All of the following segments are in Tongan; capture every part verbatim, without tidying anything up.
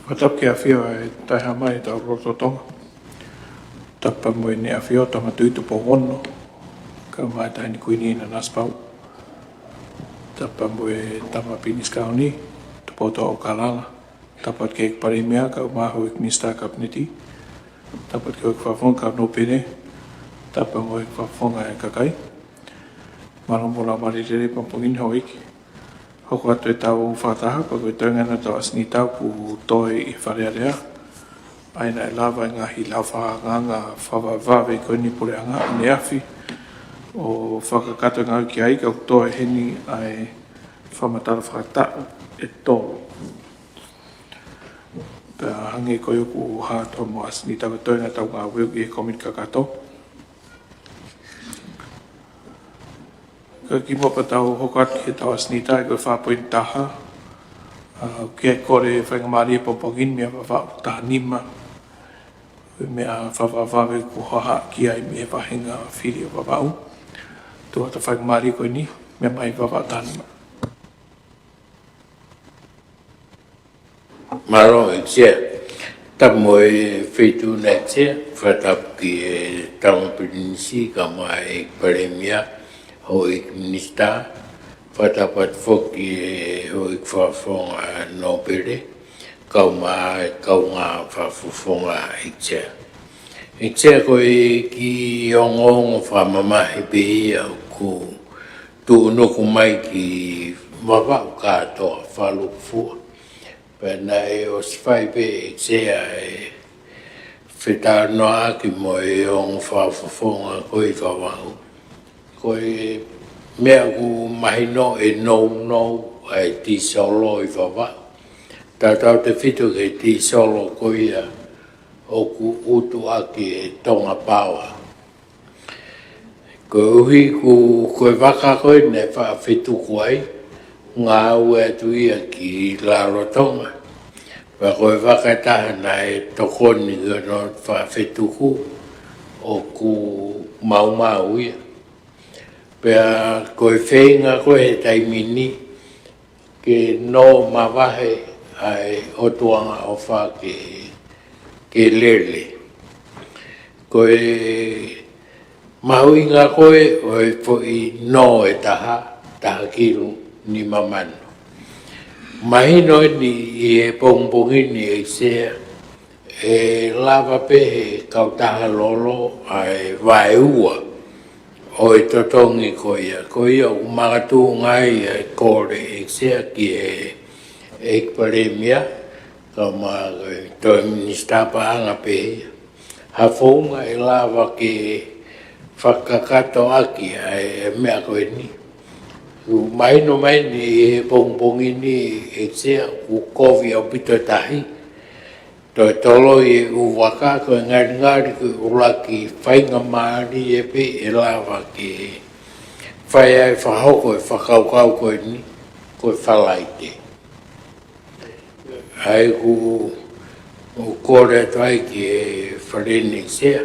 Fakatapu ki he ʻAfio ʻa e Taʻehāmai ʻo e Lotolotonga. Tapu mo ʻEne ʻAfio Tama Tuʻi Tupou Ono, kae ʻumaʻā e Taʻahine Kuini Nanasipauʻu. Tapu mo e Tama Pilinisi Kauni, Tupoutoʻa ʻOkalala. Tapu ki he ʻEiki Palēmia, kae ʻumaʻā e Houʻeiki Minisitā Kapineti. Tapu ki he Houʻeiki Fakafofonga Kau Nōpele. Tapu mo e Houʻeiki Fakafofonga ʻo e kakai. Mālō mo e laumālie lelei he pongipongi ni, Houʻeiki. Hoko atu ʻetau fakataha, pea ko e toenga ʻetau ʻasenitau kuo toe ʻi Fale Alea. ʻA ia naʻe lava e ngaahi lau fakaangaanga fakavavevave ko eni ʻa e puleʻanga ʻaneafi ʻo fakakakato e ngāue ki ai, ka kuo toe heni ʻa e fakamatala fakataʻu ʻe tolu. Pea hangē ko ia kuo hā atu mo e ʻasenitau, ko e toenga ʻetau ngāue ʻi he kōmiti kakato. Ka kimuʻa pea tau hoko atu ki heʻetau ʻasenitau, ko e fā poini taha. ʻA, ʻoku ʻi ai e kole faingamālie he pongipongi ni meia Vavaʻu taha nima. Ko e meʻa fakavavevave kuo haʻu ki ai mei he vāhenga fili ʻo Vavaʻu. Tuku atu e faingamālie ko eni, meia mai Vavaʻu taha nima. Mālō, ʻEiki Sea. Tapu mo e Feituʻu na, ʻEiki Sea. Fakatapu ki he Tama Pilinisi, kae ʻumaʻā e ʻEiki Palēmia, Houʻeiki Minisitā. Fakatapu atu foki ki he Houʻeiki Fakafofonga Nōpele, kae ʻumaʻā e kaungā fakafofonga, ʻEiki Sea. ʻEiki Sea, ko e kiʻi ongoongo fakamamahi pē ia ʻoku tuʻunuku mai ki Vavaʻu kātoa, fakalūkufua. Pea naʻe ʻosi fai pē, ʻEiki Sea, e fetalanoaʻaki mo e ongo fakafofonga ko ē ʻi Vavaʻu. Ko e meʻa ʻoku mahino, ʻe nounou ʻa e tīsolo ʻi Vavaʻu. Tautautefito ki he tīsolo ko ia ʻoku ʻutu ʻaki ʻe Tonga Power. Koeʻuhi ko, ko e vaka ko ē naʻe faʻa fetuku ai, ngāue atu ia ki Rarotonga. Pea ko e vaka ʻe taha naʻe tokoni ki hono faʻa fetuku, ʻoku maumau ia. Pea ko e feinga ko ē he taimi ni ke nō mavahe ʻa e ʻOtua ʻofa ke, ke lele. Ko e mahuʻinga ko ē ʻo e foʻi nō ʻe taha, taha kilu nima mano. Mahino eni ʻi he pongipongi ni, ʻEiki Sea, ʻe lava pē he kautaha lolo ʻa e vaeua ʻo e totongi ko ia. Ko ia ʻoku makatuʻunga ai ʻa e kole, ʻEiki Sea, ki he ʻEiki Palēmia, kae ʻumaʻā e Tohi Minisitā Paʻanga pē ia. Ha founga ʻe lava ke fakakakato ʻaki ʻa e meʻa ko eni. Kuo mahino mai eni ʻi he pongipongi ni, ʻEiki Sea, kuo kovi ʻaupito e tahi. Toe toloi e ʻū vaka, ko e ngalingali ko e ʻuluaki faingamālie pē ʻe lava ke fai ai e fakahoko e fakakaukau ko eni, ko e Falaite. ʻA ia ʻoku, ʻoku kole atu ai ki he Fale ni, ʻEiki Sea,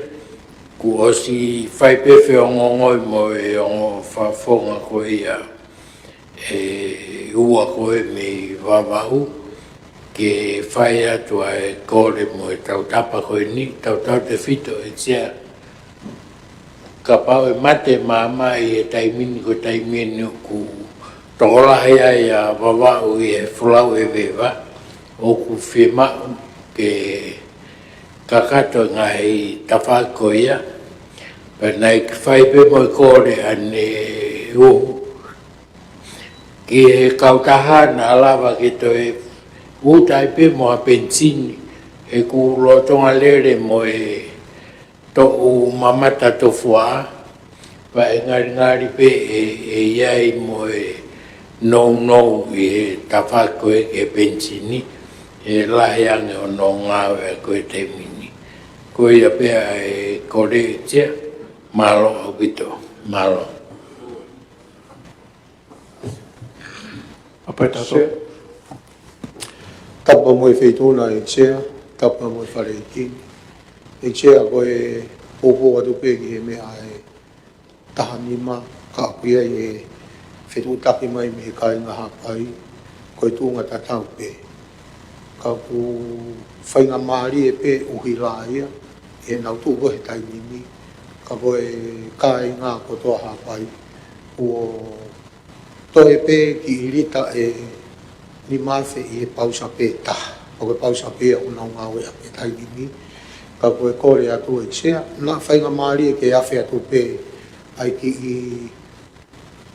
kuo ʻosi fai pē feongoongoi mo e ongo fakafofonga ko ia ʻe ua ko ē mei Vavaʻu, ke fai atu ʻa e kole mo e tautapa ko eni, tautautefito, ʻEiki Sea, kapau ʻe mate māmani he taimi ni, ko e taimi eni ʻoku tokolahi ai ʻa Vavaʻu ʻi he folau ʻeveva, ʻoku fiemaʻu ke kakato e ngaahi tafaʻaki ko ia. Pea naʻe fai pē mo e kole ʻaneuhu ki he kautaha naʻa lava ke toe ʻuta ai pē mo ha penisini, he ʻoku lolotonga lele mo e toʻu mamata tofuaʻa, pea ʻe ngalingali pē ʻe, ʻe ʻi ai mo e nounou ʻi he tafaʻaki ko ē ki he penisini, ʻe lahi ange hono ngāue ko ē he taimi ni. Ko ia pē ʻa e kole, ʻEiki Sea, mālō ʻaupito, mālō. ʻA pē tato. Sea. Tapu mo e Feituʻu na, ʻEiki Sea, tapu mo e Fale ʻEiki. ʻEiki Sea, ko e poupou atu pē ki he meʻa ʻe taha nima, ka ʻoku ʻi ai e fetuʻutaki mai mei he kāinga Haʻapai, ko e tuʻunga tatau pē. Ka ʻoku faingamālie pē ʻuhila ia, ʻenau tuʻu ko ē he taimi ni, ka ko e kāinga kotoa Haʻapai, kuo toe pē kiʻi lita ʻe nima afe ʻi he pausa pē taha. Ka ko e pausa pē ia ʻoku nau ngāueʻaki he taimi ni, ka ko e kole atu ʻEiki Sea, naʻa faingamālie ke afe atu pē ʻa e kiʻi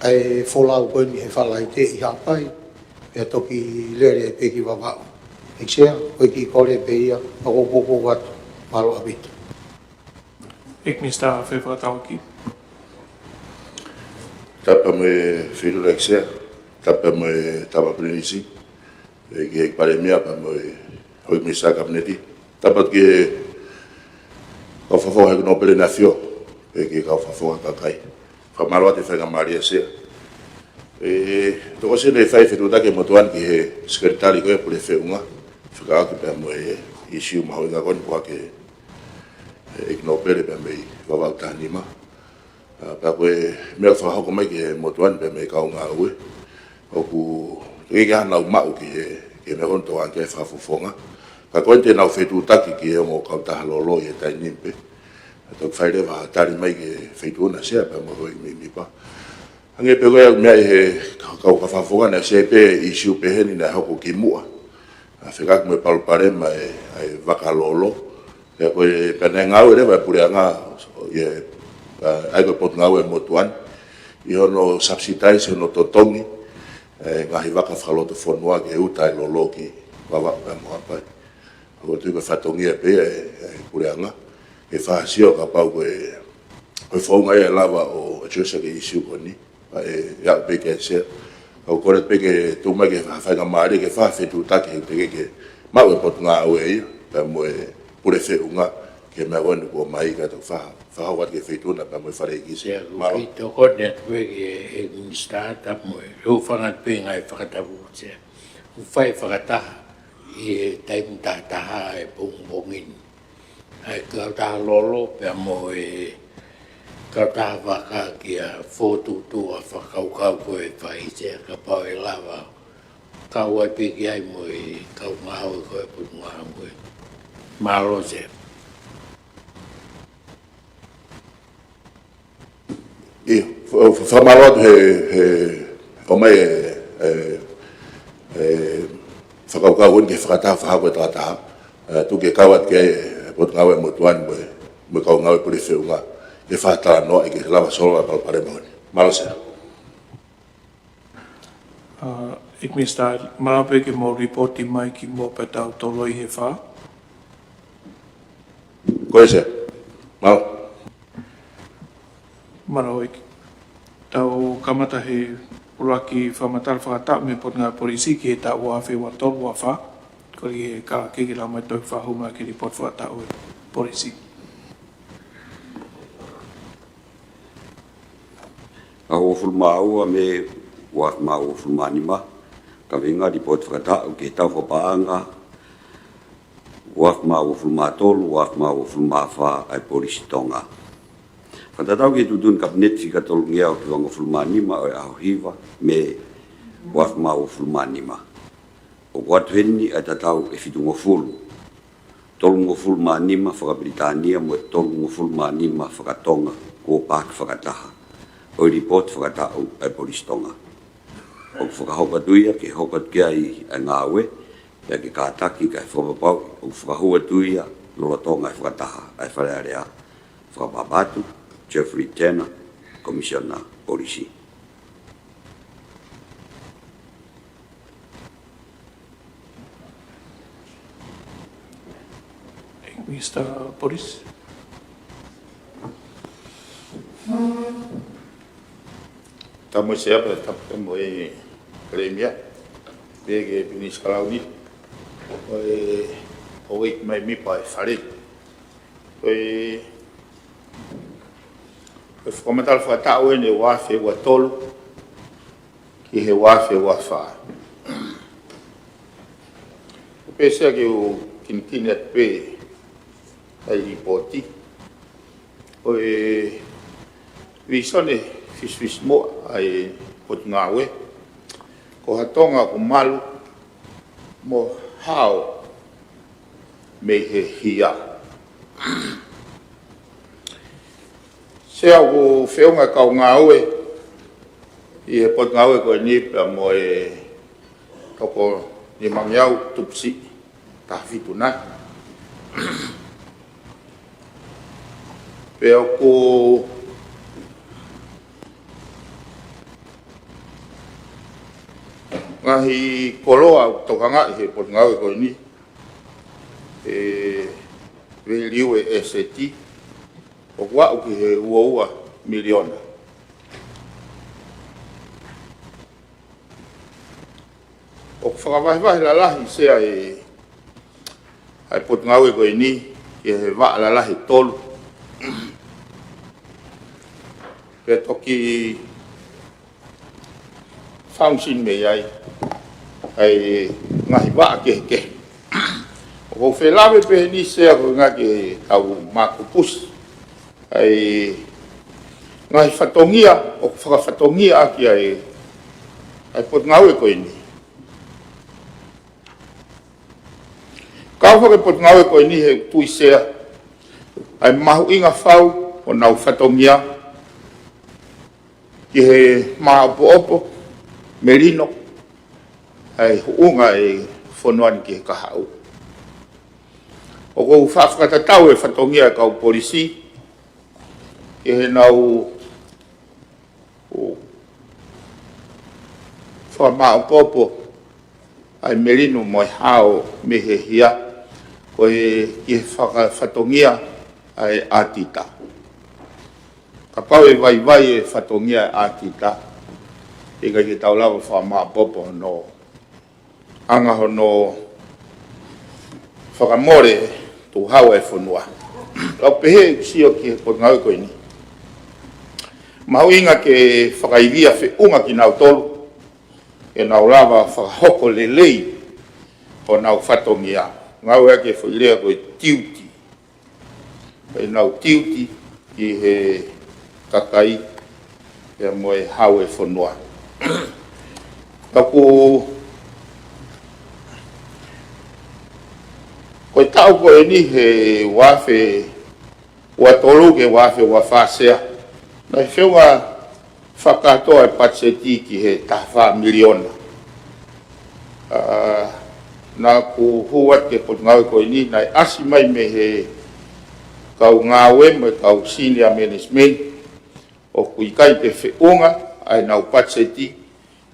ʻa e folau ko eni he Falaite ʻi Haʻapai, pea toki lele pē ki Vavaʻu. ʻEiki Sea, ko e kiʻi kole pē ia, pea ʻoku ou poupou atu, mālō ʻaupito. ʻEiki Minisitā Fefakatauʻaki. Tapu mo e Feituʻu ʻEiki Sea, tapu mo e Tama Pilinisi, ʻEiki, ʻEiki Palēmia, pea mo e Houʻeiki Minisitā Kapineti. Tapu atu ki he kau fakafofonga ʻEiki Nōpele ʻEne ʻAfio, pea ki he kau fakafofonga kakai. Fakamālō atu e faingamālie Sea. ʻE, tokosi ʻene fai fetuʻutaki e motuʻa ni ki he Sekelitali ko ē Pule Feʻunga, fekauʻaki pea mo e ʻīsiu mahuʻinga ko eni ʻoku ʻohake ʻe he ʻEiki Nōpele pea mei Vavaʻu taha nima. ʻA, pea ko e meʻa fakahoko mai ki he motuʻa ni pea mei he kau ngāue, ʻoku teʻeki ke ʻi ai haʻanau maʻu ki he, ki he meʻa ko eni ʻoku tokanga ki ai e fakafofonga. Ka ko eni te nau fetuʻutaki ki he ongo kautaha lolo ʻi he taimi ni pē. ʻA, toki fai leva ha tali mai ki he Feituʻu na Sea pea mo e Houʻeiki Mēmipa. Hangē pē ko e meʻa ʻi he kau, kau fakafofonga naʻe ʻosi pē ʻīsiu pehē ni naʻe hoko kimuʻa. ʻA, fekauʻaki mo e palopalema ʻa e, ʻa e vaka lolo. Pea ko e, pea naʻe ngāue leva e Puleʻanga, ʻi he, ʻa, ʻa ia ko e Potungāue Motuʻa ni, ʻi hono subsidize, hono totongi e ngaahi vaka fakalotofonua ke uta e lolo ki Vavaʻu pea mo Haʻapai. ʻOku ou tui ko e fatongia pē ia ʻa e, ʻa e Puleʻanga, ke fakasio kapau ko e, ko e founga ia ʻe lava ʻo address ʻaki e ʻīsiu ko eni. ʻA, ʻe, ʻe aʻu pē ki ai Sea. Ka ʻoku ou kole pē ke tuʻu mai ke fa-, faingamālie ke fai ha fetuʻutaki he teʻeki ke maʻu ʻe he Potungāue ia, pea mo e Pule Feʻunga, ki he meʻa ko eni kuo ʻomai ka tau fa-, fakahoko atu ki he Feituʻu na pea mo e Fale ʻEiki Sea. Sea, mālō. Kiʻi tokoni atu pē ki he, he Minisitā, tapu mo e, hūfanga atu pē ngaahi fakatapu Sea. ʻOku fai fakataha ʻi he taimi tahataha e pongipongi ni ʻa e kautaha lolo pea mo e kautaha vaka ki ha fokotuʻutuʻu fakakaukau ko ē ʻe fai Sea kapau ʻe lava kau ai pē ki ai mo e kau ngāue ko ē Potungāue. Mālō Sea. ʻIo, fa-, fa-, fakamālō atu he, he, ʻomai e, e, e, fakakaukau eni ki he fakataha fakahoko e takataha, e, tuku ke kau atu ki ai e Potungāue Motuʻa ni mo e, mo e kau ngāue Pule Feʻunga, ke fakatalanoaʻi ke lava solova e palopalema ko eni. Mālō Sea. ʻA, ʻEiki Minisitā, malava pē ke mou lipooti mai kimuʻa pea tau toloi he fā. Ko ia Sea. Mālō. Mālō ʻEiki. Tau kamata he ʻuluaki fakamatala fakataʻu mei he Potungāue Polisi ki he taʻu ua afe ua tolu ua fā. Kole ki he Kalake ke lau mai e tohi fakahū mai ki he lipooti fakataʻu e Polisi. Taʻu uofulu mā ua mei he ua afe mā uofulu mā nima, kaveinga lipooti fakataʻu ki he taʻu fakapaʻanga ua afe mā uofulu mā tolu, ua afe mā uofulu mā fā ʻa e Polisi Tonga. Fakatatau ki he tuʻutuʻuni Kapineti fika tolungeau hivangofulu mā nima ʻo e ʻaho hiva Mē ua afe mā uofulu mā nima, ʻoku ʻoatu heni ʻa e tatau ʻe fitungofulu, tolungofulu mā nima faka-Pilitānia mo e tolungofulu mā nima faka-Tonga kuo paaki fakataha ʻo e lipooti fakataʻu ʻa e Polisi Tonga. ʻOku fakahoko atu ia ke hoko atu ki ai ʻa e ngāue, pea ke kātaki kae fakapapauʻi ʻoku fakahū atu ia lolotonga e fakataha ʻa e Fale Alea. Fakapapauʻi atu, Jeffrey Tanner, Komisiona Polisi. Minisitā Polisi. Tapu mo e Sea pea tapu mo e Palēmia, pea ki he Pilinisi Kalauni, ʻo e, ʻo e Houʻeiki Mēmipa e Fale. Ko e, ko e fakamatala fakataʻu eni ua afe ua tolu ki he ua afe ua fā. Pea Sea ke u kinikini atu pē ʻa e lipooti. Ko e vīsone fisifisimuʻa ʻa e Potungāue, ko ha Tonga ʻoku malu mo hao mei he hia. Sea, ʻoku feʻunga e kau ngāue ʻi he potungāue ko eni pea mo e toko nimangeau tupu siʻi taha fitu nai. Pea ʻoku ngaahi koloa ʻoku tokangaʻi he potungāue ko eni, e, value e ʻēseti, ʻoku aʻu ki he uaua miliona. ʻOku fakavahevahe lalahi, Sea, e, ʻa e potungāue ko eni ki he vaʻa lalahi ʻe tolu. Pea toki function mei ai ʻa e ngaahi vaʻa kehekehe. ʻOku ou fie lave pē heni, Sea, ko e ʻuhinga ke tau makupusi ʻa e ngaahi fatongia ʻoku fakafatongia ʻaki ʻa e, ʻa e potungāue ko eni. Kau faka e potungāue ko eni, he ʻoku ou tui, Sea, ʻa e mahuʻinga fau honau fatongia ki he māʻopoʻopo, melino, ʻa e huʻunga e fonua ni ki he kahaʻu. ʻOku ou fa-, fakatatau e fatongia e kau polisi ki heʻenau fakamāʻopoʻopo ʻa e melino mo e hao mei he hia, ko e ki he faka-, fatongia ʻa e ʻatita. Kapau ʻe vaivai e fatongia ʻatita, ʻe ʻikai ke tau lava fakamāʻopoʻopo hono anga hono fakamole tuʻu hau e fonua. Kau pehē ʻeku sio ki he potungāue ko eni, mahuʻinga ke fakaivia feʻunga kinautolu ke nau lava fakahoko lelei honau fatongia. Ngāueʻaki e foʻi lea ko e tiuti. ʻEnau tiuti ki he kakai pea mo e hao e fonua. Ka ʻoku, ko e taʻu ko eni he ua afe ua tolu ki he ua afe ua fā, Sea, naʻe feʻunga fakakātoa e patiseti ki he taha fā miliona. ʻA, naʻa ku hū atu ki he potungāue ko eni, naʻe ʻasi mai mei he kau ngāue mo e kau senior management, ʻoku ʻikai ke feʻunga ʻa ʻenau patiseti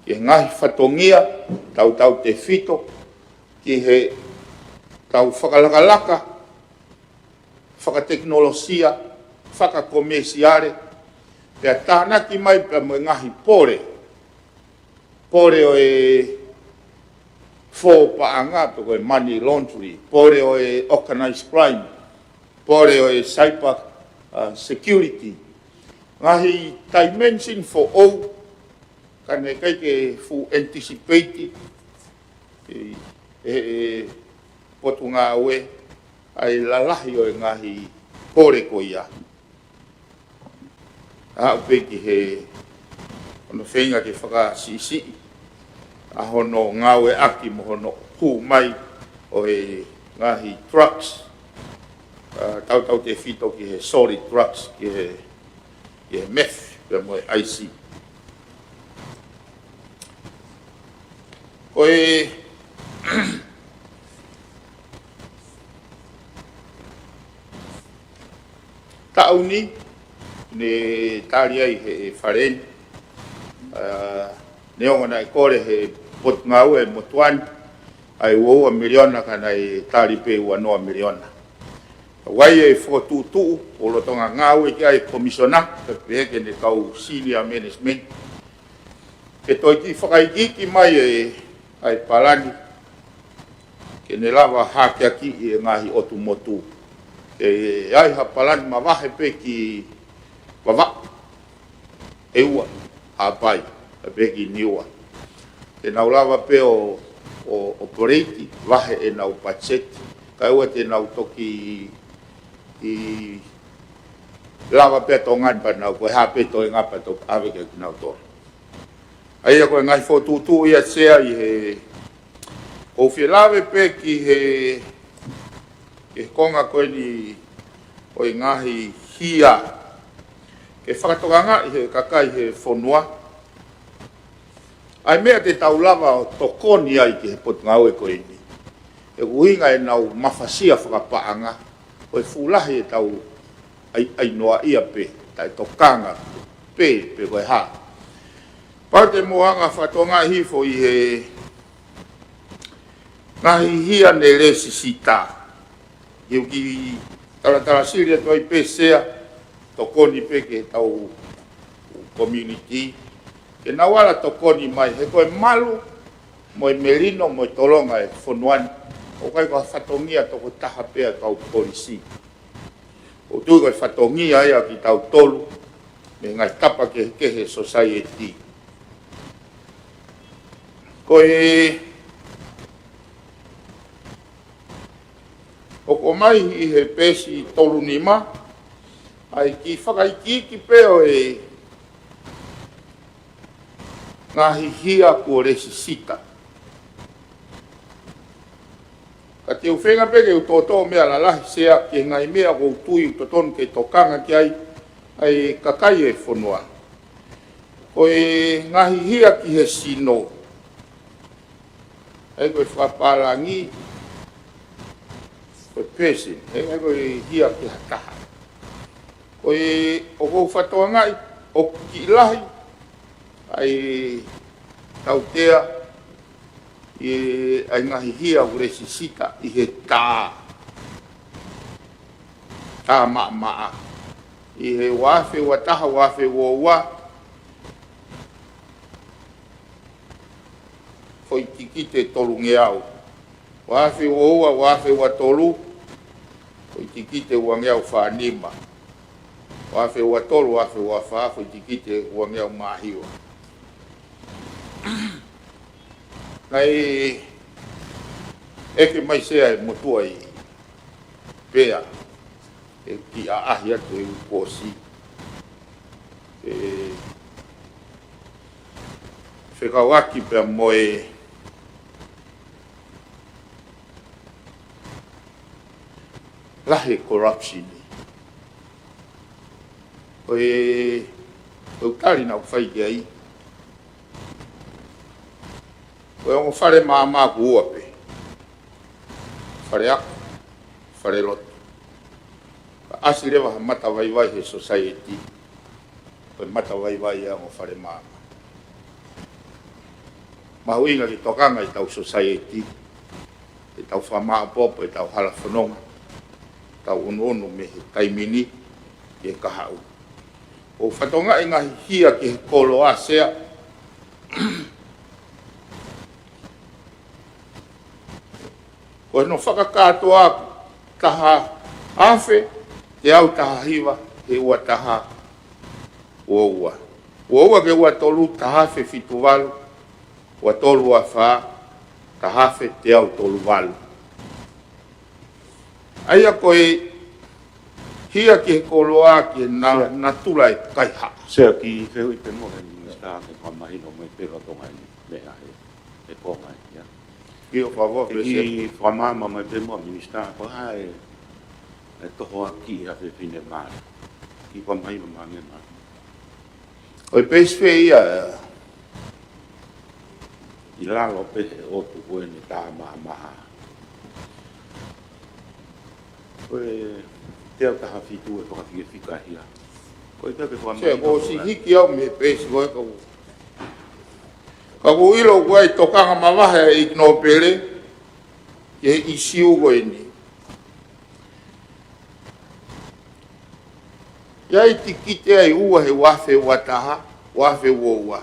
ki he ngaahi fatongia tautautefito ki heʻetau fakalakalaka fakatekinolosia, fakakomesiale, pea tānaki mai pea mo e ngaahi pole. Pole ʻo e fō paʻanga pe ko e money laundry, pole ʻo e organized crime, pole ʻo e cyber, uh, security. Ngaahi dimension foʻou, ka naʻe ʻikai ke fuʻu anticipate ʻe, ʻe, ʻe potungāue ʻa e lalahi ʻo e ngaahi pole ko ia. Aʻu pē ki he, hono feinga ke fakasiʻisiʻi ʻa hono ngāueʻaki mo hono hū mai ʻo e ngaahi drugs, ʻa, tautautefito ki he solid drugs, ki he, ki he meth pea mo e ʻaisi. Ko e taʻu ni, ne tali ai he Fale ni, ʻa, neongo naʻe kole he potungāue motuʻa ni ʻa e uaua miliona, ka naʻe tali pē uanoa miliona. Ka ʻoku ʻi ai e fokotuʻutuʻu ʻoku lolotonga ngāue ki ai e Komisiona, ka pehē ki heʻene kau senior management, ke toe kiʻi fakaikiiki mai e, ʻa e palani, ke ne lava hākeakiʻi e ngaahi ʻotu motu. ʻE ʻi ai ha palani mavahe pē ki Vavaʻu, ʻEua, Haʻapai, pea pehē ki Niua. Ke nau lava pē ʻo, ʻo, ʻo operate, vahe ʻenau patiseti, kae ʻoua te nau toki ʻi lava pē ʻa Tonga ni pea nau ko e hā pē toenga pea toki ʻave kia kinautolu. ʻA ia ko e ngaahi fokotuʻutuʻu ia, Sea, ʻi he, ʻoku ou fie lave pē ki he Ki he konga ko eni ʻo e ngaahi hia ke fakatokangaʻi he kakai he fonua ʻa e meʻa te tau lava ʻo tokoni ai ki he potungāue ko eni. He ʻuhinga ʻenau mafasia fakapaʻanga ʻo e fuʻu lahi ʻetau ʻai, ʻai noaʻia pē, taʻetokangaʻi pē, pe ko e hā. Pau te mou hanga ʻo fakatokangaʻi hifo ʻi he ngaahi hia ne lēsisita. Ke u kiʻi talatala sili atu ai pē Sea, tokoni pē ki heʻetau community. Ke nau ala tokoni mai, he ko e malu, mo e melino, mo e tolonga ʻo e fonua ni, ʻoku ʻikai ko ha fatongia tokotaha pē ʻa e kau polisi. ʻOku ou tui ko e fatongia ia ʻo kitautolu, mei he ngaahi tapa kehekehe ʻo e society. Ko e, ʻoku ʻomai ʻi he peesi tolu nima, ʻa e kiʻi fakaikiiki pē ʻo e ngaahi hia kuo lēsisita. Ka te u feinga pē ke u toʻotoʻo meʻa lalahi Sea ki he ngaahi meʻa ʻoku ou tui ʻoku totonu ke tokanga ki ai ʻa e kakai ʻo e fonua. Ko e ngaahi hia ki he sino, ʻa ia ko e fakapālangi, ko e person, ʻa ia ko e hia ki ha taha. Ko e ʻoku ou fakatokangaʻi ʻoku kiʻi lahi ʻa e tautea ʻi he, ʻa e ngaahi hia ʻoku lēsisita ʻi he tā, tā maʻamaʻa. ʻI he ua afe ua taha, ua afe ua ua, foʻi tikite tolungeau. Ua afe ua ua, ua afe ua tolu, foʻi tikite uangeau fā nima. Ua afe ua tolu, ua afe ua fā, foʻi tikite uangeau mā hiva. Naʻe ʻeke mai Sea ʻe he motuʻa ʻi Pea, ʻe kiʻi ʻaʻahi atu ʻi he kuo ʻosi, ʻe fekauʻaki pea mo e lahi ʻo e corruption. Ko e, ko e tali naʻa ku fai ki ai, ko e ongo fale maama ʻoku ua pē. Fale ako, fale lotu. Ka ʻasi leva ha matavaivai he society, ko e matavaivai ia ʻo e ongo fale maama. Mahuʻinga ke tokanga ʻetau society, ʻetau fakamāʻopoʻopo ʻetau hala fononga, tau ʻunuʻunu mei he taimi ni ki he kahaʻu. ʻOku ou fakatokangaʻi ngaahi hia ki he koloa Sea. Ko hono fakakātoa ʻaku, taha afe, teau taha hiva, he ua taha ua ua. Ua ua ki he ua tolu, taha afe fitu valu, ua tolu ua fā, taha afe teau tolu valu. ʻA ia ko e hia ki he koloa ki he na-, Sea. Natula ʻo e kaihaʻa. Sea, kiʻi fehuʻi pē muʻa ki he minisitā ke fakamahino mai pē lolotonga ʻeni meʻa he, he konga ʻeni, ia. Kiʻi ʻofa ʻofa pē Sea. Kiʻi fakamaama mai pē muʻa minisitā, ko e hā e, e tohoakiʻi ʻa e fefine mali. Kiʻi fakamahino mai ange mai. ʻOi, peisi fē ia, ʻi lalo pē he ʻotu ko eni tā maʻamaʻa. Ko e teau taha fitu ʻe fakafikafika hia. Ko e pea ke Sea, fakamahino ko e ʻosi hiki au mei he peisi ko ē ka u. Ka u ʻilo ko e tokanga mavahe ʻa e ʻIki Nōpele ki he ʻīsiu ko eni. ʻI ai tikite ʻe ua he ua afe ua taha, ua afe ua ua.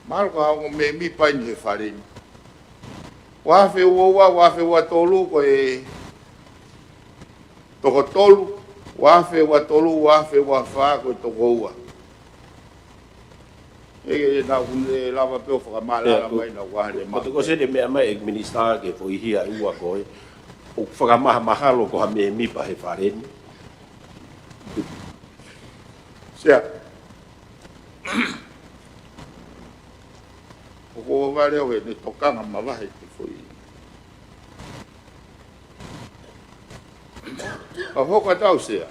Mahalo ko ha ongo mēmipa ʻeni he fale ni. Ua afe ua ua, ua afe ua tolu ko e toko tolu, ua afe ua tolu, ua afe ua fā ko e toko ua. ʻE, ʻe, naʻa ku ne lava pē ʻo fakamālala mai naʻa ku ʻalu ʻo mate. Ko e sene meʻa mai ʻe minisitā ki he foʻi hia ʻe ua ko ē. ʻOku fakamahamahalo ko ha mēmipa he fale ni. Sea. ʻOku ou vale au he ne tokanga mavahe ki he foʻi Ka hoko atu au Sea.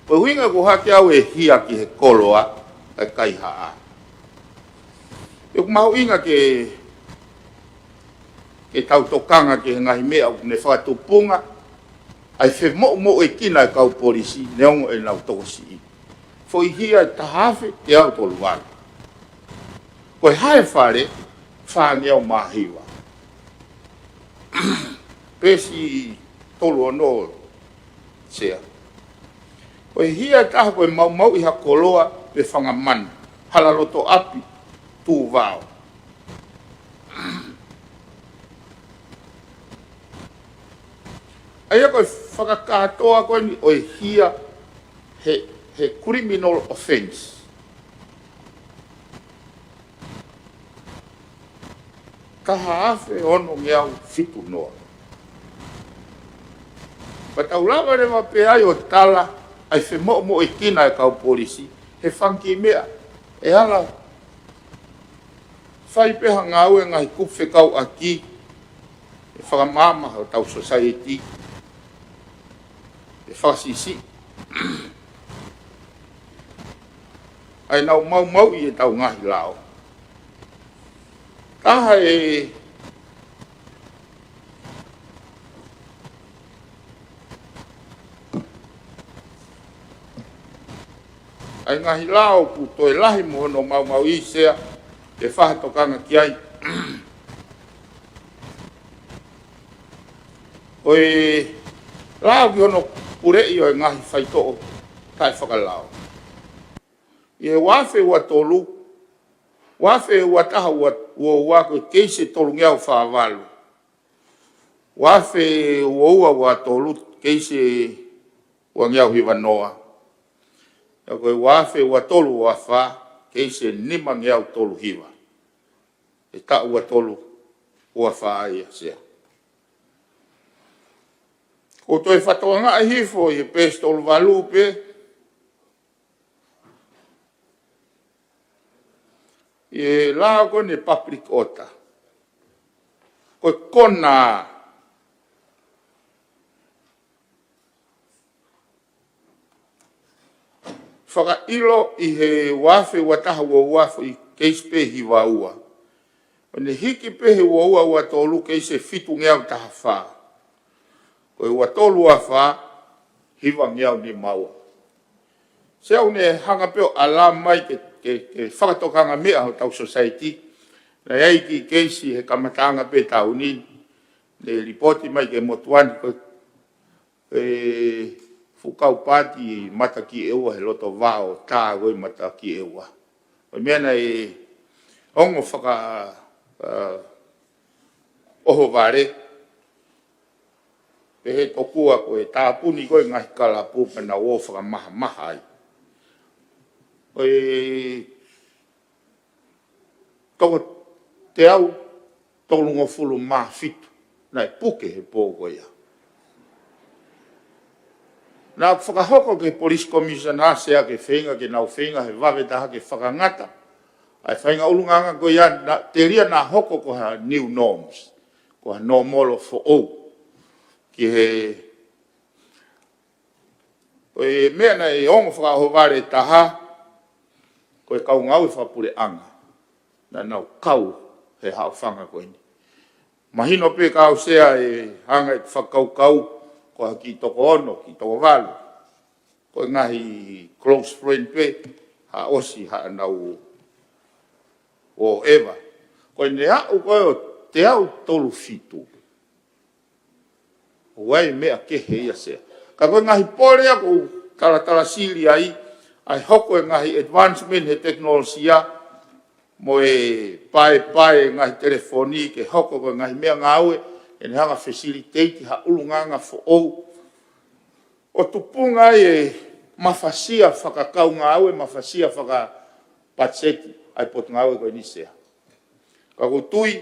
Ko e ʻuhinga ko e hake au e hia ki he koloa ʻa e kaihaʻa. ʻOku mahuʻinga ke, ke tau tokanga ki he ngaahi meʻa ʻoku ne fakatupunga ʻa e femoʻumoʻuekina e kau polisi neongo ʻenau tokosiʻi. Foʻi hia ʻe taha afe teau tolu valu. Ko e hā e fale, fāngeau mā hiva. Peesi tolu ono Sea. Ko e hia ʻe taha ko e maumauʻi ha koloa pe fanga manu, hala loto ʻapi, tūvao. ʻA ia ko e fakakātoa ko eni ʻo e hia he, he criminal offence. Taha afe ono ngeau fitu noa. Pea tau lava leva pē ai ʻo tala ʻa e femoʻumoʻuekina e kau polisi he fanga kiʻi meʻa ʻe ala fai pē ha ngāue ngaahi kupu fekauʻaki ʻe fakamaama hotau sosaieti, ʻe fakasiʻisiʻi ʻa ʻenau maumauʻi ʻetau ngaahi lao. Taha e, ʻa e ngaahi lao ʻoku toe lahi mo hono maumauʻi Sea, ke fakatokanga ki ai. Ko e lao ki hono puleʻi ʻo e ngaahi faitoʻo taʻefakalao. ʻI he ua afe ua tolu, ua afe ua taha ua, ua ua ko e keisi ʻe tolu ngeau fā valu. Ua afe ua ua ua tolu keisi ʻe ua ngeau hiva noa. Pea ko e ua afe ua tolu ua fā keisi ʻe nima ngeau tolu hiva. ʻI he taʻu ua tolu ua fā ia Sea. ʻOku toe fakatokangaʻi hifo ʻi he peesi tolu valu pē, ʻi he lao ko eni public order. Ko e konā fakaʻilo ʻi he ua afe ua taha ua ua foʻi keisi pē hiva ua. ʻO ne hiki pē he ua ua ua tolu keisi ʻe fitu ngeau taha fā. Ko e ua tolu ua fā, hiva ngeau nima ua. Sea ʻoku ne hanga pē ʻo ʻalu mai ke, ke, ke fakatokanga meʻa hotau sosaieti. Naʻe ʻi ai e kiʻi keisi he kamataʻanga pē taʻu ni, ne lipooti mai ki he motuʻa ni ko e fuʻu kau paati matakiʻeua he loto vao tā ko e matakiʻeua. Ko e meʻa naʻe ongo faka, ā, ʻohovale, pehē tokua ko e tāpuni ko e ngaahi kalapu pea nau ō ʻo fakamahamaha ai. Ko e toko teau tolungofulu mā fitu naʻe puke he pō ko ia. Naʻa ku fakahoko ki he police commissioner Sea ke feinga, ke nau feinga he vave taha ke fakangata ʻa e faʻahinga ʻulungaanga ko ia, naʻe telia naʻa hoko ko ha new norms, ko ha nōmolo foʻou. Ki he, ko e meʻa naʻe ongo fakaʻohovale taha, ko e kau ngāue fakapuleʻanga naʻa nau kau he haʻofanga ko eni. Mahino pē ka ʻosi ʻa e hanga ʻe he fakakaukau, ko ha kiʻi toko ono, kiʻi toko valu, ko e ngaahi close friend pē, ha ʻosi haʻanau ō ʻeva. Ko ʻene aʻu ko ē ʻo teau tolu fitu, ʻoku ʻi ai e meʻa kehe ia Sea. Ka ko e ngaahi pole ia ʻoku talatala sili ai, ʻa e hoko e ngaahi advancement he tekinolosia, mo e paepae ngaahi telefoni ke hoko ko e ngaahi meʻangāue, ʻe ne hanga ʻo facilitate ha ʻulungaanga foʻou ʻo tupunga ai e mafasia fakakaungāue, mafasia fakapatiseti ʻa e potungāue ko eni Sea. Ka ʻoku ou tui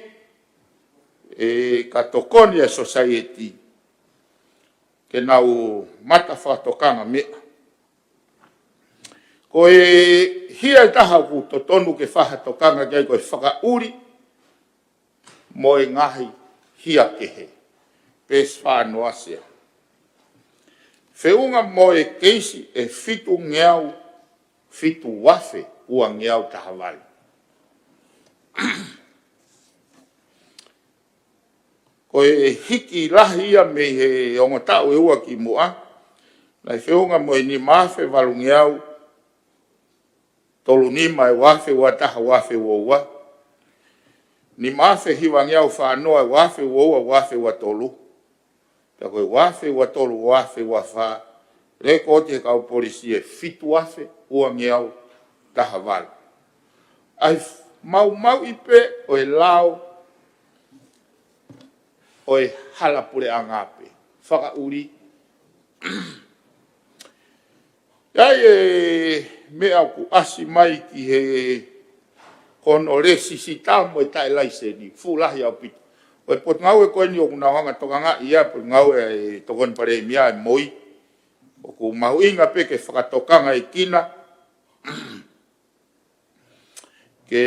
ʻe ka tokoni ʻa e society ke nau mata fakatokanga meʻa. Ko e hia ʻe taha ʻoku totonu ke fakatokanga ki ai ko e fakaʻuli mo e ngaahi hia kehe. Peesi fā noa Sea. Feʻunga mo e keisi ʻe fitungeau fitu afe uangeau taha valu. Ko e hiki lahi ia mei he ongo taʻu ʻe ua kimuʻa, naʻe feʻunga mo e nima afe valungeau tolu nima ʻi he ua afe ua taha ua afe ua ua, nima afe hivangeau fā noa ʻi he ua afe ua ua ua afe ua tolu, pea ko e ua afe ua tolu ua afe ua fā, lekooti he kau polisi ʻe fitu afe uangeau taha valu. ʻA e maumauʻi pē ʻo e lao ʻo e hala puleʻanga pē. Fakaʻuli. ʻI ai e meʻa ʻoku ʻasi mai ki he ko hono lēsisita mo e taʻe laiseni, fuʻu lahi ʻaupito. Ko e potungāue ko eni ʻoku nau hanga tokangaʻi ia, potungāue ʻa e Tokoni Palēmia ʻe moi. ʻOku mahuʻinga pē ke fakatokangaʻi kina, ke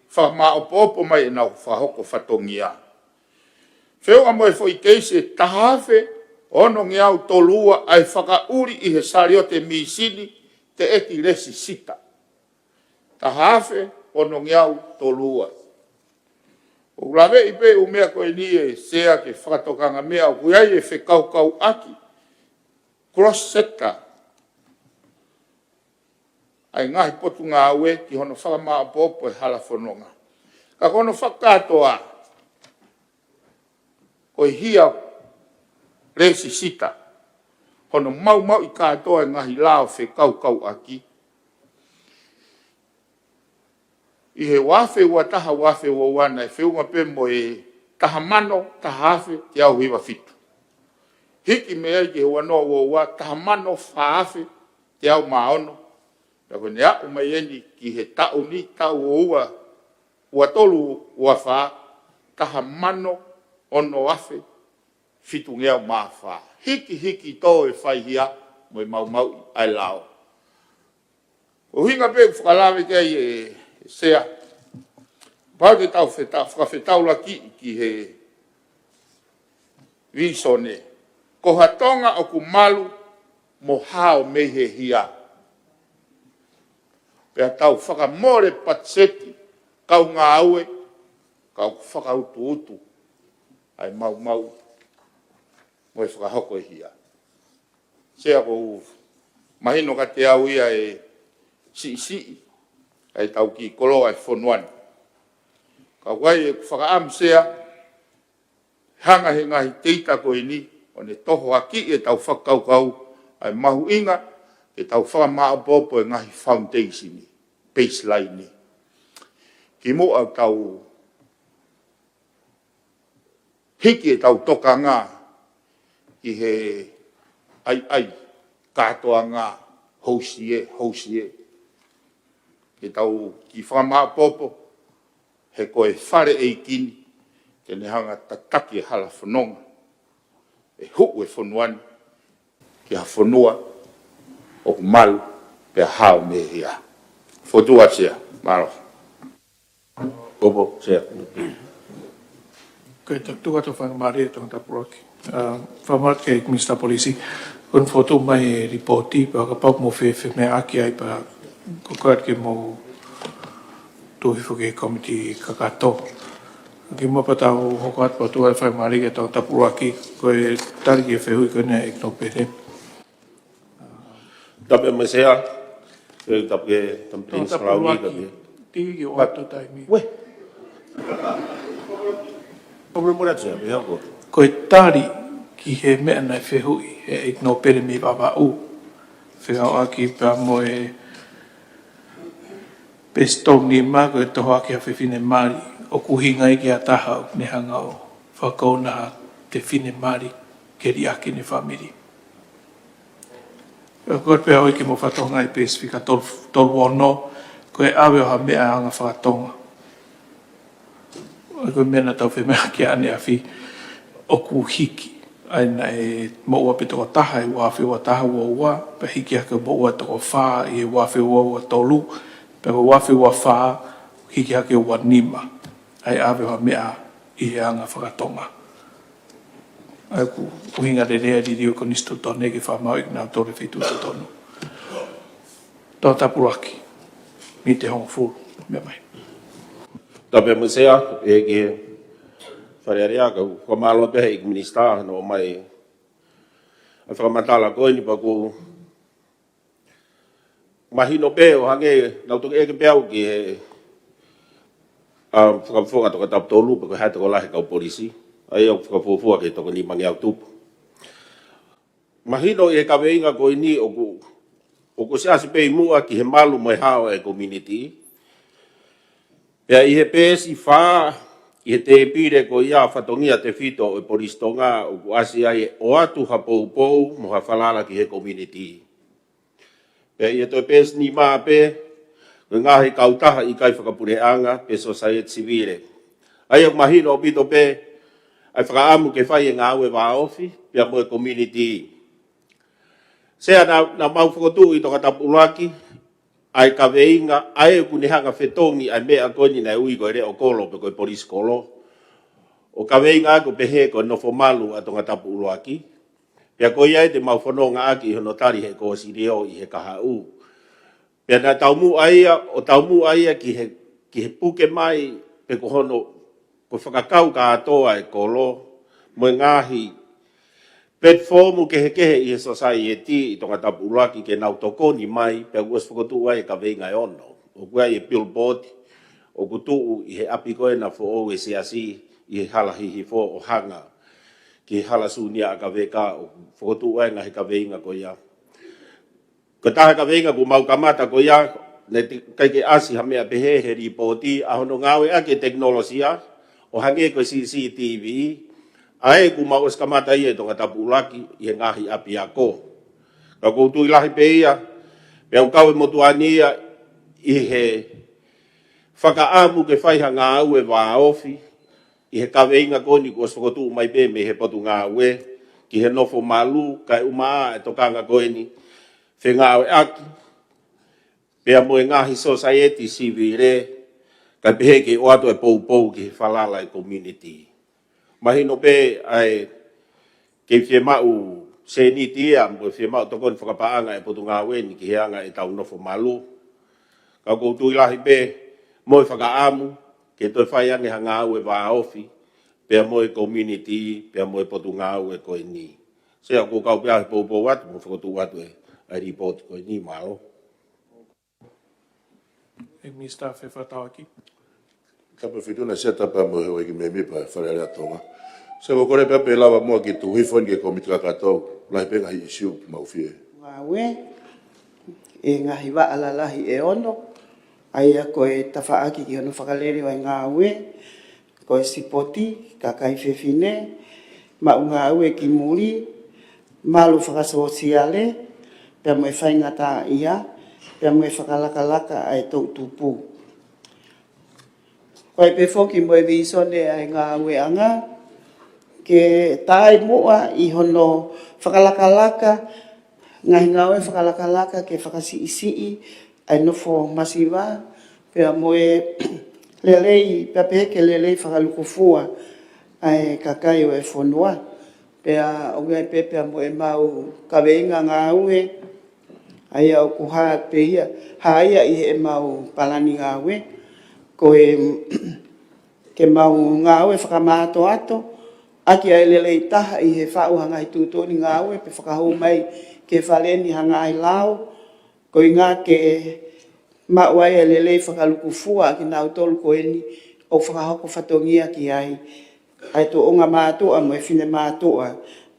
fakamāʻopoʻopo mai ʻenau fakahoko fatongia. Feʻunga mo e foʻi keisi ʻe taha afe onongeau tolu ua ʻa e fakaʻuli ʻi he saliote mīsini teʻeki lēsisita. Taha afe onongeau tolu ua. ʻOku laveʻi pē ʻū meʻa ko eni ʻe Sea ke fakatokanga meʻa ʻoku ʻi ai e fekaukauʻaki, cross sector, ʻa e ngaahi potungāue ki hono fakamāʻopoʻopo e hala fononga. Ka ko hono fakakātoa, ko e hia lēsisita, hono maumauʻi kātoa e ngaahi lao fekaukauʻaki. ʻI he ua afe ua taha ua afe ua ua naʻe feʻunga pē mo e taha mano taha afe teau hiva fitu. Hiki mei ai ki he ua noa ua ua, taha mano fā afe teau mā ono. Pea ko ʻene aʻu mai eni ki he taʻu ni, taʻu ua ua, ua tolu ua fā, taha mano ono afe fitungeau mā fā. Hikihiki tō e faihia mo e maumauʻi ʻa e lao. ʻUhinga pē ʻoku fakalave ki ai e, e Sea. Pau ke tau feta-, fakafetaulaki ki he vīsone. Ko ha Tonga ʻoku malu mo hao mei he hia. Pea tau fakamole patiseti, kau ngāue, kau fakautuutu ʻa e maumau mo e fakahoko e hia. Sea, ʻoku mahino kiate au ia e siʻisiʻi ʻa e tau kiʻi koloa e fonua ni. Ka ʻoku ʻi ai e fakaʻamu Sea, hanga he ngaahi teita ko eni, ʻo ne tohoakiʻi e tau fakakaukau, ʻa e mahuʻinga ke tau fakamāʻopoʻopo e ngaahi foundation ni, baseline ni. Kimuʻa tau hiki e tau tokanga ki he ʻaiʻai, kātoanga, housie, housie. Ke tau kiʻi fakamāʻopoʻopo, he ko e fale ʻeiki ni, ke ne hanga tataki e hala fononga, ʻe huʻu e fonua ni ki ha fonua ʻoku malu pea hao mei he hia. Fokotuʻu atu Sea, mālō. Opo, Sea. Ko e tau tuku atu faingamālie ʻa e Tongatapu ʻuluaki. ʻA, fakamālō ki he Minisitā Polisi. Ko hono fokotuʻu mai e lipooti, pea kapau ʻoku mou fe-, femeʻaʻaki ai pea ko e kole ke mou tuʻu hifo ki he kōmiti kakato. Kimuʻa pea tau hoko atu pea tuku atu faingamālie ki he Tongatapu ʻuluaki, ko e tali ki he fehuʻi ko eni ʻa ʻEkinopele. Tapu mo e Sea, e tapu ki he Tongatapu ʻuluaki, tapu ki he. Tiki o atu taimi. Uē. Ko e mole atu Sea, pea ko. Ko e tali ki he meʻa naʻe fehuʻi ʻe ʻEkinopele mei Vavaʻu. Fekauʻaki pea mo e peesi tolu nima ko e tohoaki ha fefine mali, ʻoku ʻuhinga ia ki ha taha ʻoku ne hanga ʻo fakakouna ha fefine mali ke liʻaki ʻene fāmili. Ko e pea ʻoku ʻi ai ke mou fakatokangaʻi peesi fika tolu, tolu ono, ko e ʻave ʻo ha meʻa anga fakatonga. Ko e meʻa naʻa tau femeʻaʻaki ʻaneafi ʻoku hiki. ʻA ia naʻe moʻua pē toko taha ʻi he ua afe ua taha ua ua, pea hiki hake moʻua toko fā ʻi he ua afe ua ua tolu, pea ko e ua afe ua fā, hiki hake ua nima. ʻA e ʻave ʻo ha meʻa ʻi he anga fakatonga. ʻA ia ʻoku ʻuhinga lelei ʻa e liliu ʻa e konisitūtone ke fakamaauʻi kinautolu he feituʻu totonu. Toketā Puluaki, miniti ʻe hongofulu, meʻa mai. Tapu mo e Sea, ʻEiki Fale Alea, kau fakamālō pē he ʻEiki Minisitā, hono ʻomai ʻa e fakamatala ko eni pea ʻoku mahino pē ʻo hangē naʻa ku toki ʻeke pē au ki he, ʻa, fakafofonga toketā tolu pe ko e hā e tokolahi e kau polisi. ʻA ia ʻoku fakafuofua ki he toko nimangeau tupu. Mahino ʻi he kaveinga ko eni ʻoku, ʻoku siʻisiʻi pē ʻi muʻa ki he malu mo e hao ʻa e kominiti. Pea ʻi he peesi fā, ʻi he tēpile ko ia fatongia tefito ʻo e Polisi Tonga ʻoku ʻasi ai e ʻoatu ha poupou mo ha falala ki he kominiti. Pea ʻi he toe peesi nima pē, ko e ngaahi kautaha ʻikai fakapuleʻanga pe sosaieti sivile. ʻA ia ʻoku mahino ʻaupito pē ʻa e fakaʻamu ke fai e ngāue vāofi pea mo e kominiti. Sea, naʻa, naʻa mau fokotuʻu ʻi Tongatapu ʻUluaki ʻa e kaveinga, ʻa ia ʻoku ne hanga fetongi ʻa e meʻa ko eni naʻe ui ko e leʻo kolo pe ko e polisi kolo. ʻO kaveinga ʻaki ʻo pehē ko e nofo malu ʻa Tongatapu ʻUluaki. Pea ko ia ē te mau fononga ʻaki ʻi hono tali he kōsilio ʻi he kahaʻu. Pea naʻe taumuʻa ia, ʻo taumuʻa ia ki he, ki he puke mai, pe ko hono, ko e fakakau kātoa e kolo, mo e ngaahi platform kehekehe ʻi he sosaieti ʻi Tongatapu ʻUluaki ke nau tokoni mai, pea kuo ʻosi fokotuʻu ai e kaveinga ʻe ono. ʻOku ʻi ai e billboard ʻoku tuʻu ʻi he ʻapi ko ena foʻou e siasi ʻi he Hala Hihifo ʻo hanga ki he Hala Sūnia ʻa Kaveka, ʻoku fokotuʻu ai e ngaahi kaveinga ko ia. Ko e taha e kaveinga kuo mau kamata ko ia, naʻe ʻikai ke ʻasi ha meʻa pehē he lipooti, ʻa hono ngāueʻaki e tekinolosia, ʻo hangē ko e C C T V, ʻa ia kuo mau ʻosi kamata ia ʻi Tongatapu ʻUluaki ʻi he ngaahi ʻapiako. Ka ʻoku ou tui lahi pē ia, pea ʻoku kau e motuʻa ni ia ʻi he fakaʻamu ke fai ha ngāue vāofi, ʻi he kaveinga ko eni kuo ʻosi fokotuʻu mai pē mei he Potungāue, ki he nofo malu, kae ʻumaʻā e tokanga ko eni, fengāueʻaki, pea mo e ngaahi sosaieti sivile, kae pehē ke ʻoatu e poupou ki he falala e kominiti. Mahino pē ʻa e kei fiemaʻu sēniti ia, mo e fiemaʻu tokoni fakapaʻanga e Potungāue ni ki he anga ʻetau nofo malu. Ka ʻoku ou tui lahi pē mo e fakaʻamu ke toe fai ange ha ngāue vāofi, pea mo e kominiti, pea mo e Potungāue ko eni. Sea, ʻoku ou kau pē au he poupou atu, mo fokotuʻu atu e, ʻa e lipooti ko eni, mālō. ʻEiki Minisitā Fefakatauʻaki. Tapu Fituna, Sea, tapu mo e ʻEiki Mēmipa Fale Alea Tonga. Sea, ʻoku ou kole pē au pē lava muʻa ke tuku hifo eni ki he kōmiti kakato, lahi pē ngaahi ʻisiū ʻoku mau fie. Ngāue, e ngaahi vaʻa lalahi ʻe ono, ʻa ia ko e tafaʻaki ki hono fakalele ʻo e ngāue, ko e sipoti, kakai fefine, maʻu ngāue ki muli, malu fakasōsiale, pea mo e faingataʻaʻia, pea mo e fakalakalaka ʻa e toʻutupu. Ko e pē foki mo e vīsone ʻa e ngāueʻanga, ke taʻemuʻa ʻi hono fakalakalaka, ngaahi ngāue fakalakalaka ke fakasiʻisiʻi ʻa e nofo masiva, pea mo e lelei, pea pehē ke lelei fakalukufua ʻa e kakai ʻo e fonua. Pea ʻoku ʻi ai pē pea mo ʻemau kaveinga ngāue, ʻa ia ʻoku hā pē ia, hā ia ʻi heʻemau palani ngāue, ko e ke mau ngāue fakamātoato, ʻaki ʻa e lelei taha ʻi he faʻu ha ngaahi tuʻutuʻuni ngāue, pe fakahū mai ki he fale ni ha ngaahi lao, ko e ʻuhinga ke maʻu ai e lelei fakalukufua ʻa kinautolu ko eni ʻoku fakahoko fatongia ki ai, ʻa e tuʻunga mātuʻa mo e finemātuʻa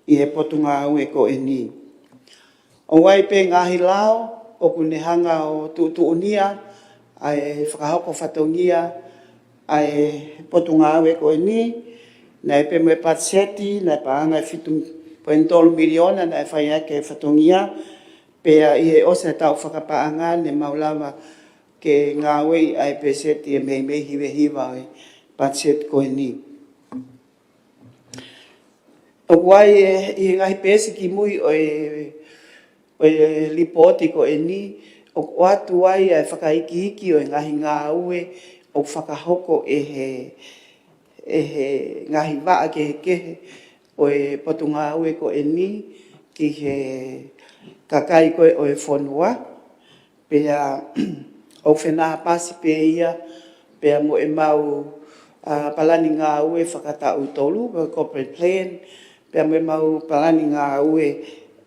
ʻi he Potungāue ko eni. ʻOku ʻi ai pē ngaahi lao ʻoku ne hanga ʻo tuʻutuʻunia ʻa e fakahoko fatongia ʻa e Potungāue ko eni, naʻe pē mo e patiseti, naʻe paʻanga ʻe fitu poini tolu miliona, naʻe fai ʻaki e fatongia, pea ʻi he ʻosi e taʻu fakapaʻanga ne mau lava ke ngāueʻi ʻa e peseti ʻe meimei hivahiva ʻo e patiseti ko eni. ʻOku ʻi ai e, ʻi he ngaahi peesi kimui ʻo e, ʻo e lipooti ko eni, ʻoku ʻoatu ai ʻa e fakaikiiki ʻo e ngaahi ngāue ʻoku fakahoko ʻe he, ʻe he ngaahi vaʻa kehekehe ʻo e potungāue ko eni ki he kakai ko ē ʻo e fonua, pea ʻoku fenāpasi pē ia pea mo ʻemau, ā, palani ngāue fakataʻu tolu, ko e corporate plan, pea mo ʻemau palani ngāue,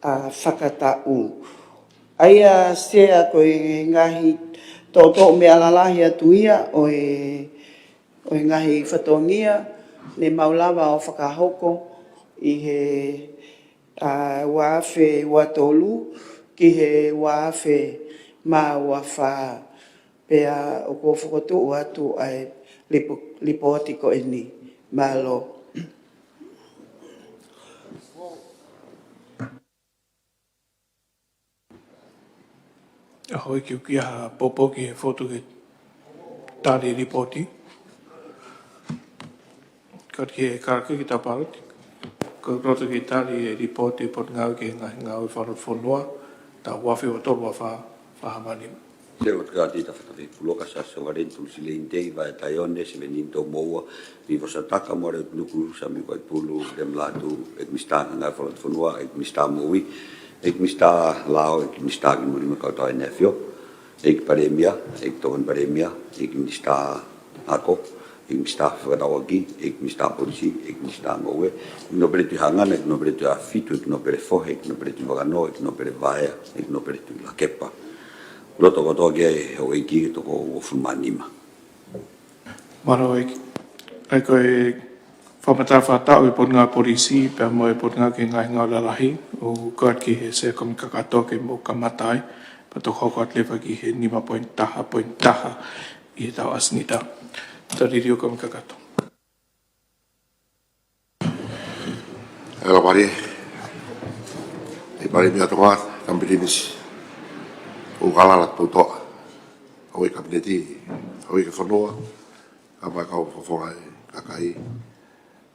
ā, fakataʻu. ʻA ia Sea ko e ngaahi toʻotoʻo meʻa lalahi atu ia ʻo e, ʻo e ngaahi fatongia ne mau lava ʻo fakahoko ʻi he, ā, ua afe ua tolu ki he ua afe mā ua fā, pea ʻoku ou fokotuʻu atu ʻa e lipo-, lipooti ko eni. Mālō. ʻA, houʻeiki, ʻoku ʻi ai ha poupou ki he fokotuʻu ke tali lipooti? Kae ʻatā ke tau paloti. Ko e loto ke tali e lipooti ʻa e Potungāue ki he Ngaahi Ngāue Fakalotofonua, taʻu ua afe ua tolu ua fā, fā hama nima. Te o ka tita fata fe pulo ka sa so valen tu si lein tei vai tai one se venin to moua, Vivo Sataka, Moreʻi Nuku, Sami Vaipulu, Lem Latu, ʻEiki Minisitā Ngāue Fakalotofonua, ʻEiki Minisitā Moʻui, ʻEiki Minisitā Lao, ʻEiki Minisitā Kimuʻa Lima Kautau ʻEne ʻAfio, ʻEiki Palēmia, ʻEiki Tokoni Palēmia, ʻEiki Minisitā Ako, ʻEiki Minisitā Fefakatauʻaki, ʻEiki Minisitā Polisi, ʻEiki Minisitā Ngoue, ʻEiki Nōpele Tuʻihangana, ʻEiki Nōpele Tuʻiafitu, ʻEiki Nōpele Fohe, ʻEiki Nōpele Tuʻivakanō, ʻEiki Nōpele Vaea, ʻEiki Nōpele Tuʻilakepa. Loto kotoa ki ai houʻeiki, toko uofulu mā nima. Mālō ʻEiki. ʻA ia ko e fakamatala fakataʻu ʻa e Potungāue Polisi pea mo e Potungāue ki he Ngaahi Ngāue Lalahi, ʻoku ʻoatu ki he Sea Kōmiti Kakato ke mou kamata ai, pea toki hoko atu leva ki he nima poini taha poini taha ʻi he taʻu ʻa Sinita. Tali liliu Kōmiti Kakato. ʻE lava ʻEiki Palēmia Tonga, Kau Pilinisi, ʻo kalala ʻa e Pulotu, ʻa e Kapineti, ʻa e Fonua, kae ʻumaʻā e kau fakafofonga ʻo e kakai,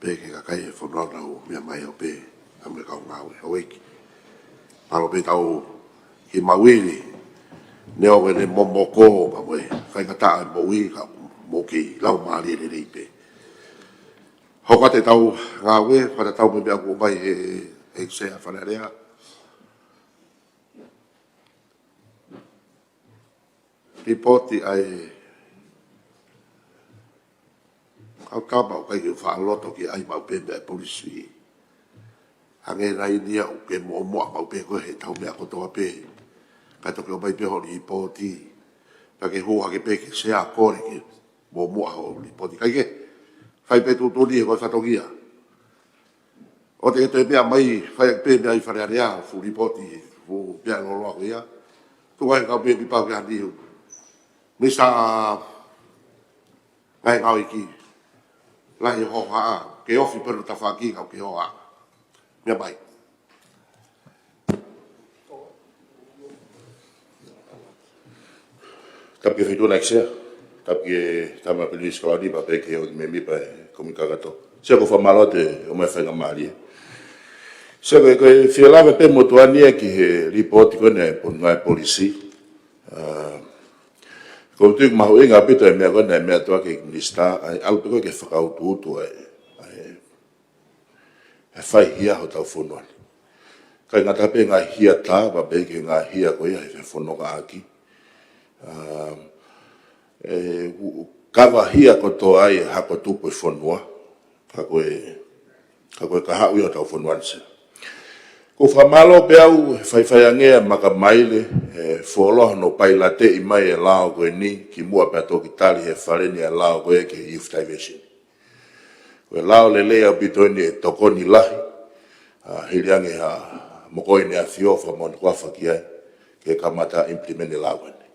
pea ki he kakai ʻo e fonua ʻoku nau meʻa mai ʻo pehē, kae ʻumaʻā e kau ngāue, ʻa e ʻEiki. Mālō pē ʻetau kiʻi maʻu ʻeni, neongo ʻene momoko, pea mo e faingataʻa e moʻui, ka mou kei laumālie lelei pē. Hoko atu ʻetau ngāue, fakatatau mo e meʻa kuo ʻomai ʻe he, ʻe he Sea Fale Alea. Lipooti ʻa e kau tama ʻoku ʻikai ke u faʻa loto ke ʻai maʻu pē meʻa polisi. Hangē nai ni ia ʻoku ke moʻomoʻa maʻu pē koe heʻetau meʻa kotoa pē. Kae toki ʻomai pē hoʻo lipooti. Pea ke hū hake pē ki he Sea ʻo kole ke moʻomoʻa hoʻo lipooti. ʻIkai ke, fai pē tuʻutuʻuni he ko e fatongia. ʻOua te ke toe meʻa mai, fai pē meʻa ʻi Fale Alea, fuʻu lipooti, fuʻu meʻa lōloa ko ia. Tuku ai kau pē pipau ke ani u. Minisitā Ngaahi Ngāue ʻEiki, lahi hohaʻa, ke ofi pē hono tafaʻaki ka ʻoku ke hohaʻa. Meʻa mai. Tapu ki he Feituʻu na ʻEiki Sea, tapu ki he Tama Pilinisi Kalauni, pea pehē ki he ʻEiki Mēmipa ʻo e Kōmiti Kakato. Sea, ʻoku ou fakamālō atu e ʻomai faingamālie. Sea, ko e, ko e fie lave pē mo tuʻa ni ia ki he lipooti ko eni ʻa e Potungāue Polisi. ʻA, ʻoku ou tui ʻoku mahuʻinga ʻaupito e meʻa ko eni, e meʻa atu ʻa e Minisitā, ʻa e ʻalu pē ko ē ke fakautuutu ʻa e, ʻa e, e fai hia hotau fonua ni. ʻIkai ngata pē ngaahi hia tā, pea pehē ki he ngaahi hia ko ia he fefonongaʻaki. ʻA, ʻe, u-, u-, kava hia kotoa ai e hako tupu e fonua. Ka ko e, ka ko e kahaʻu ia hotau fonua ni Sea. ʻOku ou fakamālō pē au he faifai ange ʻa e makamaile, ʻe fuoloa hono pailateʻi mai e lao ko eni, kimuʻa pea toki tali he Fale ni ʻa e lao ko ē ki he youth diversion. Ko e lao lelei ʻaupito eni ʻe tokoni lahi, ʻa, hili ange ha mokoʻi ʻEne ʻAfio fakamonukuafa ki ai, ke kamata implement e lao ko eni.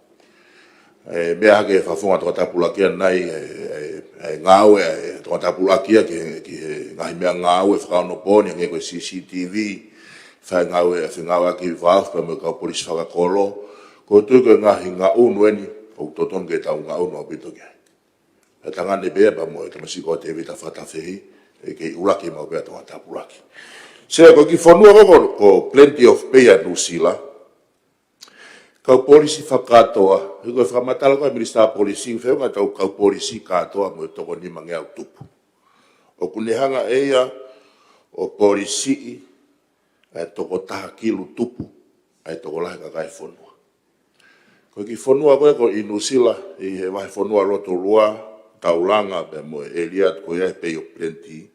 ʻE, meʻa hake e fakafofonga tokatapulaki ʻanenai, ʻe, ʻe, ʻe ngāue, ʻe, tokatapulaki ia ki he, ki he ngaahi meʻangāue fakaonopooni, hangē ko e C C T V, fai ngāue, ʻe fai ngāueʻaki vouch, pea mo e kau polisi fakakolo, ʻoku ou tui ko e ngaahi ngaʻunu eni, ʻoku totonu ke tau ngaʻunu ʻaupito ki ai. ʻE tangane pea pea mo e tamasiʻi ko Tēvita Fatafehi, ʻe kei ʻuluaki maʻu pē ʻa e tokatapulaki. Sea, ko e kiʻi fonua ko, ko, ko Plenty of Pay ʻa Nuʻusila, kau polisi fakakātoa, he ko e fakamatala ko ē ʻa e Minisitā Polisi, feʻunga ʻetau kau polisi kātoa mo e toko nimangeau tupu. ʻOku ne hanga ʻe ia ʻo polisiʻi ʻa e toko taha kilu tupu ʻa e tokolahi kakai fonua. Ko e kiʻi fonua ko ē ko ʻInusila ʻi he vahefonua Lotolua, Taulanga pea mo e ʻēlia ko ia he Bay of Plenty.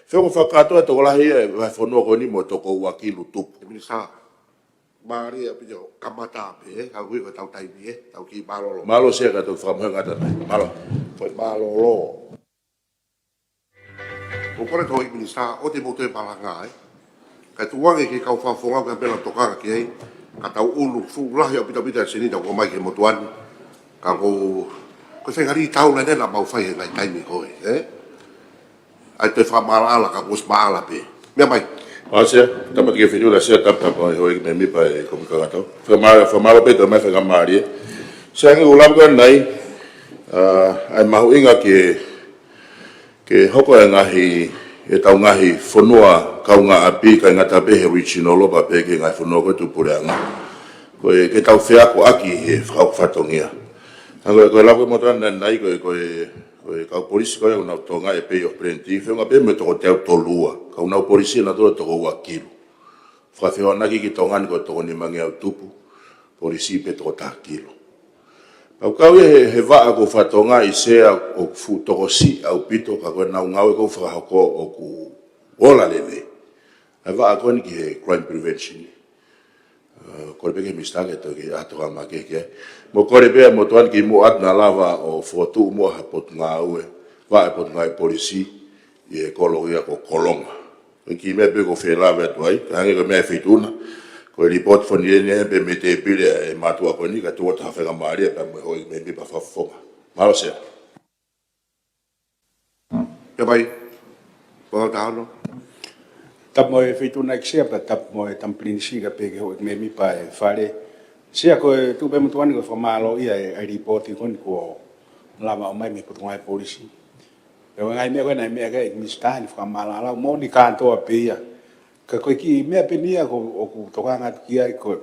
Fēfē hoʻo fakakātoa e tokolahi ʻa e vahefonua ko eni mo e toko ua kilu tupu? Minisitā, mālie ʻaupito, kamata pē, ē, ka ui ko e tau taimi, ē, tau kiʻi mālōlō. Mālō Sea, ka tau fakamohe ngata mai. Mālō. Ko e mālōlō. ʻOku ou kole ki he Minisitā, ʻoua te mou toe malanga ai. Kae tuku ange ki he kau fakafofonga ke pela tokanga ki ai, ka tau ʻunu fuʻu lahi ʻaupito ʻaupito ʻa e seniti ʻoku ʻomai ki he motuʻa ni. Ka ko, ko e fengali taula ʻena naʻa mau fai he ngaahi taimi ko ē, ē? ʻAi toe fakamaʻalaʻala ka kuo ʻosi maʻala pē. Meʻa mai. Mālō Sea, tāpuaki ke fili ula Sea, tāpuaki mo e houʻeiki mēmipa ʻo e Kōmiti Kakatau. Fakamālō, fakamālō pē, tau mai fakamālie. Sea, ʻoku ou lava ko ē ʻanenai, ʻa, ʻa e mahuʻinga ke, ke hoko e ngaahi, ʻetau ngaahi fonua kaungāʻapi, ʻikai ngata pē he regional pea pehē ki he ngaahi fonua ko ē tuʻupuleʻanga. Ko e, ke tau feakoʻaki he fakahoko fatongia. Ka ko e, ko e lava ko ē motuʻa ni ʻanenai ko e, ko e, ko e kau polisi ko ē ʻoku nau tokangaʻi e Bay of Plenty, feʻunga pē mo e toko teau tolu ua. Ka ʻoku nau polisi ʻa nautolu toko ua kilu. Fakafehoanaki ki Tonga ni ko e toko nimangeau tupu, polisi pē toko taha kilu. Pea ʻoku kau ia he, he vaʻa ʻoku ou fakatokangaʻi Sea ʻoku fuʻu tokosiʻi ʻaupito, ka ko ʻenau ngāue ʻoku fakahoko ʻoku ola lelei. ʻA e vaʻa ko eni ki he crime prevention. ʻA, kole pē ki he Minisitā ke toki ʻā toka makehe ki ai. Mo kole pē ʻa e motuʻa ni ke mou ʻatu naʻa lava ʻo fokotuʻu muʻa ha potungāue, vaʻa e potungāue polisi ʻi he kolo ia ko Kolonga. Ko e kiʻi meʻa pē ʻoku ou fie lave atu ai, ka hangē ko e meʻa ʻa e Feituʻu na, ko e lipooti foni eni ʻe pē mei he tēpile ʻa e mātuʻa ko eni, ka tuʻu atu ha faingamālie pea mo e houʻeiki mēmipa fakafofonga. Mālō Sea. Ia mai. Pau taha ono. Tapu mo e Feituʻu na ʻEiki Sea, pea tapu mo e Tama Pilinisi kae pehē ki he houʻeiki mēmipa ʻo e Fale. Sea, ko e tuʻu pē motuʻa ni ko e fakamālō ia ʻa e, ʻa e lipooti ko eni kuo lava ʻo ʻomai mei he potungāue polisi. Pea ko e ngaahi meʻa ko ē naʻe meʻa ki ai e Minisitā ni, fakamaʻalaʻala moʻoni kātoa pē ia. Ka ko e kiʻi meʻa pē eni ia ʻoku, ʻoku ou tokanga atu ki ai ko e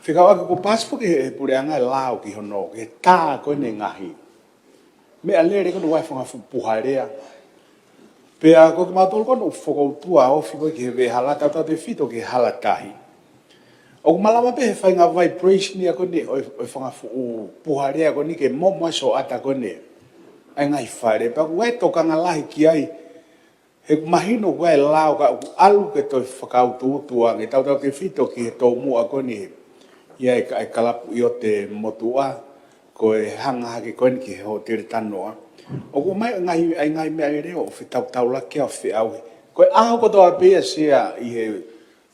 fekauʻaki kuo paasi foki ʻe he puleʻanga e lao ki hono, ki he tā ko eni e ngaahi meʻalele ko eni ʻoku ʻi ai e fanga fuʻu puha lea. Pea ko kimautolu ko eni ʻoku fokoutua ofi ko ē ki he veʻehala, tautautefito ki he hala tahi. ʻOku malava pē he faʻahinga vibration ia ko eni ʻo e, ʻo e fanga fuʻu puha lea ko eni ke momo ai e sōʻata ko eni ʻa e ngaahi fale. Pea ʻoku ʻi ai e tokanga lahi ki ai, he ʻoku mahino ʻoku ʻi ai e lao ka ʻoku ʻalu ke toe fakautuutu ange, tautautefito ki he tomuʻa ko eni ia e ka-, e kalapu ʻi ʻotu e motuʻa, ko e hanga hake ko eni ki he hōtele Tanoa. ʻOku ʻomai e ngaahi, e ngaahi meʻalele ʻo fetautaulaki ʻo feʻauhi. Ko e ʻaho kotoa pē ia Sea ʻi he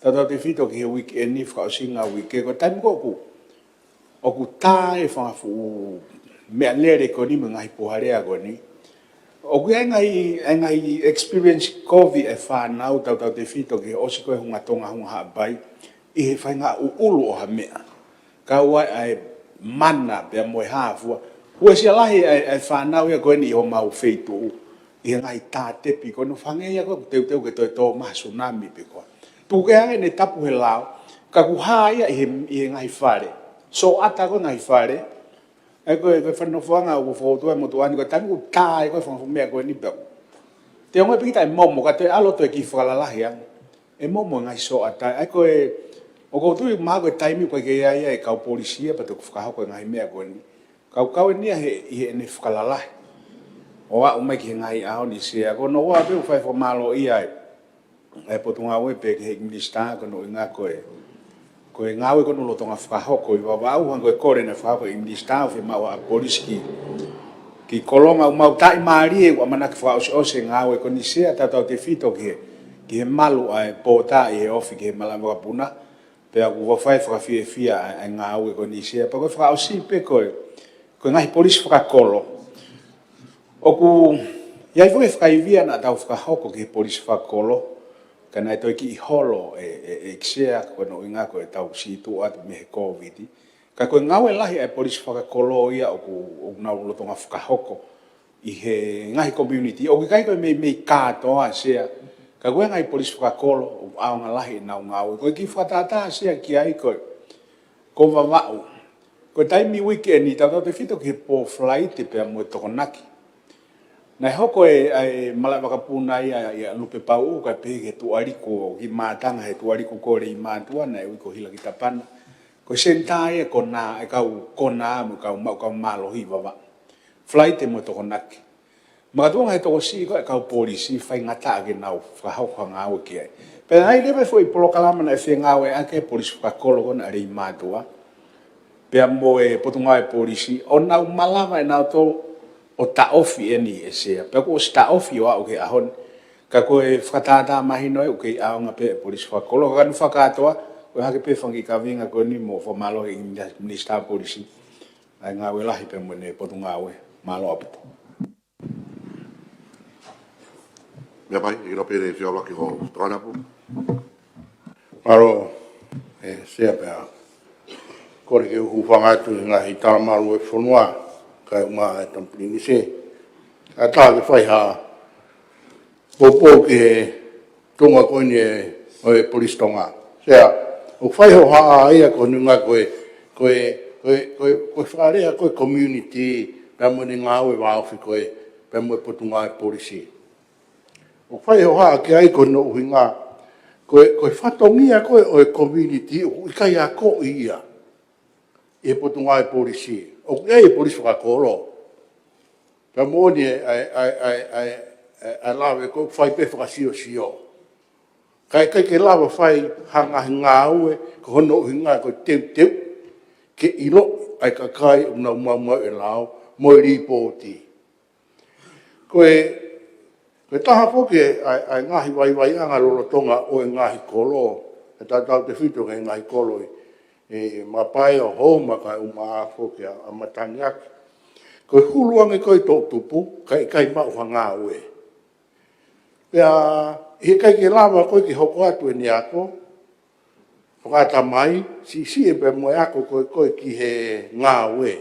tautautefito ki he uike ni fakaʻosinga uike, ko e taimi ko ē ʻoku, ʻoku tā e fanga fuʻu meʻalele ko eni mo e ngaahi puha lea ko eni. ʻOku ʻi ai e ngaahi, e ngaahi experience kovi e fānau tautautefito ki he ʻosi ko ē hunga Tonga hunga Haʻapai ʻi he faʻahinga ʻuʻulu ʻo ha meʻa. Ka ʻoku ʻi ai e mana pea mo e hā fua. Uesia lahi e, e fānau ia ko eni ʻi homau feituʻu ʻi he ngaahi tātepi ko eni ʻo hangē ia ko ē ʻoku teuteu ke toe tō mai ha tsunami pe ko e hā. Tuku kehe ange ʻene tapu he lao, ka ʻoku hā ia ʻi he, ʻi he ngaahi fale. Sōʻata ko ē ngaahi fale, ʻa ia ko e, ko e fanofoʻanga ʻoku fokoutua e motuʻa ni, ko e taimi ʻoku tā ai ko ē fanga fuʻu meʻa ko eni pea ʻoku toe ongoʻi pē kita ʻe momo, ka toe ʻalu ʻo toe kiʻi fakalalahi ange. ʻE momo e ngaahi sōʻata, ʻa ia ko e, ʻoku ou tui mahalo ko e taimi ʻoku ʻikai ke ʻi ai e kau polisi ia pea toki fakahoko e ngaahi meʻa ko eni. Ka ʻoku kau eni ia he, ʻi heʻene fakalalahi ʻo aʻu mai ki he ngaahi ʻaho ni Sea. Ko hono ua pē ʻoku fai fakamālō ia e, e potungāue pea ki he Minisitā ko hono ʻuhinga ko e, ko e ngāue ko eni ʻoku lolotonga fakahoko ʻi Vavaʻu, hangē ko e kole naʻe fakahoko ʻe he Minisitā ʻo fiemaʻu ha polisi ki, ki Kolonga. ʻOku mau tāʻimālie ʻoku ʻamanaki fakaʻosiʻosi e ngāue ko eni Sea tautautefito ki he, ki he malu ʻa e pōtā ʻi he ofi ki he malaʻe vakapuna. Pea ʻoku ou fai fakafiefia ʻa e, ʻa e ngāue ko eni Sea. Pea ko e fakaʻosi pē ko e, ko e ngaahi polisi fakakolo. ʻOku ʻi ai foki e fakaivia naʻa tau fakahoko ki he polisi fakakolo, ka naʻe toe kiʻi holo e, e, ʻEiki Sea, ko hono ʻuhinga ko ʻetau situʻa atu mei he Kōviti. Ka ko e ngāue lahi ʻa e polisi fakakolo ia ʻoku, ʻoku nau lolotonga fakahoko ʻi he ngaahi community. ʻOku ʻikai ko e meimei kātoa Sea, ka ko e ngaahi polisi fakakolo ʻoku ʻaonga lahi ʻenau ngāue. Ko e kiʻi fakatātā Sea ki ai ko e, ko Vavaʻu. Ko e taimi uike ni tautautefito ki he pō Falaite pea mo e Tokonaki, Naʻe hoko e, ʻa e malaʻe vakapuna ia ʻia Lupe Pauʻu, kae pehē ki he tuʻa liku, ki Mātanga he tuʻa liku ko Leimātuʻa, naʻe ui ko Hilakitapana. Ko e senitā ia ko ena, e kau kona mo e kau maʻu, kau mālohi Vavaʻu. Falaite mo Tokonaki. Makatuʻunga he tokosiʻi ko e kau polisi, faingataʻa ke nau fakahoko ha ngāue ki ai. Pea ʻi ai leva e foʻi polokalama naʻe fengāueʻaki e polisi fakakolo ko ena ʻa Leimātuʻa pea mo e Potungāue Polisi, ʻo nau malava ʻe nautolu ʻo taʻofi eni, ʻe Sea. Pea kuo ʻosi taʻofi ʻo aʻu ki he ʻaho ni. Ka ko e fakatātā mahino ē ʻoku kei ʻaonga pē e polisi fakakolo. Ka ʻoku ou fakakātoa, ko e hake pē fanga kiʻi kaveinga ko eni mo fakamālō ʻi he Minisitā Polisi, ʻa e ngāue lahi pea mo ʻene potungāue. Mālō ʻaupito. Meʻapai, ʻilo pē ʻe he Feilaaki ʻo Tongatapu. Mālō, ʻe Sea, pea kole ke u hūfanga atu he ngaahi talamalu ʻo e fonua, kae ʻumaʻā e Tama Pilinisi. Kae ʻatā ke fai ha poupou ki he tuʻunga ko eni ʻo e Polisi Tonga. Sea, ʻoku fai hohaʻa ia ko e ʻuhinga ko e, ko e, ko e, ko e, ko e fakalea ko e community, pea mo ʻene ngāue vāofi ko e, pea mo e Potungāue Polisi. ʻOku fai hohaʻa ki ai ko hono ʻuhinga, ko e, ko e fatongia ko e ʻo e community ʻoku ʻikai akoʻi ia ʻi he Potungāue Polisi. ʻOku ʻi ai e polisi fakakolo. Pea moʻoni e, ʻa e, ʻa e, ʻa e, ʻa e, ʻa e, ʻa e lave ko e fai pē fakasiosio. Kae ʻikai ke lava fai ha ngaahi ngāue ko hono ʻuhinga ko e teuteu ke ʻilo ʻa e kakai ʻoku nau maumauʻi e lao mo e lipooti. Ko e, ko e taha foki ʻa e, ʻa e ngaahi vaivaiʻanga lolotonga ʻo e ngaahi kolo, ʻe tautautefito ki he ngaahi kolo ʻi, ʻi Mapaea, Houma kae ʻumaʻā foki ʻa, ʻa Mataniaki. Ko e hulu ange ko e toʻutupu, kae ʻikai maʻu ha ngāue. Pea ʻi he ʻikai ke lava ko e ke hoko atu ʻene ako fakaʻatamai, siʻisiʻi pea mo e ako ko e, ko e ki he ngāue.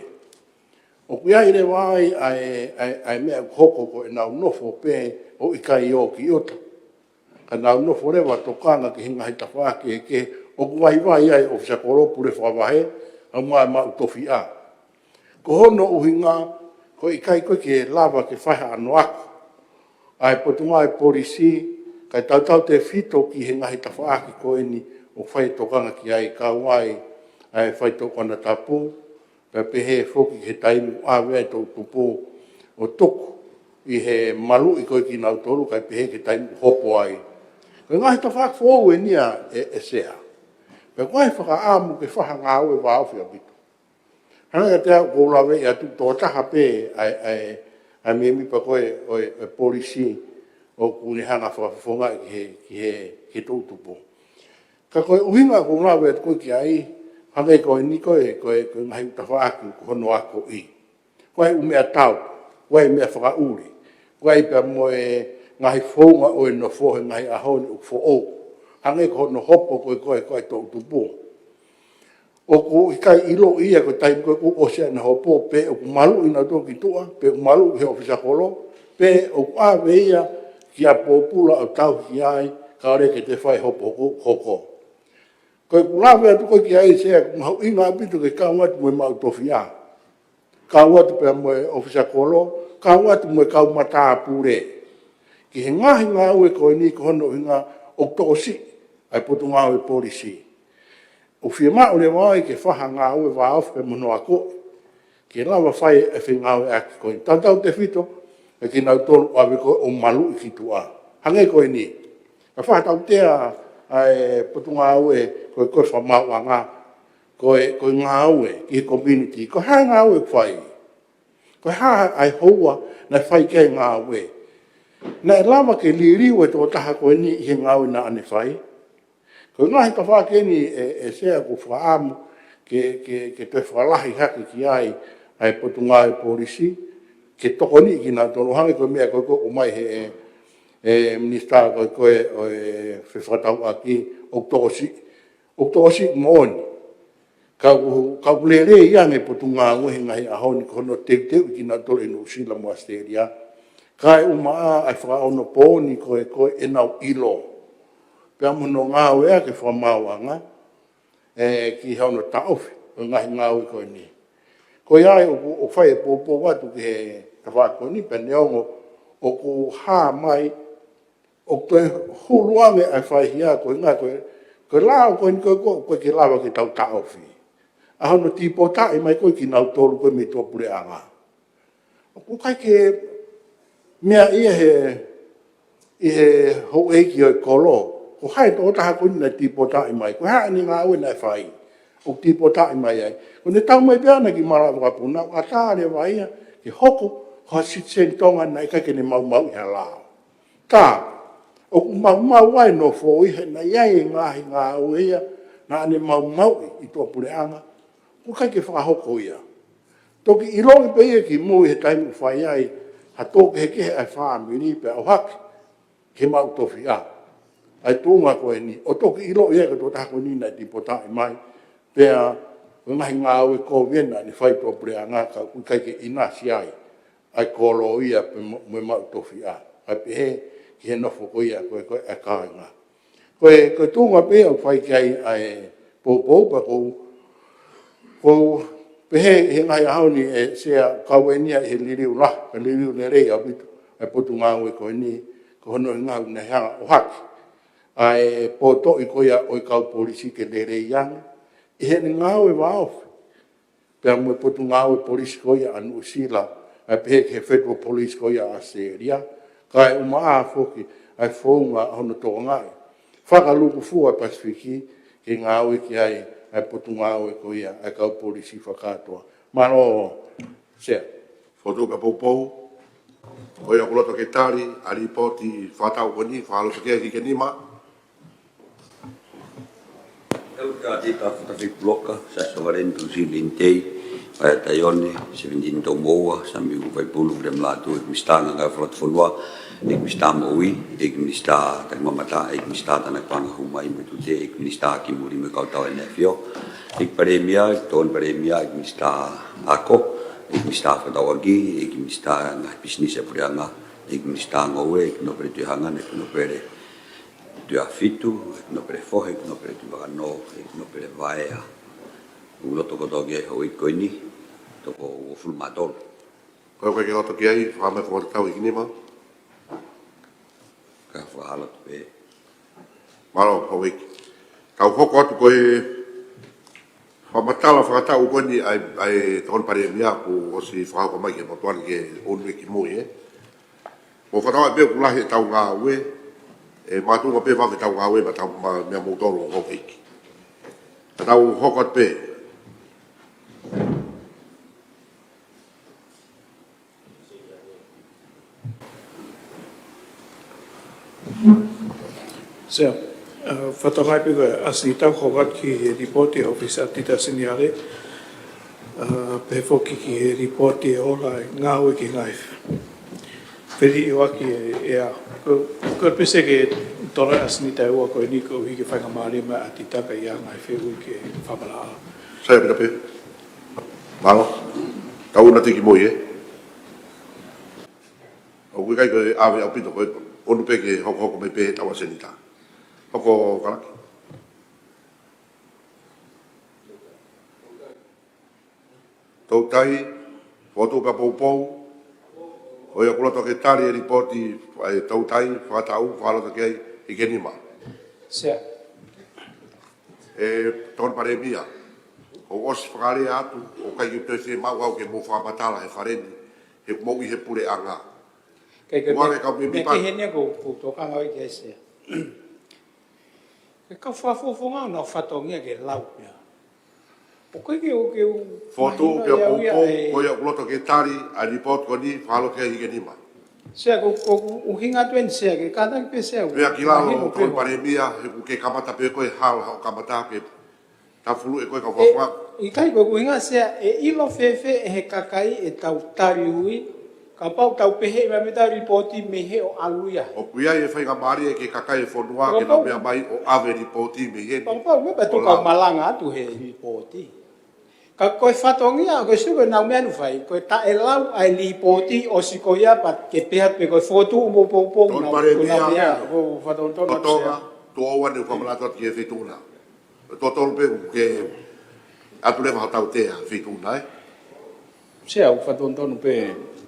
ʻOku ʻi ai leva ai ʻa e, ʻa e, ʻa e meʻa ʻoku hoko ko ʻenau nofo pē ʻo ʻikai ō ki ʻuta. Ka nau nofo leva tokanga ki he ngaahi tafaʻaki kehekehe ʻoku vaivai ai ʻofisa kolo, pule fakavahe, kae ʻumaʻā e maʻu tofiʻa. Ko hono ʻuhinga, ko e ʻikai ko e ke lava ke fai haʻano ako ʻa e Potungāue Polisi, kae tautautefito ki he ngaahi tafaʻaki ko eni ʻoku fai e tokanga ki ai, kau ai ʻa e faitoʻo konatapu, pea pehē foki ki he taimi ʻoku ʻave ai e toʻutupu ʻo tuku ʻi he maluʻi ko e kinautolu, kae pehē ki he taimi ʻoku hopo ai. Ko e ngaahi tafaʻaki foʻou eni ia ʻe, ʻe Sea. Pea ko e fakaʻamu ke fai ha ngāue vāofi ʻaupito. Hangē kiate au, ʻoku ou laveʻi atu, tokotaha pē ʻa e, ʻa e, ʻa e mēmipa ko e, ʻo e, ʻo e polisi ʻoku ne hanga fakafofongaʻi ki he, ki he, ki he toʻutupu. Ka ko e ʻuhinga ʻoku ou lave atu ko e ki ai, hangē ko eni ko e, ko e, ko e ngaahi tafaʻaki ko hono akoʻi. Ko e ʻū meʻatau, ko e meʻa fakaʻuli, ko e pea mo e ngaahi founga ʻo e nofo he ngaahi ʻaho ni ʻoku foʻou. Hangē ko hono hopo ko e, ko e, ko e toʻutupu. ʻOku ʻikai ʻiloʻi ia ko e taimi ko ē ʻoku ʻosi ʻena hopo, pe ʻoku maluʻi nautolu ki tuʻa, pe ʻoku maluʻi he ʻofisa kolo, pe ʻoku ʻave ia kia pōpula ʻo tauhi ai, kae ʻoua ke toe fai hopo hoko, hoko. Ko ʻeku lave atu ko e ki ai, Sea, ʻoku mahuʻinga ʻaupito ke kau atu mo e maʻu tofiʻa. Kau atu pea mo e ʻofisa kolo, kau atu mo e kau matāpule. Ki he ngaahi ngāue ko eni ko hono ʻuhinga ʻoku tokosiʻi ʻa e Potungāue Polisi. ʻOku fiemaʻu leva ai ke fai ha ngāue vāofi pea mo hono akoʻi, ke lava fai e fengāueʻaki ko eni. Tautautefito ʻa kinautolu ʻoku ʻave ko ē ʻo maluʻi ki tuʻa. Hangē ko eni. Ka fakatautea ʻa e Potungāue ko e, ko e Fakamaauʻanga, ko e, ko e ngāue ki he community, ko e hā e ngāue ʻoku fai? Ko e hā ʻa e houa naʻe fai ki ai e ngāue? Naʻe lava ke liliu e tokotaha ko eni ʻi he ngāue naʻa ne fai? Ko e ngaahi tafaʻaki eni ʻe, ʻe Sea, ʻoku ou fakaʻamu ke, ke, ke toe fakalahi hake ki ai ʻa e Potungāue Polisi, ke tokoniʻi kinautolu, hangē ko e meʻa ko ē ʻoku ʻomai he, ʻe, ʻe Minisitā ko e, ko e, ʻo e Fefakatauʻaki, ʻoku tokosiʻi, ʻoku tokosiʻi moʻoni. Ka ʻoku, ka ʻoku lelei ange e Potungāue he ngaahi ʻaho ni ko hono teuteuʻi kinautolu ʻi Nuʻusila mo ʻAositelēlia. Kae ʻumaʻā ʻa e fakaonopooni ko e, ko ʻenau ʻilo pea mo hono ngāueʻaki e Fakamaauʻanga, ʻe, ki hono taʻofi ʻo e ngaahi ngāue ko eni. Ko ia ai ʻoku, ʻoku fai e poupou atu ki he tafaʻaki ko eni, pea neongo ʻoku hā mai, ʻoku toe hulu ange ʻa e faihia ko e ngā ko e, ko e lao ko eni ko e ko, ko e ke lava ke tau taʻofi. ʻA hono tīpotaʻi mai ko e kinautolu ko e mei tuʻapuleʻanga. ʻOku ʻikai ke meʻa ia he, ʻi he houʻeiki ʻo e kolo. Ko hai tokotaha ko eni naʻe tīpotaʻi mai. Ko e hā ʻene ngāue naʻe fai. ʻOku tīpotaʻi mai ai. Ko ʻene tau mai pē ʻana ki Malaʻe Vakapuna, ʻoku ʻatā leva ia ke hoko ko ha sitiseni Tonga naʻe ʻikai ke ne maumauʻi ha lao. Ka, ʻoku maumau ai nofo ʻi he naʻe ʻi ai e ngaahi ngāue ia, naʻa ne maumauʻi ʻi tuʻapuleʻanga, ʻoku ʻikai ke fakahoko ia. Toki ʻiloʻi pē ia ki mui he taimi ʻoku fai ai ha tō kehekehe ʻa e fāmili pea ʻohake ki he maʻu tofiʻa. ʻA e tuʻunga ko eni, ʻo toki ʻiloʻi ai ko e tokotaha ko eni naʻe tīpotaʻi mai, pea ko e ngaahi ngāue kovi ena naʻa ne fai tuʻapuleʻanga ka ʻoku ʻikai ke ʻinasi ai ʻa e kolo ia pea mo, mo e maʻu tofiʻa. ʻA e pehē ki he nofo ko ia ko e, ko e kāinga. Ko e, ko e tuʻunga pē ʻoku fai ki ai ʻa e poupou pea ʻoku ou, ʻoku ou pehē he ngaahi ʻaho ni ʻe Sea, kau eni ia ʻi he liliu lahi, ka liliu lelei ʻaupito ʻa e potungāue ko eni, ko hono ʻuhinga naʻe hanga ʻo ʻohake ʻa e potoʻi ko ia ʻo e kau polisi ke lelei ange ʻi heʻene ngāue vāofi. Pea mo e potungāue polisi ko ia ʻa Nuʻusila, ʻa e pehē ki he Federal Police ko ia ʻa ʻAositelēlia, kae ʻumaʻā foki ʻa e founga ʻa hono tokangaʻi fakalūkufua ʻa e Pasifiki ke ngāue ki ai ʻa e potungāue ko ia ʻa e kau polisi fakakātoa. Mālō, Sea. Fotu ka poupou, ko ia ʻoku loto ke tali ʻa e lipooti fakataʻu ko eni, fakaloto ki he hiki nima. ʻEletā Tita Fatafi Puloka, Siaosi Sovaleni Tuʻusi Lini Tei, Paea Taione, Seventini Toumoua, Samiu Faipulu, William Lātū, ʻEiki Minisitā Ngangaiʻifo Lotofonua, ʻEiki Minisitā Moʻui, ʻEiki Minisitā Takimamata, ʻEiki Minisitā Tānaki Paʻanga Hū Mai mo e Tute, ʻEiki Minisitā Kimui mo e Kau Tau ʻEne ʻAfio, ʻEiki Palēmia, ʻEiki Tokoni Palēmia, ʻEiki Minisitā Ako, ʻEiki Minisitā Fakatauʻaki, ʻEiki Minisitā Ngaahi Pisinisi ʻa e Puleʻanga, ʻEiki Minisitā Ngoue, ʻEiki Nōpele Tuʻihaʻangana, ʻEiki Nōpele Tuʻiafitu, ʻEiki Nōpele Fohe, ʻEiki Nōpele Tuʻivakanō, ʻEiki Nōpele Vaea. ʻOku loto kotoa ki ai houʻeiki ko eni, toko uofulu mā tolu. Ko e ʻoku ʻikai ke loto ki ai, fakaʻamu e fakatatau hiki nima. Ka fakahā loto pē. Mālō, houʻeiki. Kau hoko atu ko e fakamatala fakataʻu ko eni ʻa e, ʻa e Tokoni Palēmia kuo ʻosi fakahoko mai ki he motuʻa ni ke ʻunu ki mui, ē. Mo fakatauange pē ʻoku lahi ʻetau ngāue, ʻe makatuʻunga pē vave ʻetau ngāue mo ʻetau ma-, meʻa moutolu houʻeiki. Ka tau hoko atu pē. Sea, ʻa, fakatauange pē ko e ʻasenita ʻoku hoko atu ki he lipooti ʻa e ʻOfisa ʻa Tita Seniale, ʻa, pehē foki ki he lipooti ʻe ola e ngāue ki he ngaahi feliʻiʻaki ʻe, ʻe ʻa. Ko, ko e pese ke tola ʻasenita ʻe ua ko eni koeʻuhi ke faingamālie mai ʻa Tita ka ʻi ai ha ngaahi fehuʻi ke fakamaʻalaʻala. Sai, ʻaupito pē. Mālō. Tau ʻunu atu ki mui, ē. ʻOku ʻikai ke ʻave ʻaupito ko e ʻunu pē ke hokohoko mai pē ʻetau ʻasenita. Hoko Kalaki. Toutai, fotu ka poupou, ko ia ʻoku loto ke tali e lipooti, ʻa e toutai, fakataʻu, fakaloto ki ai, hiki nima. Sea. ʻE Tokoni Palēmia, ʻoku ʻosi fakalea atu, ʻoku ʻikai ke toe fiemaʻu au ke mou fakamatala he fale ni, he ʻoku mou ʻi he puleʻanga. Ke, ke, Kuale kau me me mipa. Ke hene ko, ko tokanga ʻi ke Sea. Ke kau fakafofonga na fatongia ke lau pea. ʻOku ʻikai ke, ʻoku ʻikai ke u Fotu, mahino pea ia ʻo ia poupou, ʻe ko ia ʻoku loto ke tali, ʻa e lipooti ko eni, fakaloto ki ai hiki nima. Sea ko, ko, ʻuhinga atu eni Sea, ke kātaki pē Sea. Pea ki lalo, mahino pē Tokoni mo. Palēmia, he ʻoku ke kamata pē ko e hala, ʻo kamata ke tafulu ʻe ko e kau ʻE, fakafofonga. ʻIkai ko e ʻuhinga Sea, ʻe ʻilo fēfē ʻe he kakai ʻetau tali ui, kapau tau pehē mai mei heʻetau lipooti mei hē ʻo ʻalu ia. ʻOku ʻi ai e faingamālie ki he kakai e fonua, ke nau Kapau. meʻa mai ʻo ʻave lipooti mei hē. Kapau, me pa ʻo tuka lau. Malanga atu he lipooti. Ka ko e fatongia, ko e sio ko e nau meʻa nu fai, ko e taʻelau ʻa e lipooti ʻosi ko ia pea ke pehē pē ko e fotu mo poupou Tokoni nau, Palēmia, ko nau meʻa, ko fatongia ʻo Sea. Tonga, tuʻo ua ne u fakamanatu atu ki he feituʻu na. Totonu pē ke ʻatu leva ha tautea feituʻu na, ē. Sea, ʻoku fatongia pē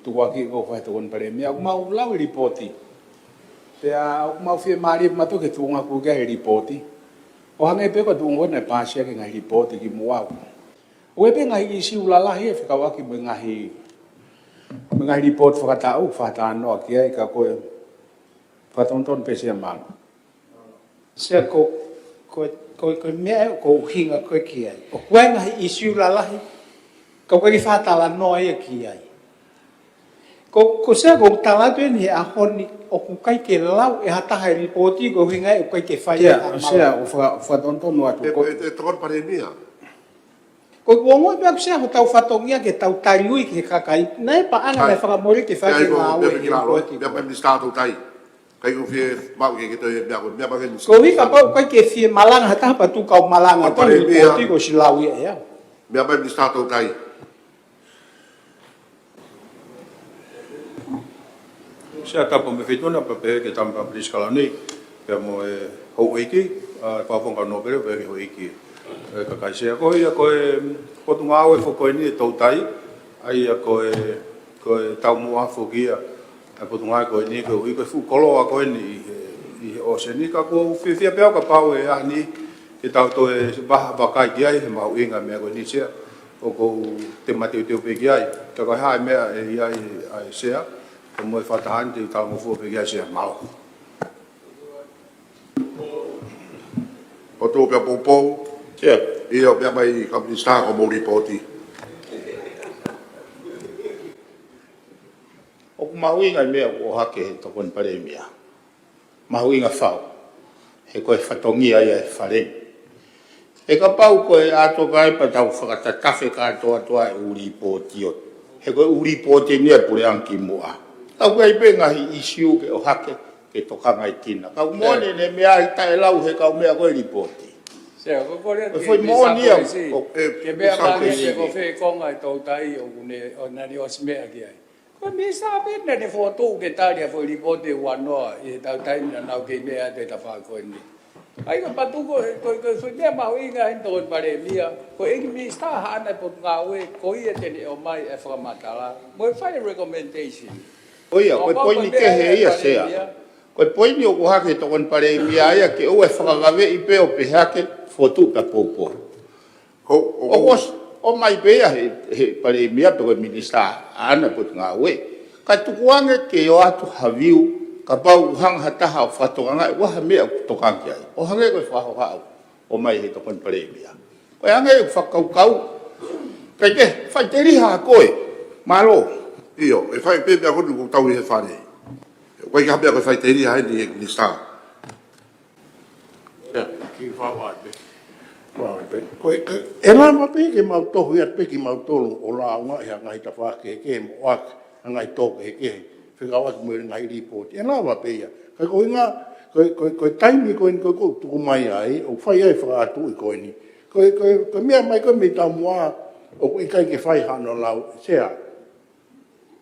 Tukuakiʻi ʻoku fai ʻe he Tokoni Palēmia, ʻoku mau lau e lipooti. Pea ʻoku mau fiemālie mautolu ke tuʻunga ʻoku ʻi ai e lipooti. ʻO hangē pē ko e tuʻunga naʻe pāsia ki he ngaahi lipooti kimuʻa. ʻOku ʻi ai pē ngaahi ʻīsiu lalahi ʻe fekauʻaki mo e ngaahi, mo e ngaahi lipooti fakataʻu, fakatalanoa ki ai ka ko e fakatonutonu pē Sea Malo. Sea ko, ko, ko, ko e meʻa ʻoku ou ʻuhinga ko ē ki ai. ʻOku ʻi ai e ngaahi ʻīsiu lalahi, ka ʻoku ʻikai ke fakatalanoa ia ki ai. Ko, ko Sea ko e tala atu eni he ʻaho ni ʻoku ʻikai ke lau ʻe ha taha e lipooti ko e ʻuhinga ʻoku ʻikai ke fai Sea, ha Sea, ʻo faka-, fakatonutonu atu. E, ko e, e Tokoni Palēmia. Ko e ongo pē ʻaku Sea ko hotau fatongia ke tau tali ui ki he kakai. Naʻe paʻanga Hai. naʻe fakamole ke fai Hai, ke ko, ngāue pea ki he lalo, lipooti. Pea mai Minisitā Toutai. ʻIkai ke u fiemaʻu ke ke toe meʻa ko, meʻa mai Minisitā. Ko e ʻuhi kapau ʻoku ʻikai ke fie malanga ha taha pea tuku au malanga Ko e tau Palēmia. lipooti ko e siʻi lau ia ʻe au. Meʻa mai Minisitā Toutai. Sea, tapu mo e Feituʻuna, pea pehē ki he Tama Palesiteni Kalauni, pea mo e houʻeiki, ʻa, Fakafofonga Nōpele, pea ki he houʻeiki, ʻe, kakai Sea ko ia, ko e potungāue foki ko eni ʻa e Toutai, ʻa ia ko e, ko e taumuʻa foki ia, ʻa e potungāue ko eni, ko e, ko e fuʻu koloa ko eni ʻi he, ʻi he ʻōseni, ka ʻoku ou fiefia pē au kapau ʻe ʻi ai ha taha ʻe toe vakai ki ai, he mahuʻinga e meʻa ko eni Sea, ʻoku ou teu mateuteu pē ki ai. Ka ko e hā e meʻa ʻe ʻi ai ʻa e Sea, ʻo mo e fakataha ni te u talangofua pē ki ai Sea, mālō. ʻOku ou pehē poupou. Sea. ʻIo, meʻa mai kau Minisitā ko hoʻomou lipooti. ʻOku mahuʻinga e meʻa ʻoku ʻohake ʻe he Tokoni Palēmia. Mahuʻinga fau. He ko e fatongia ia e Fale ni. He kapau ko e ʻato kai pea tau fakatatafe kātoa ʻa e ʻū lipooti ʻo. He ko e ʻū lipooti eni ʻa e puleʻanga kimuʻa. Ka ʻoku ʻi ai pē ngaahi ʻīsiu ke ʻohake ke tokangaʻi kinaua. Ka ʻoku moʻoni ʻene meʻa ʻi taʻelau he kau meʻa ko e lipooti. Sea, ko e kole Ko e foʻi moʻoni ia, ko e, ke meʻa mai ke ko e fē konga ʻe Toutai ʻoku ne, ʻo naʻa ne ʻosi meʻa ki ai. Ko e Minisitā pē naʻa ne fokotuʻu ke tali ʻa e foʻi lipooti ʻe uanoa ʻi he taimi naʻa nau kei meʻa atu he tafaʻaki ko eni. ʻA ia ka patu ko e, ko e, ko e foʻi meʻa mahuʻinga ʻi he Tokoni Palēmia, ko e ʻEiki Minisitā haʻana e potungāue, ko ia te ne ʻomai e fakamatala, mo e fai e recommendation. Ko ia, ko e Kapau ko e poini meʻa kehe ia ia Sea. Palēmia. Ko e poini ʻoku ʻohake ʻe he Tokoni Palēmia ia ke ʻoua ʻe fakavaveʻi pē ʻo pehē ake fotu pē poupou. Ko, ko, ʻOku ʻosi ʻomai pē ia he, he Palēmia pe ko e Minisitā haʻana e potungāue. Ka tukuange ke ʻoatu ha view, kapau ʻoku hanga ha taha ʻo fakatokangaʻi ʻoku ʻi ai ha meʻa ʻoku tokanga ki ai. ʻO hangē ko e fakahohaʻa ʻoku ʻomai ʻe he Tokoni Palēmia. Ko e hangē ʻoku fakakaukau. Kae kehe, faʻiteliha koe. Mālō. ʻIo, ʻe fai pē meʻa ko eni ʻoku tau ʻi he Fale. ʻOku ʻikai ha meʻa ko e faʻiteliha eni ʻe he Minisitā. Ia, kiʻi fakaʻosi pē. Fakaʻosi pē. Ko e, ʻe lava pē ke mau tohi atu pē kimautolu ʻo lāunga ʻi ha ngaahi tafaʻaki kehekehe mo ʻoatu ha ngaahi tō kehekehe. Fekauʻaki mo e ngaahi lipooti. ʻE lava pē ia. Ka ko e ʻuhinga, ko e, ko e, ko e taimi ko eni ko ē ʻoku tuku mai ai, ʻoku fai ai e fakaʻatuʻi ko eni. Ko e, ko e, ko e meʻa mai ko ē mei taumuʻa, ʻoku ʻikai ke fai hano lau, Sea.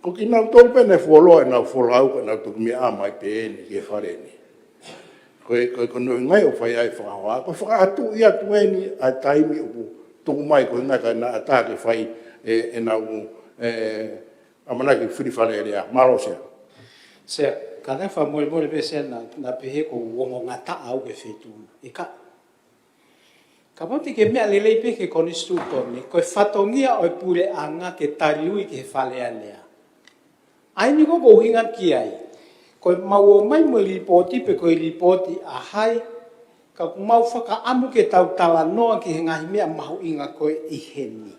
Ko kinautolu pē naʻe fuoloa ʻenau folau, ko ʻenau toki meʻa mai pē eni ki he Fale ni. Ko e, ko e, ko hono ʻuhinga ia ʻoku fai ai e fakahohaʻa, ko e fakaʻatuʻi atu eni ʻa e taimi ʻoku tuku mai ko e ʻuhinga ka naʻa ʻatā ke fai ʻe, ʻenau, ʻe, ʻamanaki fili Fale Alea. Mālō Sea. Sea, ka naʻe fakamolemole pē Sea naʻa, naʻa pehē ʻoku ou ongongataʻa au ki he Feituʻu. ʻIkai. Kapau te ke meʻa lelei pē ki he konisitūtone, ko e fatongia ʻo e puleʻanga ke tali ui ki he Fale Alea. ʻA eni ko ē ʻoku ou ʻuhinga ki ai. Ko ʻemau ō mai mo e lipooti pe ko e lipooti ʻa hai, ka ʻoku mau fakaʻamu ke tau talanoa ki he ngaahi meʻa mahuʻinga ko ē ʻi heni.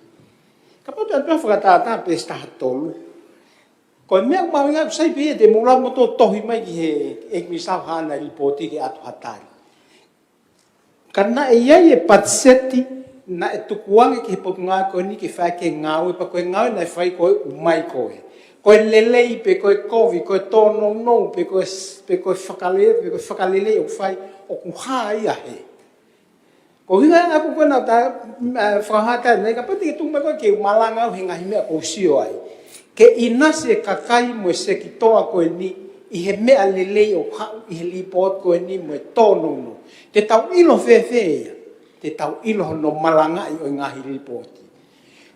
Kapau te u toe fakatātā peesi taha tolu. Ko e meʻa ʻoku mahuʻinga ʻoku sai pē ia te mou lava moutolu ʻo tohi mai ki he ʻEiki Minisitā haʻana lipooti ke ʻoatu ha tali. Ka naʻe ʻi ai e patiseti naʻe tukuange ki he potungāue ko eni ke fai ki he ngāue pea ko e ngāue naʻe fai ko ē ʻoku ʻomai ko ē. Ko e lelei pe ko e kovi, ko e tōnounou pe ko e s-, pe ko e fakale-, pe ko e fakalelei ʻoku fai ʻoku hā ia he. Ko e ʻuhinga ia ʻaku ko ē naʻa ta, ʻa, fakahā atu ʻanenai kapau te ke tuku mai ko ē ke u malanga au he ngaahi meʻa ʻoku ou sio ai. Ke ʻinasi e kakai mo e sekitoa ko eni ʻi he meʻa lelei ʻoku haʻu ʻi he lipooti ko eni mo e tōnounou. Te tau ʻilo fēfē ia, te tau ʻilo hono malangaʻi ʻo e ngaahi lipooti.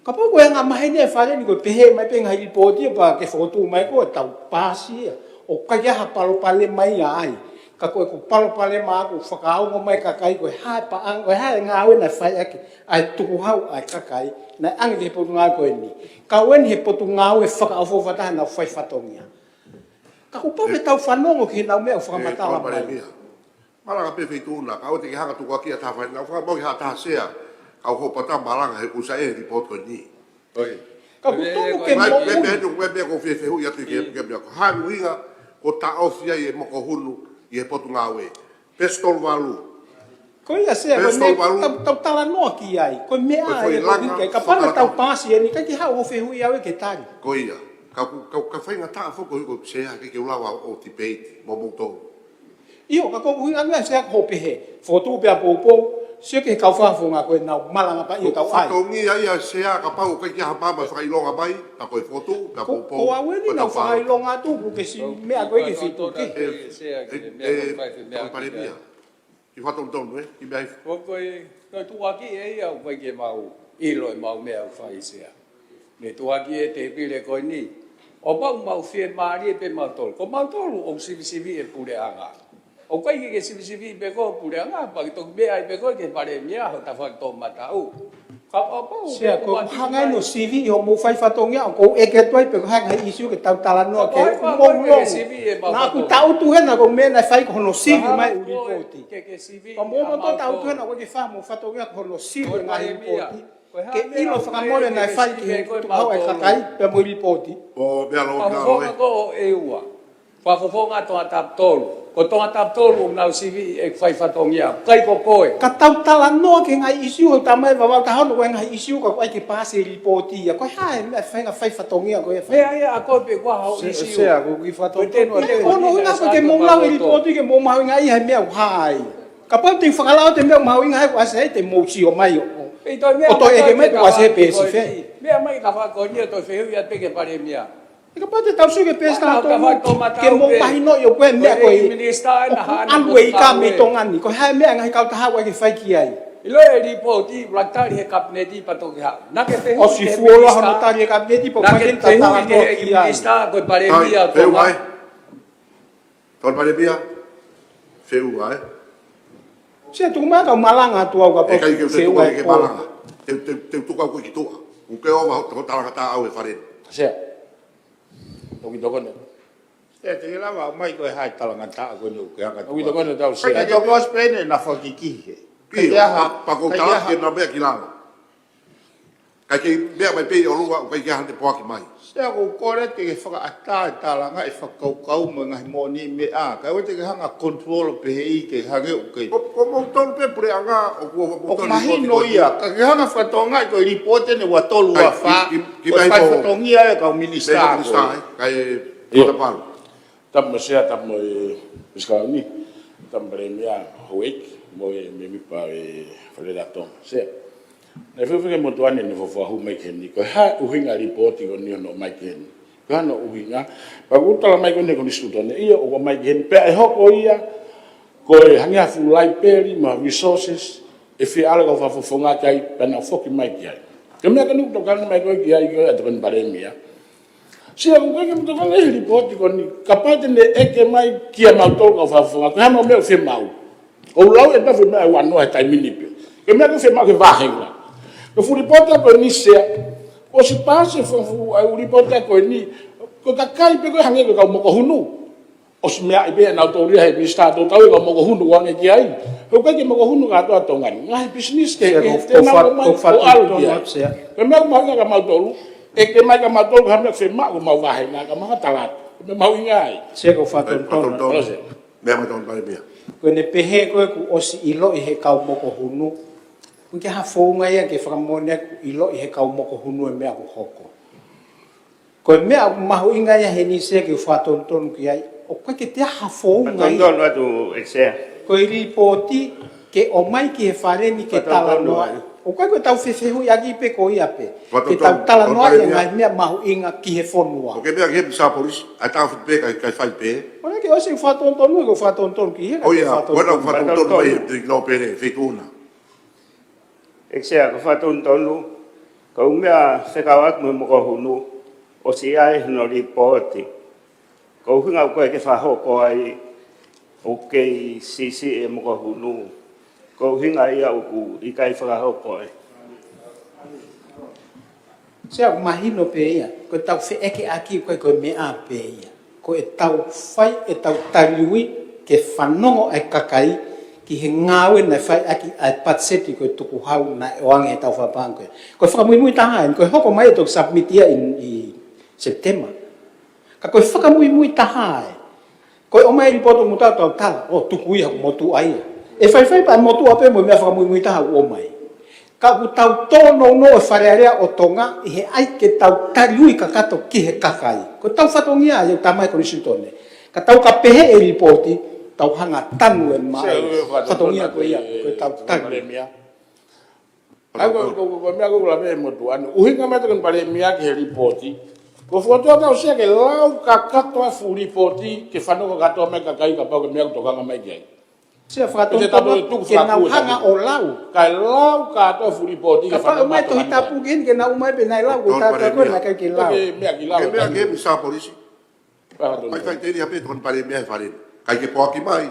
Kapau ko e anga maheni e fale ni ko e pehē mai pē ngaahi lipooti ia pea ke fokotuʻu mai ko e tau paasi ia. ʻOku ʻikai ha palopalema ia ai. Ka ko e ko e palopalema ʻoku fakaongo mai kakai ko e hā e paʻanga, ko e hā e ngāue naʻe fai ʻaki ʻa e tukuhau ʻa e kakai, naʻe ʻange ki he potungāue ko eni. Kau eni he potungāue fakaʻofoʻofa taha naʻa nau fai fatongia. Ka kuo pau ke tau fanongo ki heʻenau meʻa ʻoku fakamatala mai. Malanga pē Feituʻuna, ka ʻoua te ke hanga tukuakiʻi ha taha fale, naʻa ku fakamau ki ha taha sea, ka u hopo atu malanga he kusa e lipooti ko eni. Ka kuo tonu ke moʻui. Mai pē, mai pē, ko e fehuʻi atu ke, ke meʻa ko e hā e ʻuhinga ʻoku taʻofi ai e mokohunu ʻi he potungāue. Peesi tolu valu. Ko ia sea, ko e meʻa tau, tau talanoa ki ai. Ko e meʻa ia ko e ʻuhinga, kapau naʻa tau paasi eni, ʻikai ke haʻu ʻo fehuʻi au ʻe ke tali. Ko ia. Ka, ka, ka faingataʻa foki ko e sea, ʻikai ke u lava ʻo debate mo moutolu. ʻIo, ka ko e ʻuhinga ia sea ko e pehē. Fokotuʻu pea poupou, sio ki he kau fakafofonga ko ʻenau malanga pē ʻi heʻetau ʻai. Fatongia ia sea kapau ʻoku ʻikai ke ʻi ai ha maama fakaʻilonga mai, ka ko e fokotuʻu pea poupou. Ko au eni naʻa ku fakaʻilonga atu, ʻoku ke si meʻa ko e ke fitu ke. Sea ki he meʻa ko e fai e meʻa ko e Palēmia. Ki fatonutonu, ē? Ki meʻa hifo. Ko e, ko e tuʻuaki ē ia ʻoku ʻikai ke mau ʻilo ʻemau meʻa ʻoku fai sea. Mei tuʻuaki e tēpile ko eni. ʻOku mau fiemālie pē mautolu. Ko mautolu ʻoku sivisiviʻi e puleʻanga. ʻOku ʻikai ke ke sivisiviʻi pē koe puleʻanga, pea ke toki meʻa ai pē koe ki he Palēmia, ho tafaʻaki toʻomataʻu. Kapau pau, sea, ko e hanga eni ʻo sivi ʻi hoʻomou fai fatongia, ʻoku ou ʻeke atu ai pē ko e hā e ngaahi ʻīsiu ke tau talanoa ki ai, ʻoku mou longo. Naʻa ku tangutu hena ko e meʻa naʻe fai ko hono sivi mai ʻū lipooti. Ka mou moutolu tangutu hena ko e ke fai homou fatongia ko hono sivi e ngaahi lipooti. Ke ʻilo fakamole naʻe fai ki he tukuhau ʻa e kakai pea mo e lipooti. ʻO meʻa lō ka ʻo e. Ko e ua. Fakafofonga Tongatapu tolu. Ko Tongatapu tolu ʻoku nau sivi e fai fatongia. ʻIkai ko koe. Ka tau talanoa ki he ngaahi ʻīsiu ʻoku tau mai vavau taha ono ko e ngaahi ʻīsiu ka ʻoku ʻai ke paasi e lipooti ia. Ko e hā e meʻa fainga fai fatongia ko e fai. Meʻa ia ʻa koe pē ko e hā hoʻo ʻīsiu. Sea, ko e ki fatongia. Ko hono ʻuhinga ko e ke mou lau e lipooti ke mou mahuʻingaʻia he meʻa ʻoku hā ai. Kapau te u fakalao atu e meʻa ʻoku mahuʻinga ai ʻoku ʻasi ai te mou sio mai ʻo. ʻO toe ʻeke mai ʻoku ʻasi ai pē si fē. Meʻa mai ka fakakonia toe fehuʻi atu pē ki he Palēmia. ʻE kapau te tau sio ki he peesi taha tolu, ke mou mahinoʻi ʻoku ʻi ai e meʻa ko e ʻoku ʻalu e ika mei Tonga ni, ko e hā e meʻa ngaahi kautaha ʻoku ʻai ke fai ki ai. ʻIlo e lipooti, ʻuluaki tali he Kapineti pea toki haʻu. Naʻa ke fehuʻi ʻosi ki he fuoloa hono tali he Kapineti pea naʻa ke fehuʻi ki he Minisitā ko e Palēmia Tonga. Tau Palēmia, fehuʻi ē. Sea tuku mai ka u malanga atu au kapau ʻikai ke u fehuʻi tuku ē ke malanga. Te, te, te tuku au koe ki tuʻa. ʻOku ke ʻova hoʻo talangataʻa ʻa e fale. Sea. Toki tokoni. Sea, te ke lava mai ko e hā e talangataʻa ko eni ʻoku ke hanga atu. Toki tokoni tau sea. ʻIkai ke ʻosi pē eni naʻa fakikihi. ʻIo, pea ko e talaki ke na meʻa ki lalo. Ka ke meʻa mai pē ʻi ʻolunga ʻoku ʻikai ke hane poaki mai. Sea ʻoku ou kole te ke fakaʻatā e talanga e fakakaukau mo e ngaahi moʻoniʻi meʻa. Ka ʻoua te ke hanga control pehē ʻi ke hangē ʻoku ke. Ko, ko moutolu pē puleʻanga ʻoku ʻoku mahino ia. Ka ke hanga fakatokangaʻi ko e lipooti eni ua tolu ua fā. Ko e fai fatongia e kau minisitā ko ē. Kae, ʻio. Tapu mo sea, tapu mo e Minisitā ni, tapu Palēmia Houʻeiki, mo e mēmipa e Fale Tonga. Sea. Naʻe fefeke mo tuane ne fofoahu mai ki heni. Ko e hā e ʻuhinga lipooti ko eni ʻoku nau ʻomai ki heni. Ko e hā hono ʻuhinga. Pea ʻoku tala mai ko eni ko e Konisitūtone ia ʻoku ʻomai ki heni. Pea ʻe hoko ia, ko e hangē ha fuʻu laipeli mo ha resources, ʻe fie ʻalu e kau fakafofonga ki ai, pea nau foki mai ki ai. Ko e meʻa ko eni ʻoku tokanga mai ko ē ki ai, ko e ʻa e tokoni Palēmia. Sea ʻoku ʻikai ke mou tokanga he lipooti ko eni, kapau te ne ʻeke mai kia mautolu kau fakafofonga, ko e hā ʻemau meʻa ʻoku fiemaʻu. ʻOku lau e tafu meʻa ʻe ua noa he taimi ni pē. Ko e meʻa ʻoku fiemaʻu ke vahenga. Ko e fuʻu lipooti ko eni sea, ʻosi paasi e fuʻu, fuʻu, ʻa e lipooti ko eni, ko e kakai pē ko ē hangē ko e kau mokohunu. ʻOsi meaʻi pē ʻe nautolu ia he minisitā ʻoku tau ʻi he kau mokohunu ʻoku ʻange ki ai. He ʻoku ʻikai ke mokohunu kātoa Tonga ni. Ngaahi pisinisi kehe, sea, ko, te ko nau fa-, mai ko ʻo ʻalu ki ai. Sea. Ko e meʻa ʻoku mahuʻinga kia mautolu, ʻeke mai kia mautolu, ko e hā e meʻa ʻoku fiemaʻu ke mau vahenga, ka mau hanga ʻo tala atu. Ko e meʻa mahuʻinga ia. Sea ko e fakatonutonu. Meʻa mai Tokoni Palēmia. Ko ʻene pehē ko ē kuo ʻosi ʻiloʻi he kau mokohunu. ʻOku ʻikai ha founga ia ke fakamoʻoni ʻoku ʻiloʻi he kau mokohunu e meʻa ʻoku hoko. Ko e meʻa ʻoku mahuʻinga ia heni sea ke u fakatonutonu ki ai, ʻoku ʻikai ke toe ʻi ai ha founga ia. Fakatonutonu atu, ʻEiki Sea. Ko e lipooti ke ʻomai ki he fale ni ke talanoa. Fakatonutonu ai. ʻOku ʻikai ko ʻetau fefehuʻiʻaki pē ko ia pē. Ke tau talanoa ia ngaahi meʻa mahuʻinga ki he fonua. ʻOku ke meʻa ki he Minisitā Polisi, ʻa e taʻofi pē kae, kae fai pē. ʻOku ʻikai ke ʻosi fakatonutonu, ko e fakatonutonu ki he, ʻo ia, ko e fakatonutonu. Ko e fakatonutonu mai, te nau pehē, Feituʻuna. ʻEiki Sea, ko e fakatonutonu. Ko e meʻa fekauʻaki mo e Mokohunu, ʻosi ʻi ai hono lipooti. Ko e ʻuhinga ʻoku ʻikai ke fakahoko ai, ʻoku kei siʻisiʻi e Mokohunu. Ko e ʻuhinga ia ʻoku ʻikai fakahoko ai. Sea, ʻoku mahino pē ia, ko ʻetau feʻekeʻaki ko e, ko e meʻa pē ia. Ko ʻetau fai ʻetau taliui ke fanongo ʻa e kakai ki he ngāue naʻe fai ʻaki ʻa e patiseti ko e tukuhau naʻe ʻoange ʻe heʻetau fakapalangi ko ē. Ko e fakamuimui taha eni, ko e hoko mai ʻe toki submit ia ʻi, ʻi September. Ka ko e fakamuimui taha ē. Ko e ʻomai e lipooti ʻo mutau tau tala, ʻo tuku ia ʻoku motuʻa ia. ʻE faifai pē ʻa e motuʻa pē mo e meʻa fakamuimui taha ʻoku ʻomai. Ka ʻoku tau tōnounou e Fale Alea ʻo Tonga ʻi he ʻai ke tau taliui kakato ki he kakai. Ko ʻetau fatongia ia ʻoku tala mai ʻe he Konisitūtone. Ka tau ka pehē e lipooti, tau hanga tanu e mai. Fatongia ko ia, ko ʻetau taliui. Palēmia. ʻA ia ko, ko, ko, ko e meʻa ko ē ʻoku lave he motuʻa ni. ʻUhinga mai Tokoni Palēmia ki he lipooti. Ko e fokotuʻu ʻa e tau Sea ke lau kakato ʻa e fuʻu lipooti, ke fanongo kakato mai e kakai kapau ko e meʻa ʻoku tokanga mai ki ai. Sea, fakatonutonu ke nau hanga ʻo lau. Kae lau kakato ʻa e fuʻu lipooti ke fanongo mai e Tohi Tapu ki heni ke nau ʻomai pē naʻe lau, ko e tau ko ē naʻe ʻikai ke lau. Ke meʻa ki lalo. Ke meʻa ki he Minisitā Polisi. Mai fai tēlia pē Tokoni Palēmia he fale ni. ʻIkai ke poaki mai.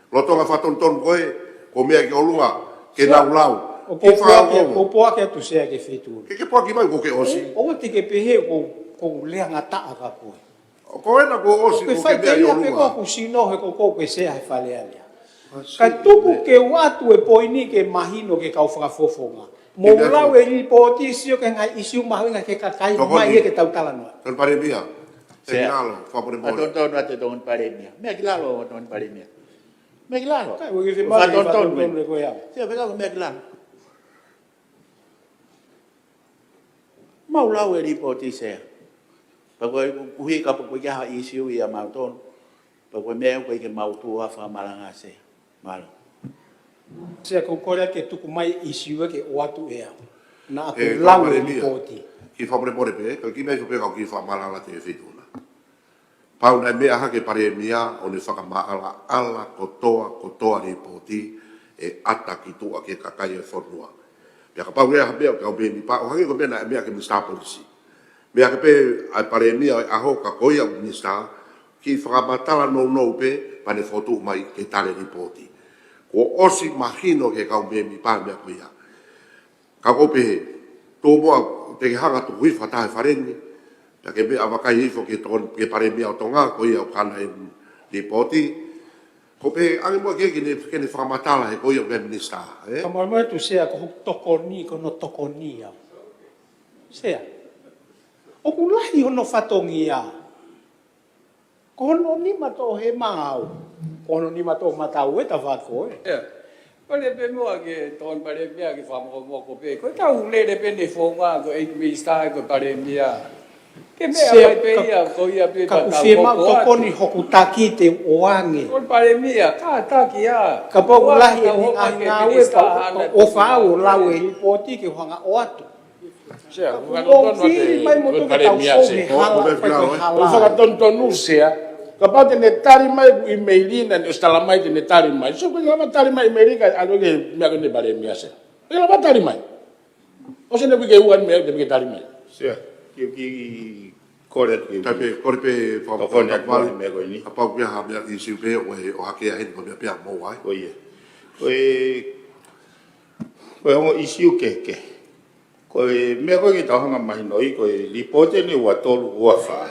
Lolotonga fakatonutonu ko ē, ko e meʻa ki ʻolunga, ke nau lau. ʻOku ou poaki atu Sea ki he feituʻu. Ke ke poaki mai, ko ke ʻosi. ʻOua te ke pehē ko, ko e lea ngataʻa kia koe. ʻO ko ena ko ʻosi, ko e fai tēlia pē ko ʻoku sino he ko ʻoku ke Sea he Fale Alea. Kae tuku ke u ʻoatu e poini ke mahino ki he kau fakafofonga. Mou lau e lipooti, sio ki he ngaahi ʻisiū mahuʻinga ki he kakai, mai ia ke tau talanoa. Tokoni Palēmia. Sea. Meʻa ki lalo, fakamolemole. Fakatonutonu atu Tokoni Palēmia. Meʻa ki lalo, Tokoni Palēmia. Meʻa ki lalo. Kai, ʻoku ke fie maʻu fakatonutonu e ko ia. Sea, fekau meʻa ki lalo. Mau lau e lipooti Sea. Pea ko e kuhi kapau ko e hā e ʻisiū ia mautolu. Pea ko e meʻa ʻoku ʻikai ke mau tuʻu ʻo fakamalanga Sea. Mālō. Sea, ʻoku ou kole ke tuku mai e ʻisiū ke ʻoatu ʻe au. Naʻa ku lau e lipooti. Ki he fakamolemole pē, ka ki mai fo pē kau ki he fakamalanga te fituna. Pau naʻe meʻa hake Palēmia ʻo ne fakamaʻalaʻala kotoa, kotoa lipooti ʻe ʻata ki tuʻa ki he kakai e fonua. Pea kapau ʻe ha meʻa ʻoku kau mēmipa, ʻoku hangē ko e meʻa naʻe meʻa ki he Minisitā Polisi. Meʻa ke pē ʻa e Palēmia ʻo e ʻaho ka ko ia ʻoku Minisitā, kiʻi fakamatala nounou pē, pea ne fokotuʻu mai ke tali e lipooti. Kuo ʻosi mahino ki he kau mēmipa e meʻa ko ia. Ka ʻoku ou pehē, tō muʻa te ke hanga tuku hifo ha taha he fale ni, pea ke meʻa vakai hifo ki he Tokoni, ki he Palēmia ʻo Tonga, ko ia ʻoku ʻana e lipooti. ʻOku ou pehē, ʻange muʻa ke, ke ne, ke ne fakamatala he ko ia ʻoku Minisitā, ē? Ka mai mai atu Sea ko hoku tokoni, ko hono tokoni au. Sea. ʻOku lahi hono fatongia. Ko hono nima toʻohema au. Ko hono nima toʻomataʻu e tavako ē. Ē. Kole pē muʻa ki he Tokoni Palēmia ke fakamokomoko pē. Ko ʻetau lele pē ʻene founga ko e Minisitā ko e Palēmia. Ke meʻa mai pē ia, ko ia pē ka ʻoku fie maʻu tokoni hoku taki te u ʻoange. Tokoni Palēmia, kātaki ā. Kapau ʻoku lahi e ngaahi ngāue ka ʻofa au ʻo lau e lipooti ke u hanga ʻoatu. Sea, ʻoku fakatonutonu atu e Tokoni Palēmia Sea. ʻOku fakatonutonu Sea. Kapau te ne tali mai ʻeku ʻimeili naʻa ne ʻosi tala mai te ne tali mai. So, ko e lava tali mai ʻimeili ka ʻalu ki he meʻa ko eni Palēmia Sea. ʻE lava tali mai. ʻOsi ʻene uike ua ni meʻa te ne tali mai. Sea, ki, ki, kole atu ki. Tape, kole pē fakatonutonu atu meʻa ko eni. Kapau pē ha meʻa ʻisiū pē ʻoku ʻohake ai heni ko e meʻa pē ʻoku mou ʻai. Ko ia. Ko e, ko e ongo ʻisiū kehekehe. Ko e meʻa ko ē ke tau hanga mahinoʻi, ko e lipooti eni ua tolu ua fā.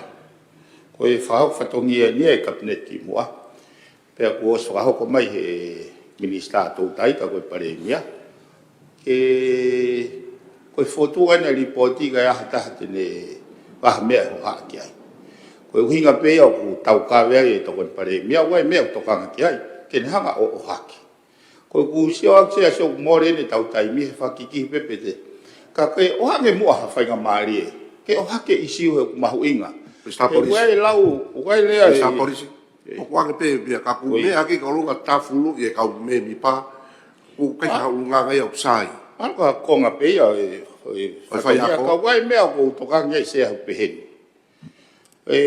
Ko e fakahoko fatongia eni ʻa e Kapineti kimuʻa. Pea kuo ʻosi fakahoko mai he Minisitā Toutai ka ko e Palēmia. Ke, ko e fokotuʻu eni e lipooti ka ʻi ai ha taha te ne vaha meʻa ʻe hohaʻa ki ai. Ko e ʻuhinga pē ia ʻoku tau kavea e Tokoni Palēmia, ʻoku ʻi ai e meʻa ʻoku tokanga ki ai, ke ne hanga ʻo ʻohake. Ko ʻeku sio ʻaku Sea, sio ʻoku mole ʻetau taimi he fakakikite pē pē te. Ka ke ʻoange muʻa ha faingamālie. Ke ʻohake ʻisiū he ʻoku mahuʻinga. Minisitā Polisi. ʻOku ʻi ai e lau, ʻoku ʻi ai e lea Minisitā Polisi. ʻOku ʻange pē ia ka ʻoku meʻa hake ki ʻolunga tafulu ʻi he kau mēmipa. ʻOku ʻikai ha ʻulungaanga ia ʻoku sai. ʻAlu ka konga pē ia e, e, ʻo e faiako. Ka ʻoku ʻi ai e meʻa ʻoku ou tokanga ai Sea ʻoku pehē ni. E,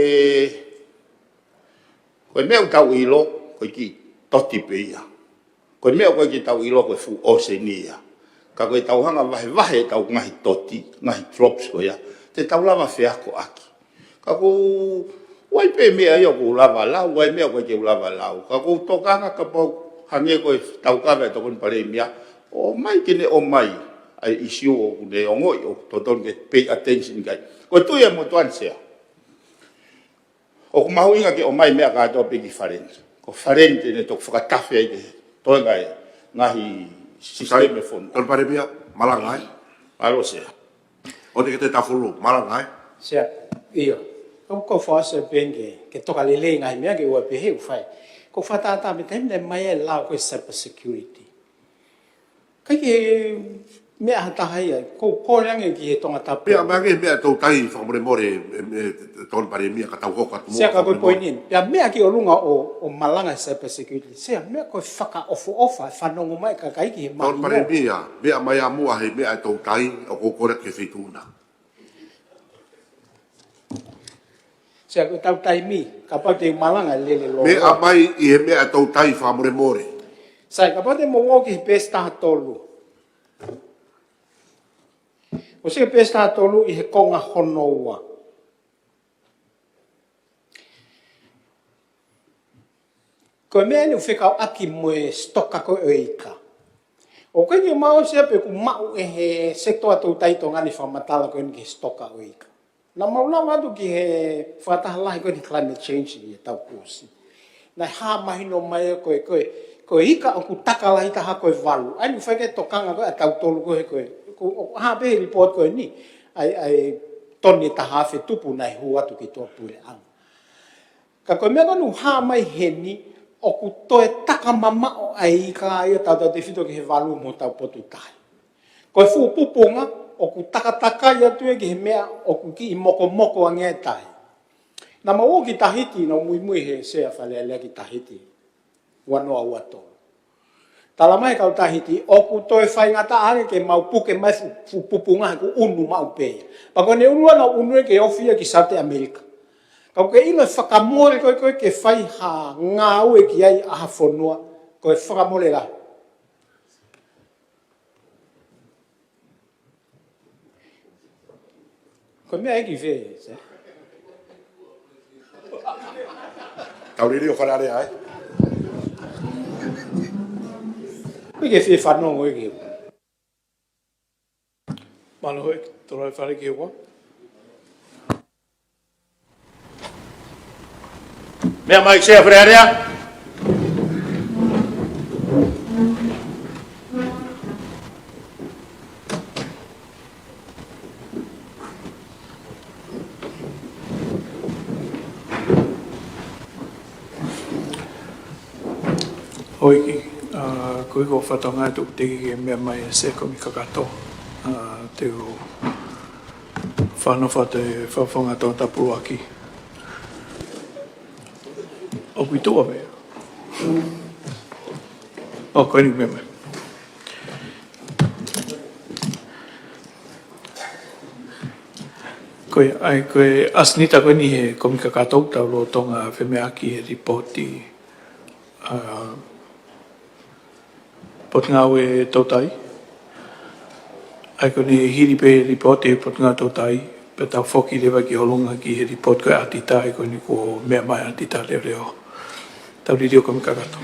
ko e meʻa ʻoku tau ʻilo, ko e kiʻi toti pē ia. Ko e meʻa ʻoku ʻikai ke tau ʻilo ko e fuʻu ʻōseni ia. Ka ko e tau hanga vahevahe ʻetau ngaahi toti, ngaahi drops ko ia, te tau lava feakoʻaki. Ka ʻoku ʻi ai pē meʻa ia ʻoku lava lau, ʻi ai meʻa ʻoku ʻikai ke lava lau. Ka ʻoku ou tokanga kapau hangē ko e tau kaveinga ʻa e Tokoni Palēmia, ʻomai ke ne ʻomai ʻa e issue ʻoku ne ongoʻi ʻoku totonu ke pay attention ki ai. Ko e tui ʻa e motuʻa ni, Sea, ʻoku mahuʻinga ke ʻomai meʻa kātoa pē ki Faleni. Ko Faleni te ne toki fakatafe ai ki he toenga ʻo e ngaahi sisitemi ʻo e fonua. Tokoni Palēmia, malanga ai. Mālō, Sea. ʻOua te ke toe tafulu, malanga ai. Sea, ʻio. ʻOku ou fakaʻosi pē ke, ke toka lelei ngaahi meʻa ke ʻoua pē he ʻoku fai. ʻOku ou fakatātā mei he taimi naʻe ʻomai ai e lao ko e cyber security. ʻIkai ke meʻa ha taha ia, ʻoku ou kole ange ki he Tongatapu. Pea mai ange meʻa toutai fakamolemole, ē, ē, Tokoni Palēmia, ka tau hoko atu mo Sea, ka ko e fakamolemole. Poini eni. Pea meʻa ki ʻolunga ʻo, ʻo malanga cyber security. Sea, meʻa ko e fakaʻofoʻofa, fanongo mai kakai ki he Tokoni mahino. Palēmia, meʻa mai ʻamua he meʻa toutai, ʻoku ou kole ki he Feituʻu na. Sea, ko e tau taimi, kapau te u malanga lele lōloa. Meʻa mai ʻi he meʻa toutai fakamolemole. Sea, kapau te mou ō ki he peesi taha tolu. ʻOsi e peesi taha tolu ʻi he konga hono ua. Ko e meʻa eni ʻoku fekauʻaki mo e sitoka ko ē ʻo e ika. ʻOku ʻikai ke u maʻu, Sea, pe ʻoku maʻu ʻe he sekitoa toutai Tonga ni fakamatala ko eni ki he sitoka ʻo e ika. Naʻa mau lava atu ki he fakataha lahi ko eni climate change ʻi he taʻu kuo ʻosi. Naʻe hā mahino mai ko e, ko e, ko e ika ʻoku taka lahi taha ko e valu. ʻA ia naʻe fai ki ai e tokanga ko ē ʻa tautolu ko ē ko e, ko, ʻoku hā pē he report ko eni, ʻa e, ʻa e tone taha afe tupu naʻe hū atu ki tuʻapuleʻanga. Ka ko e meʻa ko eni ʻoku hā mai heni, ʻoku toe taka mamaʻo ʻa e ika ia tautautefito ki he valu mo hotau potu tahi. Ko e fuʻu pupunga, ʻoku takatakai atu ia ki he meʻa ʻoku kiʻi mokomoko ange e tahi. Naʻa mau ō ki Tahiti, naʻa ku muimui he Sea Fale Alea ki Tahiti, ua noa ua tolu. Tala mai e kau Tahiti, ʻoku toe faingataʻa ange ke mau puke mai fu-, fuʻu pupunga he ʻoku ʻunu maʻu pē ia. Pea ko ʻene ʻunu ʻana ʻunu ia ke ofi ia ki South America. Ka ʻoku ke ʻilo e fakamole ko ē, ko ē ke fai ha ngāue ki ai ʻa ha fonua, ko e fakamole lahi. Ko e meʻa ē ki fē, Sea? Tau liliu ʻo Fale Alea ai. Ko e ke fie fanongo ē ki. Mālō e tolo e fale ki ua. Meʻa mai Sea Fale Alea. Houʻeiki, ʻa, ko e ʻikai ko e fatongia ʻoku teʻeki ke meʻa mai e Sea Kumi Kakato, ʻa, te u fano fate fafonga tō tapuluaki. ʻOku ʻi tuʻa pē. ʻO, ko eni meʻa mai. Ko e, ʻa ia, ko e ʻasenita ko eni he Kumi Kakato tau lolotonga femeʻaʻaki he lipooti, ʻa, Potungāue Toutai. ʻA ia ko eni hili pē lipooti Potungāue Toutai, pea tau foki leva ki ʻolunga ki he lipooti ko e ʻatita, ʻa ia ko eni kuo meʻa mai ʻatita leoleo. Tau liliu Kumi Kakato.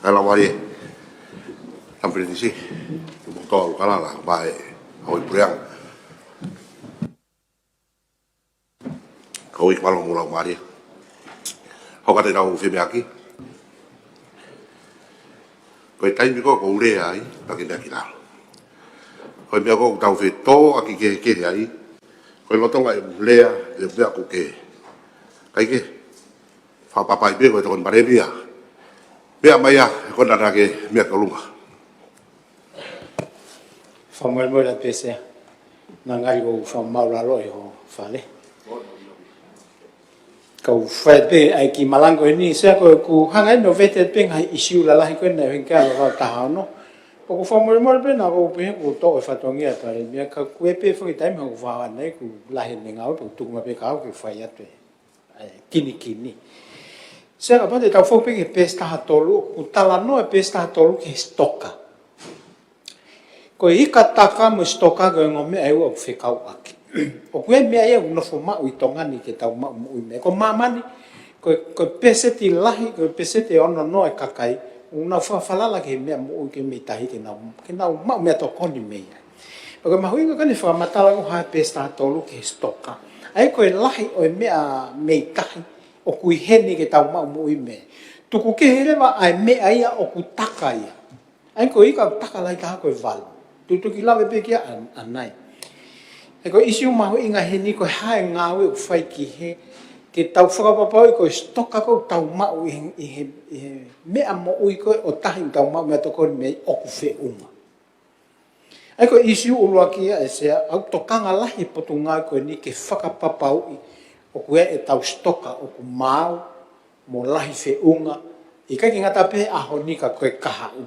Kāinga Laumālie, Tama Pilinisi, Tuʻumaʻu Toa, ʻUlukalala, Vaʻe, Houʻeiki Puleʻanga. Kau ʻi he mālō mo e laumālie. Hoko atu ʻetau femeʻaʻaki. Ko e taimi ko ē ʻoku ou lea ai, pea ke meʻa ki lalo. Ko e meʻa ko ē ʻoku tau fetōʻaki kehekehe ai, ko e lolotonga e lea, e meʻa ko ē ke. ʻIkai ke. Fakapapai pē ko e Tokoni Palēmia. Meʻa mai ia, he ko ena naʻa ke meʻa ki ʻolunga. Fakamolemole atu pē Sea. Naʻa ngali ʻoku ou fakamāʻulalo ʻi ho fale. Kau fai pē ʻa e kiʻi malanga ko eni, Sea, ko ʻeku hanga eni ʻo vete pē ngaahi ʻisiū lalahi ko ena ʻi he ngaahi ʻaho taha ono. ʻOku ou fakamolemole pē naʻa ku pehē ʻoku ou toʻo e fatongia ʻa e Palēmia, ka ʻoku ʻi ai pē foki e taimi ʻoku ou vāvānaʻi ʻoku lahi ʻene ngāue, pea ʻoku tuku mai pē kia au ke fai atu e ʻa e kinikini. Sea, kapau te tau fou pē ki he peesi taha tolu, ʻoku talanoa e peesi taha tolu ki he sitoka. Ko e ika taka mo e sitoka ko e ongo meʻa ʻe ua ʻoku fekauʻaki. ʻOku ʻi ai e meʻa ia ʻoku nofo maʻu ʻi Tonga ni ke tau maʻu moʻui mei ai. Ko māmani, ko, ko e peseti lahi, ko e peseti ʻe ono noa e kakai ʻoku nau fakafalala ki he meʻa moʻui, ki he meʻi tahi ke nau, ke nau maʻu meʻatokoni mei ai. Pea ko e mahuʻinga ko eni e fakamatala ko ē ʻa e peesi taha tolu ki he sitoka. ʻA ia ko e lahi ʻo e meʻa meʻi tahi ʻoku ʻi heni ke tau maʻu moʻui mei ai. Tuku kehe leva ʻa e meʻa ia ʻoku taka ia. ʻA ia ko e ika ʻoku taka lahi taha ko e valu. Tutuki lave pē ki ai ʻanai. He ko e ʻīsiu mahuʻinga heni ko e hā e ngāue ʻoku fai ki he, ke tau fakapapauʻi ko e sitoka ko ē ʻoku tau maʻu ʻi he, ʻi he, ʻi he meʻa moʻui ko ē ʻo tahi ʻoku tau maʻu meʻatokoni mei ai ʻoku feʻunga. ʻA ia ko e ʻīsiu ʻuluaki ia ʻe Sea, ʻoku tokanga lahi e Potungāue ko eni ke fakapapauʻi ʻoku ʻi ai ʻetau sitoka ʻoku maau mo lahi feʻunga, ʻikai ke ngata pē he ʻaho ni ka ko e kahaʻu,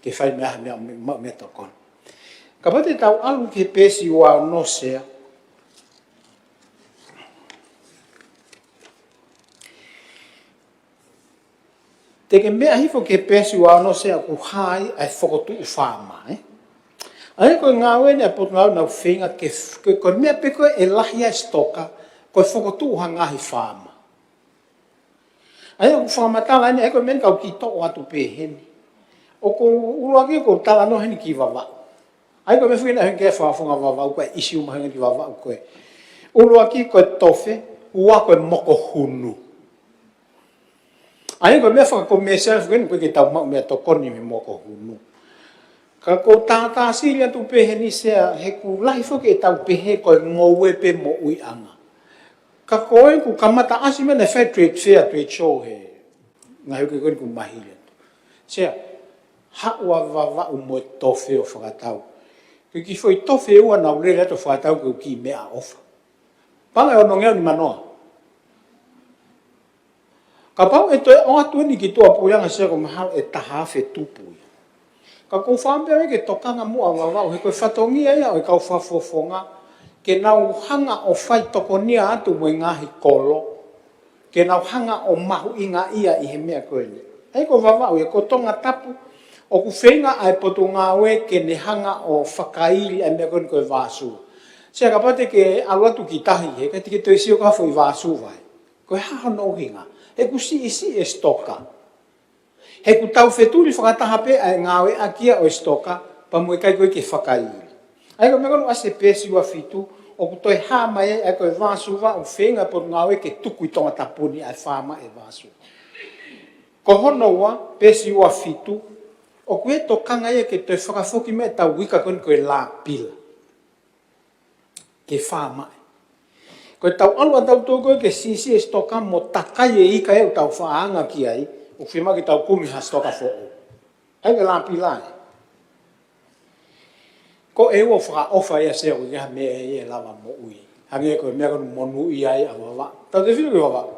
ke fai mei ai ha meʻa, meʻa, meʻatokoni. Kapau te tau ʻalu ki he peesi ua ono Sea. Te ke meʻa hifo ki he peesi ua ono Sea, ʻoku hā ai ʻa e fokotuʻu faama, ē? ʻA ia ko e ngāue eni ʻa e Potungāue ʻoku nau feinga ke, ke, ko e meʻa pē ko ē ʻe lahi ai e sitoka, ko e fokotuʻu ha ngaahi faama. ʻA ia ʻoku fakamatala eni, ʻa ia ko e meʻa eni kau kiʻi toʻo atu pē heni. ʻOku ou ʻuluaki ʻoku ou talanoa heni ki Vavaʻu. ʻA ia ko e meʻa foki eni ʻa e hangē ko e fakafofonga Vavaʻu, ko e ʻīsiu mahuʻinga ki Vavaʻu ko ē. ʻUluaki ko e tofe, ua ko e moko hunu. ʻA ia ko e meʻa fakakomēsiale foki eni, ʻoku ʻikai ke tau maʻu meʻatokoni mei he moko hunu. Ka ʻoku ou tātāsili atu pē heni Sea, he ʻoku lahi foki ʻetau pehē ko e ngoue pē moʻuiʻanga. Ka ko ē ʻoku kamata ʻasi mai ʻene fai trade fair, trade show he ngaahi uike ko eni kuo mahili atu. Sea, haʻu ʻa Vavaʻu mo e tofe ʻo fakatau. Ko e kiʻi foʻi tofe ʻe ua naʻa nau lele atu ʻo fakatau ko e kiʻi meʻaʻofa. Paʻanga ʻe onongeau nimanoa. Kapau ʻe toe ʻoatu eni ki tuʻapuleʻanga Sea, ʻoku mahalo ʻe taha afe tupu ia. Ka ʻoku ou fakaʻamu pē ke tokanga muʻa ʻa Vavaʻu, he ko e fatongia ia ʻo e kau fakafofonga, ke nau hanga ʻo fai tokonia atu mo e ngaahi kolo, ke nau hanga ʻo mahuʻingaʻia ʻi he meʻa ko eni. ʻA ia ko Vavaʻu ia, ko Tongatapu, ʻoku feinga ʻa e Potungāue ke ne hanga ʻo fakaili ʻa e meʻa ko eni ko e vāsua. Sea, kapau te ke ʻalu atu ki tahi, he ʻikai te ke toe sio ki ha foʻi vāsua ai. Ko e hā hono ʻuhinga? He ʻoku siʻisiʻi e sitoka. He ʻoku tau fetuli fakataha pē ʻa e ngāueʻaki ia ʻo e sitoka, pea mo e ʻikai ko ē ke fakaili. ʻA ia ko e meʻa ko ē naʻe ʻasi he peesi ua fitu, ʻoku toe hā mai ai ʻa e ko e vāsua ʻoku feinga e Potungāue ke tuku ʻi Tongatapu ni, ʻa e faama ʻo e vāsua. Ko hono ua, peesi ua fitu, ʻoku ʻi ai e tokanga ia ke toe fakafoki mai ʻetau ika ko eni ko e lāpila. Ke faamaʻi. Ko ʻetau ʻalu ʻa tautolu ko ē ke siʻisiʻi e sitoka mo takai e ika ʻoku tau faʻa anga ki ai, ʻoku fiemaʻu ke tau kumi ha sitoka foʻou. ʻA ia ko e lāpila ē. Ko e ua fakaʻofa ia Sea, ʻoku ʻikai ha meʻa ia ʻe lava moʻui. Hangē ko e meʻa ko eni monūʻia ai ʻa Vavaʻu. Tautefito ki Vavaʻu.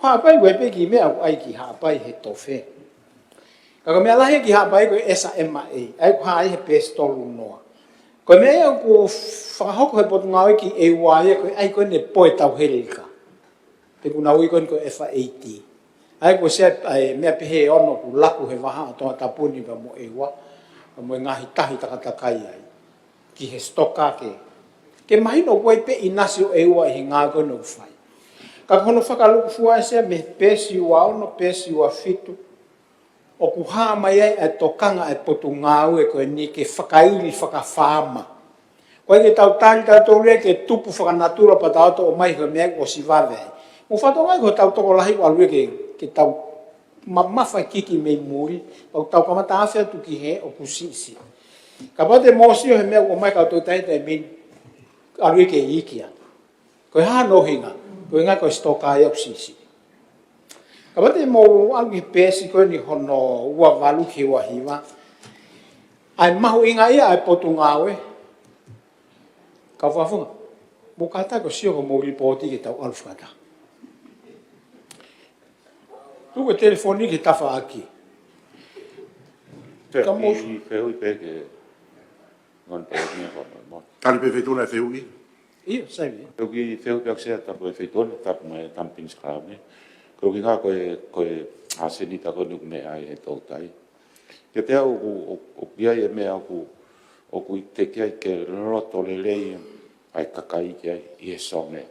Haʻapai, ʻoku ʻi ai pē kiʻi meʻa ʻoku ʻai ki Haʻapai he tofe. Ka ko e meʻa lahi ki Haʻapai ko e S M A, ʻa ia ʻoku hā ai he peesi tolu noa. Ko e meʻa ia ʻoku fakahoko he Potungāue ki ʻEua ia, ko e ʻai ko eni e poe tauhele ika. Pe ʻoku nau ui ko eni ko e F A T. ʻA ia ko Sea, ʻa e meʻa pehē ʻe ono ʻoku laku he vahaʻa ʻo Tongatapu ni pea mo ʻEua, pea mo e ngaahi tahi takatakai ai ki he sitoka ke, ke mahino ʻoku ʻi ai pē ʻinasi ʻo ʻEua ʻi he ngāue ko eni ʻoku fai. Ka ko hono fakalūkufua ʻe Sea mei he peesi ua ono, peesi ua fitu, ʻoku hā mai ai ʻa e tokanga ʻa e Potungāue ko eni ke fakaili fakafaama. ʻOku ʻikai ke tau tali tautolu ia ke tupu fakanatula pea tau ō atu ʻo ʻomai ko e meʻa ʻoku ʻosi vave ai. Mo fakatonga ko hotau tokolahi ʻoku ʻalu ia ke, ke tau mamafa e kiki mei muli, ʻo tau kamata afe atu ki hē ʻoku siʻisiʻi. Kapau te mou sio he meʻa ʻoku ʻomai kau toketā he taimi ni, ʻalu ia ke iiki ia. Ko e hā hono ʻuhinga? Ko e ʻuhinga ko e sitoka ia ʻoku siʻisiʻi. Kapau te mou ʻalu ki he peesi ko eni hono ua valu ki he ua hiva. ʻA e mahuʻinga ia ʻa e Potungāue. Kau fakafofonga, mou kātaki ʻo sio ki hoʻomou lipooti ke tau ʻalu fakataha. Tuku e telefoni ki he tafaʻaki. Ka mou fehuʻi pē ke ngāue pē meʻa ko ē mo. Tali pē feituʻu naʻe fehuʻi. ʻIo, sai mea. Pea ʻoku ou fehuʻi pē ʻaʻaku Sea, tapu e feituʻu, tapu mai Tampines Club ni. Ko e ʻuhinga ko e, ko e ʻasenita ko eni ʻoku meʻa ai he toutai. Kiate au ʻoku, ʻoku, ʻoku ʻi ai e meʻa ʻoku, ʻoku ʻikai te ke loto lelei ʻa e kakai ki ai ʻi he sone.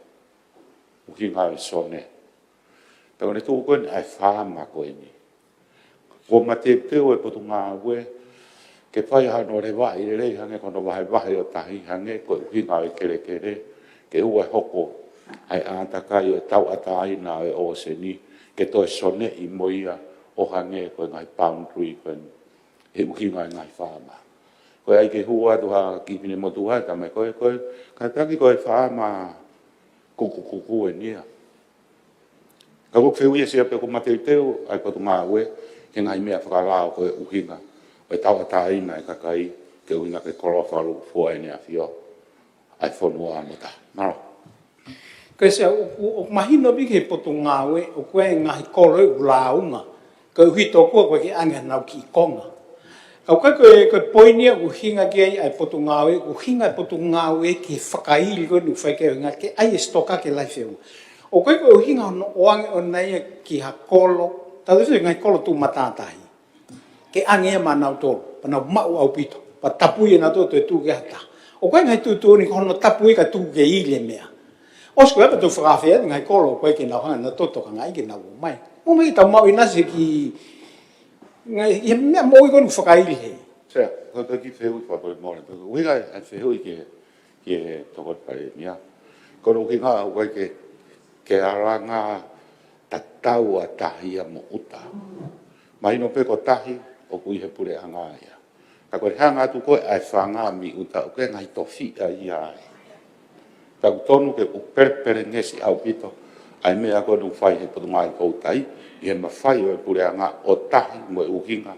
ʻUhinga e sone. Pea ko ʻene tuʻu ko eni ʻa e faama ko eni. Kuo mateuteu e Potungāue ke fai hano levaʻi lelei hangē ko hono vahevahe ʻo tahi hangē ko e ʻuhinga e kelekele, ke ʻoua ʻe hoko ʻa e ʻātakai ʻo e tauʻatāina ʻo e ʻōseni ke toe soneʻi mo ia ʻo hangē ko e ngaahi boundary ko eni he ʻuhinga e ngaahi faama. Ko e ʻai ke hū atu ha kiʻi finemotuʻa, tamai ko e, ko e, kātaki ko e faama kukukuku eni ia. Ka ʻoku ou fehuʻi ʻe Sea pe kuo mateuteu ʻa e Potungāue ki he ngaahi meʻa fakalao ko e ʻuhinga ʻo e tauʻatāina e kakai ke ʻuhinga ke koloa fakalūkufua ʻEne ʻAfio ʻa e fonua mo tahi. Mālō. Ko e Sea, ʻoku, ʻoku mahino pē ki he Potungāue, ʻoku ʻi ai e ngaahi kolo ʻoku lāunga, koeʻuhi tokua ʻoku ʻikai ke ʻange hanau kiʻi konga. Ka ʻoku ʻikai ko e, ko e poini ia ʻoku ʻuhinga ki ai ʻa e Potungāue, ʻoku ʻuhinga e Potungāue ki he fakaili ko eni ʻoku fai ki ai ʻuhinga ke ʻai e sitoka ke lahi feʻunga. ʻOku ʻikai ko e ʻuhinga hono ʻoange ʻona ia ki ha kolo, tau te ngaahi kolo tuʻu matātahi. Ke ʻange ia maʻa nautolu, pea nau maʻu ʻaupito, pea tapui ʻe nautolu toe tuʻu ki ha taha. ʻOku ʻi ai e ngaahi tuʻutuʻuni ko hono tapui ka tuʻu ke ili e meʻa. ʻOsi ko ia pea tau fakaafeʻi atu e ngaahi kolo, ʻoku ʻikai ke nau hanga ʻe nautolu tokangaʻi ke nau ō mai. ʻO mai ke tau maʻu ʻinasi ki he ngaahi, ʻi he meʻa moʻui ko eni ʻoku fakaili he. Sea, ko e kiʻi fehuʻi fakamolemole. ʻUhinga e fehuʻi ki he, ki he Tokoni Palēmia. Ko hono ʻuhinga ʻoku ʻikai ke, ke alanga tatau ʻa Tahi ia mo ʻUta. Mahino pē ko Tahi ʻoku ʻi he puleʻanga ia. Ka ko e hanga atu ko ē ʻa e fanga mei ʻUta ʻoku ʻi ai e ngaahi tofiʻa ia ai. Pea ʻoku tonu ke ʻoku pelepelengesi ʻaupito ʻa e meʻa ko eni ʻoku fai he Potungāue Toutai, ʻi he mafai ʻo e puleʻanga ʻo Tahi mo e ʻuhinga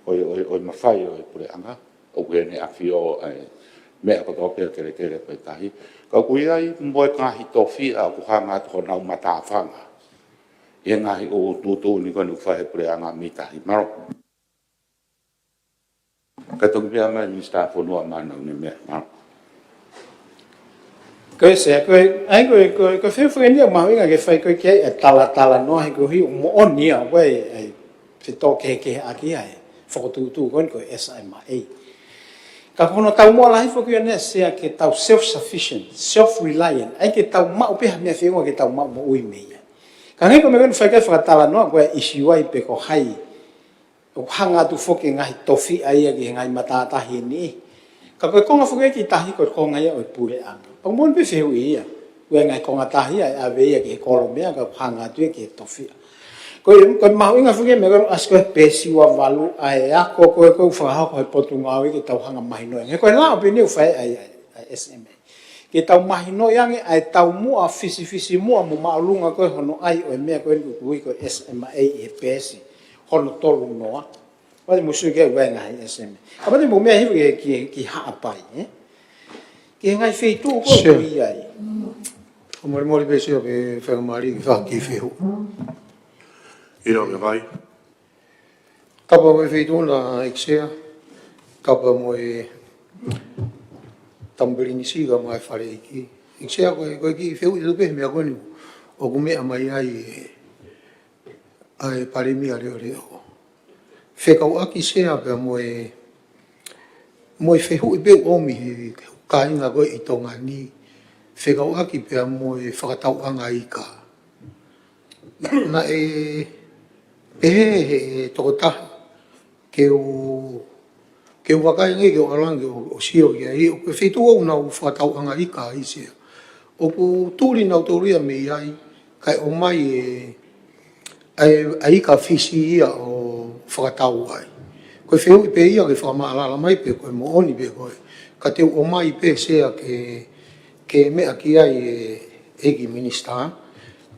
ʻo e, ʻo e, ʻo e mafai ʻo e puleʻanga, ʻoku ʻi heʻene ʻafio ʻa e meʻa kotoa pē ʻo e kelekele ko e Tahi. Ka ʻoku ʻi ai mo e ngaahi tofiʻa ʻoku hanga atu honau matāfanga ʻi he ngaahi ʻū tuʻutuʻuni ko eni ʻoku fai he puleʻanga mei Tahi. Mālō. Kae toki meʻa mai Minisitā Fonua maʻana ʻoku ne meʻa. Mālō. Ko e Sea, ko e, ʻa ia ko e, ko e, ko e fehuʻi eni ia ʻoku mahuʻinga ke fai ko ē ki ai e talatalanoa he koeʻuhi ʻoku moʻoni ia ʻoku ʻi ai e fetōkehekeheʻaki ia he fokotuʻutuʻu ko eni ko e S M A. Ka ko hono taumuʻa lahi foki ʻeni ʻa Sea ke tau self-sufficient, self-reliant, ʻa ia ke tau maʻu pē ha meʻa feʻunga ke tau maʻu moʻui mei ai. Ka hangē ko e meʻa ko eni fai ki ai e fakatalanoa ko e ʻisiū ai pe ko hai ʻoku hanga atu foki e ngaahi tofiʻa ia ki he ngaahi matātahi ʻe niʻihi. Ka ko e konga foki ia ki Tahi ko e konga ia ʻo e puleʻanga. Pea ʻoku moʻoni pē fehuʻi ia. ʻOku ʻi ai e ngaahi konga Tahi ia ʻe ʻave ia ki he kolo meʻa ka ʻoku hanga atu ia ki he tofiʻa. Ko e, ko e mahuʻinga foki ia meʻa ko ē ʻasi ko ē he peesi ua valu ʻa e ako ko ē ʻoku fakahoko he Potungāue ke tau hanga mahinoʻi. He ko e lao pē ʻeni ʻoku fai ʻe he, ʻe he, ʻe he S M A. Ke tau mahinoʻi ange ʻa e taumuʻa fisifisimuʻa mo māʻolunga ko ē hono ʻai ʻo e meʻa ko eni ʻoku ui ko e S M A ʻi he peesi hono tolu noa. Pea te mou sio ki he ʻuhinga ʻa e S M A. Ka pea te mou meʻa hifo ki, ki, ki Haʻapai, ē? Ki he ngaahi feituʻu ko ē ʻoku ʻi ai. Sure. Ko e molemole pē Sea pe faingamālie ke fai ha kiʻi fehuʻi. ʻIo, meʻa mai. Kapa mo e Feituʻuna ʻEiki Sea, kapa mo e Tama Pilinisi kae ʻumaʻā e Fale ʻEiki. ʻEiki Sea, ko e, ko e kiʻi fehuʻi atu pē he meʻa ko eni ʻoku meʻa mai ai e, ʻa e Palēmia leʻoleʻo. Fekauʻaki Sea pea mo e, mo e fehuʻi pē ʻoku ʻomi he kāinga ko ē ʻi Tonga ni, fekauʻaki pea mo e fakatauʻanga ika. Naʻe pehē ʻe he tokotaha ke u, ke u vakai ange ke u ʻalu ange ʻo, ʻo sio ki ai, ʻoku ʻi ai e feituʻu ʻoku nau fakatauʻanga ika ai Sea. ʻOku tuli nautolu ia mei ai, kae ʻomai e, ʻa e, ʻa e ika Fisi ia ʻo fakatau ai. Ko e fehuʻi pē ia ke fakamaʻalaʻala mai pe ko e moʻoni pe ko e, ka te u ʻomai pē Sea ke, ke meʻa ki ai e ʻEiki Minisitā.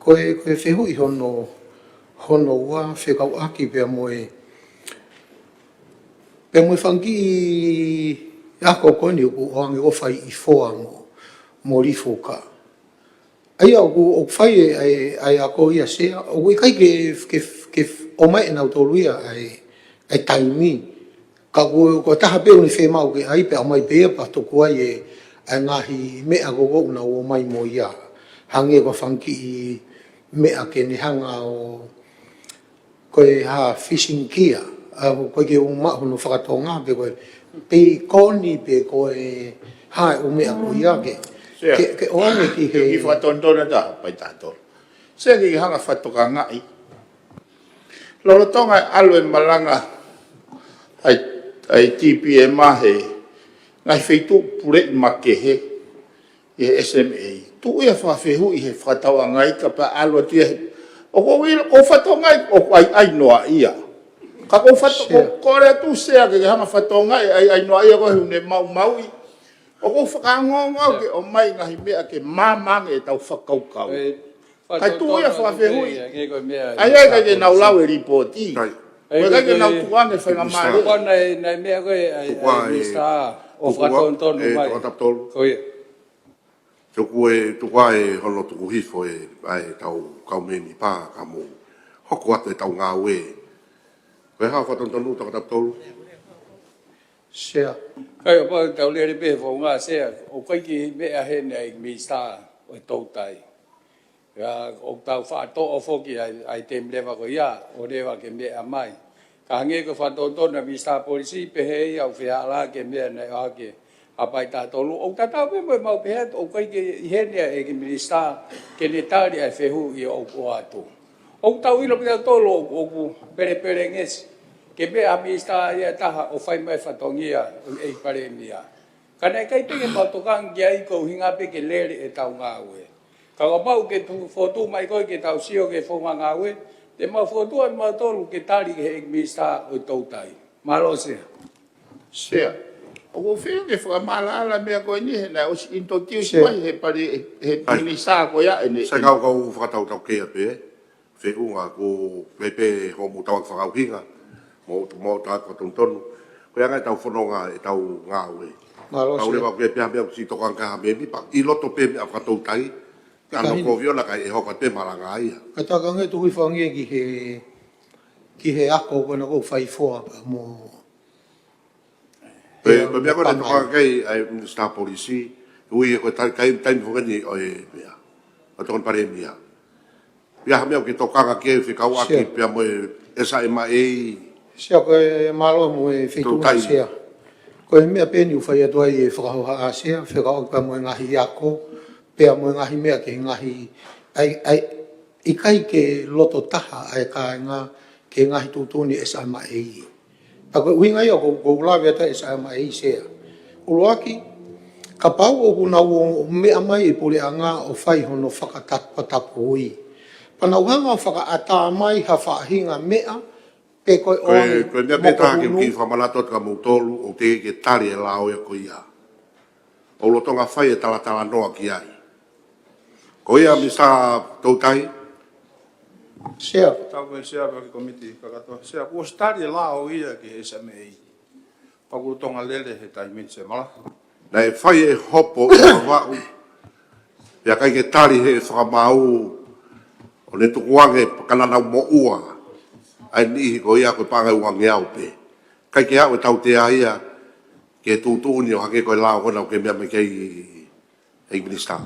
Ko e, ko e fehuʻi hono, hono ua fekauʻaki pea mo e, pea mo e fanga kiʻi ako ko eni ʻoku ʻoange ʻo fai ʻi Foa mo, mo Lifuka. ʻA ia ʻoku, ʻoku fai e, ʻa e, ʻa e ako ia Sea, ʻoku ʻikai ke, ke, ke ʻomai ʻe nautolu ia ʻa e, ʻa e taimi. Ka ko, ko e taha pē ʻoku ne fiemaʻu ke ʻai pea ʻomai pē ia pea tuku ai e, ʻa e ngaahi meʻa ko ē ʻoku nau ō mai mo ia. Hangē ko e fanga kiʻi meʻa ke ne hanga ʻo ko e hā fishing gear, ʻa, ko e ke ʻumaʻā hono fakatonga pe ko e peikoni pe ko e hā e ʻū meʻa ko ia ke, ke, ke ʻoange ki he fakatonutonu ʻa e Pae Tahatolu. Sea ke hanga fakatokangaʻi. Lolotonga e ʻalu e malanga ʻa e, ʻa e T P M he ngaahi feituʻu puleʻi makehe ʻi he S M A. Tuʻu ia fakafehuʻi he fakatauʻanga ia kapau ʻalu atu ia he. ʻOku ou ʻilo, ʻoku ou fakatokangaʻi, ʻoku ʻaiʻai noa ia. Ka ʻoku ou fakato-, ʻoku ou kole atu Sea ke hanga fakatokangaʻi ʻaiʻai noa ia ko e ʻuhinga maumauʻi. ʻOku ou fakaongoongo ke ʻomai ngaahi meʻa ke maama ange ʻetau fakakaukau. Kae tuʻu ia fakafehuʻi. ʻAi, ʻai, ʻikai ke nau lau e lipooti. ʻIkai ke nau tuku ange faingamālie. Ko e naʻe, naʻe meʻa ko e, ʻai, ʻai, Minisitā, ʻo fakatonutonu mai. Ko ia. Tuku e, tuku ā e hono tuku hifo e, ʻa ʻetau kau mēmipa ka mou hoko atu ʻetau ngāue. Ko e hā fakatonutonu Toketā Tolu? Sea. Kae ʻoua pē tau lele pē he founga Sea. ʻOku ʻikai ke meʻa heni ʻa e Minisitā ʻo e Toutai. ʻIa, ʻoku tau faʻa toʻo foki ʻa e, ʻa e taimi leva ko ia, ʻo leva ke meʻa mai. Ka hangē ko e fakatonutonu ʻa e Minisitā Polisi, pehē ia ʻoku fehālaaki e meʻa naʻe ʻohake ʻa Pae Tahatolu. ʻOku tatau pē mo ʻemau pehē atu, ʻoku ʻikai ke ʻi heni ʻa e ʻEiki Minisitā ke ne tali ʻa e fehuʻi ʻoku ʻoatu. ʻOku tau ʻilo pē tautolu ʻoku, ʻoku pelepelengesi ke meʻa ʻa e Minisitā ia ʻe taha ʻo fai mai fatongia ʻo e ʻEiki Palēmia. Ka naʻe ʻikai pē ke mau tokanga ki ai ko e ʻuhinga pē ke lele ʻetau ngāue. Ka kapau ke tu-, fotu mai koe ke tau sio ki he founga ngāue, te mau fotu atu mautolu ke tali ki he ʻEiki Minisitā ʻo e Toutai. Mālō Sea. Sea. ʻOku ou fie ke fakamaʻalaʻala meʻa ko eni he naʻe ʻosi introduce mai he pale, he Minisitā ko ia ʻene. Sai kau kau fakatautau kei a pē. Feʻunga ko pē pē hoʻomou tauʻaki fakaʻuhinga, mo, mo tauʻaki fakatonutonu. Ko e anga ʻetau fononga ʻetau ngāue. Mālō Sea. Tau leva ko e pē ha meʻa ʻoku siʻi tokanga ki ai ha mēmipa. ʻI loto pē meʻa fakatoutai. Ka no ko viola kai e hoko pē malanga ia. Ka taka nge tuku i fangie ki he, ki he ako ko ena ko fai foa pea mo Pe, pe meʻa ko e tokanga ki ai ʻa e Minisitā Polisi, ui ko e tai, kai, taimi foki eni ʻo e meʻa. ʻO tokoni Palēmia. ʻI ai ha meʻa ʻoku ke tokanga ki ai fekauʻaki pea mo e S M A. Sea ko e mālō mo e feituʻu Toutai. Sea. Ko e meʻa pē eni ʻoku fai atu ai e fakahohaʻa Sea, fekauʻaki pea mo e ngaahi ako, pea mo e ngaahi meʻa ke ngaahi, ʻai, ʻai, ʻikai ke loto taha ʻa e kāinga ke ngaahi tuʻutuʻuni S M A. Ka ko e ʻuhinga ia ʻoku, ʻoku ou lave atu ai S M A Sea. ʻUluaki, kapau ʻoku nau ō meʻa mai e puleʻanga ʻo fai hono fakatapatapui. Pea nau hanga ʻo fakaʻatā mai ha faʻahinga meʻa, pe ko e ʻoange mokopuna. Ko e, ko e meʻa pē taha ke u kiʻi fakamanatu atu kia moutolu, ʻoku teʻeki ke tali e lao ia ko ia. ʻOku lolotonga fai e talatalanoa ki ai. Ko ia Minisitā Toutai. Sea. Tau ko e Sea pea ki he komiti kakato. Sea, kuo ʻosi tali e lao ia ki he S M A. Pea kuo lolotonga lele he taimi ni Sea Mala. Naʻe fai e hopo ʻi Vavaʻu. Pea ʻikai ke tali he fakamaau ʻo ne tukuange ka naʻa nau moʻua. ʻA e niʻihi ko ia ko e paʻanga ʻe uangeau pē. ʻIkai ke aʻu e tautea ia ke tuʻutuʻuni ʻo hangē ko e lao ko ena ʻoku ke meʻa mai ki ai ʻEiki Minisitā.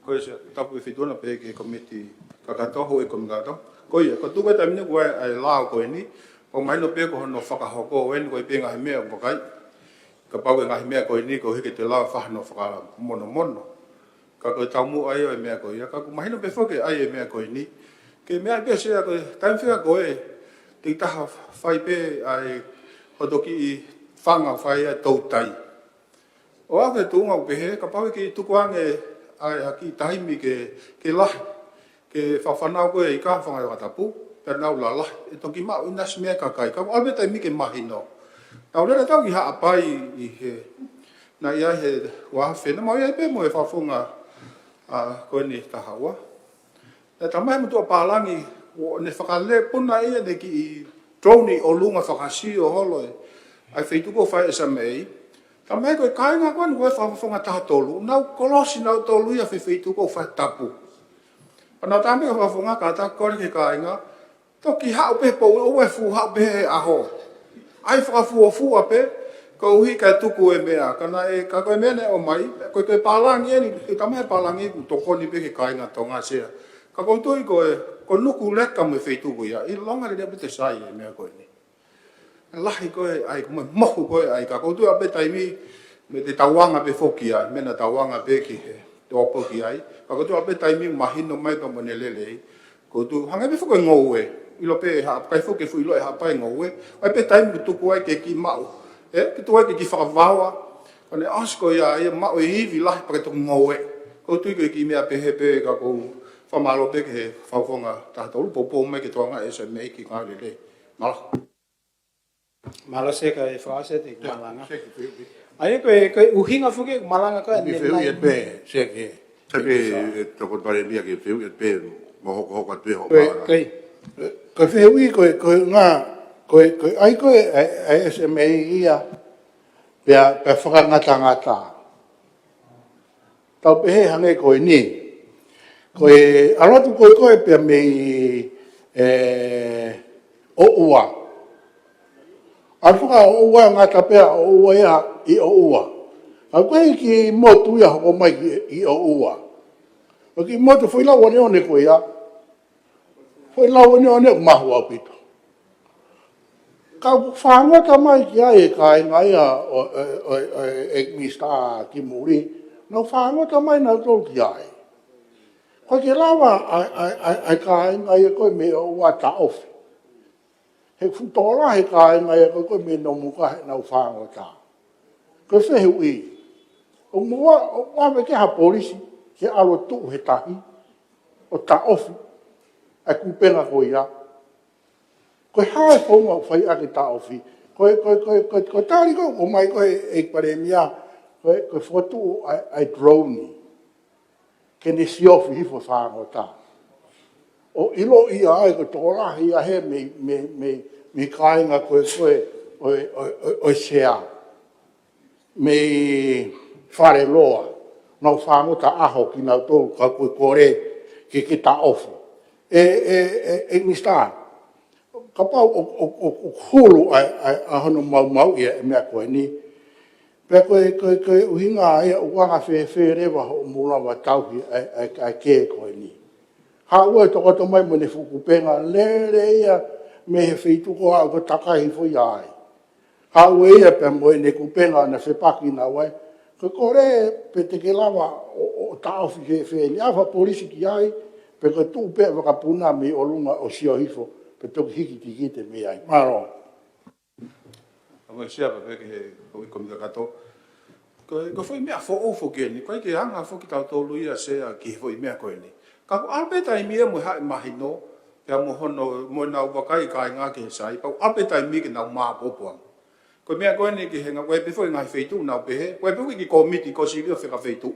Ko ia Sea, tapu e feituʻu na pea ki he komiti kakato, houʻeiki komiti kakato. Ko ia, ko e tuku e taimi ni ko e, ʻa e lao ko eni, ʻoku mahino pē ko hono fakahoko eni ko e pē ngaahi meʻa ʻoku vakai. Kapau ko e ngaahi meʻa ko eni ko e hiki te lao fai hono fakamonomono. Ka ko e taumuʻa ia e meʻa ko ia, ka ʻoku mahino pē foki ʻa e meʻa ko eni. Ke meʻa pē Sea ko e taimi fea ko ē, te taha fai pē ʻa e hoto kiʻi fanga fai ʻa e Toutai. ʻO aʻu ki he tuʻunga ʻoku pehē, kapau ʻe kiʻi tukuange ʻa e ha kiʻi taimi ke, ke lahi, ke fafana ko e ika fanga ʻi he fakatapu, pea nau lalahi, ʻe toki maʻu ʻinasi mei ai e kakai, ka ʻoku ʻalu pē taimi ke mahino. Tau lele atu ki Haʻapai ʻi he, naʻe ʻi ai he ua afe, naʻa mau ʻi ai pē mo e fakafofonga, ʻa, ko eni taha ua. Naʻe talamai ʻe he motuʻa pālangi, ʻo ne fakalēpuna ia ʻene kiʻi drone ʻi ʻolunga fakasio holo e, ʻa e feituʻu ko e fai S M A. Talamai ko e kāinga ko eni ko e fakafofonga taha tolu, nau kolosi nautolu ia he feituʻu ko e fai tapu. Pea nau talamai ko e fakafofonga kātaki kole ki he kāinga, toki haʻu pē he poʻuli ʻo e fuʻu haʻu pē he ʻaho. ʻAi fakafuofua pē, Koeʻuhi kae tuku e meʻa, ka naʻe, ka ko e meʻa naʻe ʻomai, ko e, ko e pālangi eni, ʻe tama he pālangi ʻoku tokoni pē ki he kāinga Tonga Sea. Ka ʻoku ou tui ko e, ko Nukuleka mo e feituʻu ia, ʻilonga lelei pē te sai e meʻa ko eni. Lahi ko e ʻai, ko e mohu ko e ʻai, ka ʻoku ou tui ʻalu pē taimi, mo e tauanga pē foki ai, meʻa naʻa tauanga pē ki he tō pō ki ai, ka ʻoku ou tui ʻalu pē taimi mahino mai pea mo ʻene lelei, ʻoku ou tui hangē pē foki e ngoue, ʻilo pē ʻe Haʻapai foki e fuʻu ʻilo ʻe Haʻapai e ngoue, ʻai pē taimi ʻoku tuku ai ke kiʻi maʻu. ʻE, ke tuku ai ke kiʻi fakavaoa, ko ʻene ʻosi ko ia, ia maʻu e ivi lahi pea ke toki ngoue. ʻOku ou tui ko e kiʻi meʻa pehē pē ka ʻoku ou fakamālō pē ki he fakafofonga taha tolu poupou mai ke tokangaʻi e S M A ki he ngāue lelei. Mālō. Mālō Sea, kae fakaʻosi atu e malanga. ʻA ia ko e, ko e ʻuhinga foki e malanga ko eni. Ke fehuʻi atu pē, Sea, ki he. Sai pē, e, Tokoni Palēmia ke fehuʻi atu pē, mo hokohoko atu pē hoʻo malanga. Ko e, ko e fehuʻi ko e, ko e ngā, ko e, ko e ʻai ko e, e, e S M A ia, pea, pea fakangatangata. Tau pehē hangē ko eni. Ko e ʻalu atu ko ē ko ē pea mei, e, ʻOua. ʻAlu faka-ʻOua ngata pē ʻa ʻOua ia ʻi ʻOua. ʻOku ʻikai ke motu ia hoko mai ki, ʻi ʻOua. ʻOku motu foʻi lau ʻoneʻone ko ia. Foʻi lau ʻoneʻone ʻoku mahu ʻaupito. Ka ʻoku fāngota mai ki ai e kāinga ia ʻo, ʻo, ʻo, ʻo, ʻEiki Minisitā ki muli, nau fāngota mai nautolu ki ai. ʻOku ʻikai ke lava ʻa e, ʻa e, ʻa e, ʻa e kāinga ia ko ē mei ʻOua taʻofi. He fuʻu tokolahi e kāinga ia ko ē, ko ē mei Nomuka heʻenau fāngota. Ko e fehuʻi. ʻOku mou ʻa, ʻoku ʻave ki ha polisi, ke ʻalu ʻo tuʻu he tahi, ʻo taʻofi ʻa e kupenga ko ia. Ko e hā e founga ʻoku fai ʻaki e taʻofi? Ko e, ko e, ko e, ko e, ko e tali ko ē ʻoku ʻomai ko ē ʻe he Palēmia, ko e, ko e fokotuʻu ʻa e, ʻa e drone. Ke ne siofi hifo e fāngota. ʻO ʻiloʻi ai ko e tokolahi ia he mei, mei, mei, mei kāinga ko ē, ko ē, ʻo e, ʻo e, ʻo e, ʻo e Sea. Mei Faleloa, nau fāngota ʻaho kinautolu ka ʻoku kole ke, ke taʻofi. E, e, e, e Minisitā, kapau ʻoku, ʻoku, ʻoku, ʻoku hulu ʻa e, ʻa e, ʻa hono maumauʻi e meʻa ko eni. Pea ko e, ko e, ko e ʻuhinga ia ʻoku anga fēfē leva hoʻomou lava tauhi ʻa e, ʻa e, ʻa e kē ko eni. Haʻu e tokoto mai mo ʻene fuʻu kupenga lele ia mei he feituʻu ko ē ʻoku takai hifo ia ai. Haʻu ʻe ia pea mo ʻene kupenga ʻo ne fepaki naua. Ko e kole pē te ke lava ʻo, ʻo, ʻo taʻofi fēfē ni, ʻave ha polisi ki ai, pe ko e tuʻu pē vakapuna mei ʻolunga ʻo sio hifo, pe toki hiki tikite mei ai. Mālō. ʻA mo e Sea pea pehē ki he, ko e kōmiti kakato. Ko, ko e foʻi meʻa foʻou foki eni, ʻoku ʻikai ke anga foki tautolu ia Sea ki he foʻi meʻa ko eni. Ka ʻoku ʻalu pē taimi ia mo e haʻi mahino, pea mo hono, mo ʻenau vakai kāinga ki he sai, pea ʻoku ʻalu pē taimi ke nau māopoopo ange. Ko e meʻa ko eni ki he ngaahi, ko e pē foʻi ngaahi feituʻu nau pehē, ko e pē foʻi kiʻi kōmiti ko e sili ʻo fekafeituʻu.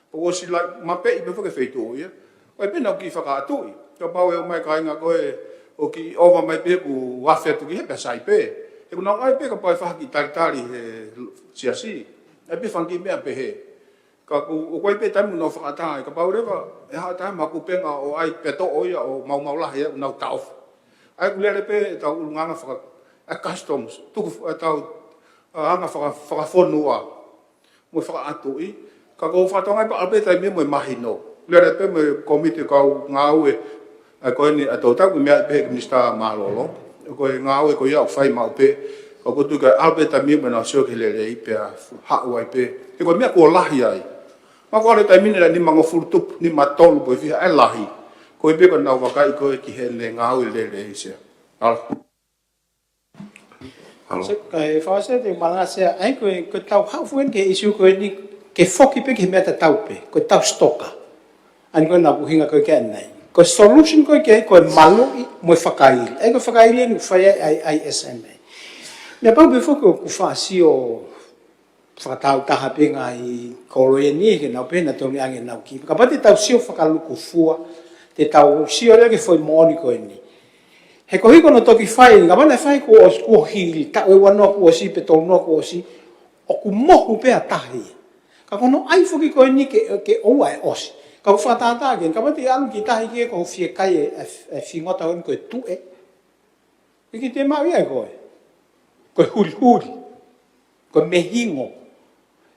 Pea ʻoku ʻosi la-, mapeʻi pē foki e feituʻu ia. Ko e pē nau kiʻi fakaʻatuʻi. Kapau ʻe ō mai kāinga ko ē ʻo kiʻi ova mai pē kuo afe atu ki hē pea sai pē. He ʻoku nau ʻai pē kapau ʻe fai ha kiʻi talitali he siasi. ʻAi pē fanga kiʻi meʻa pehē. Ka ʻoku, ʻoku ʻi ai pē taimi ʻoku nau fakaʻatā ai, kapau leva ʻe haʻu ha taha mo ha kupenga ʻo ʻai pē toʻo ia ʻo maumau lahi ia ʻoku nau taʻofi. ʻA ia ʻoku lele pē ʻetau ʻulungaanga faka-, ʻa e customs, tuku f-, ʻetau, ʻa, anga faka-, fakafonua mo e fakaʻatuʻi, ka ʻoku ou fakatokangaʻi pē ʻalu pē taimi mo e mahino. Lele pē mo e kōmiti kau ngāue, ʻa ko eni ʻa e tau tau ko e meʻa pē he Minisitā Mālōlō. Ko e ngāue ko ia ʻoku fai maʻu pē, ka ʻoku ou tui ka ʻalu pē taimi mo ʻenau sio ki he lelei pea haʻu ai pē. He ko e meʻa kuo lahi ai. Ma ko e taimi ni naʻe nimangofulu tupu, nima tolu pe ko e fiha ʻe lahi. Ko e pē ko ʻenau vakai ko ē ki heʻene ngāue lelei Sea. Mālō. Mālō. Sea, kae fakaʻosi atu e malanga Sea, ʻa ia ko e, ko e tau haʻu foki eni ki he ʻisiū ko eni, ke foki pē ki he meʻa tatau pē, ko e tau sitoka. ʻA ia ko e ngaahi ʻuhinga ko ē ki ai ʻanenai. Ko e solution ko ē ki ai ko e maluʻi mo e fakaili. ʻA ia ko e fakaili eni ʻoku fai ai ʻa e, ʻa e S M A. Meʻa pau pē foki ʻoku ou sio fakatau taha pē ngaahi kolo eni ke nau pehē naʻa tau ʻi ai ʻenau kiʻi. Kapau te tau sio fakalūkufua, te tau sio leva ki he foʻi moʻoni ko eni. He ko e hiko naʻe toki fai, kapau naʻe fai kuo ʻosi, kuo hili, taʻu ʻe uanoa kuo ʻosi, pe tolunoa kuo ʻosi, ʻoku mohu pē ʻa tahi. Ka ko hono ʻai foki ko eni ke, ke ʻoua ʻe ʻosi. Ka ʻoku fakatātā ke, kapau te ʻalu ki tahi ke ko e fiekaia e, e, e fingota ko eni ko e tuʻe. ʻIkai te maʻu ia ʻe koe. Ko e hulihuli. Ko e mehingo.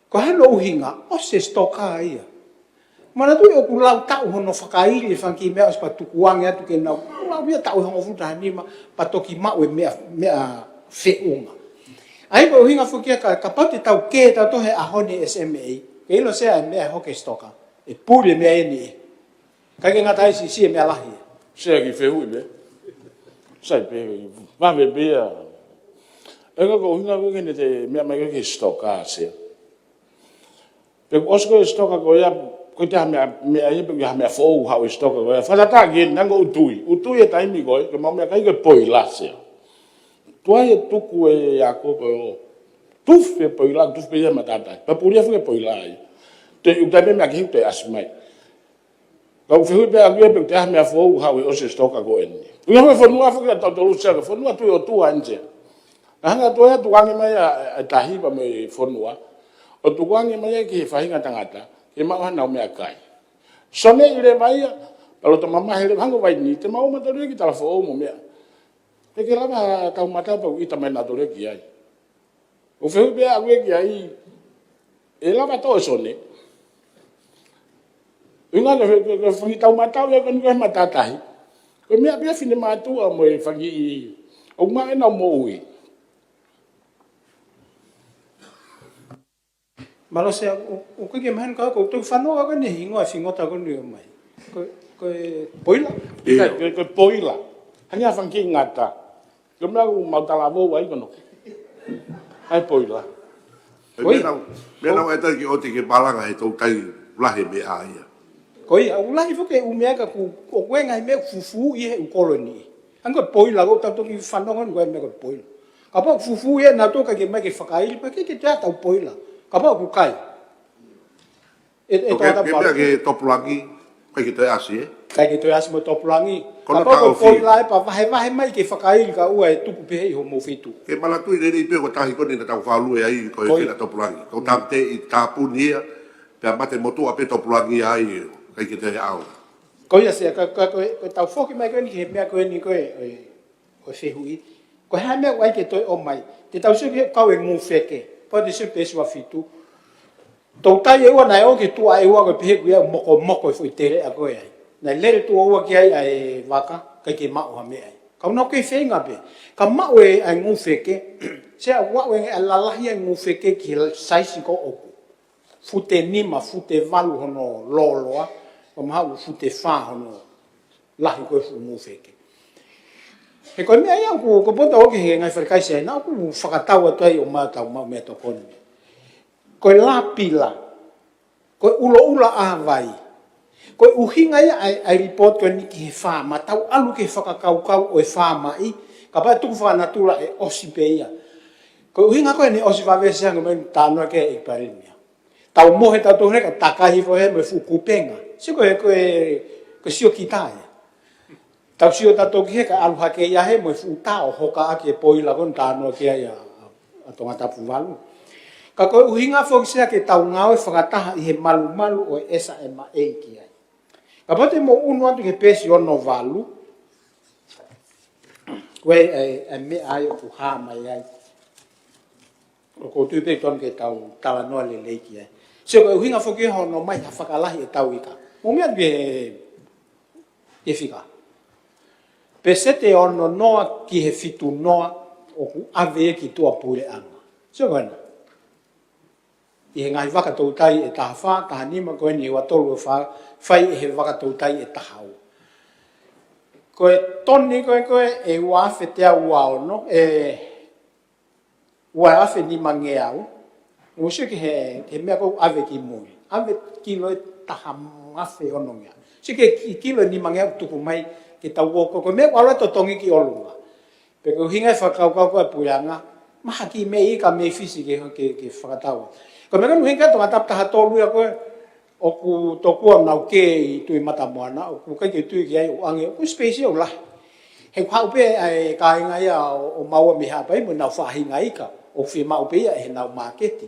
Ko hono ʻuhinga, ʻosi e sitoka ia. Manatuʻi ʻoku lau taʻu hono fakaili e fanga kiʻi meʻa ʻosi pea tukuange atu ke nau lau ia taʻu ʻe hongofulu taha nima pea toki maʻu e meʻa, meʻa feʻunga. ʻA ia ko e ʻuhinga foki ia ka, kapau te tau kē tautolu he ʻaho ni S M A, ke ʻilo Sea e meʻa ʻe hoko e sitoka, ʻe puli e meʻa eni. ʻIkai ke ngata ai, siʻisiʻi e meʻa lahi. Sea, kiʻi fehuʻi pē. Sai pē, vave pē ia. ʻE ka ko e ʻuhinga ko ē ke ne te meʻa mai ko ē ki he sitoka, Sea. Pe kuo ʻosi ko ē e sitoka ko ia, ko e toe ha meʻa, meʻa ia pe ko e hā e meʻa foʻou haʻu e sitoka ko ia. Fakatātā ki he, naʻa ku ʻutuʻi. ʻUtuʻi e taimi ko ē, ke maʻu meʻakai ko e poila, Sea. Tuai e tuku e ako ko ē ʻo tufe poila, tufe ia matātahi. Pea pulia foki e poila ia. Toe ʻuta pē meʻa kehe toe ʻasi mai. Ka u fehuʻi pē ʻaku ia pe ko e toe ha meʻa foʻou haʻu he ʻosi e sitoka ko eni. Ko e fonua foki ʻa tautolu, Sea, ko e fonua tui ʻotua eni, Sea. Ka hanga atu ia tukuange mai ʻa, ʻa, ʻa e tahi pea mo e fonua. ʻO tukuange mai ia ki he faʻahinga tangata, ke maʻu hanau meʻakai. Sone ʻi leva ia, pea loto mamahi leva hangē ko Vainī, te mau ō mautolu ia ki Talafoʻou mo meʻa. Te ke lava tau mata pau ʻita mai nautolu ki ai. ʻOku fehuʻi pē ʻaku ia ki ai, ʻe lava toʻo e sone. ʻUhinga ko e, ko e, ko e fanga tau mata ia ko eni ko e matātahi. Ko e meʻa pē ia finemātuʻa mo e fanga ʻoku maʻu ʻenau moʻui. Mālō Sea, ʻo, ʻoku ʻikai ke mahino ka ko e toe fanongo ko eni hingoa fingota ko eni ʻomai. Ko, ko e poila? ʻIo. Ko e, ko e poila. Hangē ha fanga kiʻi ngata. Ko e meʻa ʻoku mau talavou ai ko ē. ʻA e poila. Ko ia. Meʻa naʻa, meʻa naʻa ʻe tau ki ʻosi ke palanga he toutai lahi meʻa ia. Ko ia, ʻoku lahi foki e ʻū meʻa ka ʻoku, ʻoku ʻi ai e ngaahi meʻa ʻoku fufū ʻi he ʻū koloni. Hangē ko e poila, ʻoku tau toki fanongo ni ko e meʻa ko e poila. Kapau ʻoku fufū ia naʻa tau ʻikai ke mai ke fakaili, pea ʻikai ke toe ʻi ai ha tau poila. Kapau ʻoku kai. ʻE, ʻe tau ʻata pala. Ke meʻa ke tōpulaki, ʻikai ke toe ʻasi, ē? ʻIkai ke toe ʻasi mo tōpulaki. Ko hono taʻofi. Kapau ko e poila ē pea vahevahe mai ke fakaili kae ʻoua ʻe tuku pehē ʻi homou feituʻu. Ke manatuʻi lelei pē ko e tahi ko eni naʻa tau fakalue ai ko e, ko ia, kena tōpulaki. Ko e tāmateʻi tāpuni ia, pea mate motuʻa pē tōpulaki ai, ʻikai ke toe ʻaonga. Ko ia Sea, ka, ka, ko e, ko e tau foki mai ko eni ki he meʻa ko eni ko e, ʻo e, ʻo e fehuʻi. Ko e hā e meʻa ʻoku ʻai ke toe ʻomai. Te tau sio ki he kau e ngufeke. Pea te sio pē ʻe ua fitu. Toutai ʻe ua naʻe ō ki tuʻa ʻe ua ko e pehē ʻoku ʻi ai e mokomoko e foʻi teleʻa ko ē ai. Naʻe lele tuʻo ua ki ai ʻa e vaka, ʻikai ke maʻu ha meʻa ai. Ka ʻoku nau kei feinga pē. Ka maʻu e ʻa e ngufeke. Sea, ʻoku ʻi ai e lalahi ʻa e ngufeke ki he saisi ko ē ʻoku. Fute nima, fute valu hono lōloa, pea mahalo fute fā hono lahi ko ē fuʻu ngufeke. He ko e meʻa ia ʻoku, ko e pō ʻoku tau ō ki he ngaahi falekai Siaina, ʻoku fakatau atu ai ʻo maʻu ʻetau maʻu meʻatokoni. Ko e lāpila, ko e ʻulaʻula ʻāvai. Ko e ʻuhinga ia ʻa e, ʻa e lipooti ko eni ki he faama, tau ʻalu ki he fakakaukau ʻo e faamaʻi, kapau ʻe tuku fakanatula ʻe ʻosi pē ia. Ko e ʻuhinga ko eni ʻosi vave Sea hangē ko e meʻa naʻe talanoa ki ai e Palēmia. Tau mohe tautolu he ka takai hifo he mo e fuʻu kupenga. Sio ko e, ko e, ko e sio kita ia. Tau sio tautolu ki he ka ʻalu hake ia he mo e fuʻu tā ʻo hoka ʻaki e poila ko ē naʻe talanoa ki ai ʻa, ʻa, ʻa Tongatapu valu. Ka ko e ʻuhinga foki Sea ke tau ngāue fakataha ʻi he malumalu ʻo e S M A ki ai. Kapau te mou ʻunu atu ki he peesi ono valu, ko e, e, e meʻa ia ʻoku hā mai ai. ʻOku ou tui pē ʻoku totonu ke tau talanoa lelei ki ai. Sio ko e ʻuhinga foki hono ʻomai ha fakalahi ʻetau ika. Mou meʻa ki he, ki he fika. Pēseti ʻe ono noa ki he fitu noa ʻoku ʻave ia ki tuʻapuleʻanga. Sio ko ena. ʻI he ngaahi vaka toutai ʻe taha fā, taha nima ko eni ua tolu ua fā, fai ʻe he vaka toutai ʻe taha ua. Ko e toni ko ē ko ē ʻe ua afe teau ua ono, ʻe ua afe nimangeau, ʻoku sio ki he, ki he meʻa ko ē ʻave ki mui. ʻAve kilo ʻe taha afe onongeau. Sio ki he ki-, kilo ʻe nimangeau tuku mai ke tau ō ko ē, ko e meʻa ʻoku ʻalu ʻo totongi ki ʻolunga. Pea ko e ʻuhinga e fakakaukau ko ē ʻa e puleʻanga, mahaki mei ika mei Fisi ke, ke, ke fakatau. Ko e meʻa ko ē ʻuhinga Tongatapu taha tolu ia ko ē, ʻoku tokua nau kē ʻi Tuʻi Matamoana, ʻoku ʻikai ke tui ki ai ʻo ʻange, ʻoku space ia ʻoku lahi. He ʻoku haʻu pē ʻa e kāinga ia ʻo, ʻo maua mei Haʻapai mo ʻenau faʻahinga ika, ʻoku fiemaʻu pē ia ʻe heʻenau māketi.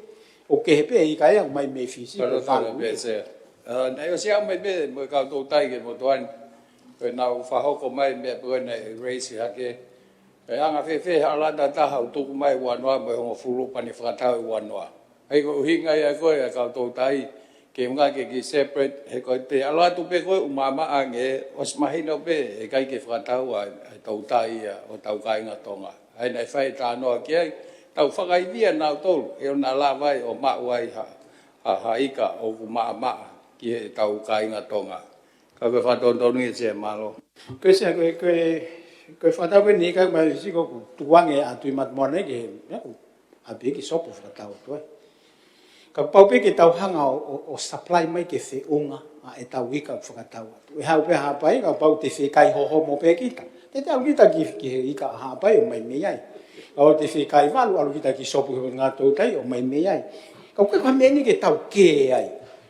ʻOku kehe pē ika ia ʻoku mai mei Fisi, Palo ko e Palo Palo. Pē, Sea. Uh, naʻe ʻosi aʻu mai pē mo e kau toutai ki he motuʻa ni. Ko ʻenau fakahoko mai meʻa pē ko ē naʻe raise hake. ʻE anga fēfē ha ʻalu atu ha taha ʻo tuku mai ua noa mo e hongofulu pea ne fakatau ʻe ua noa. ʻA ia ko e ʻuhinga ia ko ē ʻa e kau toutai ke ʻuhinga ke kiʻi separate, he ko e te ʻalu atu pē ko ē ʻo maʻamaʻa ange, ʻosi mahino pē ʻe ʻikai ke fakatau ʻa e toutai ia ʻo hotau kāinga Tonga. ʻA ia naʻe fai e talanoa ki ai, tau fakaivia nautolu, he ʻoku nau lava ai ʻo maʻu ai ha, ha, ha ika ʻoku maʻamaʻa ki heʻetau kāinga Tonga. Ka ko e fakatonutonu ia, Sea, mālō. Ko e Sea, ko e, ko e, ko e fakatau ko eni ka mai siko ku tuange atu ʻi Matamoana ke, ia ku, ʻa pē ki sopu fakatau atu ai. Ka pau pē ke tau hanga ʻo, ʻo, ʻo supply mai ke feʻunga ʻa ʻetau ika ʻoku fakatau atu. ʻE haʻu pē Haʻapai, ka pau te fekai hohomo pē kita. Te te ʻalu kita ki, ki he ika ʻa Haʻapai ʻo mai mei ai. Ka ʻo te fekai valu, ʻalu kita ki sopu he ngaahi toutai ʻo mai mei ai. Ka ko e, ko e meʻa eni ke tau kē ai.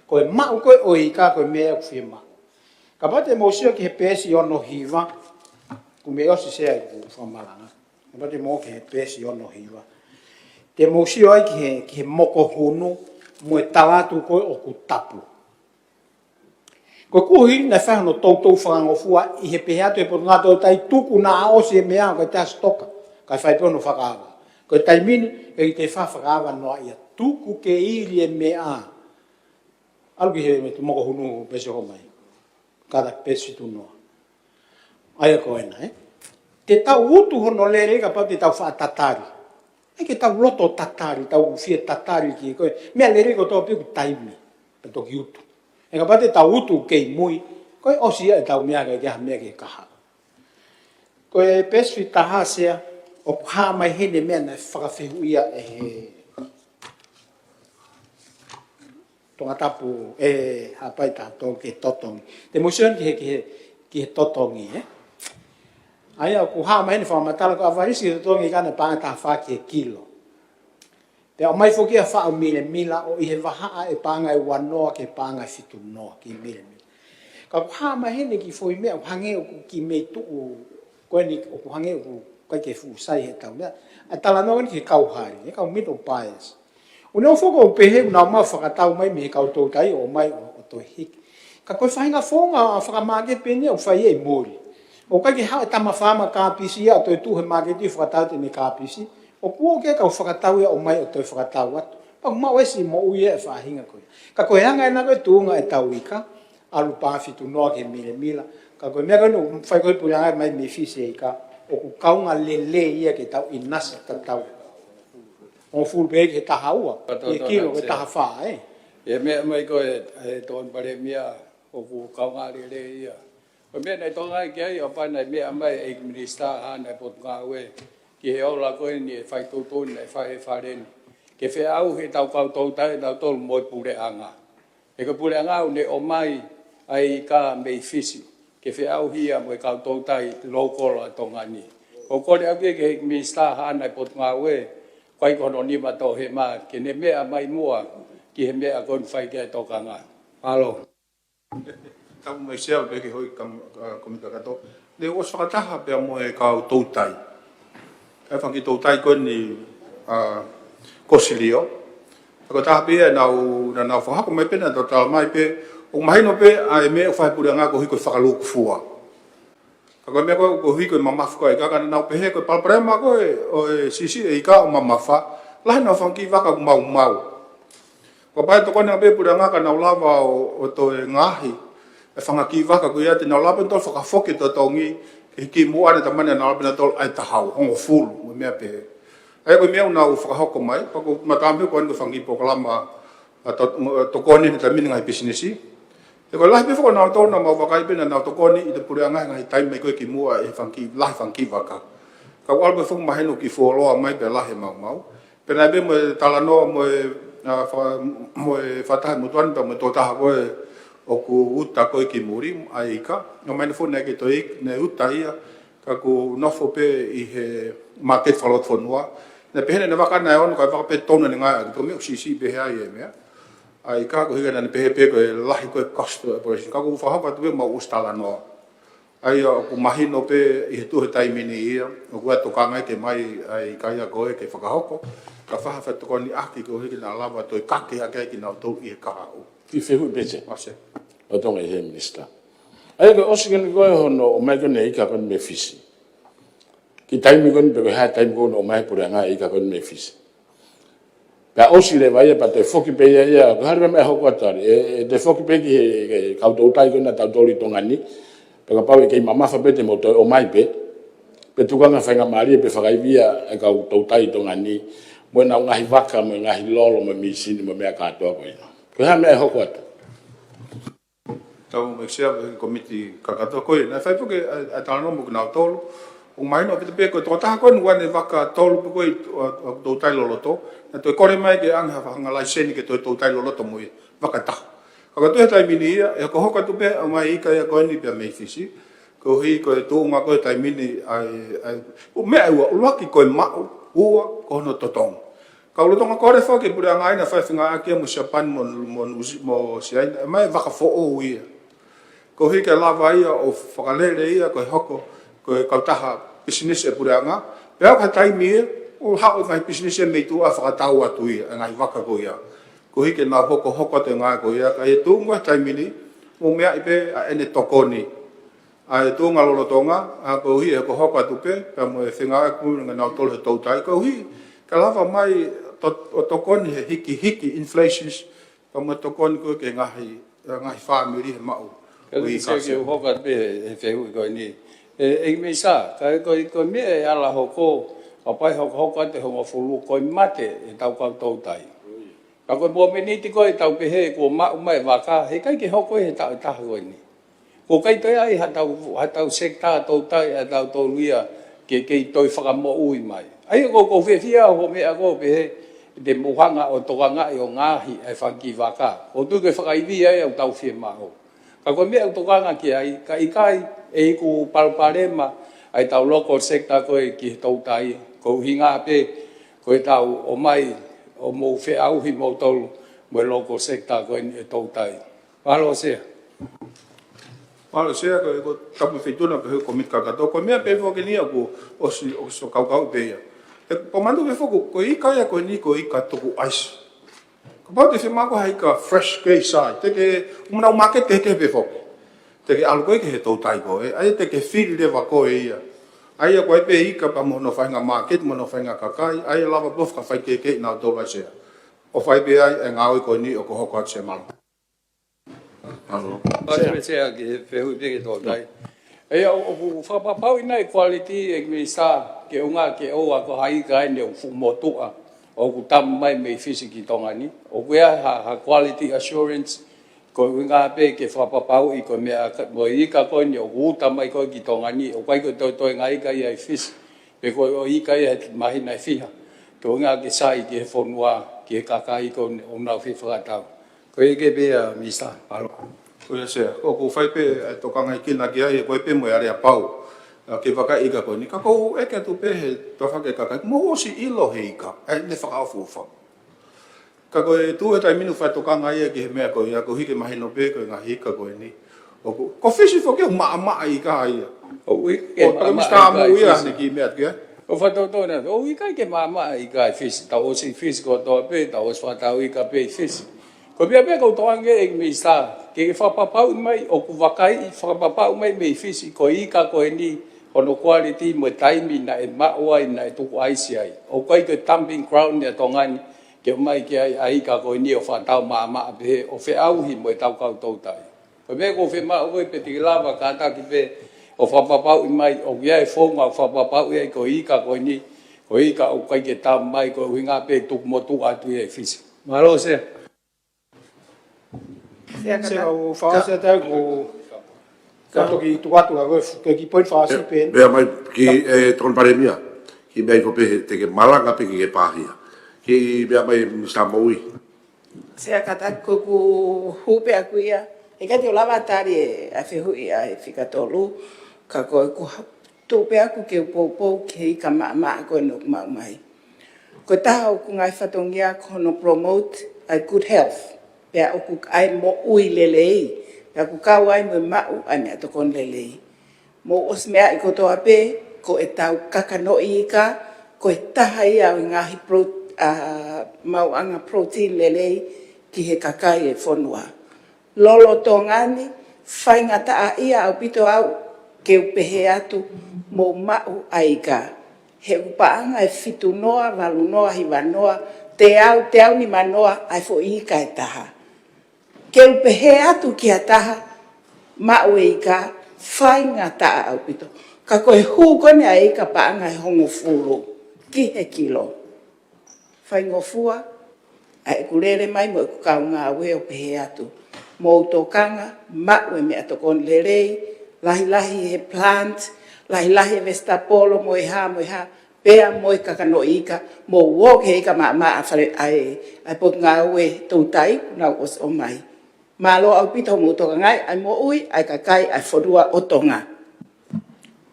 Ko e maʻu ko ē ʻo e ika, ko e meʻa ʻoku fiemaʻu. Kapau te mou sio ki he peesi ono hiva, ʻoku mei ʻosi, Sea, ʻeku fakamalanga. Kapau te mou ki he peesi ono hiva. Te mou sio ai ki he, ki he moko hunu, mo e tala atu ko ē ʻoku tapu. Ko e kuohili naʻe fai hono toutou fakangofua ʻi he pehē atu ʻe he Potungāue Toutai tuku naʻa ʻosi e meʻa ko e taha sitoka, kae fai pē hono fakaava. Ko e taimi ni, ʻe ʻikai te fai fakaava noa ia, tuku ke ili e meʻa. ʻAlu ki he moko hunu peesi ʻoku hoko mai. Kātaki peesi fitu noa. ʻA ia ko ena, ē? Te tau utu hono lele kapau te tau faʻa tatali. ʻIkai ke tau loto tatali, tau fie tatali ki he ko e meʻa lele kotoa pē ʻoku taimi, pea toki utu. He kapau te tau utu kei mui, ko e ʻosi ia ʻetau meʻa, ʻikai ke ʻi ai ha meʻa ke kaha. Ko e peesi fika taha, Sea, ʻoku hā mai heni e meʻa naʻe fakafehuʻia ʻe he Tongatapu, ʻe, Haʻapai taha tolu ki he totongi. Te mou sio ki he, ki he, ki he totongi, ē? ʻA ia ʻoku hā mai heni e fakamatala ko e ʻavalisi ki he totongi ʻikai ke paʻanga ʻe taha fā ki he kilo. Pea ʻomai foki ʻa e faʻu milemila ʻo ʻi he vahaʻa ʻe paʻanga ʻe ua noa ki he paʻanga ʻe fitu noa ki he milemila. Ka ʻoku hā mai heni e kiʻi foʻi meʻa ʻoku hangē ʻoku kiʻi mei tuʻu, ko eni ʻoku hangē ʻoku ʻikai ke fuʻu sai heʻetau meʻa. ʻA e talanoa eni ki he kau hali, e kau middle buyers. ʻOku ne ʻofa ko ʻo pehē ʻoku nau maʻu fakatau mai mei he kau toutai ʻo ʻomai ʻo, ʻo toe hiki. Ka ko e faʻahinga founga fakamāketi pē eni ia ʻoku fai ia ʻi muli. ʻOku ʻikai ke haʻu e tama faama kāpisi ia ʻo toe tuʻu he māketi ʻo fakatau ʻene kāpisi. ʻOku ō ki ai e kau fakatau ia ʻo ʻomai ʻo toe fakatau atu. Pea ʻoku maʻu e siʻi moʻui ia ʻa e faʻahinga ko ia. Ka ko e anga ena ko ē e tuʻunga ʻetau ika, ʻalu paʻanga fitu noa ki he milemila. Ka ko e meʻa ko ē naʻe fai ko ē ʻe he puleʻanga mai mei Fisi e ika, ʻoku kaunga lelei ia ke tau ʻinasi tatau. Hongofulu pē ki he taha ua, ki he kilo ki he taha fā, ē? ʻE meʻa mai ko ē, ʻe Tokoni Palēmia, ʻoku kaunga lelei ia. Ko e meʻa naʻe tokanga ki ai, ʻo pau naʻe meʻa mai ʻa e ʻEiki Minisitā Haʻana ʻo e Potungāue, ki he ola ko eni e faitotonu naʻe fai ʻe he Fale ni. Ke feʻauhi ʻetau kau toutai, ʻetau tolu mo e puleʻanga. He ko e puleʻanga ʻoku ne ʻomai ʻa e ika mei Fisi, ke feʻauhi ia mo e kau toutai local ʻa Tonga ni. ʻOku ou kole atu ki he Minisitā Haʻana ʻo e Potungāue, ʻoku ʻi ai ko hono nima toʻohema, ke ne meʻa mai muʻa ki he meʻa ko eni ʻoku fai ki ai e tokanga. Mālō. Tapu mo e Sea pea ki he houʻeiki kam-, a, kōmiti kakato. Naʻe ʻosi fakataha pea mo e kau toutai. ʻA e fanga kiʻi toutai ko eni, a, ko Silio. Ko e taha pē ia naʻa nau, naʻa nau fakahoko mai pē, naʻa nau tala mai pē, ʻoku mahino pē ʻa e meʻa ʻoku fai ʻe he puleʻanga koeʻuhi ko e fakalūkufua. Ka ko e meʻa ko ē koeʻuhi ko e mamafa ko ē ʻa e ika, ka naʻa nau pehē ko e palopalema ko ē ʻo e siʻisiʻi e ika ʻoku mamafa, lahi ʻenau fanga kiʻi vaka ʻoku maumau. Kapau ʻe tokoni ange pē e puleʻanga ka nau lava ʻo, ʻo toe ngaohi e fanga kiʻi vaka ko ia te nau lava pē ʻo toe fakafoki e totongi ki he kiʻi muʻa naʻe tama naʻa nau lava pē ʻo toe ʻai tahau, hongofulu, mo e meʻa pehē. ʻA ia ko e meʻa ʻoku nau fakahoko mai, pea ʻoku ou mātā pē ko eni ko e fanga kiʻi polokalama ʻa to-, mo-, tokoni he taimi ni ngaahi pisinisi. He ko e lahi pē foki ʻo nautolu naʻa mau vakai pē naʻa nau tokoni ʻi he puleʻanga he ngaahi taimi mai ko ē kimuʻa ʻi he fanga kiʻi, lahi fanga kiʻi vaka. Ka ʻoku ʻalu pē foki mahino ke fuoloa mai pea lahi e maumau. Pea naʻe pehē mo e talanoa mo e, a, fa-, mo e fakataha mo Tuani pea mo e tokotaha ko ē ʻoku uta ko ē ki muli, ʻa e ika. ʻOmai ʻene foki naʻe ʻikai toe ik-, naʻe uta ia. Ka ʻoku nofo pē ʻi he māketi fakalotofonua. Naʻe pehē naʻe vaka naʻe ono, ka ko e vaka pē ʻe tolu naʻe ngāueʻaki, ko e meʻa ʻoku siʻisiʻi pehē ai e meʻa. ʻA e ika koeʻuhi naʻe pehē pē ko e lahi ko ē cost ʻo e operation. Ka ʻoku ou fakahoko atu pē ʻemau ʻosi talanoa. ʻA ia ʻoku mahino pē ʻi he tuʻu he taimi ni ia, ʻoku ʻi ai e tokanga ke ʻomai ʻa e ika ia ko ē ke fakahoko. Ka fai ha tokoniʻaki koeʻuhi ke nau lava ʻo toe kake hake ai kinautolu ʻi he kahaʻu. Kiʻi fehuʻi pē, Sea. ʻOsi. ʻOku tonga ʻi he Minisitā. ʻA ia ko e ʻosi ko eni ko ē hono ʻomai ko eni e ika ko eni mei Fisi. ki he taimi ko eni pe ko e hā e taimi ko ē ʻoku ʻomai ai e puleʻanga e ika ko eni mei Fisi. Pea ʻosi leva ia, pea toe foki pē ia, ia, ko e hā leva e meʻa ʻe hoko atu ai, ʻe, ʻe toe foki pē ki he, he kau toutai ko ena ʻa tautolu ʻi Tonga ni, pea kapau ʻe kei mamafa pē te mou toe ʻomai pē, pe tukanga faingamālie pe fakaivia e kau toutai ʻi Tonga ni, mo ʻenau ngaahi vaka, mo e ngaahi lolo, mo e mīsini, mo e meʻa kātoa ko ia. Ko e hā e meʻa ʻe hoko atu? Tau mei Sea, he komiti kakato ko ē. Naʻe fai foki ʻa e, ʻa e talanoa mo kinautolu. ʻOku mahino pē pē ko e tokotaha ko ē naʻe ʻi ai e vaka tolu pē ko ē ʻo, ʻo toutai loloto. Naʻe toe kole mai ke ʻoange ha faʻahinga laiseni ke toe toutai loloto mo ia. Vaka ʻe taha. Ka ko e tuʻu he taimi ni ia, ʻe hokohoko atu pē ʻa e ʻomai ika ia ko eni pē mei Fisi. Koeʻuhi ko e tuʻunga ko ē he taimi ni ʻa e, ʻa e, ʻū meʻa ʻe ua, ʻuluaki ko e maʻu, ua ko hono totongi. Ka ʻoku lolotonga kole foki e puleʻanga ia naʻe fai fengāueʻaki ia mo Siapani mo, mo, mo Siaina, ʻomai e vaka foʻou ia. Koeʻuhi ke lava ia ʻo fakalele ia ko e hoko, ko e kautaha pisinisi e puleʻanga. Pea ko e taimi ia, ʻoku haʻu e ngaahi pisinisi ia mei tuʻa ʻo fakatau atu ia, e ngaahi vaka ko ia. Koeʻuhi ke nau hokohoko atu e ngāue ko ia, ka ʻi he tuʻunga he taimi ni, ʻoku meaʻi pē ʻa ʻene tokoni. ʻA e tuʻunga lolotonga, ʻa koeʻuhi ʻe hokohoko atu pē, pea mo e fengāueʻaki mo kinautolu he toutai, koeʻuhi ke lava mai to-, ʻo tokoni he hikihiki inflations, pea mo e tokoni ko ē ki he ngaahi, ngaahi fāmili he maʻu. Ka ʻoku ʻi ai ke u hoko atu pē he, he fehuʻi ko eni. ʻE, ʻEiki Minisitā, ka ko e, ko e meʻa ʻe ala hoko, kapau ʻe hokohoko atu e hongofulu, ko e mate ʻetau kau toutai. Ka ko e momeniti ko ē ʻetau pehē kuo maʻu mai e vaka, heʻikai ke hoko ia he taʻu ʻe taha ko eni. ʻOku ʻikai toe ʻi ai haʻatau, haʻatau sekitā toutai ʻatautolu ia ke, ke toe fakamoʻui mai. ʻA ia ko, ʻoku ou fiefia hoʻo meʻa ko ē pehē, te mou hanga ʻo tokangaʻi ʻo ngaohi e fanga kiʻi vaka. ʻOku ou tui ko e fakaivia ia ʻoku tau fiemaʻu. Ka ko e meʻa ʻoku tokanga ki ai, ka ʻikai, ʻe iku palopalema ʻa ʻetau local sector ko ē ki he toutai, ko e ʻuhinga pē, ko ʻetau ʻomai ʻo mou feʻauhi moutolu mo e local sector ko eni e toutai. Mālō Sea. Mālō Sea, ko e, ko e tapu feituʻu na pē he komiti kakato. Ko e meʻa pē foki eni ia ʻoku ʻosi, ʻosi fakakaukau pē ia. ʻE, ko e manatu pē foki, ko e ika ia ko eni, ko e ika tuku ʻaisi. Kapau te ke fiemaʻu ha ika fresh kei sai, te ke, ʻoku ʻi ai e nau māketi kehekehe pē foki. Te ke ʻalu koe ki he toutai ko ē, ʻa ia te ke fili leva koe ia. ʻA ia ko e pē ika pea mo hono faʻahinga māketi, mo hono faʻahinga kakai, ʻa ia lava pē ʻo fakafaikehekeheʻi kinautolu ʻa Sea. ʻO fai pē ai e ngāue ko eni ʻoku hokohoko atu Sea, mālō. Mālō. Mālō Sea ki he fehuʻi pē ki he toutai. ʻA ia ʻoku, ʻoku fakapapauʻi nai e quality ʻEiki Minisitā, ke ʻuhinga ke ʻoua ko ha ika eni ʻoku fuʻu motuʻa, ʻoku tama mai mei Fisi ki Tonga ni. ʻOku ʻi ai ha, ha quality assurance, ko e ʻuhinga pē ke fakapapauʻi ko e meʻa ka, mo e ika ko eni ʻoku uta mai ko ē ki Tonga ni, ʻoku ʻikai ko e toetoenga ika ia ʻi Fisi. Pe ko e ika ia he māhina ʻe fiha. Ko e ʻuhinga ke sai ki he fonua, ki he kakai ko ē ʻoku nau fie fakatau. Ko ia ke pea, Minisitā, mālō. Ko ia Sea, ko, ʻoku ou fai pē, ʻe, tokangaʻi kinautolu ki ai, ko e pē mo e aleapau. ʻA, ke vakai ika ko eni. Ka ʻoku ou ʻeke atu pē he tafaʻaki e kakai, mou ʻosi ʻilo he ika, ʻa ʻene fakaʻofoʻofa. Ka ko e tuʻu he taimi ni ʻoku fai e tokanga ia ki he meʻa ko ia, koeʻuhi ke mahino pē ko e ngaahi ika ko eni. ʻOku, ko Fisi foki ʻoku maʻamaʻa e ika ia. ʻOku ʻikai ke maʻamaʻa e ika ʻi Fisi. Ko e Minisitā Moʻui ʻa ʻene kiʻi meʻa atu ki ai. ʻOku fakatotonu, ʻoku ʻikai ke maʻamaʻa e ika ʻi Fisi, tau ʻosi ʻi Fisi kotoa pē, tau ʻosi fakatau ika pē ʻi Fisi. Ko e meʻa pē ʻoku ou tokanga ki ai ʻEiki Minisitā, ke ke fakapapauʻi mai, ʻoku vakaiʻi, fakapapauʻi mai mei Fisi, ko e ika ko eni, hono quality mo e taimi naʻe maʻu ai, naʻe tuku ʻaisi ai. ʻOku ʻikai ko e dumping ground ia ʻa Tonga ni, ke ʻomai ki ai ʻa e ika ko eni ʻo fakatau maʻamaʻa pehē, ʻo feʻauhi mo ʻetau kau toutai. Ko e meʻa ʻoku ou fiemaʻu ko ē pe te ke lava kātaki pē ʻo fakapapauʻi mai, ʻoku ʻi ai e founga ʻoku fakapapauʻi ai ko e ika ko eni, ko e ika ʻoku ʻikai ke tama mai, ko e ʻuhinga pē tuku motuʻa atu ia ʻi Fisi. Mālō Sea. Sea, kātaki. Sea, ʻoku ou fakaʻosi atu ai ko e, ka toki tuku atu ka ko e kiʻi poini fakaʻosi pē. Meʻa mai ki, ʻe, Tokoni Palēmia. Kiʻi meʻa ifo pē he te ke malanga pē ke ke pāhia. Kiʻi meʻa mai Minisitā Moʻui. Sea, kātaki, ko ʻeku hū pē ʻaʻaku ia. ʻIkai te u lava tali e, ʻa e fehuʻi ʻa e fika tolu. Ka ko ʻeku ha-, tuʻu pē ʻaʻaku ke u poupou ki he ika maʻamaʻa ko eni ʻoku maʻu mai. Ko e taha ʻoku ngaahi fatongia ko hono promote ʻa e good health. Pea ʻoku ʻi ai e moʻui lelei. Pea ʻoku kau ai mo e maʻu ʻa e meʻatokoni lelei. Mou ʻosi meaʻi kotoa pē, ko ʻetau kakanoʻi ika, ko e taha ia ʻo e ngaahi pro-, ʻa, maʻuʻanga protein lelei ki he kakai e fonua. Lolotonga ni, faingataʻaʻia ʻaupito au ke u pehē atu mou maʻu ʻa e ika. He ʻoku paʻanga ʻe fitu noa, valu noa, hiva noa, teau, teau nima noa ʻa e foʻi ika ʻe taha. Ke u pehē atu ki ha taha, maʻu e ika, faingataʻa ʻaupito. Ka ko e hū ko eni ʻa e ika paʻanga ʻe hongofulu ki he kilo. Faingofua ʻa ʻeku lele mai mo ʻeku kaungāue ʻo pehē atu, mou tokanga, maʻu e meʻatokoni lelei, lahilahi he plant, lahilahi he vesitapolo mo e hā mo e hā, pea mo e kakanoʻi ika, mou ō ki he ika maʻamaʻa ʻa e fale ʻa e, ʻa e Potungāue Toutai, kuo nau ʻosi ʻomai. Mālō ʻaupito hoʻomou tokangaʻi ʻa e moʻui ʻa e kakai ʻa e fonua ʻo Tonga.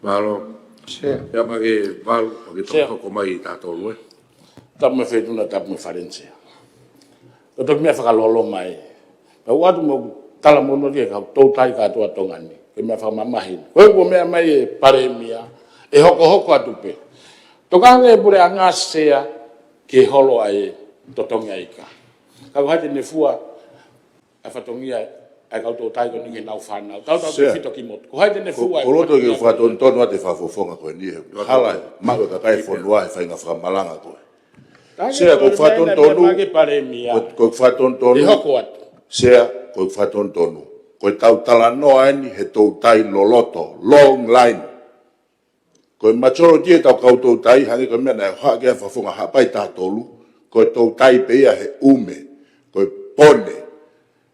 Mālō. Sea. Pea ma ke valu, ma ke toki hoko mai ʻi taʻatolu ē. Tapu mo e Feituʻuna, tapu mo e Fale ni Sea. Ko e toki meʻa fakaloloma ē. Ka ʻoatu mo e talamonū ki he kau toutai kātoa Tonga ni, ko e meʻa fakamamahi. Ko e kuo meʻa mai e Palēmia, ʻe hokohoko atu pē. Tokanga e Puleʻanga Sea ki he holo ʻa e totongi ʻa e ika. Ka ko hai te ne fua ʻa e fatongia ʻa e kau toutai ko eni ki heʻenau fānau, tautau ki he fito ki motu. Ko hai te ne fua ʻa e fatongia ko eni? Ko e loto ke fakatonutonu atu e fakafofonga ko eni he hala e maʻu e kakai e fonua he faʻahinga fakamalanga ko ē. Sea, ko e fakatonutonu, ko e fakatonutonu. Sea, ko e fakatonutonu. Ko e tau talanoa eni he toutai loloto, long line. Ko e majority e tau kau toutai, hangē ko e meʻa naʻe haʻu ki ai e fakafofonga Haʻapai taha tolu, ko e toutai pē ia he ʻume, ko e pone.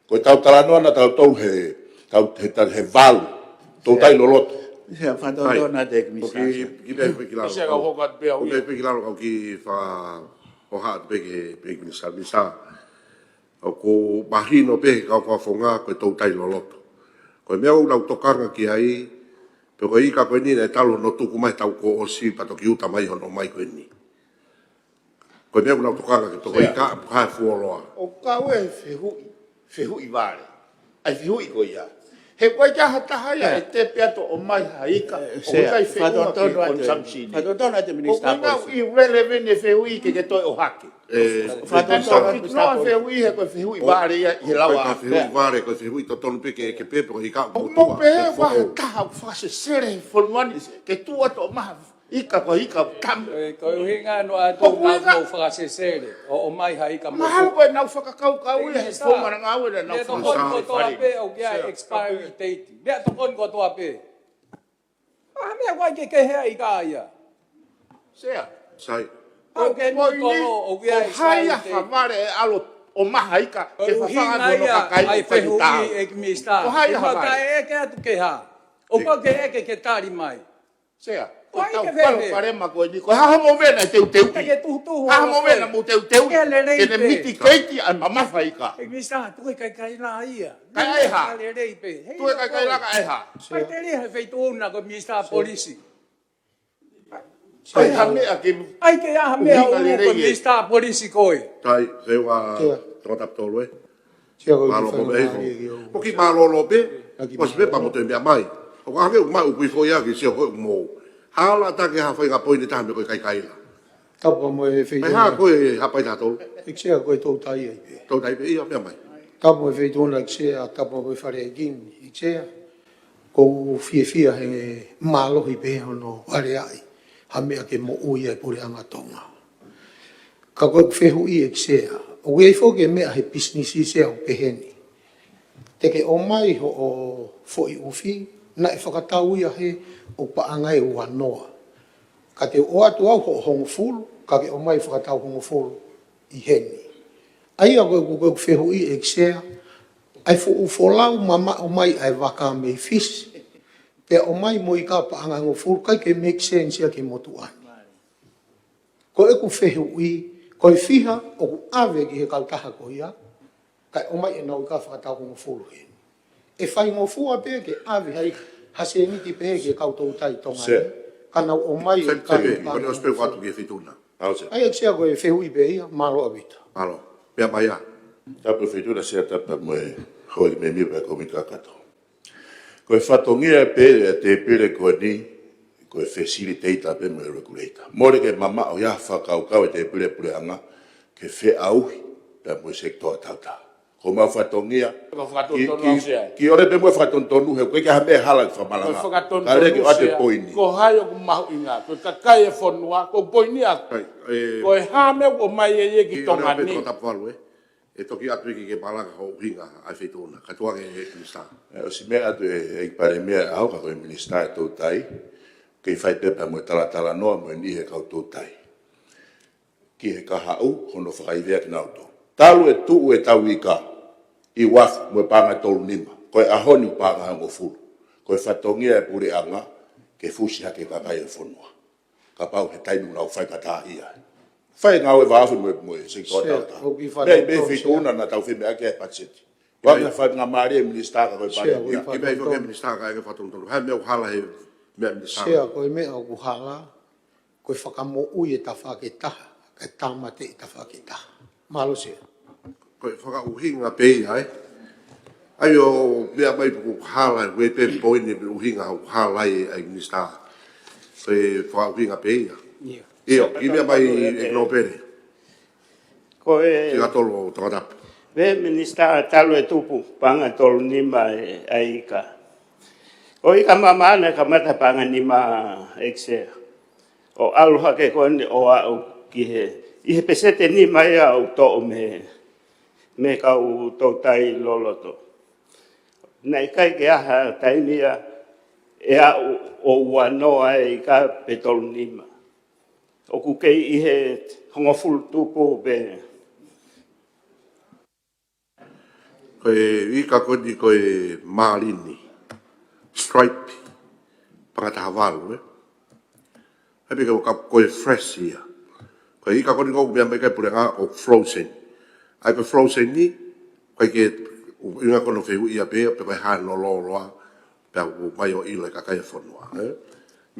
Ko e tau talanoa naʻa tau tau he, tau, he, tau he valu, toutai loloto. Sea, fakatonutonu atu e Minisitā. Ki pē ki lalo. Sea, kau hoko atu pē au ia. Pē ki lalo kau ki fa, ʻo haʻu atu pē ki he, pē ki Minisitā, Minisitā. ʻOku mahino pē he kau fakafofonga ko e toutai loloto. Ko e meʻa ʻoku nau tokanga ki ai, pe ko e ika ko eni naʻe talu hono tuku mai he taʻu kuo ʻosi pea toki uta mai hono ʻomai ko eni. Ko e meʻa ʻoku nau tokanga ki ai, pe ko e ika, pe ko e hā e fuoloa. ʻOku kau e fehuʻi, fehuʻi vale. ʻA e fehuʻi ko ia. He ʻoku ʻikai ha taha ia ʻe tepe atu ʻo ʻomai ha ika, ʻoku ʻikai feʻunga ki he consumption. Fakatonutonu atu e Minisitā Polisi. ʻOku ʻikai irrelevant e fehuʻi ke ke toe ʻohake. Fakatonutonu atu e Minisitā Polisi. Fehuʻi he ko e fehuʻi vale ia ʻi he lau ʻa. Ko e fehuʻi vale, ko e fehuʻi totonu pē ke, ke pē, pe ko e ika ʻoku motuʻa. Mou pehē ʻoku ʻikai ha taha ʻoku fakaselesele he fonua ni ke tuʻu atu ʻo ʻomai ha ika, ko e ika ʻoku tamu. Ko e ʻuhinga naʻa tau nau fakaselesele ʻo ʻomai ha ika motuʻa. Mahalo ko ʻenau fakakaukau ia he founga ngāue naʻa nau fakakaukau. Meʻatokoni kotoa pē ʻoku ʻi ai e expiry date. Meʻatokoni kotoa pē. ʻA e meʻa ʻoku ʻikai ke kehe ai ika ia. Sea. Sai. ʻOku ke nui tolo ʻoku ʻi ai e expiry date. Ko hai ha vale ʻe ʻalu ʻo ʻomai ha ika ke fafanga atu hono kakai ʻoku ʻikai ke tau. Ko e ʻuhinga ia ʻa e fehuʻi, ʻEiki Minisitā. Ko hai ha vale? He ʻikai ke ʻeke atu ke hā. ʻOku ʻikai ke ʻeke ke tali mai. Sea, ko e tau palopalema ko eni, ko e hā hoʻomou meʻa naʻe teuteu. Hā hoʻomou meʻa naʻa mou teuteu ke ne mitigate ʻa e mamafa ika. ʻEiki Minisitā, tuku e kaikaila ia. Kae ʻai ha? Tuku e kaikaila kae ʻai ha? Kai tele he Feituʻuna ko e Minisitā Polisi. ʻAi ha meʻa ke ʻai ke ʻai ha meʻa ʻuhinga lelei e Minisitā Polisi ko ē. Tai, se ua tokotaputolu ē. Mālō mo e hifo. Ko ki mālōlō pē, ko si pē pea mo toe meʻa mai. ʻOku ʻaho ke u maʻu kui foʻi ake, sio ko e mou. Hala ta ke ha fai ngā poini taha me ko e kaikaila. Tapu mo e Feituʻuna. Mai ha ko e Haʻapai taha tolu. ʻEiki Sea, ko e toutai ai pē. Toutai pē ia meʻa mai. Tapu mo e Feituʻuna ʻEiki Sea, tapu mo e Fale ʻEiki ni ʻEiki Sea. ʻOku ou fiefia he mālohi pē hono aleaʻi ha meʻa ke moʻui ai e Puleʻanga Tonga. Ka ko e fehuʻi ʻEiki Sea, ʻoku ʻi ai foki e meʻa he pisinisi Sea ʻoku pehē ni. Te ke ʻomai hoʻo foʻi ʻufi, naʻe fakatau ia he ʻoku paʻanga ʻe ua noa. Ka te u ʻoatu au hoʻo hongofulu, ka ke ʻomai fakatau hongofulu ʻi heni. ʻA ia ko e, ko e fehuʻi ʻEiki Sea, ʻa e fuʻu folau mamaʻo mai ʻa e vaka mei Fisi, pea ʻomai mo e ika paʻanga ʻe hongofulu, ʻikai ke make sense ia ki he motuʻa ni. Ko ʻeku fehuʻi, ko e fiha ʻoku ʻave ki he kautaha ko ia, kae ʻomai ʻenau ika fakatau hongofulu heni. ʻE faingofua pē ke ʻave ai ha sēniti pē ki he kau toutai Tonga ni, ka nau ʻomai e ika ʻe ʻosi pē atu ki he Feituʻuna. ʻA ia ʻEiki Sea ko e fehuʻi pē ia, mālō ʻaupito. Mālō. Meʻa mai ā. Tapu Feituʻuna Sea, tapu mo e houʻeiki mēmipa ʻo e kōmiti kakato. Ko e fatongia pē ʻa e tēpile ko eni, ko e facilitator pē mo e regulator. Mole ke mamaʻo ia ha fakakaukau e tēpile puleʻanga ke feʻauhi pea mo e sekitoa tautaha. Ko mau fatongia. Ko fakatonutonu ki, ki, au sea. Ki ole pe mo fakatonutonu he, ko e ke ha meʻa hala ki fakamalanga. Ko fakatonutonu. Ka leki ʻo ate sea. Poini. Ko hai ʻoku mahuʻinga, ko e kakai e fonua, ko poini a. Hai, e, ko e hā meʻa ʻoku mai e ia ki ki ole Tonga pe ni. Ko tapu valu, e. E toki atu iki ke malanga ho ʻuhinga ʻa e feituʻu na. Ka tuange e Minisitā. E, ʻosi meʻa atu e, e Palēmia au ka ko e Minisitā e toutai. Kei fai pepa mo e talatalanoa mo e niʻihi e kau toutai. Ki he kahaʻu, hono fakaivia kinautolu. Talu e tuʻu e tau ika, ʻi uafu mo e paʻanga tolu nima. Ko e ʻaho ni paʻanga hongofulu. Ko e fatongia e puleʻanga, ke fusi hake kakai e fonua. Kapau he taimi ʻoku nau fai kata ia. Fai ngāue vāofi mo e, mo e, se kota sea, kota. Ko ki fai me, me tonutonu feituʻu sea. Na na tau fai meʻa ki he patiseti. Ua ia. Ke fai ngā mālie Minisitā ka ko e Sea, Palēmia. Ko ki fai tonutonu. Minisitā ka e ke fakatonutonu. Hai meʻa ʻoku hala he meʻa Minisitā. Sea, ko e meʻa ʻoku hala. Ko e fakamoʻui e tafaʻaki ʻe taha, ka e tāmateʻi tafaʻaki ʻe taha. Mālō sea. Ko e fakaʻuhinga pē ia, e. ʻAi ʻo meʻa mai puku hala, ko e pe poini pe ʻuhinga ʻoku hala ai e Minisitā. Ko e fakaʻuhinga pē ia. Ia. ʻIo, ki meʻa mai e Nōpele. Ko e Ki ka tolo o Tongatapu. Ko e Minisitā talu e tupu, paʻanga tolu nima e, e ika. Ko e ika māmā naʻe kamata paʻanga nima ʻEiki Sea. ʻO ʻalu hake ko eni ʻo aʻu ki he, ʻi he peseti nima ia ʻoku toʻo mei, mei he kau toutai loloto. Naʻe ʻikai ke ʻi ai ha taimi ia ʻe aʻu ʻo ua noa e ika pe tolu nima. ʻOku kei ʻi he hongofulu tupu pe. Ko e ika ko eni ko e mālini, stripe, paʻanga taha valu, e. Hai pē ka ko e fresh ia. Ko e ika ko eni ko e meʻa mai ki he puleʻanga ko e frozen. ʻAi ko e frozen ni, ko e ke, ʻuhinga ko hono fehuʻia pē, pe ko e hā hono lōloa, pea ʻoku mai ʻo ʻilo e kakai e fonua, e.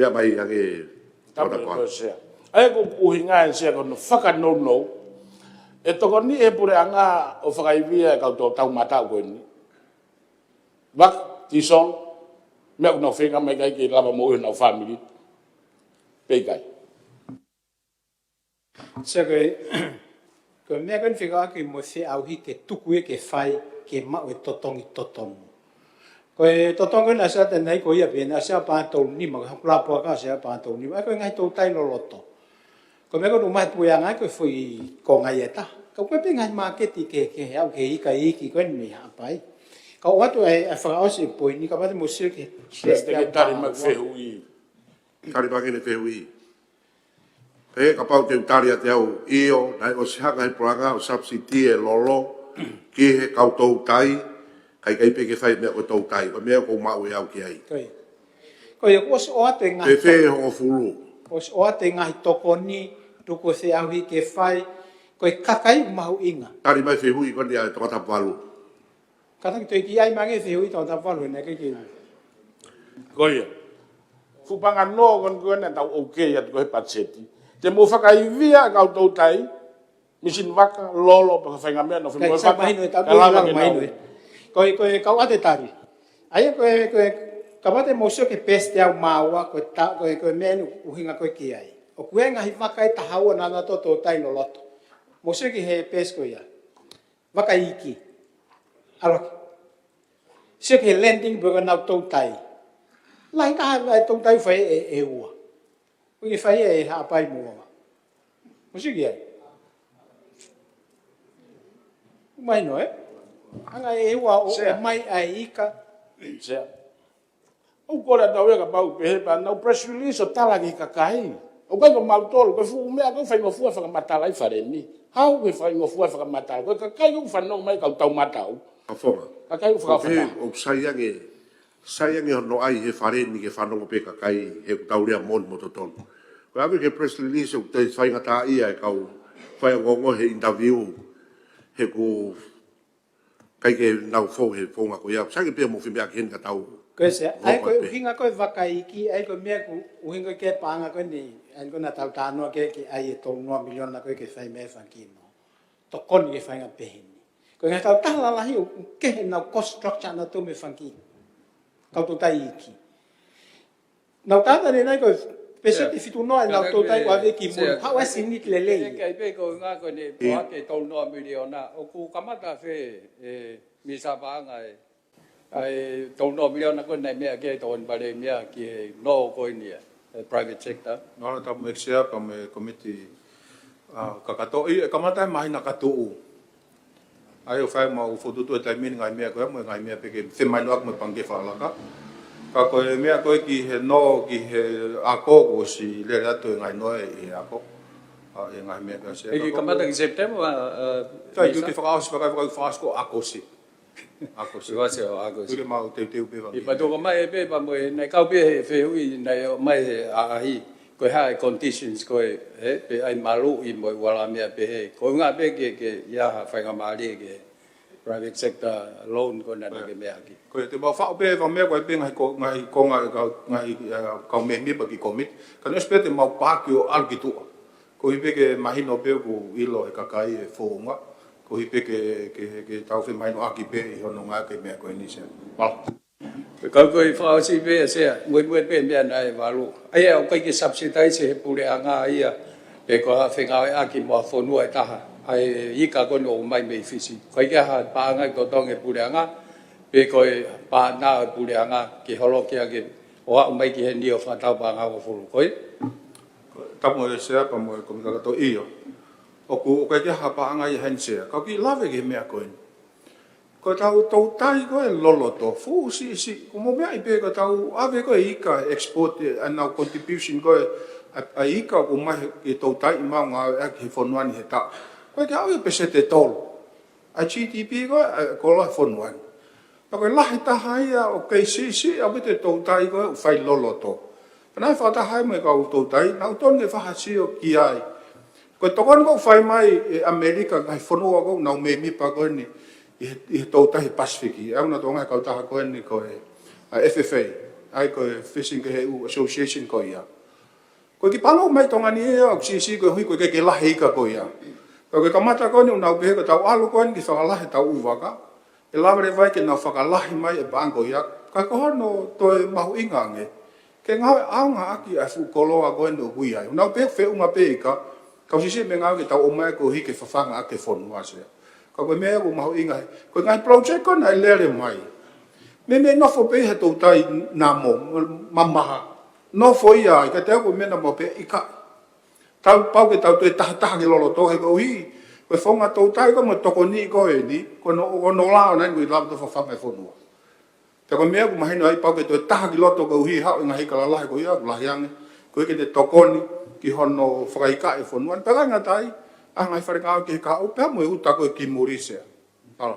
Meʻa mai ange Tapu Tongatapu. Ko sea. ʻAi ko e ʻuhinga ʻe sea ko hono fakanounou. ʻE tokoni e puleʻanga ʻo fakaivia e kau tau, tau mataʻu ko eni. Vaka, tīsolo, meʻa ʻoku nau feinga mai ki ai ke lava moʻui honau fāmili. Pe ʻikai. Sea ko e, ko e meʻa ko eni fekauʻaki mo e feʻauhi ke tuku ia ke fai ke maʻu e totongi totonu. Ko e totongi ko eni ʻa sea te nai ko ia pe ʻa sea paʻanga tolu nima, ko e hakulā puaka ʻa sea paʻanga tolu nima. ʻAi ko e ngaahi toutai loloto. Ko e meʻa ko eni ʻoku mai puleʻanga ko e foʻi konga ia ʻe taha. Ka ko e pē ngaahi māketi kehekehe ʻoku kei ika iiki ko eni mei Haʻapai. Ka ʻoatu e, e fakaʻosi e poini, ka mate mo sio ke Sea, te ke tali mai fehuʻi. Tali mai ʻene fehuʻi. Pea kapau te u tali atu au, ʻio, naʻe ʻosi hanga he puleʻanga ʻo subsidy e lolo ki he kau toutai, ka ʻikai pē ke fai meʻa ko e toutai, ko e meʻa ʻoku ou maʻu ʻe au ki ai. Ko ia. Ko ia, kuo ʻosi ʻoatu e ngaahi Pe fē toko- hongofulu. Kuo ʻosi ʻoatu e ngaahi tokoni, tuku e feʻauhi ke fai, ko e kakai ʻoku mahuʻinga. Tali mai fehuʻi ko eni ʻa e Tongatapu valu. Kātaki toe kiʻi ʻai mai ange fehuʻi Tongatapu valu he naʻe ʻikai ke. Ko ia. Fuʻu paʻanga noa ko eni ko eni naʻa tau ʻoku kei atu ko e he patiseti. Te mou fakaivia e kau toutai, misini vaka, lolo, pe ko e faʻahinga meʻa, nofo Kai, mo e sai vaka, mahino e tau ka lava lalo ke mahino nau. E. Ko e, ko e kau ʻatā tali. ʻAi ko e, ko e, ka mate mo sio ke pēseti ʻe ua mā ua, ko e ta, ko e, ko e meʻa ʻoku ʻuhinga ko ē ki ai. ʻOku ʻi ai e ngaahi vaka ʻe taha ua naʻa nau toutai loloto. Mo sio ki he pēseti ko ia. Vaka iiki. ʻAlu hake. Sio ki he landing pē ko ē ʻenau toutai. Lahi ka ha e toutai fai ʻe, ʻe ua. Ko e fai ʻe Haʻapai mo Tonga. Mo sio ki ai. Mahino, e? Anga ʻe ua ʻo, Sea. ʻO mai ʻa e ika. Sea. ʻOku kole atu au ia kapau pehē pea nau press release ʻo tala ki he kakai. ʻOku ʻikai ko mautolu, ko e fuʻu meʻa ko e faingofua fakamatala ʻi Fale ni. Hau ke faingofua fakamatala. Ko e kakai ʻoku fanongo mai kau tau mataʻu. Kafoga. Kakai ʻoku Ko fē, fakafata. ʻOku sai ange, sai ange hono ʻai he Fale ni ke fanongo pē kakai he ʻoku tau lea moʻoni mo totonu. Ko e ʻave ke press release ʻoku te faingataʻaʻia e kau faiongoongo he interview. He ʻoku ʻikai ke nau fou he founga ko ia. Sai ke pea mo fai meʻa ki heni ka tau. Ko e Sea, ʻai ko e Roka pē. ʻUhinga ko e vaka iiki, ʻai ko e meʻa ʻoku ʻuhinga ko e paʻanga ko eni, ʻai ko ena tau tānoa ke, ke ʻai e tolu noa miliona ko ē ke fai mei he fanga kiʻi nō. Tokoni ke fai ngā pehē ni. Ko e ngaahi kautaha lalahi ʻoku kehe ʻenau cost structure ʻanautolu mei he fanga kiʻi. Kau toutai iiki. Nau tata ne nai ko e Peseti fitu noa ʻenau toutai ʻo ʻave ki muli. Haʻu ʻa e siniti lelei. Ke ai pē ko ngā ko ne poake tolu noa miliona. ʻOku kamata fē, ē, Misa Paʻanga ē. ʻA e tolu noa miliona ko ē naʻe meʻa ki ai Tokoni Palēmia ki he nō ko eni ʻa e private sector. Nō na tapu mo e Sea pea mo e komiti, ā, kakato. ʻE kamata he māhina ka tuʻu. ʻA ia ʻoku fai mau fokotuʻutuʻu he taimi ni ngaahi meʻa ko ē mo e ngaahi meʻa pē ke femahinoʻaki mo e Pangikē Fakalaka. Ka ko e meʻa ko ē ki he nō, ki he ako kuo ʻosi lele atu e ngaahi nō ʻi he ako. ʻA e ngaahi meʻa ko ē Sea. ʻE kamata ki September, ā, ā, Sea, Misa? Ke fakaʻosi, fakaʻosi, fakaʻosi ko ʻAokosi. ʻAokosi. Fakaʻosi ʻo ʻAokosi. Tuku ke mau teuteu pē fanga. ʻI patu ko mai e pē pea mo e naʻe kau pē he fehuʻi naʻe ʻomai he ʻaʻahi. Ko e hā e conditions ko ē, ē, pe ʻai maluʻi mo e uala meʻa pehē. Ko e ngā pē ke, ke ʻi ai ha faingamālie ke private sector loan ko ena ke meʻa ki. Ko e te mau faʻu pē fanga meʻa ko e pē ngaahi ko-, ngaahi konga e kau, ngaahi, ā, kau mēmipa ki komiti. Ka neʻe ʻosi pē te mau paaki ʻo ʻalu ki tuʻa. Koeʻuhi pē ke mahino pē ʻoku ʻilo he kakai e founga. Koeʻuhi pē ke, ke, ke tau femahinoʻaki pē ʻi hono ngāueʻaki e meʻa ko eni Sea. Mālō. Kau ko e fakaʻosi pē Sea, muimui pē meʻa naʻe valu. ʻA ia, ʻoku ʻikai ke subsidize he puleʻanga ia, pe ko ha fengāueʻaki mo ha fonua ʻe taha. ʻA e ika ko eni ʻoku ʻomai mei Fisi. ʻOku ʻikai ke ʻi ai ha paʻanga ʻi totongi e puleʻanga, pe ko e paʻanga ʻo e puleʻanga, ke holoki ʻaki ʻo aʻu mai ki heni ʻo fakatau paʻanga hongofulu. Ko ia? Tapu mo e Sea pea mo e komiti kakato ʻio. ʻOku, ʻoku ʻikai ke ʻi ai ha paʻanga ia heni Sea. Ka ʻoku ou kiʻi lave ki he meʻa ko eni. Ko ʻetau toutai ko ē loloto, fuʻu siʻisiʻi, ko e meʻa ia pē ko ʻetau ʻave ko ē ika export, ē, ʻenau contribution ko ē, ʻa, ʻa e ika ʻoku ʻomai he, he toutai ʻi he ngāueʻaki he fonua ni he taʻu. ʻOku ʻikai ke aʻu ia peseti ʻe tolu ʻa e GDP ko ē, ʻa e koloa fonua ni. Pea ko e lahi taha ia ʻoku kei siʻisiʻi ʻaupito e toutai ko ē ʻoku fai loloto. Pea naʻe fakataha ai mo e kau toutai, naʻa nau tonu ke fakasio ki ai. Ko e tokoni ʻoku fai mai ʻe ʻAmelika ki he ngaahi fonua ʻoku nau mēmipa ko eni ʻi he, ʻi he toutai he Pasifiki. ʻA ia naʻa nau ʻi ai e kautaha ko eni ko e, ʻa e F F A, ʻa ia ko e Fishing Keheʻu Association ko ia. Ko e kiʻi palo mai Tonga ni ia, ʻoku siʻisiʻi koeʻuhi ko e ʻikai ke lahi e ika ko ia. Ka ko e kamata ko eni ʻoku nau pehē ko ʻetau ʻalu ko eni ke fakalahi ʻetau ʻū vaka, ʻe lava leva ai ke nau fakalahi mai e paʻanga ko ia, ka ko hono toe mahuʻinga ange, ke ngāueʻaki ʻa e fuʻu koloa ko eni ʻoku ʻi ai. ʻOku nau pehē feʻunga pē ika, ka ʻoku siʻisiʻi e meʻangāue ke tau ʻomai koeʻuhi ke fafanga ʻaki e fonua Sea. Ka ko e meʻa ʻoku mahuʻinga he, ko e ngaahi project ko ē naʻe lele mai. Meimei nofo pē he toutai namo, mamaha. Nofo ia, ʻikai te u ʻilo ko e meʻa naʻa mau pehē ʻikai. Tau pau ke tau toe tahataha ki loloto he koeʻuhi ko e founga toutai ko ē mo e tokoni ko eni, ko hono, ko hono lao nai ko e lava ʻo fafanga e fonua. Pea ko e meʻa ʻoku mahino ai pau ke toe taha ki loto koeʻuhi haʻu e ngaahi ika lalahi ko ia, ʻoku lahi ange, koeʻuhi ke te tokoni ki hono fakaikaʻi e fonua. Pea ʻikai ngata ai, ʻa e ngaahi fale ngāue kehe ka ʻoku pehē mo e uta ko ē ki muli Sea. Mālō.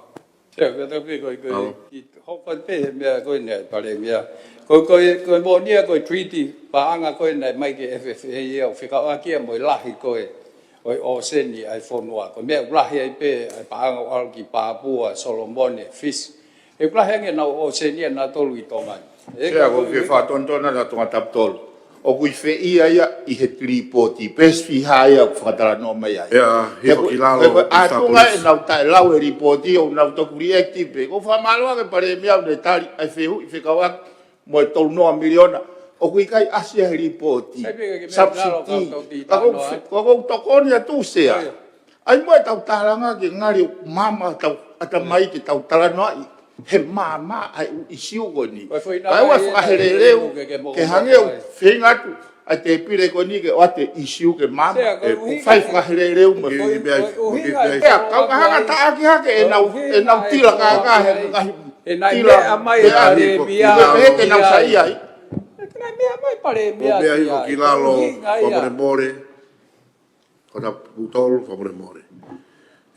Sea, ka tau pē ko e, ko e, Mālō. Ki hoko pē he meʻa ko eni ʻa e Palēmia. Ko, ko e, ko e moʻoni ia ko e treaty, paʻanga ko ē naʻe ʻomai ki he F F A ia ʻoku fekauʻaki ia mo e lahi ko ē ʻo e ʻōseni ʻa e fonua. Ko e meʻa ʻoku lahi ai pē ʻa e paʻanga ʻoku ʻalu ki Papua, Solomone, Fisi. ʻOku lahi ange ʻenau ʻōseni ʻanautolu ʻi Tonga ni. Sea, ko e fakatonutonu ʻa Tongatapu tolu. ʻOku ʻi fē ia ʻi he lipooti, pesi fiha ia ʻoku fakatalanoa mai ai. ʻIo, hifo ki lalo, he ko e ʻatunga ʻenau taʻelau e lipooti, ʻoku nau toki react pē. ʻOku ou fakamālō ange Palēmia ʻoku ne tali ʻa e fehuʻi fekauʻaki mo e tolu noa miliona. ʻOku ʻikai ʻasi ia he lipooti. Sai pē ke meʻa subsidy. Ka ʻoku ou tokoni atu Sea. ʻAi mo ʻetau tālanga ke ngali ʻoku maama ʻetau ʻatamai ke tau talanoaʻi he maama ʻa e ʻū ʻisiū ko eni. Kae ʻoua ʻe fakaheleleu ke hangē ʻoku feinga atu ʻa e tēpile ko eni ke ʻoatu e ʻisiū ke maama. ʻOku fai fakaheleleu mo e foʻi meʻa. Kau ka hanga taʻaki hake ʻenau, ʻenau tila kākā he ngaahi tila meʻa ʻi he pehē ke nau saiʻia ai. Ko e meʻa hifo ki lalo, fakamolemole. Ko ʻetau putolu, fakamolemole.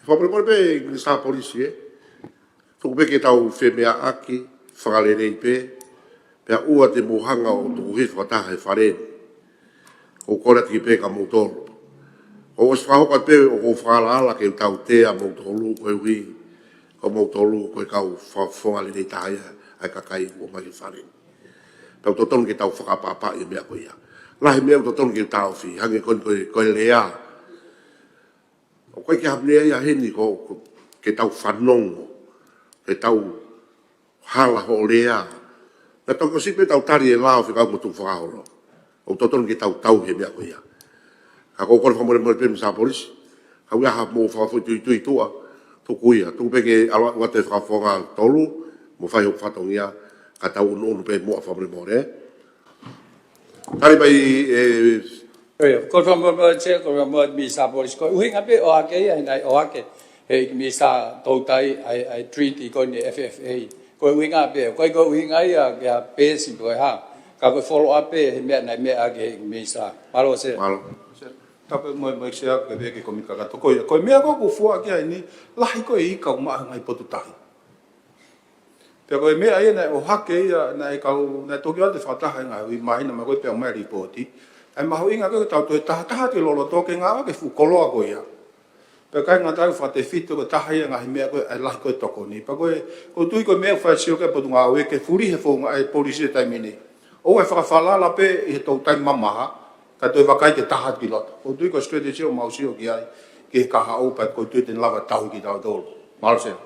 Fakamolemole pē, Minisitā Polisi, ē. Tuku pē ke tau femeʻaʻaki, fakalelei pē, pea ʻoua te mou hanga ʻo tuku hifo fakataha he fale ni. ʻOku ou kole atu ki ai pē kia moutolu. ʻOku ou ʻosi fakahoko atu pē, ʻoku ou fakaʻalaʻala ke u tautea moutolu, koeʻuhi ko moutolu, ko e kau fa-, fofonga lelei taha ia, ʻa e kakai ʻoku ʻomai ki he fale ni. Tau totonu ke tau fakaʻapaʻapaʻi e meʻa ko ia. Lahi e meʻa ʻoku totonu ke taʻofi, hangē ko e, ko e, ko e lea. ʻOku ʻikai ke hapuni ia heni ko, ko, ke tau fanongo, ke tau hala hoʻo lea. Naʻa tau ʻosi pē tau tali e lao fekauʻaki mo e tukufakaholo. ʻOku totonu ke tau tauhi e meʻa ko ia. Ka ʻoku ou kole fakamolemole pē Minisitā Polisi, ka ʻoku ʻi ai ha mou fakafoʻituitui tuʻa, tuku ia, tuku pē ke ʻalu atu e fakafofonga tolu, mo fai hoku fatongia, ka tau ʻunuʻunu pē muʻa fakamolemole. Tali mai, e, ʻIo, kole fakamolemole Chair, kole fakamolemole Minisitā Polisi. Ko e ʻuhinga pē ʻohake ia, he naʻe ʻohake he ʻEiki Minisitā Toutai ʻa e, ʻa e treaty ko eni F F A. Ko e ʻuhinga pē, ko e, ko e ʻuhinga ia ke a pēsi pe ko e hā. Ka ko e follow up pē he meʻa naʻe meʻa ki ai e ʻEiki Minisitā. Mālō Chair. Mālō. Tapu mo, mo Chair, ke pehē ki he Kōmiti Kakato ko ia. Ko e meʻa ko ē ʻoku fua ki ai eni, lahi ko ē e ika ʻoku maʻu he ngaahi potu tahi. Pea ko e meʻa ia naʻe ʻohake ia, naʻe kau, naʻe toki ʻoatu e fakataha e ngaahi ʻaho, mahino mai ko ē pea ʻomai e lipooti. ʻA e mahuʻinga ko ē ke tau toe taha, taha atu ki loloto ke ngāueʻaki e fuʻu koloa ko ia. Pea ʻikai ngata ai, fakatefito ko e taha ia e ngaahi meʻa ko ē, ʻa e lahi ko ē e tokoni. Pea ko e, ʻoku ou tui ko e meʻa ʻoku fai e sio ki ai e Potungāue ke fuli he founga e polisi he taimi ni. ʻOua ʻe fakafalala pē ʻi he toutai mamaha, kae toe vakai ke taha atu ki loto. ʻOku ou tui ko e strategy ʻoku mau sio ki ai, ki he kahaʻu pea ʻoku ou tui te ne lava tauhi kitautolu. Mālō Chair.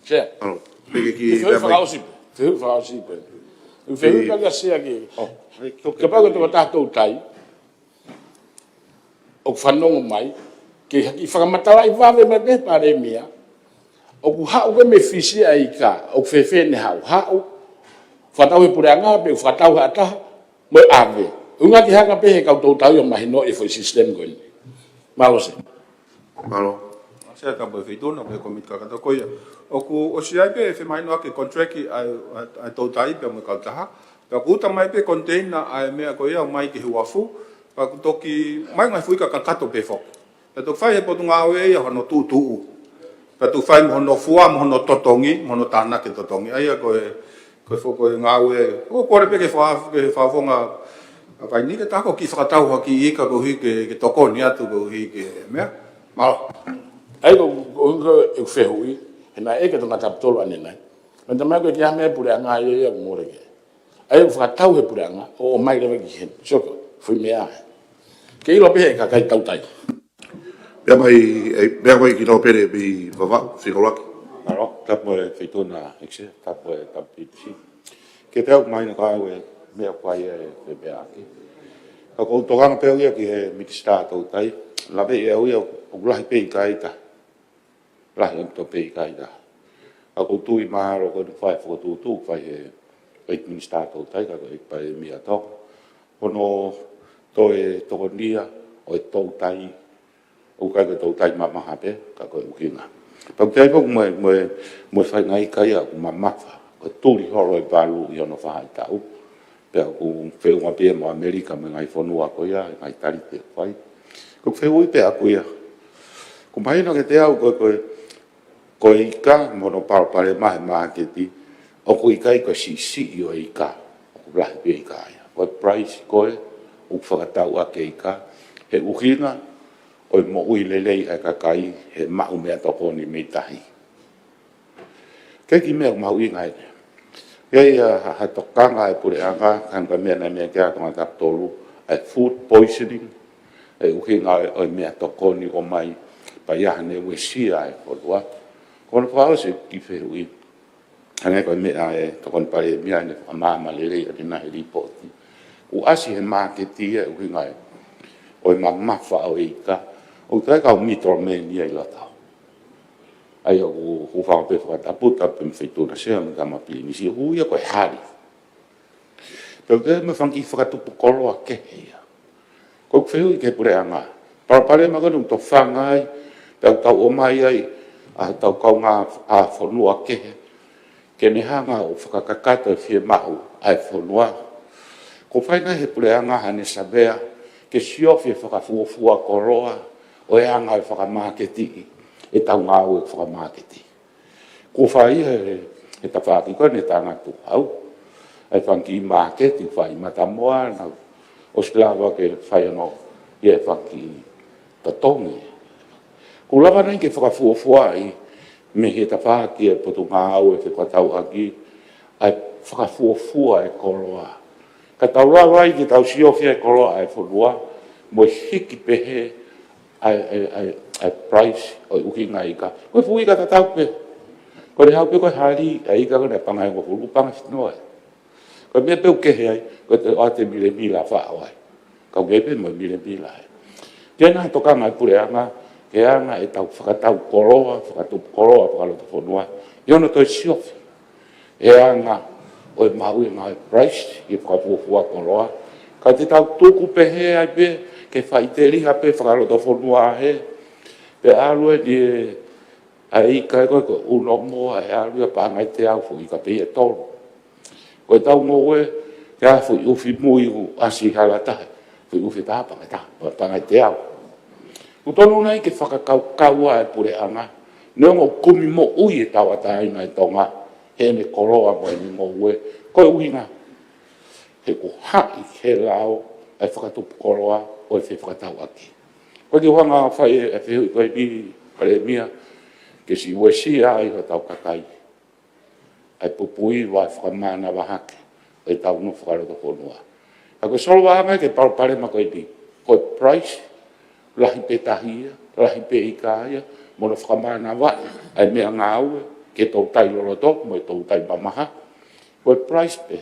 Chair. Alo, peke ki Fehuʻi Pea Mai. Fakaʻosi pē. Fehuʻi fakaʻosi pē. Fehuʻi Pea Mai. Pea Chair ki. Oh, kapau ko e tokotaha toutai ʻoku fanongo mai, ke haʻu ke fakamatalaʻi vave mai pē Palēmia, ʻoku haʻu ko ē mei Fisi ʻa e ika, ʻoku fēfē ʻene haʻu, haʻu, fakatau he puleʻanga pe ʻoku fakatau ha taha, mo e ʻave. ʻUhinga ke hanga pē he kau toutai ʻo mahinoʻi e foʻi system ko eni. Mālō Chair. Mālō. Chair, tapu mo e Feituʻuna, mo e Kōmiti Kakato ko ia. ʻOku ʻosi ʻi ai pē femahinoʻaki e contract ʻa e, ʻa e, ʻa e toutai pea mo e kautaha. Pea ʻoku uta mai pē container ʻa e meʻa ko ia ʻo mai ki he uafu. Pea ʻoku toki mai ngaahi fuʻu ika kakato pē foki. Pea toki fai he Potungāue ia hono tuʻutuʻu. Pea toki fai mo hono fua, mo hono totongi, mo hono tānaki e totongi. ʻA ia ko e, ko e foʻi, ko e ngāue, ʻoku kole pē ke fa-, ke fakafofonga ʻa e vaini ke ta ko e kiʻi fakatau ha kiʻi ika koeʻuhi ke, ke tokoni atu koeʻuhi ke meʻa. Mālō. ʻA ia ko, ko, ko e fehuʻi, he naʻe ʻeke ʻe he tangata Taputolu ʻanenai. Mei he taimi ko ē ki he meʻa puleʻanga ia ia ʻoku mole ke. ʻA ia ʻoku fakatau he puleʻanga, ʻo, ʻomai leva ki heni. Sio ko e foʻi meʻa. Ke ʻilo pē he kakai toutai. Pea mai, e, pea mai ki Nōpele pē Vavaʻu, fika ʻuluaki. Mālō, tapu mo e Feituʻuna, ʻEiki Sea, tapu mo e tapu P P C. Ke tau mai na ka au e meʻa ko ia e, e meʻa ʻaki. Ka ʻoku ou tokanga pē au ia ki he Minisitā Toutai, lave ia au ia ʻoku lahi pē ika ʻe taha. Lahi ʻaupito pē ika ʻe taha. Ka ʻoku ou tui mahalo ko e fai fokotuʻutuʻu, fai he, he Minisitā Toutai, ka ko e Palēmia Tonga. Hono toe tokonia ʻo e toutai, ʻoku ʻikai ko e toutai mamaha pē, ka ko e ʻuhinga. Pea ʻoku ʻi ai pē mo e, mo e, mo e faʻahinga ika ia ʻoku mamafa, ko e tuli holo e valu ʻi hono faʻahitaʻu. Pea ʻoku feʻunga pē mo ʻAmelika mo e ngaahi fonua ko ia, e ngaahi tali pē fai. Ko e fehuʻi pē ʻaku ia. ʻOku mahino kiate au ko e, ko e, ko e ika mo hono palopalema he māketi, ʻoku ʻikai ko e siʻisiʻi ʻo e ika, ʻoku lahi pē ika ia. Ko e price ko ē ʻoku fakatau ʻaki e ika, he ʻuhinga ʻo e moʻui lelei ʻa e kakai he maʻu meʻatokoni mei tahi. Ko e kiʻi meʻa ʻoku mahuʻinga eni. ʻI ai ha, ha tokanga ʻa e puleʻanga, ka ko e meʻa naʻe meʻa ki ai ʻa e tangata Taputolu, ʻa e food poisoning, ʻa e ʻuhinga ʻo e, ʻo e meʻatokoni ʻomai, pea ʻi ai haʻane uesia ʻa e fonua. Ko hono fakaʻosi e kiʻi fehuʻi. Hangē ko e meʻa ʻa e Tokoni Palēmia naʻe fakamaama lelei ʻanenai he lipooti. ʻOku ʻasi he māketi ia e ʻuhinga ʻo e mamafa ʻo e ika. ʻOku ʻikai ko e kau middleman ia ʻi loto. ʻA ia ʻoku, ʻoku ou fakaʻamu pē fakatapu, tapu mo e Feituʻuna Sea mo e Tama Pilinisi, ʻoku ui ia ko e hali. Pea ʻoku ʻi ai mo e fanga kiʻi fakatupu koloa kehe ia. Ko ʻeku fehuʻi ki he puleʻanga. Palopalema ko eni ʻoku tofanga ai, pea ʻoku tau ʻomai ai ʻa hotau kaungā fonua kehe, ke ne hanga ʻo fakakakato e fiemaʻu ʻa e fonua. Kuo fai nai ʻe he puleʻanga haʻane savea, ke siofi e fakafuofua koloa, ʻo e anga e fakamāketiʻi, ʻetau ngāue fakamāketi. Kuo fai he, he tafaʻaki ko eni ʻa e Tānaki Tuʻi Hau. ʻA e fanga kiʻi māketi fai Matamoana, ʻosi lava ke fai hono, ʻi ai e fanga kiʻi totongi. Kuo lava nai ke fakafuofuaʻi mei he tafaʻaki ʻa e Potungāue Fekauʻaki, ʻa e fakafuofua e koloa. Ka tau lava ai ke tau siofi e koloa ʻa e fonua, mo e hiki pehē ʻa e, ʻa e, ʻa e, ʻa e price ʻo e ʻuhinga ika. Ko e fuʻu ika tatau pē. Ko e haʻu pē ko e hali, ʻa e ika ko ē naʻe pango ʻe hongofulu, pango ʻe fitungofulu. Ko e meʻa pē ʻoku kehe ai, ko e te ʻoatu e milemila faʻo ai. Ka ʻoku ʻi ai pē mo e milemila ai. Ke na tokanga e puleʻanga, ke anga ʻetau fakatau koloa, fakatupu koloa, fakalotofonua, ʻi hono toe siofi e anga ʻo e mahuʻinga ʻo e price, ʻi he fakafuofua koloa. Ka te tau tuku pehē ai pē, ke faʻiteliha pē fakalotofonua he, pea ʻalu eni e, ʻa e ika ko ē ko e uno mo e ʻalu ia paʻanga ʻe teau foʻi ika pē ia ʻe tolu. Ko ʻetau ngoue, ke ʻa foʻi ʻufi mui ʻoku ʻasi hala taha, foʻi ʻufi taha paʻanga ʻe taha, paʻanga ʻe teau. ʻOku tonu nai ke fakakaukau ʻa e puleʻanga, neongo ʻoku kumi moʻui e tauʻatāina ʻi Tonga, heʻene koloa mo ʻene ngoue, ko e ʻuhinga, he ʻoku haʻi he lao ʻa e fakatupu koloa ʻo e fefakatauʻaki. Ko e kiʻi ʻuhinga fai e, e fehuʻi ko eni Palēmia, ke siʻi uesia ai hotau kakai ʻa e pupuiva ʻa e fakamānava hake ʻo ʻetau nofo fakalotofonua. Ka ko e solovaʻanga ki he palopalema ko eni, ko e price, lahi pē tahi ia, lahi pē ika ia, mo hono fakamānavaʻi ʻa e meʻangāue ki he toutai loloto mo e toutai mamaha, ko e price pē.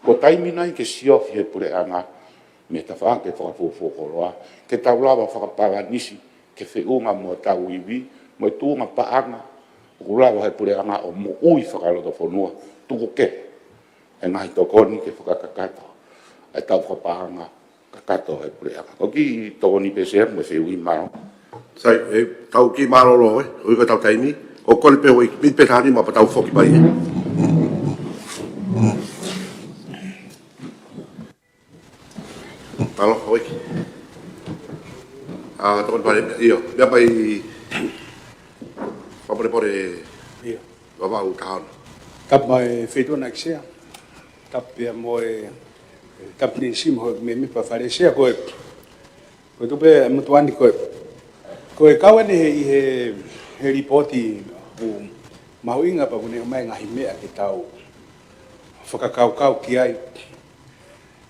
Ko e taimi nai ke siofi he puleʻanga mei he tafaʻaki fakafuofua koloa, ke tau lava fakapalanisi, ke feʻunga mo hotau ivi, mo e tuʻunga paʻanga ʻoku lava he puleʻanga ʻo moʻui fakalotofonua, tuku kehe e ngaahi tokoni ke fakakakato ʻa e tau fakapaʻanga kakato he puleʻanga. Ko e kiʻi tokoni pē Sea mo e fehuʻi, mālō. Sai, ʻe, tau kiʻi mālōlō, ē, ʻoku ʻi ai hotau taimi, ʻoku kole pē ʻEiki, miniti pē taha nima pea tau foki mai, ē. Mālō, ʻEiki. ʻA, tokoni pale, ʻio, meʻa mai, Fakamolemole. ʻIo. Vavaʻu taha ono. Tapu mo e Feituʻu na ʻEiki Sea. Tapu pea mo e, tapu ni si mo e meʻa pea fale Sea ko e, ko e tupe mo tuʻa ni ko e, ko e kau eni he, ʻi he, he lipooti ʻoku mahuʻinga pea ʻoku ne ʻomai ngaahi meʻa ke tau fakakaukau ki ai.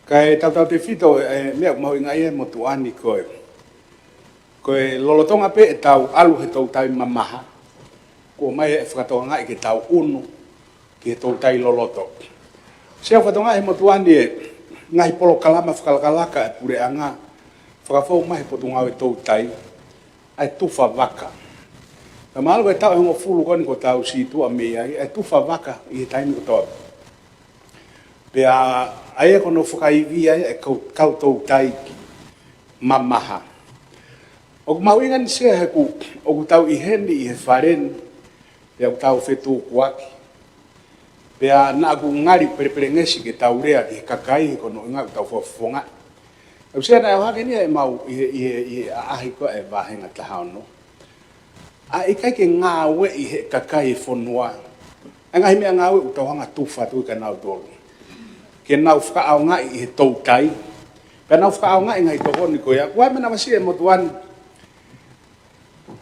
Kae tautautefito e meʻa ʻoku mahuʻinga ia mo tuʻa ni ko e, ko e lolotonga pē ʻetau ʻalu he toutai mamaha, kuo ʻomai e fakatokangaʻi ke tau ʻunu ki he toutai loloto. Sea, fakatokangaʻi he mo tuʻa ni e ngaahi polokalama fakalakalaka e puleʻanga, fakafou mai he Potungāue Toutai, ʻa e tufa vaka. Ka mahalo ko e taʻu ʻe hongofulu ko eni kuo tau situʻa mei ai, ʻa e tufa vaka ʻi he taimi kotoa. Pea ʻa ia ko hono fakaivia e kau, kau toutai mamaha. ʻOku mahuʻinga ni Sea he ʻoku, ʻoku tau ʻi heni ʻi he fale ni, pea ʻoku tau fetukuaki. Pea naʻa ku ngali pelepelengesi ke tau lea ki he kakai he ko hono ʻuhinga ʻoku tau fofonga. ʻOku Sea naʻe ʻohake ni ʻemau ʻi he, ʻi he, ʻi he ʻaʻahi ko e vāhenga taha ono. ʻA e ʻikai ke ngāueʻi he kakai e fonua ʻa e ngaahi meʻangāue ʻoku tau hanga tufa atu kia nautolu ke nau fakaʻaongaʻi ʻi he toutai, pea nau fakaʻaongaʻi ngaahi tokoni ko ia. Ko e meʻa naʻe masiʻi e mo tuʻa ni,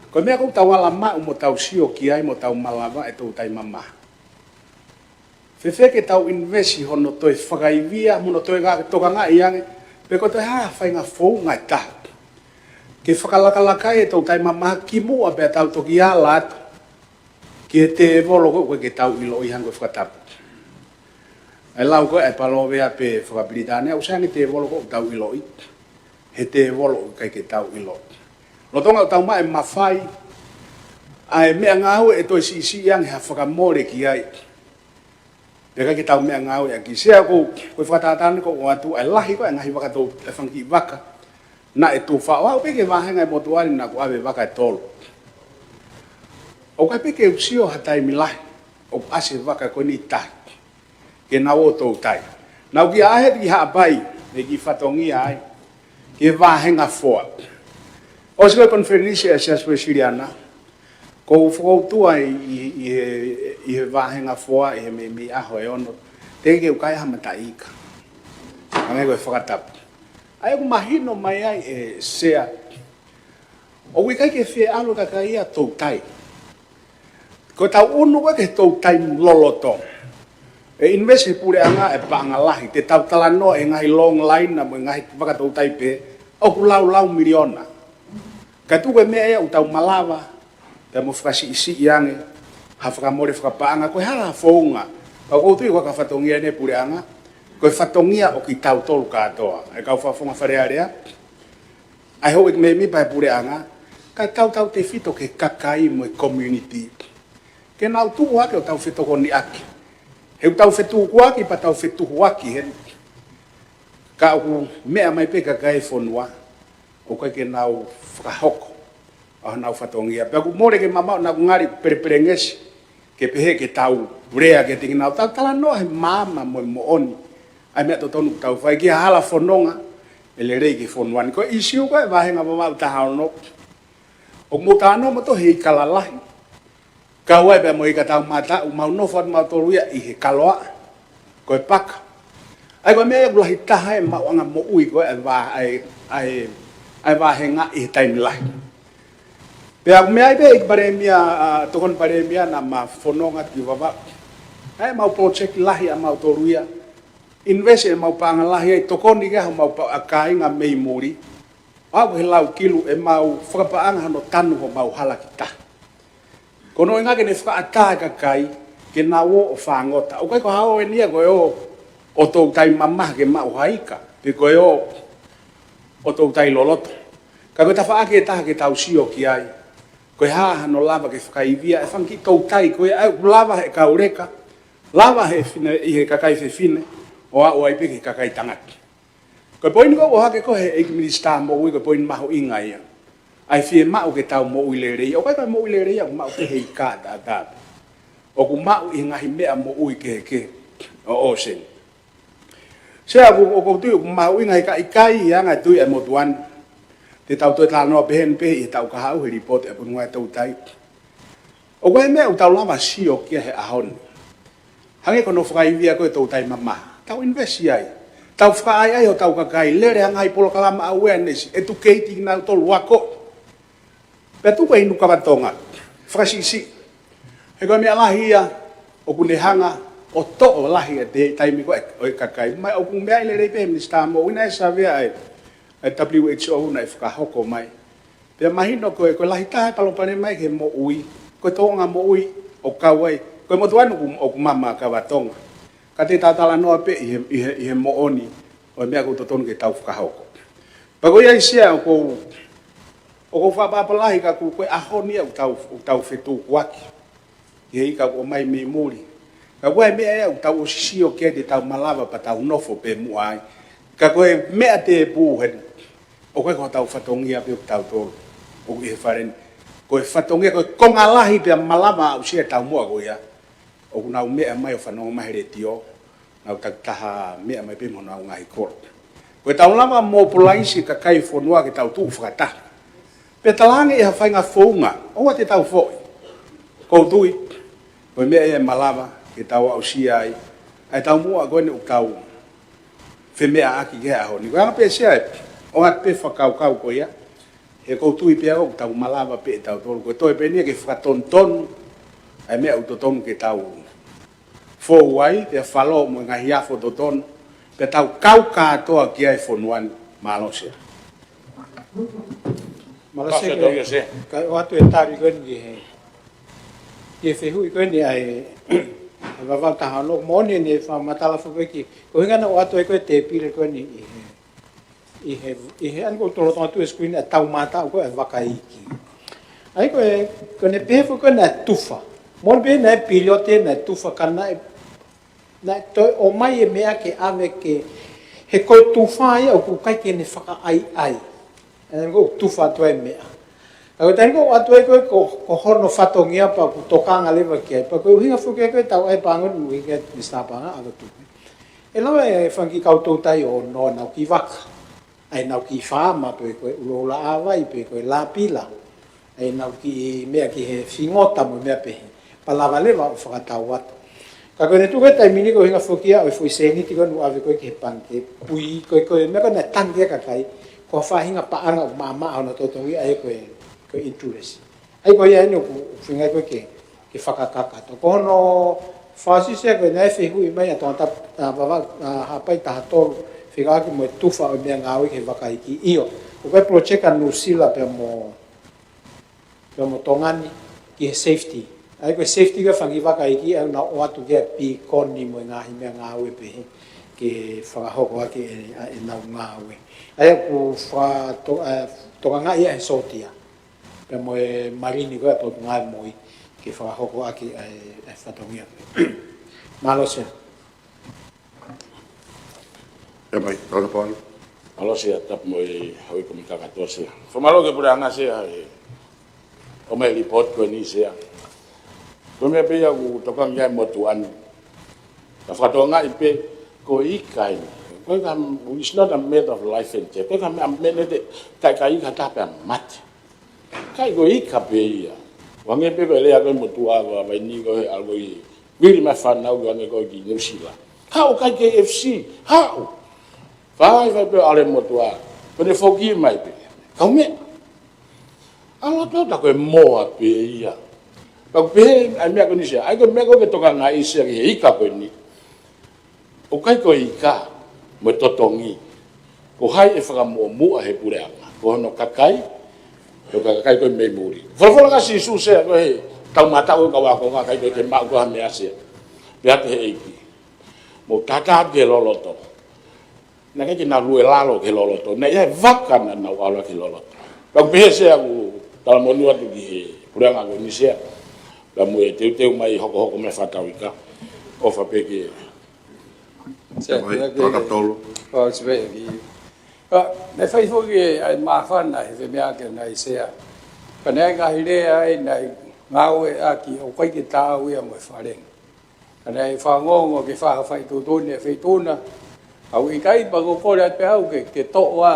ko e meʻa ʻoku tau ala maʻu mo tau sio ki ai mo tau malava e toutai mamaha. Fēfē ke tau invest hono toe fakaivia, mo hono toe ka-, tokangaʻi ange, pe ko e toe hā ha faʻahinga founga ʻe taha ke fakalakalaka e toutai mamaha kimuʻa pea tau toki ala atu ki he tēvolo ko ē ʻoku ʻikai ke tau ʻiloʻi, hangē ko e fakatapu. ʻA e lau ko ē ʻa e palōveape fakapilitānia, ʻoku sai ange tēvolo ko ē ʻoku tau ʻiloʻi, he tēvolo ʻoku ʻikai ke tau ʻiloʻi. Lolotonga ʻoku tau maʻu e mafai, ʻa e meʻangāue ʻe toe siʻisiʻi ange ha fakamole ki ai. Pea ʻikai ke tau meʻangāueʻaki. Sea, ko, ko e fakatātā ni ʻoku ou ʻoatu, ʻa e lahi ko ē ngaahi vaka tou, e fanga kiʻi vaka naʻe tufa, ʻo aʻu pē ki he vāhenga e mo tuʻa ni naʻa ku ʻave vaka ʻe tolu. ʻOku ʻikai pē ke u sio ha taimi lahi ʻoku ʻasi e vaka ko eni ʻi tahi ke nau ō toutai. Naʻa ku ʻaʻahi ki Haʻapai, ʻi he kiʻi fatongia ai, ki he vāhenga foa. ʻOsi ko e konifelenisi ʻa e Siasi Uēsiliana, ʻoku ou fokoutua ʻi, ʻi, ʻi he, ʻi he vāhenga foa, ʻi he meimei ʻaho ʻe ono, teʻeki ke u kai ha mataʻi ika. Hangē ko e fakatapu. ʻA ia ʻoku mahino mai ai ʻe Sea, ʻoku ʻikai ke fie ʻalu e kakai ia toutai. Ko ʻetau ʻunu ko ē ki he toutai loloto, ʻe invest he puleʻanga e paʻanga lahi, te tau talanoa e ngaahi long line na mo e ngaahi vaka toutai pē, ʻoku laulau miliona. Ka tuku e meʻa ia ʻoku tau malava, pea mo fakasiʻisiʻi ange ha fakamole fakapaʻanga, ko e hā ha founga Pea ʻoku ou tui ko e fatongia ʻeni ʻa e puleʻanga, ko e fatongia ʻo kitautolu kātoa, ʻa e kau fakafofonga Fale Alea, ʻa e houʻeiki mēmipa ʻa e puleʻanga, kae tautautefito ki he kakai mo e community. Ke nau tuʻu hake ʻo tau fetokoniʻaki. He ʻoku tau fetukuaki pea tau fetuhuaki heni. Ka ʻoku meʻa mai pē kakai e fonua, ʻoku ʻikai ke nau fakahoko ʻa honau fatongia. Pea ʻoku mole ke mamaʻo naʻa ku ngali pelepelengesi, ke pehē ke tau lea ke tiki nau tau talanoa he maama mo e moʻoni. ʻA e meʻa totonu ʻoku tau fai ki ha hala fononga, ʻe lelei ki he fonua ni. Ko e ʻīsiu ko e vāhenga Vavaʻu taha ono. ʻOku mou talanoa mo tohi ʻi he ika lalahi. Kau ai pea mo e ika taumātaʻu, mau nofo atu mautolu ia ʻi he kaloaʻa, ko e paka. ʻA ia ko e meʻa ia ʻoku lahi taha e maʻuʻanga moʻui ko e ʻa e vā-, ʻa e, ʻa e, ʻa e vāhenga ʻi he taimi lahi. Pea ʻoku meʻa ai pē ʻEiki Palēmia, ʻa, Tokoni Palēmia naʻa ma fononga ki Vavaʻu. ʻA e mau project lahi ʻa mautolu ia. Invest ʻemau paʻanga lahi ai tokoni ki ai homau pa-, ʻa kāinga mei muli. ʻO aʻu he lau kilu ʻemau fakapaʻanga hono tanu homau hala ki tahi. Ko hono ʻuhinga ke ne fakaʻatā e kakai, ke nau ō ʻo fāngota. ʻOku ʻikai ko ha ō ʻeni ia ko e ō ʻo toutai mamaha ke maʻu ha ika, pe ko e ō ʻo toutai loloto. Ka ko e tafaʻaki ʻe taha ke tau sio ki ai. Ko e hā hano lava ke fakaivia e fanga kiʻi toutai, ko e ʻai ʻoku lava he kau leka, lava he fine, ʻi he kakai fefine, ʻo aʻu ai pē ki he kakai tangata. Ko e poini ko ē ʻoku ʻohake ko ē he ʻEiki Minisitā Moʻui, ko e poini mahuʻinga ia. ʻA e fiemaʻu ke tau moʻui lelei. ʻOku ʻikai ko e moʻui lelei ia ʻoku maʻu pē he ika taʻataʻa. ʻOku maʻu ʻi he ngaahi meʻa moʻui kehekehe ʻo ʻōseni. Sea, ʻoku, ʻoku ou tui ʻoku mahuʻinga he kakai he anga e tui ʻa e motuʻa ni. Te tau toe talanoa pehē ni pē ʻi he taʻu kahaʻu he lipooti ʻa e Potungāue Toutai. ʻOku ʻi ai e meʻa ʻoku tau lava sio ki ai he ʻaho ni. Hangē ko hono fakaivia ko ē toutai mamaha. Tau invest ai. Tau fakaʻaiʻai hotau kakai, lele ha ngaahi polokalama awareness, educate kinautolu, ako. Pea tuku e inu kava Tonga. Fakasiʻisiʻi. He ko e meʻa lahi ia ʻoku ne hanga ʻo toʻo lahi ʻa e taimi ko ē ʻo e kakai. Mai ʻoku meʻa ʻi lelei pē he Minisitā Moʻui naʻe savea ai ʻa e W H O naʻe fakahoko mai. Pea mahino ko e, ko e lahi taha e palopalema ia ki he moʻui, ko e tōʻonga moʻui ʻoku kau ai, ko e motuʻa ni ʻoku, ʻoku mama kava Tonga. Ka te tau talanoa pē ʻi he, ʻi he, ʻi he moʻoni ʻo e meʻa ʻoku totonu ke tau fakahoko. Pea ko ia ai Sea ʻoku ou, ʻoku ou fakaʻapaʻapa lahi ka ʻoku, ko e ʻaho ni ʻoku tau, ʻoku tau fetukuaki ki he ika ʻoku ʻomai mei muli. Ka ko e meʻa ia ʻoku tau ʻosi sio ki ai te tau malava pea tau nofo pē muʻa ai. Ka ko e meʻa tēpū heni, ʻoku ʻikai ko hotau fatongia pē ʻoku tau tolo ʻoku ʻi he Fale ni. Ko e fatongia, ko e konga lahi pea malava aʻusia e taumuʻa ko ia. ʻOku nau meʻa mai ʻo fanongo mai he letiō, nau takitaha meʻa mai pē mo honau ngaahi kolo. Ko e tau lava mobilize e kakai e fonua ke tau tuʻu fakataha. Pea talaange ʻi ha faʻahinga founga, ʻoua te tau foʻi. ʻOku ou tui, ko e meʻa ia ʻe malava ke tau aʻusia ai ʻa e taumuʻa ko eni ʻoku tau femeʻaʻaki ki he ʻaho ni. Ko e anga pē Sea ē, ʻoatu pē fakakaukau ko ia, he ʻoku ou tui pē au ʻoku tau malava pē ʻe tautolu. Ko e toe pē eni ia ke fakatonutonu ʻa e meʻa ʻoku totonu ke tau fou ai, pea falo mo e ngaahi afo totonu, pea tau kau kātoa ki ai e fonua ni. Mālō Sea. Mālō Sea. Kātaki ʻoatu e tali ko eni ki he, ki he fehuʻi ko eni ʻa e, ʻa e Vavaʻu taha ono. Moʻoni eni e fakamatala foki ki, ko e ʻuhinga naʻa ku ʻoatu ai ko e tēpile ko eni ʻi he, ʻi he, ʻi he ʻaho ni ʻoku ou lolotonga tuʻu he screen ʻa e taumātaʻu ko ē ʻa e vaka iiki. ʻA ia ko e, ko ʻene pehē foki ko ē naʻe tufa. Moʻoni pē naʻe pili ʻo te naʻe tufa ka naʻe, naʻe toe ʻomai e meʻa ke ʻave ke, he ko e tufa ia ʻoku ʻikai ke ne fakaʻaiʻai. ʻA ia ko e tufa atu ai e meʻa. Ka ko e taimi ko ē ʻoku ʻoatu ai ko ē ko, ko hono fatongia pea ʻoku tokanga leva ki ai. Pea ko e ʻuhinga foki ko ē tau ʻai e paʻanga ʻoku ʻuhinga ki ai Minisitā Paʻanga ʻa ko tuku. ʻE lava e fanga kiʻi kau toutai ʻo nofo ʻo nau kiʻi vaka. ʻA ia nau kiʻi faama pe ko e ʻulaʻula ʻāvai pe ko e lāpila. ʻA ia nau kiʻi meʻa ki he fingota mo e meʻa pehē. Pea lava leva ʻo fakatau atu. Ka ko ʻene tuku e taimi ni ko e ʻuhinga foki ia ʻo e foʻi sēniti ko ē naʻe ʻave ko ē ki he pangikē. Pui ko ē ko e meʻa ko ē naʻe tangi ki ai e kakai. Ko e faʻahinga paʻanga ʻoku maʻamaʻa hono totongi ʻa ia ko e, ko e interest. ʻA ia ko ia eni ʻoku feinga ko ē ke, ke fakakakato. Ko hono fakaʻosi Sea ko e naʻe fehuʻi mai ʻa Tongatapu, ʻa Vavaʻu, ʻa Haʻapai taha tolu, fekauʻaki mo e tufa ʻo e meʻangāue ki he vaka iiki. ʻIo, ko e project ʻa Nuʻusila pea mo, pea mo Tonga ni ki he safety. ʻA ia ko e safety ko e fanga kiʻi vaka iiki ʻoku nau ʻoatu ki ai e pīkoni mo e ngaahi meʻangāue pehē ke fakahoko ʻaki e, ʻa ʻenau ngāue. ʻA ia ʻoku fakato-, ʻa, tokangaʻi ʻe he sōtia pea mo e Malini ko e Potungāue Moʻui ke fakahoko ʻaki ʻa e, ʻa e fatongia. Mālō Sea. ʻE mai, tau tapa anu. Mālō Sea, tapu mo e houʻeiki kakato Sea. Fakamālō ki he puleʻanga Sea, ʻe, ʻomai e lipooti ko eni Sea. Ko e meʻa pē ia ʻoku tokanga ki ai e motuʻa ni. Ka fakatokangaʻi pē, ko e ika eni. Ko e ika, it's not a matter of life and death. Ko e ika meʻa, meʻa ne te, kai kai ika tape a mate. Kai ko e ika pē ia. Hangē pē ko e lea ko e motuʻa ko ē ʻa Vaini ko ē ʻalu ʻo vili mai e fānau ko ē hangē ko ē ki Nuʻusila. Haʻu kai KFC, haʻu. Fai, fai pē ʻa e motuʻa. Ko ʻene foki mai pē. Kaumeʻa. ʻAlu atu ʻo tā ko e moa pē ia. Pea ʻoku pehē ʻa e meʻa ko eni Sea. ʻA ia ko e meʻa ko ē ke tokangaʻi Sea ki he ika ko eni. ʻOku ʻikai ko e ika mo e totongi. Ko hai ʻe fakamuʻomuʻa he puleʻanga? Ko hono kakai, ko e kakai ko ē mei muli. Folofola ʻa Sīsū Sea ko e tau mataʻu ka wako ka kai ko e ke maʻu ko ha meʻa Sea. Pea te he ʻEiki. Mou tātā ki he loloto. Naʻe ʻikai ke nau lue lalo ki he loloto. Naʻe ʻi ai e vaka naʻa nau ʻalu ki he loloto. Pea ʻoku pehē Sea ʻoku talamonū atu ki he puleʻanga ko eni Sea. Pea mo e teuteu mai hokohoko mai fakatau ika. ʻOfa pē ke Sea, Mai, ia ke, Tokatolu. ʻO, se pē ki. Ka, ne fai foki e, ʻa e māfana, he fe mea ke nai Sea. Ka ne ʻai ngaahi lea ai, nai ngāue ʻaki, ʻoku ʻikai ke taau ia mo e fale. Ka ne ʻai fangongo ke faha fai tuʻutuʻuni e feituʻu na. ʻOku ʻikai pea ʻoku kole atu pē au ke, ke toʻo ʻa,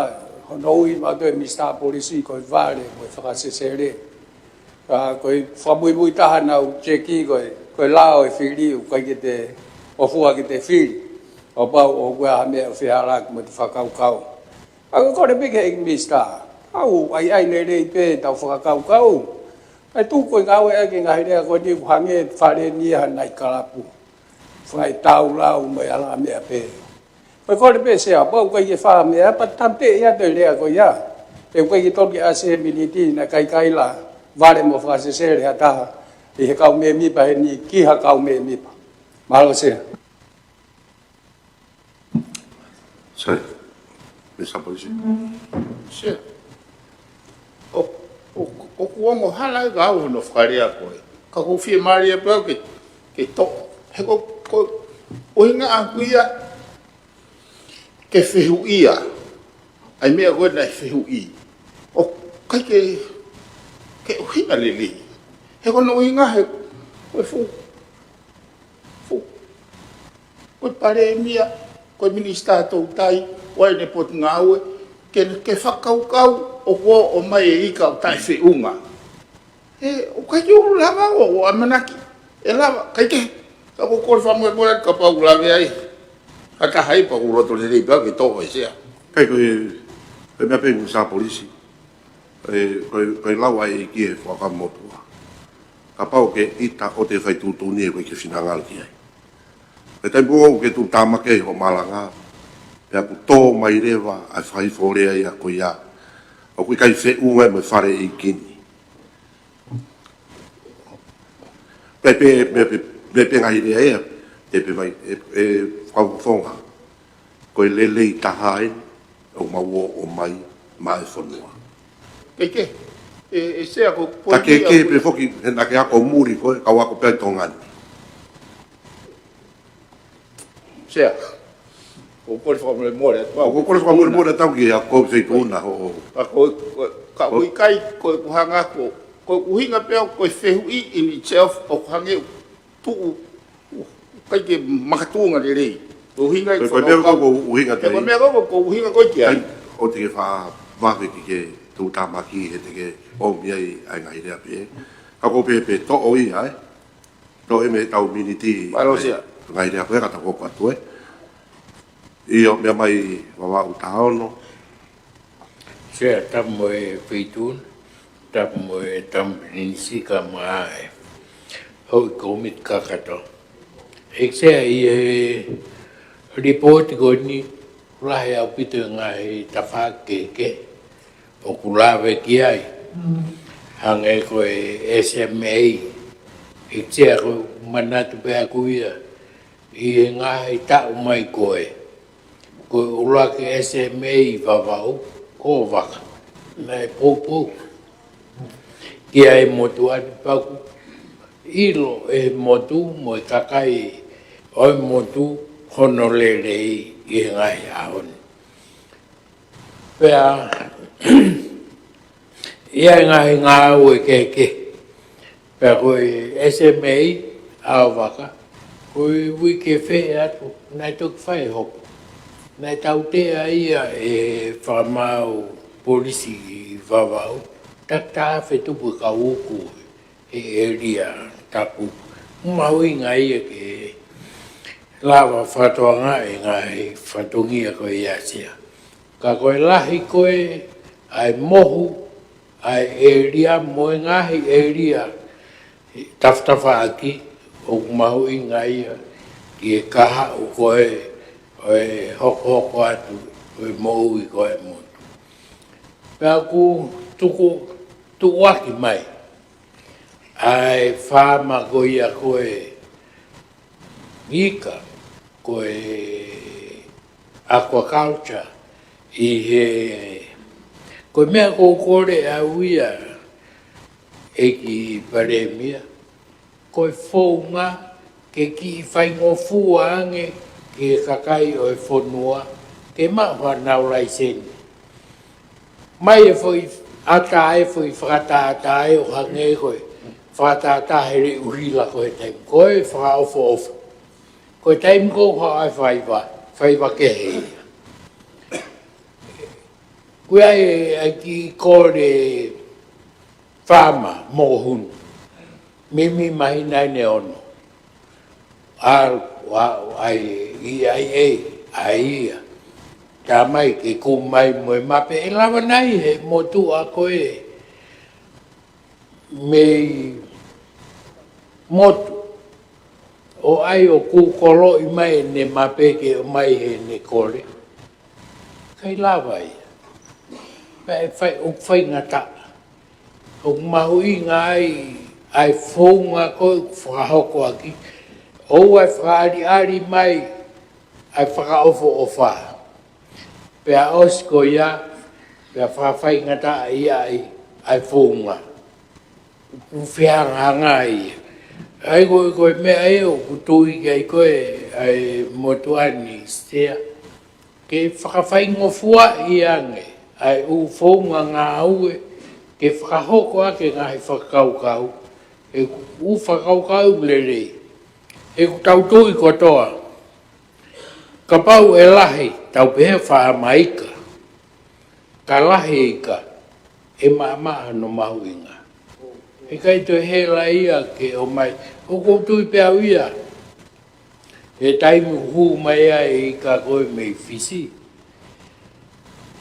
hono ui mautolu e Minisitā Polisi ko e vale mo e fakasesele. Ka ko e fakamuimui taha naʻa ku seki ko e, ko e lao e fili, ʻoku ʻikai ke te ʻofua ke te fili. ʻO pau ʻoku ʻi ai ha meʻa ʻoku fehālaaki mo ʻete fakakaukau. ʻOku kole pē ki he ʻEiki Minisitā. ʻOku ʻai ʻai lelei pē ʻetau fakakaukau. ʻAi tuku ko e ngāue ʻaki e ngaahi lea ko eni ʻoku hangē fale ni ha nai kalapu. Fai tau lau mo e ala meʻa pē. Ko e kole pē Sea, pau ʻoku ʻikai ke fai ha meʻa, pea tāmateʻi atu e lea ko ia. He ʻoku ʻikai ke toki ʻasi he miniti naʻe kai kai la, vale mo fakasesele ha taha, ʻi he kau mēmipa heni ki ha kau mēmipa. Mālō Sea. Sorry. Minisitā Polisi. Sea. ʻO, ʻo, ʻoku ongo hala ʻe kau hono fakalea ko ē. Ka ʻoku ou fiemālie pē au ke, ke toʻo. He ko, ko, ʻuhinga ʻaku ia, ke fehuʻia. ʻAi meʻa ko ē naʻe fehuʻi. ʻOku ʻikai ke, ke ʻuhinga lelei. He ko hono ʻuhinga he, ko e fuʻu, fuʻu, ko e palēmia, ko e minisitā toutai, ʻo ʻene potungāue, ke, ke fakakaukau ʻoku ō mai e ika ʻoku taʻefeʻunga. He, ʻoku ʻikai ke u lava ʻo, ʻo ʻamanaki. ʻE lava, ʻikai ke. Ka ʻoku ou kole fakamolemole kapau ʻoku lave ai. Ka ka hai pea ʻoku ou loto lelei pē au ke toʻo e Sea. ʻIkai ko e, ko e meʻa pē Minisitā Polisi. ʻE, ko e, ko e lau ʻa e ʻEiki he Fuakava Motuʻa. Kapau ʻoku ke ʻita ʻoua te ke fai tuʻutuʻuni ʻoku ʻikai ke finangalo ki ai. Ko e taimi pē ʻoku ke tuʻutāmaki ai hoʻo malanga. Pea ʻoku tō mai leva ʻa e fai fōlea ia ko ia. ʻOku ʻikai feʻunga mo e fale ʻeiki ni. Pea pē, pea pē, pea pē ngaahi lea ia, te pē mai, ʻe, ʻe, fakafofonga. Ko e lelei taha eni, ʻoku mau ō ʻo mai, maʻa e fonua. Ke ke, ʻe, ʻe Sea ko, ko Ta ke ia ke ko pē ia. Foki, he naʻa ke ako muli ko ē, kau ako pē ʻi Tonga ni. Sea. ʻOku ou kole fakamolemole atu. ʻOku ou kole fakamolemole atu ki he ako feituʻu na, ʻo, ʻo. A ko, ko, ka ʻOku ʻikai, ko e ʻuhinga ko, ko e ʻuhinga pē au, ko e fehuʻi in itself, ʻoku hangē tuʻu, ʻikai ke makatuʻunga lelei. Ko e ʻuhinga Ko e, ko e ko, meʻa ko, ko, ko e ʻuhinga ko e meʻa ko, ko, ko e ʻuhinga ko e ki ai. ʻOku te ke faʻa vave ke ke tuʻutāmaki he te ke ʻomi ai ʻa e ngaahi lea pē. Ka ʻoku ou pehē pē toʻo ia, ē. Toʻo ia mei heʻetau miniti. Mālō Sea. Ngaahi lea ko ē ka tau hoko atu, ē. ʻIo, meʻa mai Vavaʻu taha ono. Sea, tapu mo e feituʻu, tapu mo e Tama Pilinisi kae ʻumaʻā e houʻeiki kōmiti kakato. ʻEiki Sea, ʻi he lipooti ko eni, lahi ʻaupito e ngaahi tafaʻaki kehekehe ʻoku lave ki ai. Hangē ko e S M A, ʻEiki Sea, ko e manatu pē ʻaku ia ʻi he ngaahi taʻu mai ko ē. Ko e ʻuluaki S M A ʻi Vavaʻu, ko Vaka. Naʻe poupou ki ai e motuʻa ni, pea ʻoku ʻilo ʻe he motu mo e kakai ʻo e motu hono lelei ʻi he ngaahi ʻaho ni. Pea ʻi ai e ngaahi ngāue kehekehe. Pea ko e S M A ʻAo Vaka, ko e uike fē atu, naʻe toki fai e hopo. Naʻe tautea ia ʻe he fakamaau polisi ʻi Vavaʻu, takitaha fetupu e kau uku he ʻēlia Tapu. Mahuʻinga ia ke lava fakatokangaʻi e ngaahi fatongia ko ia, Sea. Ka ko e lahi ko ē ʻa e mohu ʻa e ʻēlia mo e ngaahi ʻēlia tafatafaʻaki, ʻoku mahuʻinga ia ki he kahaʻu ko ē ʻo e hokohoko atu ʻo e moʻui ko ē ʻa e motu. Pea ʻoku tuku, tuʻuaki mai ʻa e faama ko ia ko e ika, ko e aquaculture, ʻi he, ko e meʻa ʻoku ou kole au ia, ʻEiki Palēmia, ko e founga ke kiʻi faingofua ange ki he kakai ʻo e fonua, ke maʻu haʻanau laiseni. Mai e foʻi ʻata, e foʻi fakatātā ē, ʻo hangē ko e fakatātā he leʻo hila ko e taimi ko ē fakaʻofoʻofa. Ko e taimi ko ē ʻoku haʻu ai e faiva, faiva kehe ia. Ko ia e, ʻa e kiʻi kole faama mo hunu. Meimei māhina ʻe ono. ʻAlu, ʻalu, ʻai, ʻi ai e, ʻai ia. Tā mai ke kumi mai mo e mape, ʻe lava nai he motuʻa ko ē mei motu ʻo ʻai ʻo kūkoloʻi mai ʻene mape ke ʻomai heʻene kole. ʻIkai lava ia. Pea ʻe fai, ʻoku faingataʻa. ʻOku mahuʻinga ai ʻa e founga ko ē ʻoku fakahoko ʻaki. ʻOua ʻe fakaʻaliʻali mai ʻa e fakaʻofoʻofa. Pea ʻosi ko ia, pea fakafaingataʻaʻi ai ʻa e founga. ʻOku fehangahangai ia. ʻA ia ko e, ko e meʻa ia ʻoku tui ki ai ko ē ʻa e motuʻa ni, Sea, ke fakafaingofuaʻi ange ʻa e ʻū founga ngāue, ke fakahoko ʻaki e ngaahi fakakaukau, he ʻū fakakaukau lelei. He ʻoku tau tui kotoa, kapau ʻe lahi, tau pehē faama ika, ka lahi e ika, ʻe maʻamaʻa hono mahuʻinga. ʻIkai toe hela ia ke ʻomai. ʻOku ou tui pē au ia, he taimi ʻoku hū mai ai e ika ko ē mei Fisi,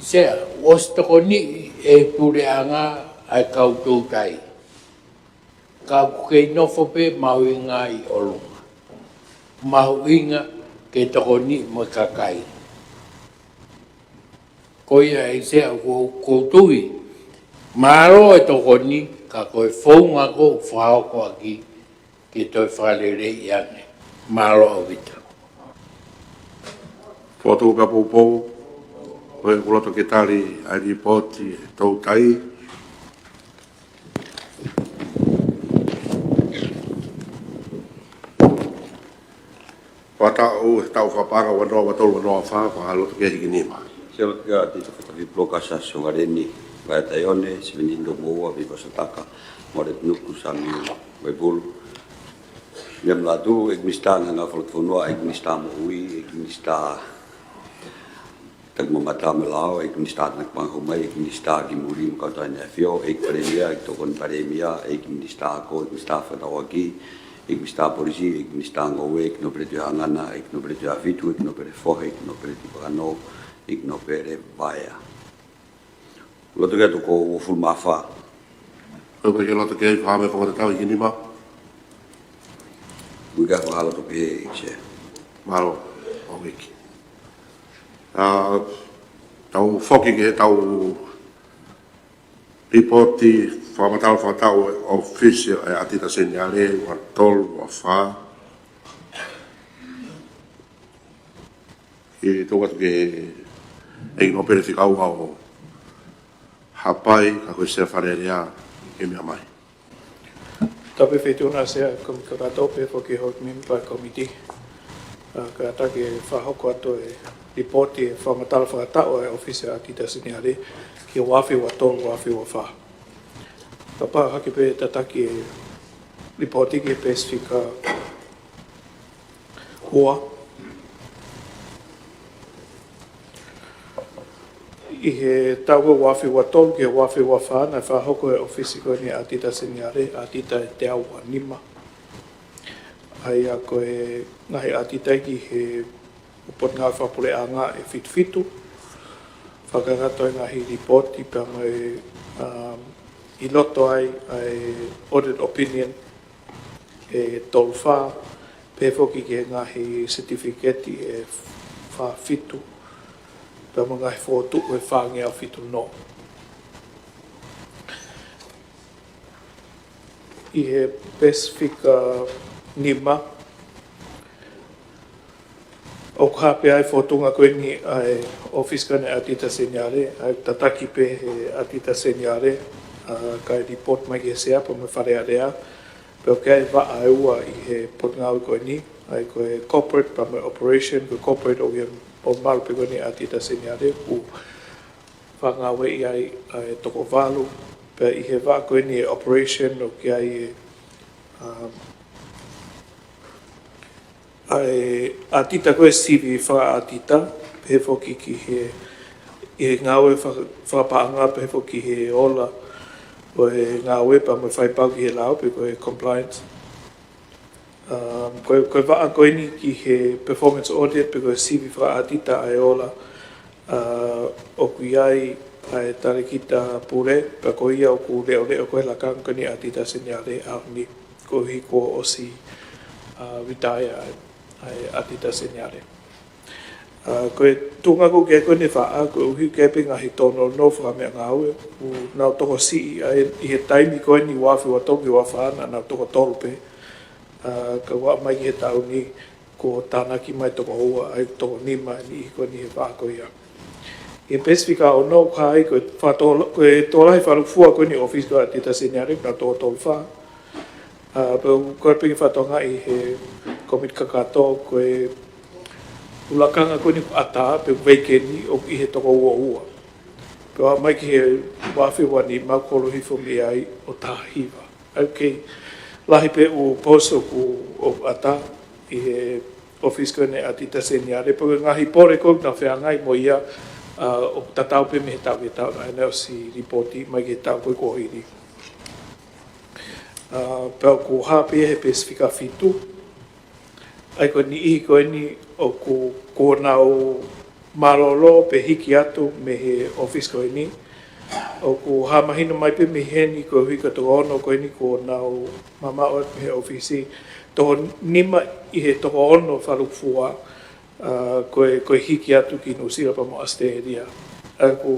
Sea, ʻosi tokoniʻi ʻe he puleʻanga ʻa e kau toutai. Ka ʻoku kei nofo pē mahuʻinga ʻi ʻolunga. Mahuʻinga ke tokoniʻi mo e kakai. Ko ia ʻEiki Sea, ʻoku ou, ʻoku ou tui, mālō e tokoni, ka ko e founga ko ē ʻoku fakahoko ʻaki, ke toe fakaleleiʻi ange. Mālō ʻaupito. Fokotuʻu pea poupou, ko e ʻoku loto ke tali ʻa e lipooti ʻa e toutai. Fakataʻu, taʻu fakapaʻanga ua noa ua tolu ua noa fā, fakaloto ki ai Hikinima. Sea, loto ki ai Tita Fakafipuloka Sasongaleni Vaetaione, Sevenini Tomoua, Viva Sataka, Mole Nuku, Samiu Vaipulu. Meʻa Mulatu, ʻEiki Minisitā Ngaahi Folofola Fonua, ʻEiki Minisitā Moʻui, ʻEiki Minisitā Takimamata mo e Lao, ʻEiki Minisitā Tānaki Paʻanga Hou Mai, ʻEiki Minisitā Kimuli mo e Kau Tau ʻEne ʻAfio, ʻEiki Palēmia, ʻEiki Tokoni Palēmia, ʻEiki Minisitā Ako, ʻEiki Minisitā Fekauʻaki, ʻEiki Minisitā Polisi, ʻEiki Minisitā Ngoue, ʻEiki Nōpele Tuʻihaʻangana, ʻEiki Nōpele Tuʻihaʻafitu, ʻEiki Nōpele Fohe, ʻEiki Nōpele Tuʻi Kakano, ʻEiki Nōpele Vaea. Loto ki ai e toko uofulu mā fā. Ko e ke loto ki ai, fakaʻamu e founga tatau Hikinima. Uike fakaloto pē, Sea. Mālō, ʻEiki. ʻA, tau foki ki heʻetau lipooti Fakamatala fakataʻu ʻa e ʻOfisi ʻo e ʻAtita Seniale ua tolu ua fā. ʻI he tau atu ke ʻEiki Nōpele Fika Ua ʻo Haʻapai, ka ko e Sea Fale Alea ke meʻa mai. Tapu mo e Feituʻu na Sea, Komiti Kakato pea foki hoʻo mempa Komiti. ʻA, kātaki ke fakahoko atu e lipooti e fakamatala fakataʻu ʻa e ʻOfisi ʻAtita Seniale ki he ua afe ua tolu ua afe ua fā. Kapau ʻe hiki pē tataki e lipooti ki he peesi fika ua. ʻI he taʻu ua afe ua tolu ki he ua afe ua fā naʻe fakahoko e ʻOfisi ko eni ʻAtita Seniale ʻatita ʻe teau ua nima. ʻA ia ko e ngaahi ʻatita ki he Potungāue Fakapuleʻanga ʻe fitu fitu. Fakakakato e ngaahi lipooti pea mo e, um, ʻi loto ai ʻa e audit opinion ʻe tolu fā, pea foki ki he ngaahi certificate ʻe fā fitu, pea mo e ngaahi fokotuʻu ʻe fāngeau fitu noa. ʻI he peesi fika nima, ʻoku hā pē ʻa e fōtunga ko eni ʻa e ʻOfisi ko eni ʻAtita Seniale, ʻa e tataki pē he ʻAtita Seniale, ʻa, kae lipooti mai ki he Sea pea mo e Fale Alea, pea ʻoku ʻi ai e vaʻa ʻe ua ʻi he Potungāue ko eni, ʻa ia ko e corporate pea mo e operation, ko e corporate ʻoku ʻi ai ʻo malu pē ko eni ʻAtita Seniale, ʻoku fakangāueʻi ai ʻa e toko valu, pea ʻi he vaʻa ko eni e operation ʻoku ʻi ai e, um, ʻa e ʻatita ko e sivi fakaʻatita, pehē foki ki he, ʻi he ngāue faka-, fakapaʻanga, pehē foki ki he ola ʻo e ngāue pea mo e faipau ki he lao, pe ko e compliance. Um, ko e, ko e vaʻa ko eni ki he performance audit, pe ko e sivi fakaʻatita ʻa e ola, ʻa, ʻoku ʻi ai ʻa e Talēkita Pule, pea ko ia ʻoku leʻoleʻo ko e lakanga ko eni ʻAtita Seniale ʻaho ni, koeʻuhi kuo ʻosi, ʻa, retire ʻa e, ʻa e ʻAtita Seniale. ʻA, ko e tuʻunga ko ē ko eni e vaʻa, koeʻuhi ko e pē ngaahi tōnounou fakameʻangāue, ʻoku nau tokosiʻi ʻa e, ʻi he taimi ko eni ua afe ua tolu ki he ua afe fā naʻa nau toko tolu pē, ʻa, ka ʻoku aʻu mai ki he taʻu ni, kuo tānaki mai toko ua, ʻa e toko nima e niʻihi ko eni he vaʻa ko ia. ʻI he peesi fika ono ʻoku hā ai ko e fakatō-, ko e tokolahi e fakalūkufua ko eni ʻo e ʻOfisi ko ē ʻAtita Seniale, naʻe toko tolu fā. ʻA, pea ʻoku kole pē ke fakatokangaʻi ʻe he Komiti Kakato ko e ʻū lakanga ko eni ʻoku ʻatā pe ʻoku veikeni ʻoku ʻi he toko ua ua. Pea ʻoku aʻu mai ki he ua afe ua nima ʻoku holo hifo mei ai ʻo taha hiva. ʻOku kei lahi pē ʻū posi ʻoku, ʻoku ʻatā ʻi he ʻOfisi ko eni ʻAtita Seniale, pea ko e ngaahi pole ko ē ʻoku nau feangai mo ia, ʻa, ʻoku tatau pē mei he taʻu ki he taʻu, naʻe ʻosi lipooti mai ki he taʻu ko ē kuo hili. ʻA, pea ʻoku hā pē ia he peesi fika fitu, ʻa ia ko e niʻihi ko eni ʻoku, kuo nau mālōlō pe hiki atu mei he ʻOfisi ko eni. ʻOku hā mahino mai pē mei heni koeʻuhi ko e toko ono ko eni kuo nau mamaʻo atu mei he ʻOfisi. Toko nima ʻi he toko ono fakalūkufua, ʻa, ko e, ko e hiki atu ki Nuʻusila pea mo ʻAositelēlia. ʻA ia ʻoku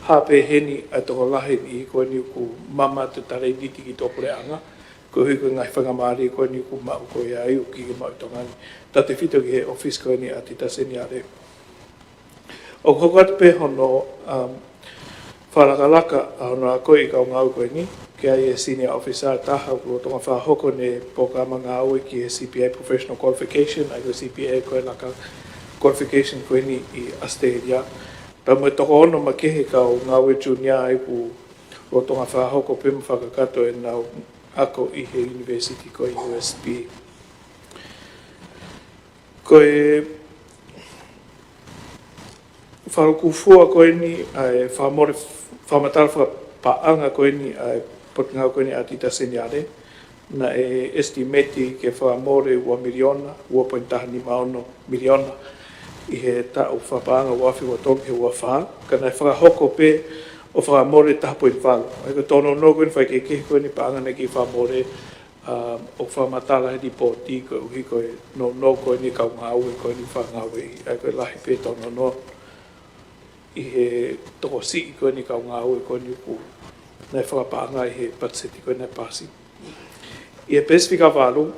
hā pē heni ʻa e tokolahi e niʻihi ko eni ʻoku mamaʻo atu e talēniti ki tuʻapuleʻanga, koeʻuhi ko e ngaahi faingamālie ko eni ʻoku maʻu ko ia ai ʻoku ʻikai ke maʻu ʻi Tonga ni. Tautefito ki he ʻOfisi ko eni ʻAtita Seniale. ʻOku hoko atu pē hono, um, fakalakalaka ʻa hono akoʻi e kau ngāue ko eni, ʻoku ʻi ai e senior officer ʻe taha ʻoku lolotonga fakahoko ʻene polokalama ngāue ki he C P A professional qualification, ʻa ia ko e C P A ko e laka qualification ko eni ʻi ʻAositelēlia. Pea mo e toko ono makehe e kau ngāue junior ʻa ia ʻoku lolotonga fakahoko pē mo fakakakato ʻenau ako ʻi he university ko e U S P. Ko e fakalūkufua ko eni ʻa e fakamole, fakamatala fakapaʻanga ko eni ʻa e Potungāue ko eni ʻAtita Seniale, naʻe estimate ke fakamole ua miliona, ua poini taha nima ono miliona ʻi he taʻu fakapaʻanga ua afe ua tolu ki he ua fā, ka naʻe fakahoko pē ʻo fakamole taha poini valu. ʻA ia ko e tōnounou ko eni faikehekehe ko eni paʻanga naʻe kei fakamole, ʻa, ʻoku fakamatala he lipooti koeʻuhi ko e nounou ko eni e kau ngāue ko eni fakangāueʻi, ʻa ia ko e lahi pē tōnounou ʻi he tokosiʻi ko eni e kau ngāue ko eni ʻoku naʻe fakapaʻanga ʻi he patiseti ko ē naʻe pasi. ʻI he peesi fika valu,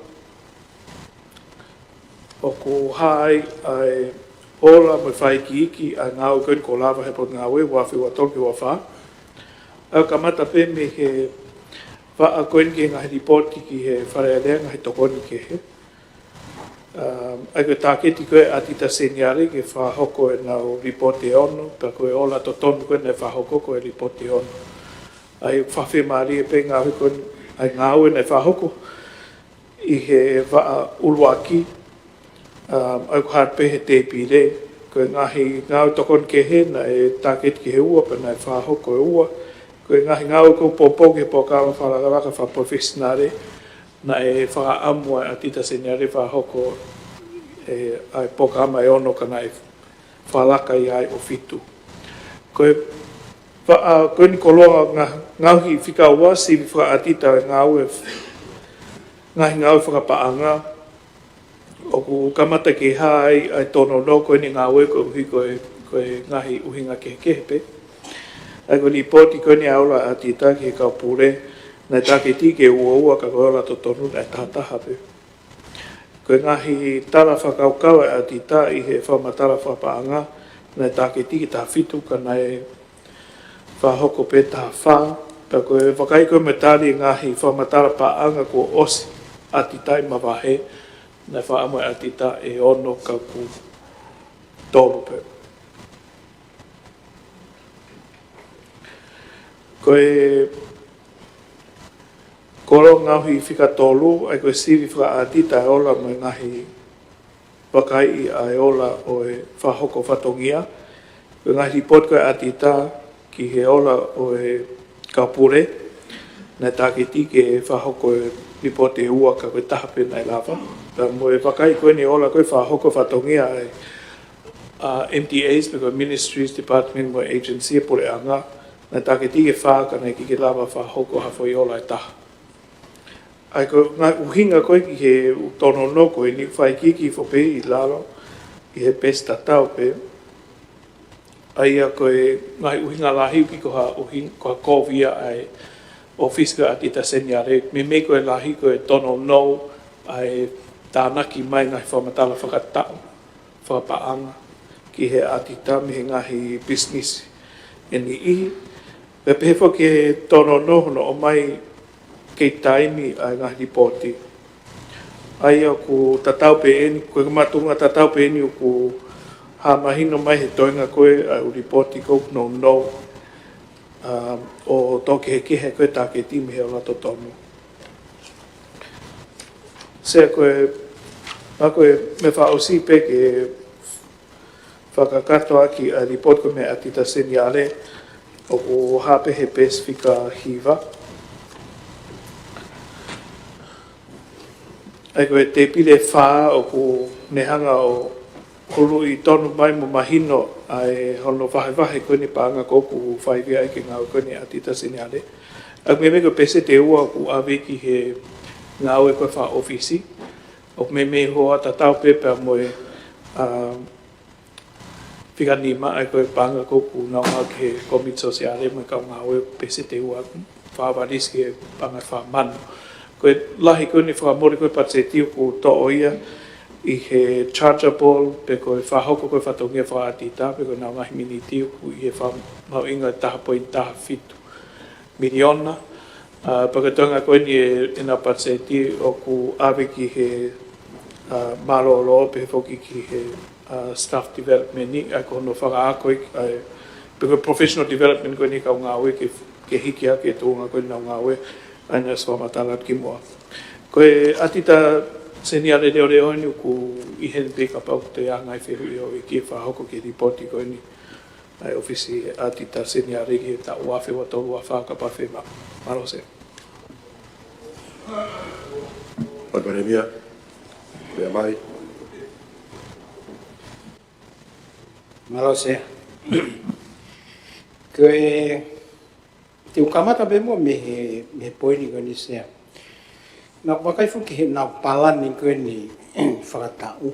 ʻoku hā ai ʻa e ola mo e fakaikiiki ʻa e ngāue ko eni kuo lava he potungāue ua afe ua tolu ki he ua fā. ʻA ia ʻoku kamata pē mei he vaʻa ko eni ki he ngaahi lipooti ki he Fale Alea, ngaahi tokoni kehe. Um, ʻa ia ko e tāketi ko ē ʻa ʻAtita Seniale ke fakahoko ʻenau lipooti ʻe ono, pea ko e ola totonu ko ē naʻe fakahoko ko e lipooti ʻe ono. ʻA ia ʻoku fakafiemālie pē ngāue ko eni, ʻa e ngāue naʻe fakahoko ʻi he vaʻa ʻuluaki, um, ʻa ia ʻoku hā pē he tēpile, ko e ngaahi ngāue tokoni kehe naʻe tāketi ki he ua, pea naʻe fakahoko ʻe ua, ko e ngaahi ngāue ʻoku poupou ki he polokalama fakalakalaka fakapalofesinale, naʻe fakaʻamu ʻa ʻAtita Seniale fakahoko ʻe, ʻa e polokalama ʻe ono ka naʻe fakalaka ia ai ʻo fitu. Ko e vaʻa ko eni koloa ngā-, ngaohi fika ua, sivi fakaʻatita ngāue, ngaahi ngāue fakapaʻanga, ʻoku kamata ke hā ai ʻa e tōnounou ko eni ngāue koeʻuhi ko e, ko e ngaahi ʻuhinga kehekehe pē. ʻA ia ko e lipooti ko eni ʻa e ola ʻa ʻAtita ki he kau pule, naʻe tāketi ke ua ua ka ko e ola totonu naʻe taha taha pē. Ko e ngaahi tala fakakaukau ʻa ʻAtita ʻi he fakamatala fakapaʻanga, naʻe tāketi ke taha fitu ka naʻe fakahoko pē taha fā, pea ko e vakai ko ē mo e tali e ngaahi fakamatala paʻanga kuo ʻosi ʻAtita ʻi mavahe, naʻe fakaʻamu ʻe ʻAtita ʻe ono ka ʻoku tolu pē. Ko e koloa ngaohi fika tolu, ʻa ia ko e sivi fakaʻatita ʻa e ola mo e ngaahi vakaiʻi ʻa e ola ʻo e fakahoko fatongia. Ko e ngaahi lipooti ko ē ʻa ʻAtita ki he ola ʻo e kau pule, naʻe tāketi ke fakahoko e lipooti ʻe ua ka ko e taha pē naʻe lava. Pea mo e vakai ko eni ola ko ē fakahoko fatongia ʻa e, ʻa, M D As, pe ko e Ministries, Department mo e Agency ʻa e puleʻanga, naʻe tāketi ke fā ka naʻe ʻikai ke lava fakahoko ha foʻi ola ʻe taha. ʻA ia ko e ngaahi ʻuhinga ko ē ki he tōnounou ko eni ʻoku fakaikiiki hifo pē ʻi lalo ʻi he peesi tatau pē. ʻA ia ko e ngaahi ʻuhinga lahi ʻoku ʻikai ko ha ʻuhinga, ko ha kovi ia ʻa e ʻōfisi ko ē ʻa ʻAtita Seniale, meimei ko e lahi ko e tōnounou ʻa e tānaki mai ngaahi fakamatala fakataʻu fakapaʻanga ki he ʻAtita mei he ngaahi pisinisi ʻe niʻihi. Pea pehē foki ki he tōnounou hono ʻomai kei taimi ʻa e ngaahi lipooti. ʻA ia ʻoku tatau pē eni, ko e makatuʻunga tatau pē eni ʻoku hā mahino mai he toenga ko ē ʻa e ʻū lipooti ʻoku nounou, um, ʻo tō kehekehe ko e tāketi mei he ola totonu. Sea ko e, ʻa ia ko e meʻa fakaʻosi pē ke fakakakato ʻaki ʻa e lipooti ko ē mei ʻAtita Seniale ʻoku hā pē he peesi fika hiva. ʻA ia ko e tēpile fā ʻoku ne hanga ʻo ului tonu mai mo mahino ʻa e hono vahevahe ko eni paʻanga ʻoku fai via ai ke ngāue ko eni ʻAtita Seniale. ʻA ia meimei ko e peseti ʻe ua ʻoku ʻave ki he ngāue ko ē fakaʻōfisi. ʻOku meimei hoa tatau pē pea mo e, ʻa, fika nima ʻa ia ko e paʻanga ʻoku nau ngāue ki he kōmiti sōsiale mo e kau ngāue, peseti ʻe ua fakavalisi ki he paʻanga ʻe fā mano. Ko e lahi ko eni fakamole ko ē patiseti ʻoku toʻo ia ʻi he chargeable pe ko e fakahoko ko ē fatongia fakaʻatita pe ko ʻenau ngaahi miniti ʻoku ʻi he fakamahuʻinga ʻe taha poini taha fitu miliona. ʻA, pea ko e toenga ko eni ʻe, ʻenau patiseti ʻoku ʻave ki he, ʻa, mālōlō pehē foki ki he, ʻa, staff development ni, ʻa ia ko hono fakaako ʻi, ʻa, pe ko e professional development ko eni kau ngāue ke, ke hiki hake e tuʻunga ko eni ʻenau ngāue, ʻa ia naʻe ʻosi fakamatala atu kimuʻa. Ko e ʻAtita Seniale leʻoleʻo eni ʻoku ʻi heni pē kapau ʻoku toe ʻi ai ha ngaahi fehuʻi ʻoku ʻikai ke fakahoko ki he lipooti ko eni ʻa e ʻōfisi ʻAtita Seniale ki he taʻu ua afe ua tolu ua fā kapau ʻe fiemaʻu. Mālō Sea. Palēmia, pea mai. Mālō Sea. Ko e, te u kamata pē muʻa mei he, mei he poini ko eni Sea. Naʻa ku vakai foki ki heʻenau palani ko eni fakataʻu.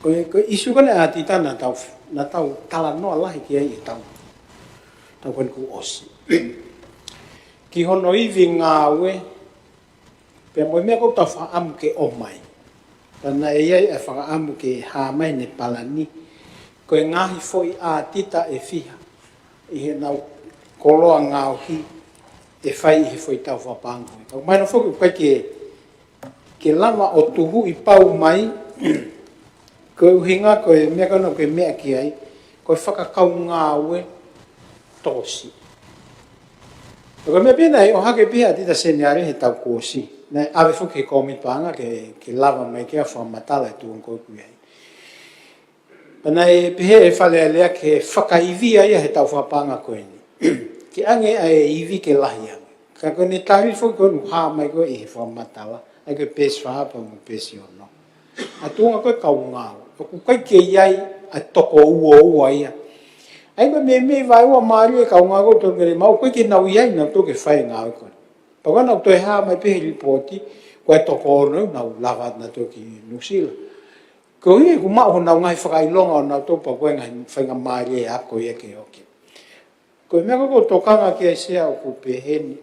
Ko e, ko e ʻīsiu ko eni ʻa ʻAtita naʻa tau, naʻa tau talanoa lahi ki ai ʻi he taʻu, taʻu ko eni kuo ʻosi. ki hono ivi ngāue, pea mo e meʻa ʻoku tau fakaʻamu ke ʻomai. Pea naʻe ʻi ai ʻa e fakaʻamu ke hā mai ʻene palani, ko e ngaahi foʻi ʻātita ʻe fiha ʻi heʻenau koloa ngaohi ʻe fai ʻi he foʻi taufapaʻanga. Ka ʻoku mahino foki ʻoku ʻikai ke ke lava ʻo tuhuʻi pau mai, ko e ʻuhinga ko e meʻa ko ena ʻoku ke meʻa ki ai, ko e fakakaungāue tokosiʻi. Ko e meʻa pē naʻe ʻohake pē ʻe he ʻātita seniale he taʻu kuo ʻosi. Naʻe ʻave foki ki he kōmiti paʻanga ke, ke lava mai ke fakamatala e tuʻunga ko ē ʻoku ʻi ai. Pea naʻe pehē ʻe he Fale Alea ke fakaivia ia he taufapaʻanga ko eni. Ke ʻange ʻa e ivi ke lahi ange. Ka ko ʻene tali foki ko ē ʻoku hā mai ko ē ʻi he fakamatala, ʻa ia ko e peesi fā pea mo e peesi ono. ʻA e tuʻunga ko ē kaungāue. ʻOku ʻikai ke ʻi ai ʻa e toko uaua ia. ʻA ia ko e meimei vaeua mālie e kaungāue ko ē ʻoku tonu ke ne maʻu, ʻoku ʻikai ke nau ʻi ai nautolu ke fai e ngāue ko ē. Pea ko ʻenau toe hā mai pē he lipooti, ko e toko ono naʻa nau lava nautolu ki Nuʻusila. Koeʻuhi ʻoku maʻu honau ngaahi fakaʻilonga ʻonautolu pea ko e ngaahi faingamālie ako ia ke ʻoange. Ko e meʻa ko ē ʻoku ou tokanga ki ai Sea ʻoku pehē ni.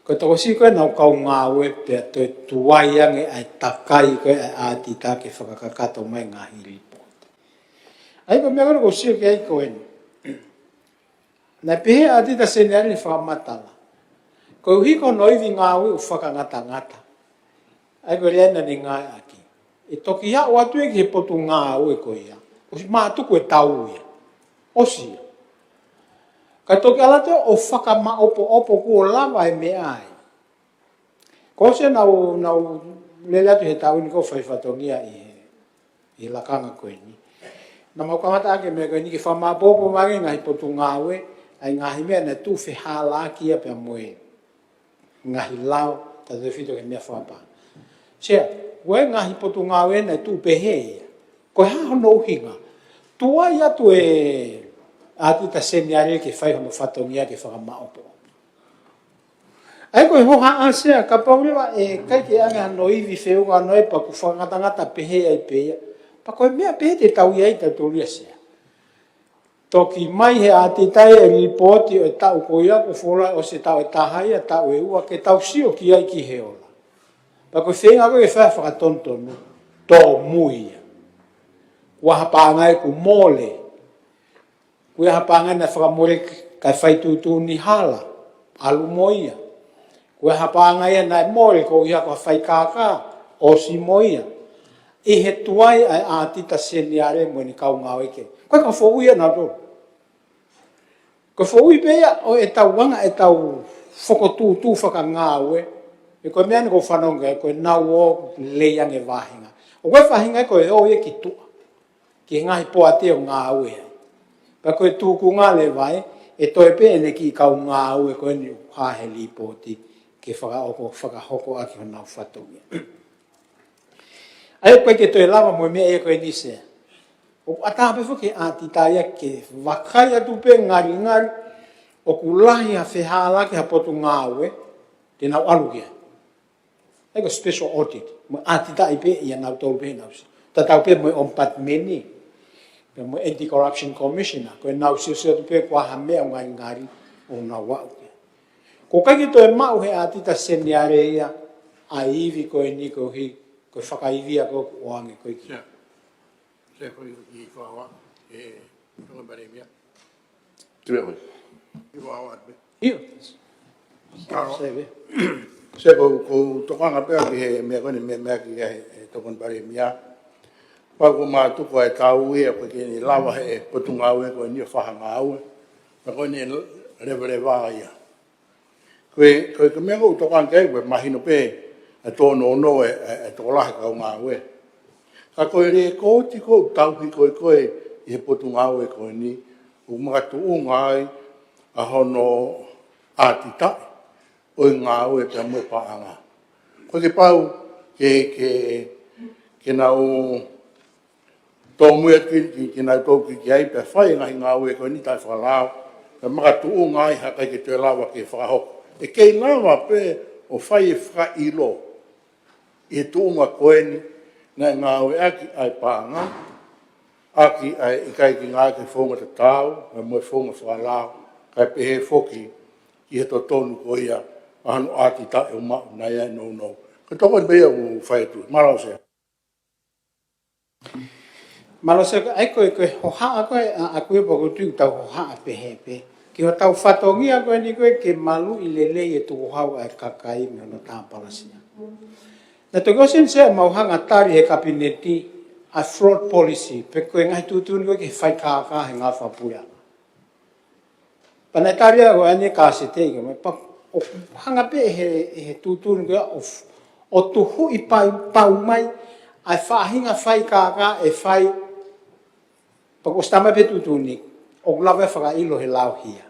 Ko e tokosiʻi ko ē ʻenau kaungāue pea toe tuai ange ʻa e takai ko ē ʻa e ʻātita ke fakakakato mai ngaahi lipooti. ʻA ia ko e meʻa ko ē ʻoku ou sio ki ai ko eni. Naʻe pehē ʻe he ʻātita seniale he fakamatala, koeʻuhi ko hono ivi ngāue ʻoku fakangatangata. ʻA ia ko e lea naʻa ne ngāueʻaki. ʻE toki aʻu atu ia ki he potungāue ko ia. ʻOsi mātuku e tau ia. ʻOsi ia. Ka toki ʻalu atu ʻo fakamaʻopoʻopo kuo lava e meʻa ai. Ko Sea naʻa ku, naʻa ku lele atu he taʻu ni ʻoku ou fai fatongia ʻi he, ʻi he lakanga ko eni. Naʻa mau kamata ʻaki e meʻa ko eni ke fakamaʻopoʻopo mai e ngaahi potungāue, ʻa e ngaahi meʻa naʻe tuʻu fehālaaki ia pea mo e ngaahi lao, tautefito ki he meʻa fakapaʻanga. Sea, ko e ngaahi potungāue naʻe tuʻu pehē ia. Ko e hā hono ʻuhinga? Tuai atu e ʻātita seniale ke fai hono fatongia ke fakamaʻopoʻopo. ʻA ia ko e hohaʻa Sea, kapau leva ʻe ʻikai ke ʻange hano ivi feʻunga ʻo e pea ʻoku fakangatangata pehē ai pē ia. Pea ko e meʻa pē te tau ʻi ai tautolu ia Sea. Toki mai he ʻātita e lipooti ʻo e taʻu ko ia, ko e fola ʻo e taʻu ʻe taha ia, taʻu ʻe ua, ke tau sio ki ai ki he ola. Pea ko e feinga ko ē ke fai fakatonutonu, tōmui ia. Ko e hā e paʻanga ʻoku mole. Ko e hā e paʻanga naʻe fakamole kae fai tuʻutuʻuni hala, ʻalu mo ia. Ko e hā e paʻanga ia naʻe mole koeʻuhi ko e fai kākā, ʻosi mo ia. ʻI he tuai ʻa e ʻātita seniale mo ʻene kau ngāue ke. Ko e ka foʻui ʻanautolu. Ko e foʻui pē ia ʻo ʻetau anga ʻetau fokotuʻutuʻu fakangāue. ʻE ko e meʻa ni ʻoku ou fanongo ki ai, ko e nau ō lei ange vāhenga. ʻO ko e vāhenga ko e ō ia ki tuʻa. Ki he ngaahi poate ʻo ngāue ai. Pea ko e tukunga leva ē, ʻe toe pē ʻene kiʻi kau ngāue ko eni ʻoku hā he lipooti ke fakahoko, fakahoko ʻaki honau fatongia. ʻA ia ʻoku ʻikai ke toe lava mo e meʻa ia ko eni Sea. ʻOku ʻatā pē foki ʻe he ʻātita ia ke vakai atu pē ngalingali, ʻoku lahi ha fehālaaki ha potungāue, te nau ʻalu ki ai. ʻA ia ko e special audit, mo e ʻātita ʻi pē ia nautolu pē nau sio. Tatau pē mo e Ombudsman ni, pea mo e Anti-Corruption Commissioner, ko e nau sio sio atu pē ko e hā e meʻa ʻoku ngalingali ʻo nau aʻu ki ai. ʻOku ʻikai ke toe maʻu ʻe he ʻātita seniale ia ʻa e ivi ko eni koeʻuhi ko e fakaivia ko ē ʻoku ʻoange ko ē ki ai. Sea. Sea ko e kiʻi fakahoa, ʻe, Tokoni Palēmia. Tui au. Kiʻi fakahoa atu pē. ʻIo. Taro. Sea pē. Sea ko, ʻoku ou tokanga pē au ki he meʻa ko eni, meʻa, meʻa ki he, he Tokoni Palēmia. Pau ko e mātuku ʻa e tau ia, ʻoku ʻikai ke ne lava ʻe he potungāue ko eni ʻo fai ha ngāue. Pea ko ʻene leveleva ia. Ko e, ko e, ko e meʻa ʻoku ou tokanga ki ai, ko e mahino pē ʻa e tōnounou e, e, e tokolahi kau ngāue. Ka ko e lēkooti ʻoku tauhi ko ē ko ē ʻi he potungāue ko eni, ʻoku makatuʻunga ai ʻa hono ʻātitaʻi ʻo e ngāue pea mo e paʻanga. ʻOku ʻikai ke pau ke, ke, ke nau tōmui atu ki, ki, kinautolu ki, ki ai pea fai e ngaahi ngāue ko eni taʻefakalao, pea makatuʻunga ai ha ʻikai ke toe lava ke fakahoko. ʻE kei lava pē ʻo fai e fakaʻilo ʻi he tuʻunga ko eni naʻe ngāueʻaki ʻa e paʻanga, ʻaki ʻa e ʻikai ke ngāueʻaki e founga tatau, mo e founga fakalao, Kae pehē foki ki he totonu ko ia ʻa hono ʻātita ʻe maʻu naʻe ʻi ai e nounou. Ko e toko eni pē ia ʻoku fai atu. Mālō Sea. Mālō Sea, ʻa ia ko e, ko e hohaʻa ko ē ʻaʻaku ia pea ʻoku ou tui ʻoku tau hohaʻa pehē pē. Ki hotau fatongia ko eni ko ē ke maluʻi lelei e tukuhau ʻa e kakai mei hono tāpalasia. Naʻe toki ʻosi eni Sea ʻemau hanga ʻo tali he kapineti ʻa e fraud policy, pe ko e ngaahi tuʻutuʻuni ko ē ki he faikākā he ngāue fakapuleʻanga. Pea naʻe tali ia ko eni ka se te ika mai, pea ʻoku hanga pē he, he tuʻutuʻuni ko ia ʻo, ʻo tuhuʻi pau, pau mai ʻa e faʻahinga faikākā ʻe fai, pea kuo ʻosi tala mai pē tuʻutuʻuni, ʻoku lava ʻo fakaʻilo he lao hia.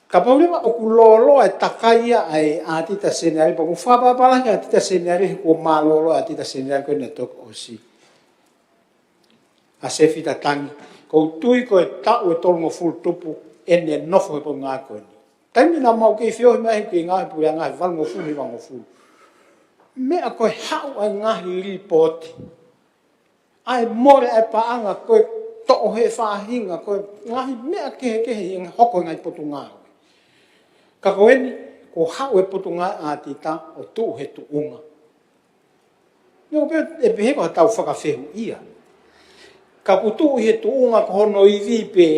Kapau leva ʻoku lōloa e takai ia ʻa e ʻātita seniale, pea ʻoku fakapapālangi ʻātita seniale, he kuo mālōlō ʻātita seniale ko ē naʻe toki ʻosi. ʻA Sefita Tangi, ʻoku ou tui ko e taʻu ʻe tolungofulu tupu ʻene nofo he Potungāue ko eni. Taimi naʻa mau kei feohi mai he kei ngāue he puleʻanga he valungofulu, hivangofulu. Meʻa ko e haʻu ʻa e ngaahi lipooti. ʻA e mole ʻa e paʻanga ko e toʻo he faʻahinga, ko e ngaahi meʻa kehekehe ʻi he hoko e ngaahi potungāue. Ka ko eni, kuo haʻu e Potungāue ʻĀtita ʻo tuʻu he tuʻunga. Neongo pē ʻe pehē ko hotau fakafehuʻia. Ka kuo tuʻu he tuʻunga ko hono ivi pē,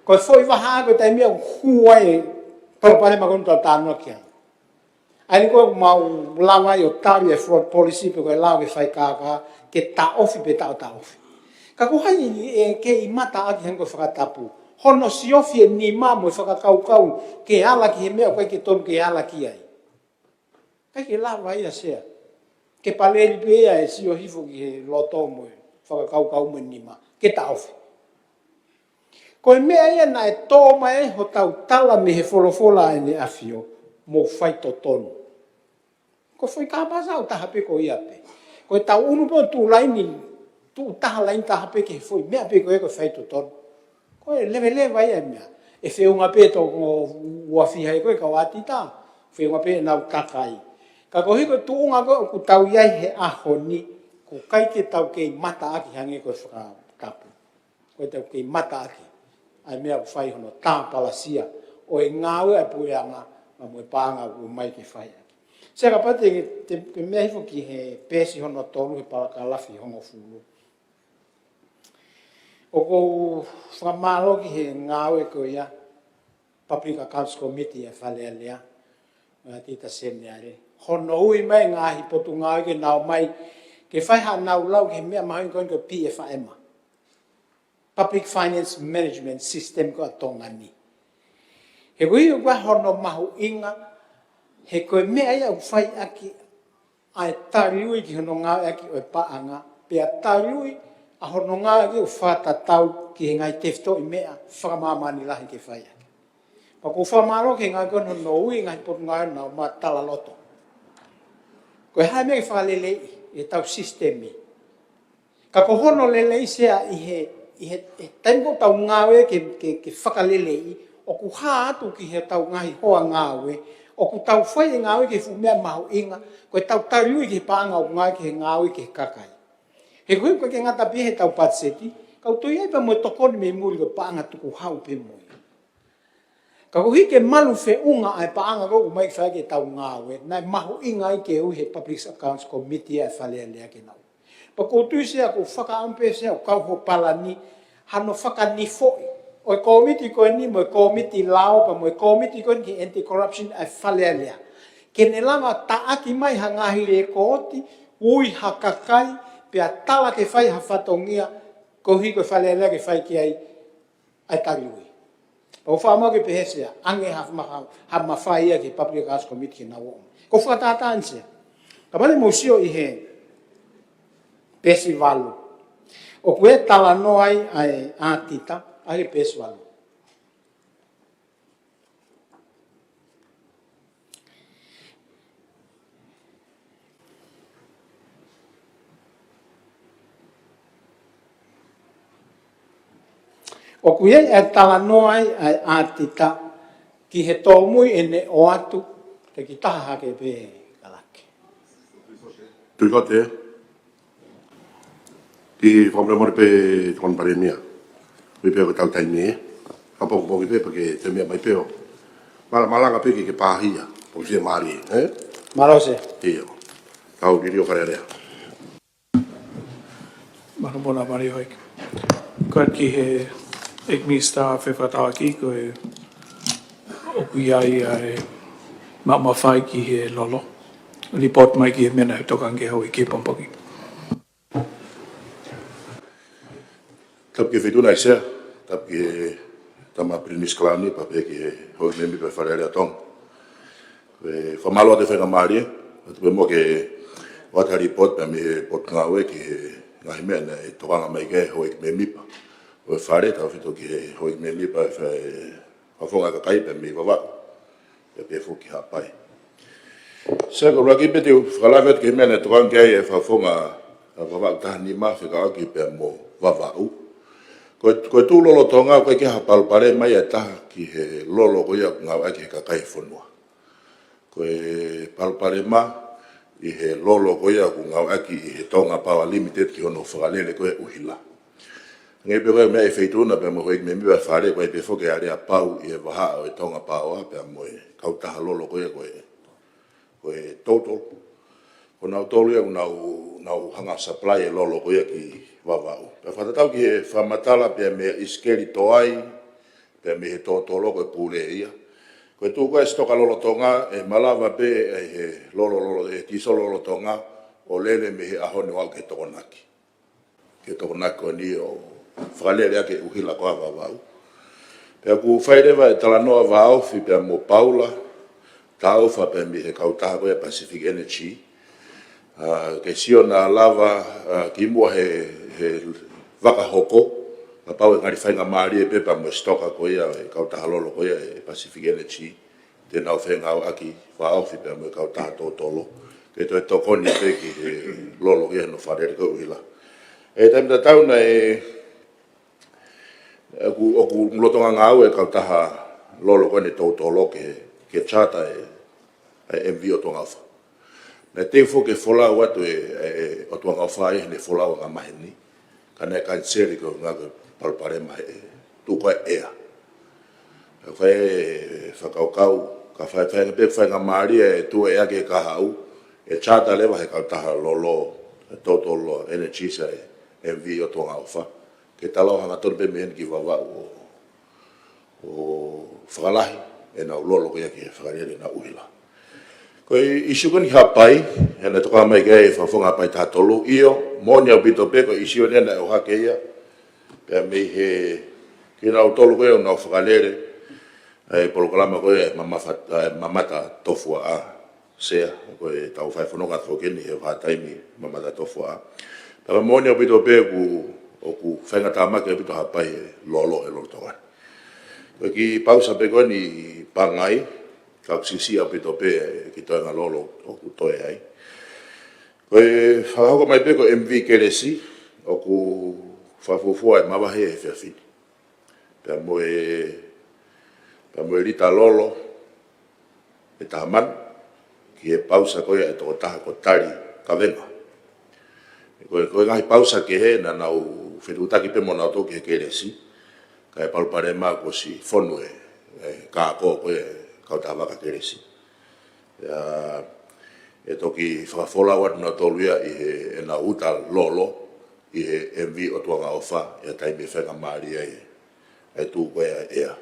ko e foʻi vahaʻa ko e taimi ʻoku hū ai e palopalema ko eni ʻoku tau talanoa ki ai. ʻA ia ko ē ʻoku mau lava ai ʻo tali e fraud policy pe ko e lao ki he faikākā ke taʻofi pe taʻotaʻofi. Ka ko hai ʻe kei mata ʻaki hangē ko e fakatapu. Hono siofi e nima mo e fakakaukau ke ala ki he meʻa ʻoku ʻikai ke tonu ke ala ki ai. ʻIkai ke lava ia Sea. Ke paleli pē ia ʻe sio hifo ki he loto mo e fakakaukau mo e nima. Ke taʻofi. Ko e meʻa ia naʻe tō mai ai hotau tala mei he folofola ʻEne ʻAfio, mou fai totonu. Ko e foʻi kāpasa ʻoku taha pē ko ia pē. Ko ʻetau ʻunu pē ʻo tuʻu laini, tuʻu taha laini taha pē ki he foʻi meʻa pē ko ia ko e fai totonu. Ko e leveleva ia e meʻa. ʻE feʻunga pē toko uofulu hai ko ē kau ʻātita, feʻunga pē ʻenau takai. Ka koeʻuhi ko e tuʻunga ko ē ʻoku tau ʻi ai he ʻaho ni, ʻoku ʻikai ke tau kei mata ʻaki hangē ko e fakatapu. Ko ʻetau kei mata ʻaki ʻa e meʻa ʻoku fai hono tāpalasia ʻo e ngāue ʻa e puleʻanga, pea mo e paʻanga ʻoku ʻomai ke fai ʻaki. Sea, kapau te, te, te u meʻa hifo ki he peesi hono tolu he palakalafi hongofulu. ʻOku ou fakamālō ki he ngāue ko ia Public Accounts Committee ʻa e Fale Alea, ʻa e ʻĀtita Seniale. Hono ui mai e ngaahi potungāue ke nau ō mai ke fai haʻanau lau ki he meʻa mahuʻinga ko eni ko e P F M. Public Finance Management System ko ē ʻa Tonga ni. He ko ia ʻoku ʻi ai hono mahuʻinga, he ko e meʻa ia ʻoku fai ʻaki ʻa e taliui ki hono ngāueʻaki ʻo e paʻanga, pea taliui ʻa hono ngāueʻaki ʻo fakatatau ki he ngaahi tefitoʻi meʻa fakamāmani lahi ke fai ʻaki. Pea ʻoku ou fakamālō ki he ngāue ko ē hono ui e ngaahi potungāue naʻa nau matala loto. Ko e hā e meʻa ke fakaleleiʻi ʻi heʻetau sisitemi. Ka ko hono lelei Sea ʻi he, ʻi he, he taimi ko ē ʻoku tau ngāue ke, ke, ke fakaleleiʻi, ʻoku hā atu ki heʻetau ngaahi hoa ngāue, ʻoku tau fai e ngāue ki he fuʻu meʻa mahuʻinga, ko ʻetau taliui ki he paʻanga ʻoku ngāue ki he ngāue ki he kakai. He ko e ʻikai ke ngata pē heʻetau patiseti, ka ʻoku toe ʻi ai pē mo e tokoni mei muli ko e paʻanga tukuhau pē mo ia. Ka koeʻuhi ke malu feʻunga ʻa e paʻanga ko ē ʻoku ʻomai ke fai ʻaki ʻetau ngāue, naʻe mahuʻinga ai ke ui he Public Accounts Committee ʻa e Fale Alea ke nau. Pea ʻoku ou tui Sea ʻoku fakaʻamu pē Sea ʻo kau ho palani, hano fakanifoʻi ʻo e kōmiti ko eni mo e kōmiti lao pea mo e kōmiti ko eni ki he anti-corruption ʻa e Fale Alea. Ke ne lava taʻaki mai ha ngaahi lekooti, ui ha kakai, pea tala ke fai ha fatongia, koeʻuhi ko e Fale Alea ke fai ki ai ʻa e taliui. Pea ʻoku ou fakamālō ke pehē Sea, ʻange ha ma-, ha mafai ia ki he Public Accounts Committee ke nau ō mai. Ko e fakatātā eni Sea. Kapau te mou sio ʻi he peesi valu. ʻOku ʻi ai e talanoa ai ʻa e ʻātita, ʻa e peesi valu. ʻOku ʻi ai e talanoa ai ʻa e ʻātita ki he tōmui ʻene ʻoatu, te ki taha hake pē Kalake. Tui ko te. Ki fakamolemole pē Tokoni Palēmia. Ui pē ko ʻetau taimi ē. Ka pongipongi pē, pea ke te meʻa mai pē ʻo malamalanga pē ke ke pāhia. Pongipongi mālie, ē? Mālō Sea. ʻIo. Kau Liliu Fale Alea. Mālō Moʻunga Malihoiki. Ko e ki he ʻEiki Minisitā Fefakatauʻaki ko e ʻoku ʻi ai ʻa e maʻamafaʻi ki he lolo. Report mai ki he meʻa naʻe tokanga ki he houʻeiki pongipongi. Tapu ki he Feituʻu na Sea, tapu ki he Tama Pilinisi Kalauni, pea pehē ki he houʻeiki mēmipa Fale Alea Tonga. Ko e fakamālō atu he faingamālie, ʻoatu pē muʻa ke ʻoatu ha report pea mei he Potungāue ki he ngaahi meʻa naʻe tokanga mai ki ai houʻeiki mēmipa ʻo e Fale, tautefito ki he houʻeiki mēmipa ʻo e Fakafofonga ʻa e Kakai pea mei Vavaʻu, pea pehē foki ki Haʻapai. Sea, ko e ʻuluaki pē te u fakalahi atu ki he meʻa naʻe tokanga ki ai e Fakafofonga ʻa Vavaʻu taha nima fekauʻaki pea mo Vavaʻu. Ko e, ko e tuʻu lolotonga, ʻoku ʻikai ke ʻi ai ha palopalema ia ʻe taha ki he lolo ko ia ʻoku ngāueʻaki he kakai e fonua. Ko e palopalema ʻi he lolo ko ia ʻoku ngāueʻaki ʻi he Tonga Power Limited ki hono fakalele ko ia e ʻuhila. Hangē pē ko e meʻa ʻa e Feituʻu na pea mo e houʻeiki mēmipa Fale, ko e pehē foki ʻa e aleapau ʻi he vahaʻa ʻo e Tonga Power pea mo e kautaha lolo ko ia ko e, ko e Total. Ko nautolu ia ʻoku nau, nau hanga ʻo supply e lolo ko ia ki Vavaʻu. Pea fakatatau ki he fakamatala pea mei ʻIsikeli Toai, pea mei he Total ko e pule ia. Ko e tuʻu ko e sitoka lolotonga, ʻe malava pē ʻe he lolo, lolo, e tīsolo lolotonga ʻo lele mei he ʻaho ni ʻo aʻu ki he Tokonaki. Ki he Tokonaki ko eni ʻo fakalele ʻaki e ʻuhila ko ia ʻa Vavaʻu. Pea ʻoku fai leva e talanoa vāofi pea mo Paula, taʻofa pea mei he kautaha ko ia Pacific Energy. ʻA, ke sio naʻa lava, ʻa, kimuʻa he, he vaka hoko, kapau ʻe ngali faingamālie pē pea mo e sitoka ko ia e kautaha lolo ko ia e Pacific Energy, te nau fengāueʻaki vāofi pea mo e kautaha Total, ke toe tokoni pē ki he lolo ki hono fakalele ko e ʻuhila. ʻI he taimi tatau naʻe, ʻoku, ʻoku lolotonga ngāue e kautaha lolo ko eni Total ke, ke charter e, e M V ʻOtua Ngaʻofa. Naʻe teu foki ke folau atu e, e, e ʻOtua Ngaʻofa ʻi heʻene folau angamaheni. Ka naʻe kaniseli ko e ʻuhinga ko e palopalema he tuʻu ko ia e ʻea. Ka fai e fakakaukau, ka fai, fai pē faingamālie e tuʻu e ʻea ki he kahaʻu, ʻe charter leva he kautaha lolo, e Total Energies ʻa e M V ʻOtua Ngaʻofa. Ke talanoa hangatonu pē mei heni ki Vavaʻu ʻo ʻo fakalahi ʻenau lolo ko ia ki he fakalele ʻenau ʻuhila. Ko e ʻīsiu ko eni ki Haʻapai, ʻa ia naʻe tokanga mai ki ai e Fakafofonga Haʻapai taha tolu, ʻio, moʻoni ʻaupito pē ko e ʻīsiu eni naʻe ʻohake ia, pea mei he kinautolu ko ia ʻoku nau fakalele ʻa e polokalama ko ia e mamafa-, ʻa e mamata tofuaʻa. Sea, ko e tau fai fononga atu foki eni he vahaʻa taimi mamata tofuaʻa. Pea moʻoni ʻaupito pē ʻoku, ʻoku faingatāmaki ʻaupito Haʻapai he lolo, he lolotonga. Ko e kiʻi pausa pē ko eni Pangai, ka ʻoku siʻisiʻi ʻaupito pē e kiʻi toenga lolo ʻoku toe ai. Ko e fakahoko mai pē ko e M V Kelesi, ʻoku fakafuofua e mavahe he efiafi ni. Pea mo e, pea mo e lita lolo ʻe taha mano, ki he pausa ko ia e tokotaha ko Tali Kavenga. Ko e, ko e ngaahi pausa kehe naʻa nau fetuʻutaki pē mo nautolu ki he kelesi, ka e palopalema kuo ʻosi fonu e, e kako ko ia e kautaha vaka kelesi. ʻIa, ʻe toki fakafolau atu nautolu ia ʻi he, ʻenau uta lolo, ʻi he M V ʻOtua Ngaʻofa, ʻi he taimi ʻe faingamālie ai ʻa e tuʻu ko ia e ʻea.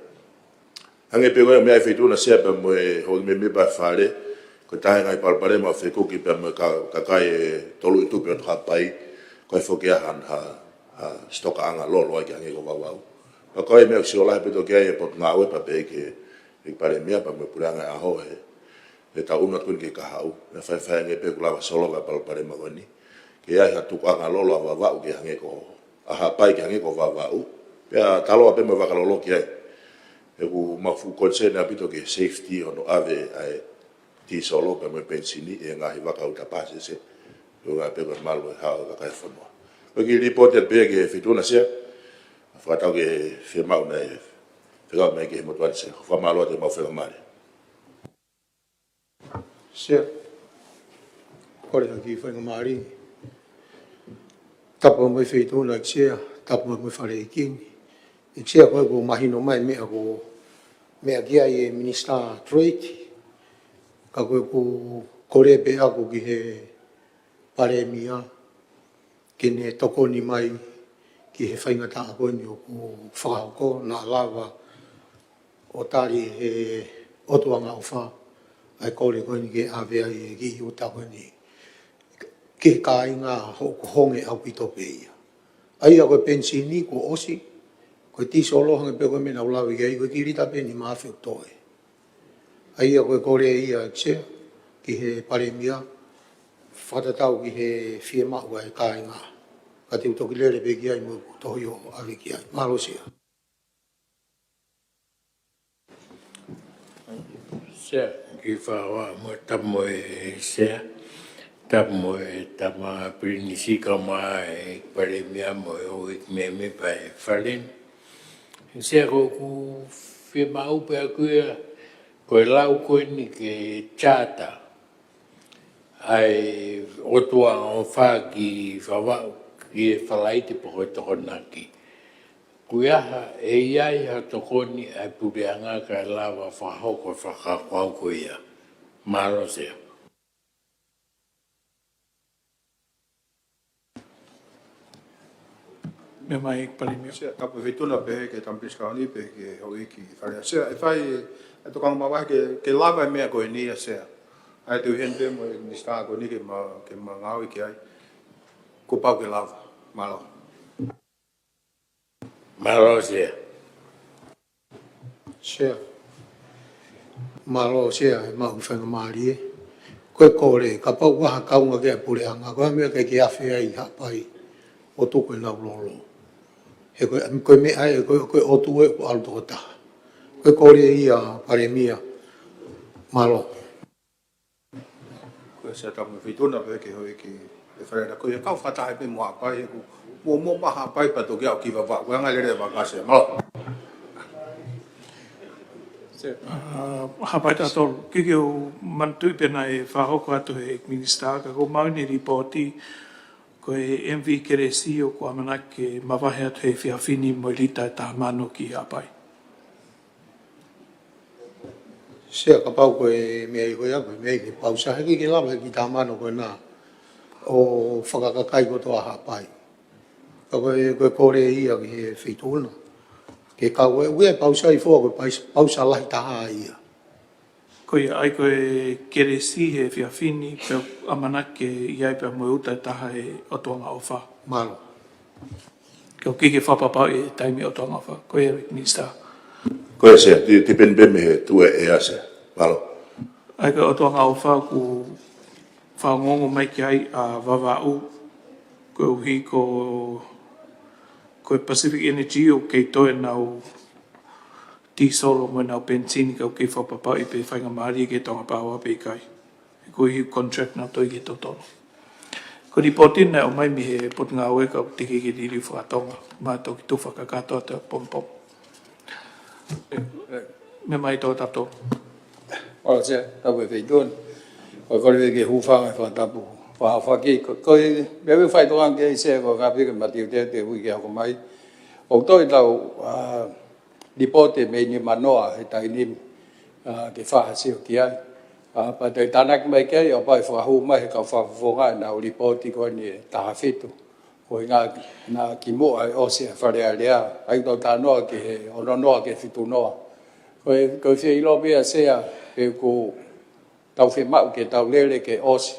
Hangē pē ko e meʻa ʻa e Feituʻu na Sea pea mo e houʻeiki mēmipa Fale, ko e taha e ngaahi palopalema ʻoku fekuki pea mo e ka-, kakai e Toluʻi Tupe ʻo Haʻapai, ko e foki ʻa e hā, hā, hā sitokaʻanga lolo ai ke hangē ko Vavaʻu. Pea ko e meʻa ʻoku sio lahi ʻaupito ki ai e Potungāue pea pehē ki he, ʻEiki Palēmia pea mo e Puleʻanga ʻo e ʻaho he, he taʻu ʻe ua atu ko eni ki he kahaʻu, naʻe faifai ange pē kuo lava solova e palopalema ko eni. Ke ʻi ai ha tukuʻanga lolo ʻa Vavaʻu ke hangē ko, ʻa Haʻapai ke hangē ko Vavaʻu. Pea talanoa pē mo e vaka lolo ki ai. He ʻoku mau fuʻu concern ʻaupito ki he safety hono ʻave ʻa e tīsolo pea mo e penisini ʻi he ngaahi vaka uta pāsese. Ko e ʻuhinga pē ko e malu e hao e kakai e fonua. Ko e kiʻi report atu pē ia ki he Feituʻu na Sea. Fakatau ki he fiemaʻu naʻe fekau mai ki he motuʻa ni Sea. Fakamālō atu he maʻu faingamālie. Sea, kole ha kiʻi faingamālie. Tapu mo e Feituʻu na Sea, tapu mo e Fale ʻEiki ni. ʻEiki Sea, ko ʻeku mahino mai meʻa ko meʻa ki ai e Minisitā Trade, ka ko ʻeku kole pē ʻaku ki he Palēmia ke ne tokoni mai ki he faingataʻa ko eni ʻoku fakahoko, naʻa lava ʻo tali he ʻOtua ʻofa ʻa e kole ko eni ke ʻave ai e kiʻi uta ko eni ki he kāinga ʻoku honge ʻaupito pē ia. ʻA ia ko e penisini kuo ʻosi, ko e tīsolo hangē pē ko e meʻa naʻa ku lave ki ai, ko e kiʻi lita pē ʻe nima afe ʻoku toe. ʻA ia ko e kole ia ʻEiki Sea ki he Palēmia, fakatatau ki he fiemaʻu ʻa e kāinga. Ka te u toki lele pē ki ai mo ʻeku tohi ʻo ʻave ki ai. Mālō Sea. Sea, kiʻi fakatapu mo e Sea, tapu mo e Tama Pilinisi kae ʻumaʻā e Palēmia mo e houʻeiki mēmipa ʻo e Fale ni. Sea, ko ʻeku fiemaʻu pē ʻaku ia, ko e lau ko eni ki he Charter ʻa e ʻOtua ʻofa ki Vavaʻu ki he Falaite pe ko e Tokonaki. Ko e hā, ʻe ʻi ai ha tokoni ʻa e Puleʻanga kae lava fakahoko e fakakaukau ko ia? Mālō Sea. Meʻa mai Palēmia. Sea, tapu e Feituʻuna pehē ki he Tama Pilinisi Kauni pehē ki he houʻeiki Fale. Sea, ʻe fai e tokanga mavahe ke, ke lava e meʻa ko eni ʻa Sea. ʻA ia te u ʻi heni pē mo e Minisitā ko eni ke ma, ke ma ngāue ki ai. Kuo pau ke lava. Mālō. Mālō Sea. Sea. Mālō Sea, ʻe maʻu faingamālie. Ko e kole, kapau ʻoku ʻi ai ha kaunga ki he Puleʻanga, ko e hā e meʻa ʻikai ke afe ai Haʻapai ʻo tuku ʻenau lolo? He ko e, ko e meʻa ē, ko e, ko e ʻotu ē ʻoku ʻalu tokotaha. Ko e kole ia Palēmia. Mālō. Ko e Sea, tapu mo e Feituʻuna pehē ki he houʻeiki Fale. Ko ia kau fakataha pē mo Haʻapai, he ʻoku muʻomuʻa mai Haʻapai pea toki aʻu ki Vavaʻu. Ko e anga e lele ʻa e vaka Sea. Mālō. Sea, ʻa, Haʻapai tautolu, ʻikai ke u manatuʻi pe naʻe fakahoko atu ʻe he Minisitā, ka ʻoku ou maʻu ʻeni e lipooti ko e M V Kelesi ʻoku ʻamanaki ke mavahe atu he efiafi ni mo e lita ʻe taha mano ki Haʻapai. Sea, kapau ko e meʻa ia ko ia, ko e meʻa ia ke pausa, he ʻikai ke lava he kiʻi taha mano ko ena ʻo fakakakai kotoa Haʻapai. Ka ko e, ko e kole ia ki he Feituʻuna ke kau e, ʻoua ʻe pausa ʻi fua, ko e pais-, pausa lahi taha ia. Ko ia, ʻa ia ko e Kelesi he efiafi ni, pea ʻamanaki ke ʻi ai pea mo e uta ʻe taha he ʻOtua ʻofa. Mālō. Ka ʻoku ʻikai ke fakapapauʻi e taimi ʻOtua ʻofa. Ko ia Minisitā. Ko ia Sea, te, te u pehē pē mei he tuʻu ē ʻa Sea. Mālō. ʻA ia ko e ʻOtua ʻofa ʻoku fanongo mai ki ai ʻa Vavaʻu, koeʻuhi ko, ko e Pacific Energy ʻoku kei toe ʻenau tīsolo mo ʻenau penisini, ka ʻoku ʻikai fakapapauʻi pe faingamālie ki he Tonga Power pe ʻikai. He ko e contract naʻa nau toʻo ki he Toʻotoʻo. Ko e lipooti naʻe ʻomai mei he Potungāue, ka ʻoku teʻeki ke liliu fakatonga, ma toki tufa kakato atu pongipongi. Meʻa mai Toketā Tolu. Mālō Sea, tapu e Feituʻuna. Ko e kole ke hūfanga he fakatapu fakaʻaufaki. Ko, ko e meʻa ʻoku ou fai tokanga ki ai Sea, ko e ngaahi piki mateuteu te ui ke hoko mai. ʻOku toe ʻetau, ʻa, lipooti mei nimanoa he taimi ni, ʻa, ke fakasio ki ai. ʻA, pea toe tānaki mai ki ai, ʻo pau ʻe fakahū mai he kau fakafofonga ʻenau lipooti ko eni ʻe taha fitu. Ko e ngaahi, naʻa kimuʻa ʻe ʻosi ʻa e Fale Alea, ʻa ia ʻoku tau talanoa ki he ono noa ki he fitu noa. Ko e, ko e fie ʻilo pē ʻa Sea, pe ʻoku tau fiemaʻu ke tau lele ke ʻosi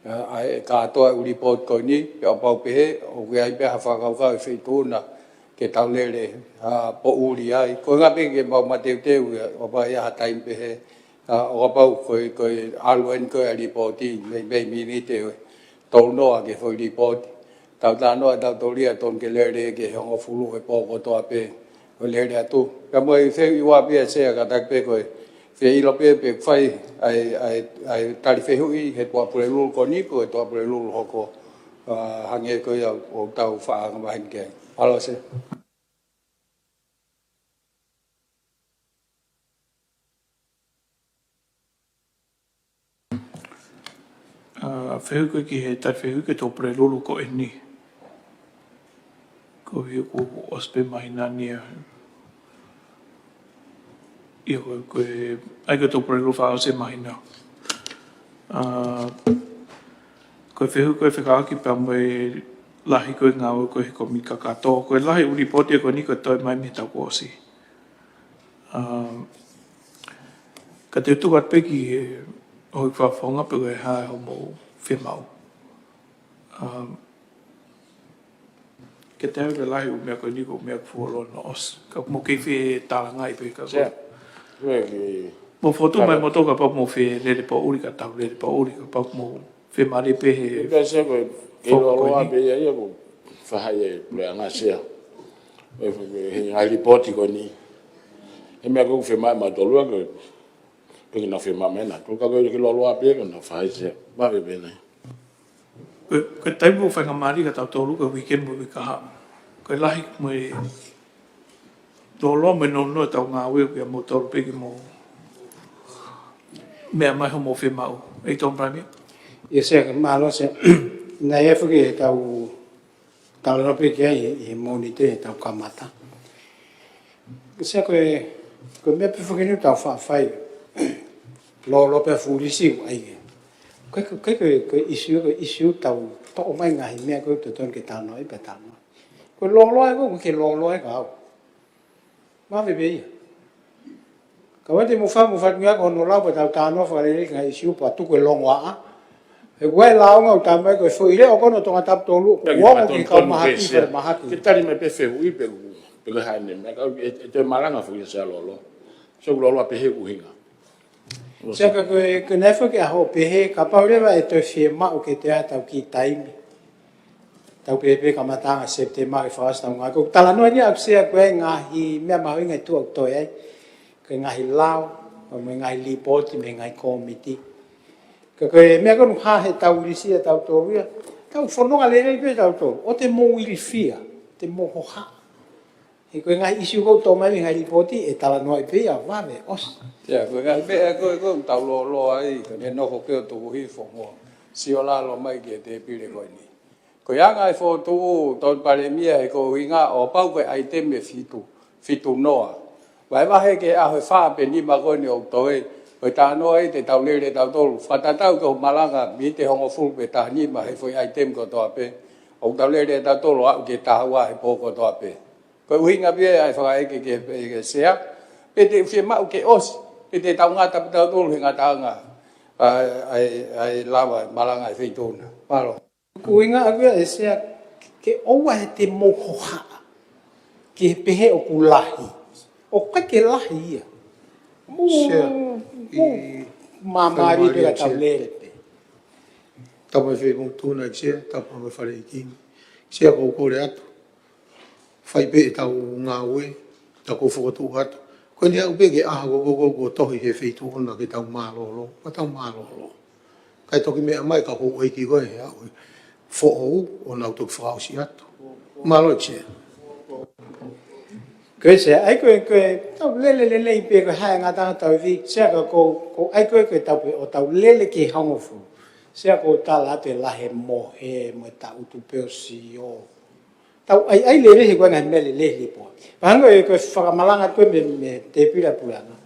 ʻa, ʻa e kātoa ʻū lipooti ko eni, pe ʻo pau pehē, ʻoku ʻi ai pē ha fakakaukau ʻa e Feituʻuna ke tau lele, ʻa, poʻuli ai. Ko e ngaahi piki ke mau mateuteu, ʻo pau ʻe ʻi ai ha taimi pehē, ʻa, ʻo pau ko e, ko e ʻalu eni ko e lipooti, mei, mei miniti ʻe tolu noa ki he foʻi lipooti. Tau talanoa, tau tolia, tonu ke lele ki he hongofulu he pō kotoa pē. ʻO lele atu. Ka mo e fehuʻi ua pē ʻa Sea, kātaki pē ko e fie ʻilo pē pe ʻoku fai ʻa e, ʻa e, ʻa e tali fehuʻi he Tuʻapulelulu ko eni, ko e Tuʻapulelulu hoko, ʻa, hangē ko ia ʻoku tau faʻa anga maheni ki ai. Mālō Sea. ʻA, fehuʻi ko ē ki he tali fehuʻi ki he Tuʻapulelulu ko eni. Ko ia kuo ʻosi pē māhina ni ia. Ia ko, ko e, ʻai ko e Tōpalelu fakaʻosi e māhina. ʻA, ko e fehuʻi ko e fekauʻaki pea mo e lahi ko e ngāue ko e he kōmiti kakato. Ko e lahi ʻū lipooti ko eni ko e toe mai mei he taʻu kuo ʻosi. ʻA, ka te u tuku atu pē ki he houʻeiki fakafofonga pe ko e hā hoʻomou fiemaʻu. ʻA, ke te ʻave lahi ʻū meʻa ko eni ko e meʻa ko e fuoloa no os. Ka mou kei fetalanoaʻi pē ka ko. Sea. Mou fotu mai mo toka pau mou felele poʻuli ka tau lele poʻuli ka pau mou femālie pē he. Pea sea ko e, ke foka ko loloa eni. Pē ia ia ko fahai e puleʻanga sea. E, e, he ngaahi lipooti ko eni. He meʻa ko e fiemaʻu mautolu ko e, pe ke na fiemaʻu mena. Ko ka ko e ke loloa pē ko na fahai sea. Vave pē nai. Ko, ko e taimi ʻoku faingamālie kia tautolu ko e uike mo e uike kahaʻu. Ko e lahi mo e loloa mo e nounou ʻetau ngāue pea mo tolu pē ke mou meʻa mai hoʻomou fiemaʻu. ʻEi Tōm Palēmia? Ia sea ka mālō sea. Naʻe ʻi ai foki ʻetau talanoa pē ki ai ʻi he Mōnite ʻetau kamata. Sea ko e, ko e meʻa pē foki eni ʻoku tau faʻa fai. Loloa pē fuʻu lisi ʻoku ʻai ke. Ko e, ko e, ko e, ko e ʻisiū, ko e ʻisiū tau toʻo mai ngaahi meʻa ko e totonu ke talanoaʻi pea talanoa. Ko e loloa ē ko e, ko e ke loloa ē ka au. Vave pē ia. Ka ʻoua te mou fa, mou fa tuʻu ia ko hono lau pea tau talanoa fakalelei ki he ngaahi ʻisiū pea tuku e longoaʻa. He ko e lāunga ʻoku tau mai ko e foʻi leʻo ko hono Tongatapu tolu, ko e uongo ki he kau mahaki, falemahaki. Ke tali mai pē fehuʻi pe, pe ko e hā eni, meʻa ka e, e te malanga foʻi sea loloa. Sea ko e loloa pē he ʻuhinga. Sea ka ko e, ko e nefo ke ʻaho pē he, kapau leva ʻe toe fiemaʻu ke toe ʻai ʻetau kiʻi taimi. Tau pehē pē kamataʻanga Sepitema ke fakaʻosi ʻetau ngāue. Ko e talanoa eni ʻoku sea ko e ngaahi meʻa mahuʻinga ʻi tuʻa ʻoku toe ʻai. Ko e ngaahi lao, mo e ngaahi lipooti, mo e ngaahi kōmiti. Ka ko e meʻa ko eni ʻoku hā he ʻetau lisi ʻatautolu ia. Tau fononga lelei pē tautolu. ʻOua te mou ilifia, te mou hohaʻa. He ko e ngaahi ʻisiū ʻoku tō mai mei he ngaahi lipooti ʻe talanoaʻi pē ia, vave, ʻosi. Ia, ko e ngaahi meʻa ko e, ko e tau loloa ai, ka ne nofo ke o tuku hifo mo. Sio lalo mai ki he tēpile ko eni. Ko e anga e fokotuʻu Tōm Palēmia he ko e ʻuhinga ʻo pau ko e ʻaitemi ʻe fitu, fitu noa. Vahevahe ki he ʻaho ʻe fā pe nima ko eni ʻoku toe, ko e talanoa ʻi he tau lele tautolu. Fakatatau ki hoʻo malanga, miniti ʻe hongofulu pe taha nima he foʻi ʻaitemi kotoa pē. ʻOku tau lele tautolu aʻu ki he taha ua he pō kotoa pē. Ko e ʻuhinga pē ia ʻa e fakaʻeke ki he, ki he sea, pe te u fiemaʻu ke ʻosi, pe te tau ngata pē tautolu he ngataʻanga, ʻa, ʻa, ʻa e lava malanga ʻa e feituʻu na. Mālō. Ko e ʻuhinga ʻaku ia ʻe sea ke ʻoua ʻe te mou hohaʻa, ke pehē ʻoku lahi. ʻOku ʻikai ke lahi ia. Mou, sea, mou, ʻi māmālie pē ka tau lele pē. Tau mai fei mou tuna ki sea, tau mai fale i kingi. Sea ko u kole atu. Fai pē ʻetau ngāue, tau ko fokotuʻu atu. Ko eni aʻu pē ke ʻaho ko, ko, ko, ko tohi he feituʻu na ke tau mālōlō, ka tau mālōlō. Kae toki meʻa mai ka ko u ʻeiki ko e aʻu foʻou ʻo nau toki fakaʻosi atu. Mālō ʻEiki sea. Ko e sea, ʻai ko e, ko e, tau lele lelei pē ko e hā e ngataʻanga tau ivi, sea ka ko, ko ʻai ko e, ko e tau pē, ʻo tau lele ki he hongofulu. Sea ko u tala atu e lahi e mohe, mo e taʻutu pē ʻo sio. Tau ʻai, ʻai lele he ko e ngaahi meʻa lele he lipoa. Pea hangē ko e, ko e fakamalanga ko e mei, mei he tēpile ʻa e puleʻanga.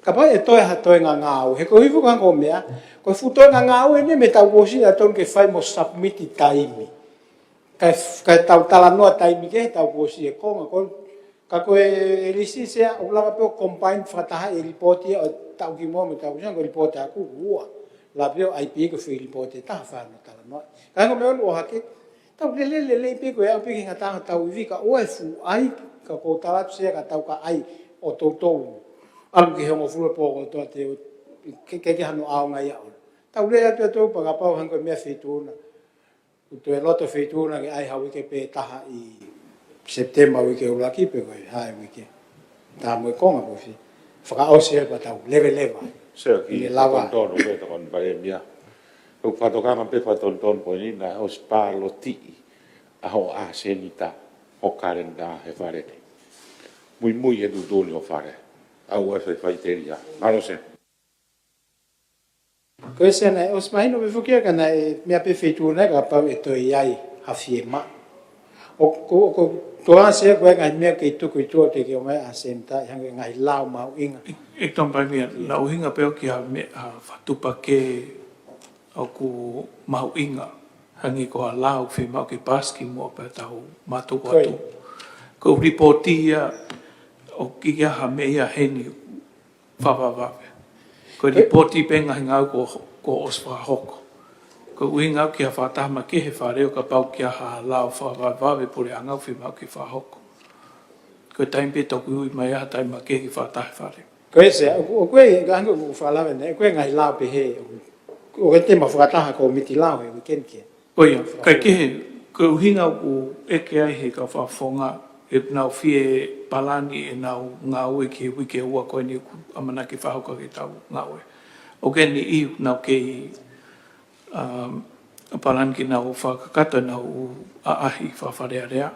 Kapau ʻe toe ha toe ngangau, he ko e hifo ka ko e meʻa, ko e fuʻu toe ngangau eni mei he taʻu kuo ʻosi ʻa tonu ke fai mo submit taimi. Ka, ka tau talanoa taimi ke he taʻu kuo ʻosi e konga, ko, ka ko e, e lisi sea, ʻoku lava pē ʻo combine fakataha e lipooti ʻo e taʻu kimuʻa mo e taʻu kuo ʻosi, ko e lipooti ʻaku ua. Lava pē ʻo ʻai pē ko e foʻi lipooti ʻe taha fai hono talanoa. Ka ko e meʻa ʻoku ʻohake, tau lele lelei pē ko e aʻu pē ki he ngataʻanga tau ivi ka ʻoua ʻe fuʻu ʻai, ka ko u tala atu sea ka tau ka ʻai ʻo toutou. ʻAlu ki he hongofulu e pō kotoa te u, ke, ke, ke hano ʻaonga ia ʻo. Tau lele atu atu pea kapau hangē ko e meʻa feituʻu na. ʻOku toe loto feituʻu na ke ʻai ha uike pē taha ʻi Sepitema uike ʻuluaki pe ko e hā e uike. Tā mo e konga ko e fakaʻosi e pea tau leveleva. Sea ki he lava. Tonu, tonu, ko e tokoni Palēmia. Ko e fakatokanga pē fakatonutonu ko eni naʻe ʻosi pālotiʻi ʻa hoʻo ʻasenita, hoʻo kalenda he fale ni. Muimui he tuʻutuʻuni ʻo e fale. ʻAua e faifai telia. Mālō sea. Ko e sea naʻe ʻosi mahino pē foki ia ka naʻe meʻa pē feituʻu na ia kapau ʻe toe ʻi ai ha fiemaʻu. ʻOku, ʻoku, ʻoku tokanga Sea ko e ngaahi meʻa kei tuku ʻi tuʻa te ke ʻomai ʻa Senitā ʻi he ngaahi lao mahuʻinga. ʻEiki Tongatapu Palemia, naʻe ʻuhinga pē ʻoku ʻi ai ha meʻa, ha fakatuʻupakē ʻoku mahuʻinga hangē ko ha lao ʻoku fiemaʻu ke paasi kimuʻa pea tau mātuku atu. Ko e lipooti ia ʻoku ʻi ai ha meʻa ia heni fakavavevave. Ko e lipooti pē ngaahi ngāue kuo, kuo ʻosi fakahoko. Ko e ʻuhinga ki ha fakataha makehe Fale ʻo kapau ʻoku ʻi ai ha lao fakavavevave puleʻanga ʻoku fiemaʻu ke fakahoko. Ko e taimi pē toki ui mai ha taimi makehe ki fakataha Fale. Ko e Sea, ʻoku, ʻoku ʻi ai, ka hangē ʻoku fakalave nei, ʻoku ʻi ai ngaahi lao pehē, ʻoku, ʻoku ʻi ai te ma fakataha ko e kōmiti lao he uike ni ke. Ko ia, kae kehe, ko e ʻuhinga ʻoku ʻeke ai he kau fakafofonga, ʻe nau fie palani ʻenau ngāue ki he uike ua ko eni ʻoku ʻamanaki fakahoko ʻaki ʻetau ngāue. ʻOku ʻi ai e niʻihi ʻoku nau kei, um, palani ke nau fakakakato ʻenau ʻaʻahi faka-Fale Alea.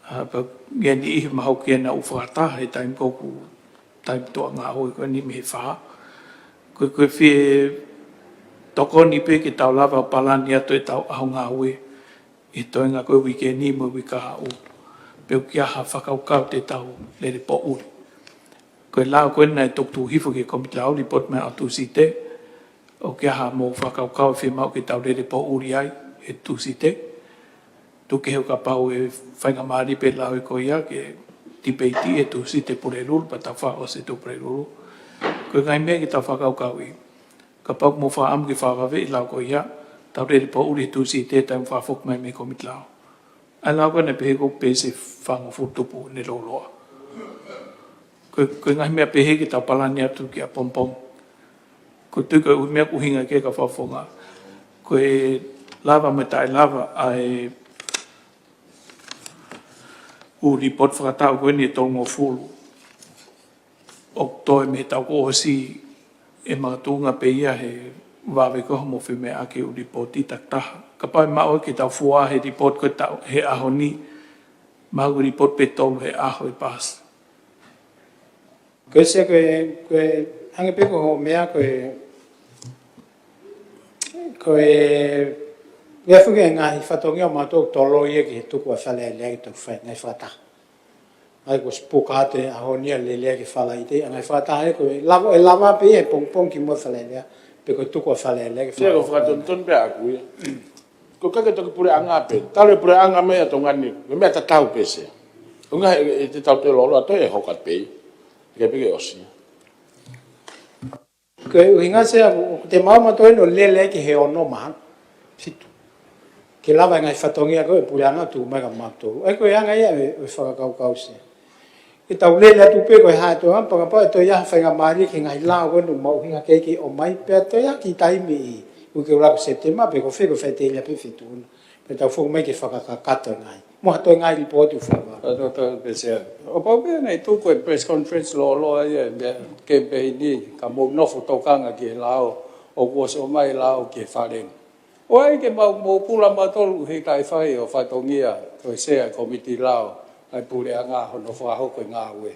ʻA, pea ʻi ai e niʻihi mahalo ke nau fakataha he taimi ko ē ʻoku taimi tuʻa ngāue ko eni mei he fā. Ko e, ko e fie tokoni pē ke tau lava ʻo palani atu ʻetau ʻaho ngāue ʻi he toenga ko e uike ni mo e uike kahaʻu. Pe ʻoku ʻi ai ha fakakaukau te tau lele poʻuli. Ko e lao ko ē naʻe toki tuku hifo ki he kōmiti lao, lipooti mai ʻaho Tūsite, ʻoku ʻi ai haʻamou fakakaukau ʻe fiemaʻu ke tau lele poʻuli ai he Tūsite. Tuku kehe ʻo kapau ʻe faingamālie pē lao ko ia ke tipeiti he Tūsite Pulelulu, pea tau fakaʻosi he Tūsite Pulelulu. Ko e ngaahi meʻa ke tau fakakaukauʻi. Kapau ʻoku mou fakaʻamu ke fakavave e lao ko ia, tau lele poʻuli he Tūsite taimi fakafoki mai mei he kōmiti lao. ʻA e lao ko ē naʻe pehē ʻoku pēsi ʻe fāngofulu tupu ʻene lōloa. Ko e, ko e ngaahi meʻa pehē ke tau palani atu ki ʻapongipongi. Ko e tui ko e ʻuhi meʻa ʻoku ʻuhinga ki ai e kau fakafofonga. Ko e lava mo e taʻelava ʻa e ʻū lipooti fakataʻu ko eni ʻe tolungofulu ʻoku toe mei he taʻu kuo ʻosi, ʻe makatuʻunga pē ia he vave ko ē hoʻomo femeʻaʻaki e ʻū lipooti takitaha. Kapau ʻe maʻu ke tau fua he lipooti ko e taʻu he ʻaho ni, mahalo ko e lipooti pē ʻe tolu he ʻaho ʻe paasi. Ko e Sea, ko e, ko e, hangē pē ko hoʻo meʻa ko e, ko e, ʻi ai foki e ngaahi fatongia ʻo mautolu ʻoku toloi ia ki he tuku ʻa Fale Alea ke toki fai e ngaahi fakataha. ʻA ia ko e sipuka atu he ʻaho ni ʻa e lele ki he Falaite, ʻa e ngaahi fakataha ē ko e lava, ʻe lava pē ia he pongipongi kimuʻa Fale Alea, pe ko e tuku ʻa Fale Alea ke Sea, ko e fakatonutonu pē ʻaʻaku ia. Ko e ʻikai ke toki puleʻanga pē. Talu e puleʻanga mai ʻa Tonga ni, ko e meʻa tatau pē Sea. ʻUhinga he, he te tau toe lōloa, toe hoko atu pē ia. Ke pē ke ʻosi. Ko e ʻuhinga Sea, ʻoku te maʻu mautolu ʻo lele ki he ono mā fitu. Ke lava e ngaahi fatongia ko e puleʻanga tuku mai kia mautolu. ʻA ia ko e anga ia e, e fakakaukau Sea. Ke tau lele atu pē ko e hā e toenga, pea kapau ʻe toe ʻi ai ha faingamālie ki he ngaahi lao ko eni ʻoku mau ʻuhinga ki ai ke ʻomai, pea toe ʻi ai ha kiʻi taimi ʻi he uike ua ko Sepitema, pe ko fē ko e faʻiteliha pē fetuʻuna. Pea tau foki mai ke fakakakato e ngaahi. Mo ha toe ngaahi lipooti ʻoku fakavave. Ka tau tau pē Sea. ʻO pau pē naʻe tuku e press conference lōloa ia, meʻa kemipeini, ka mou nofo tokanga ki he lao, ʻoku ʻosi ʻomai e lao ki he Fale ni. ʻOku ʻikai ke mau, mou pula mautolu he ʻikai fai ʻo fatongia, ko e Sea e kōmiti lao, ʻa e puleʻanga hono fakahoko e ngāue.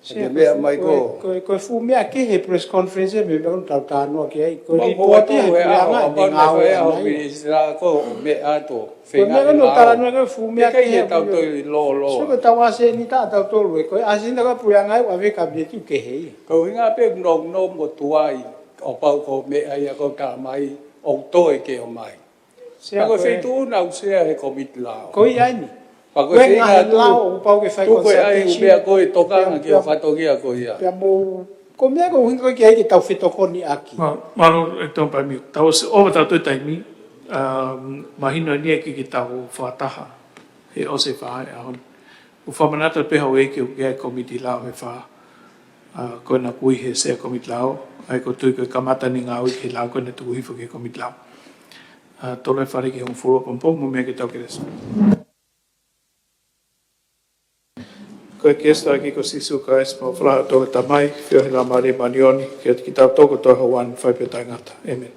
Sea, ko e meʻa mai ko e, ko e, ko e fuʻu meʻa kehe he press conference ē, meʻa ʻoku tau talanoa ki ai. Ko e lipooti ʻa e puleʻanga ʻa e ngāue ʻa e minisitā ko e meʻa atu. Ko e meʻa ʻoku talanoa ki ai, fuʻu meʻa kehe he tau toe lōloa. Sea, ko e tau ʻasenita ʻa tautolu ē, ko e ʻasenita ko e puleʻanga ʻoku ʻave Kapineti ʻoku kehe ia. Ko e ʻuhinga pē ʻoku nounou mo tuai, ʻo pau ko e meʻa ia ʻoku tala mai, ʻoku toe ke ʻomai. Sea, ko e feituʻu naʻa ku Sea he kōmiti lao. Ko ia eni. Pea ko e ngaahi lao ʻoku pau ke fai consultation. Ko e ʻai ʻū meʻa ko e tokanga ki he fatongia ko ia. Pea mo, ko e meʻa ʻoku ʻuhinga ko ē ki ai ke tau fetokoniʻaki. Mālō ʻEiki Tongatapu Palemia. Tau ʻosi ʻova tautolu e taimi, um, mahino eni ʻe ʻikai ke tau fakataha he ʻosi e fā he ʻaho ni. ʻOku fakamanatu pē houʻeiki ʻoku ʻi ai e kōmiti lao he fā. ʻA, ko ena ʻoku ui he Sea kōmiti lao, ʻa ia ko e tui ko e kamata eni e ngāue ki he lao ko ena tuku hifo ki he kōmiti lao. ʻA, tolu e fale ki he hongofulu ʻapongipongi mo e meʻa ke tau kelesi. Ko e kelesi ʻa e ʻEiki ko Sīsū Kalaisi, mo e ʻofa ʻa e ʻOtua ko e Tamai, feohi ʻa e Laumālie Māʻoniʻoni, ke ʻiate kitautolu kotoa ʻi he ʻaho ni mo e fai pē ʻo taʻengata. ʻĒmeni.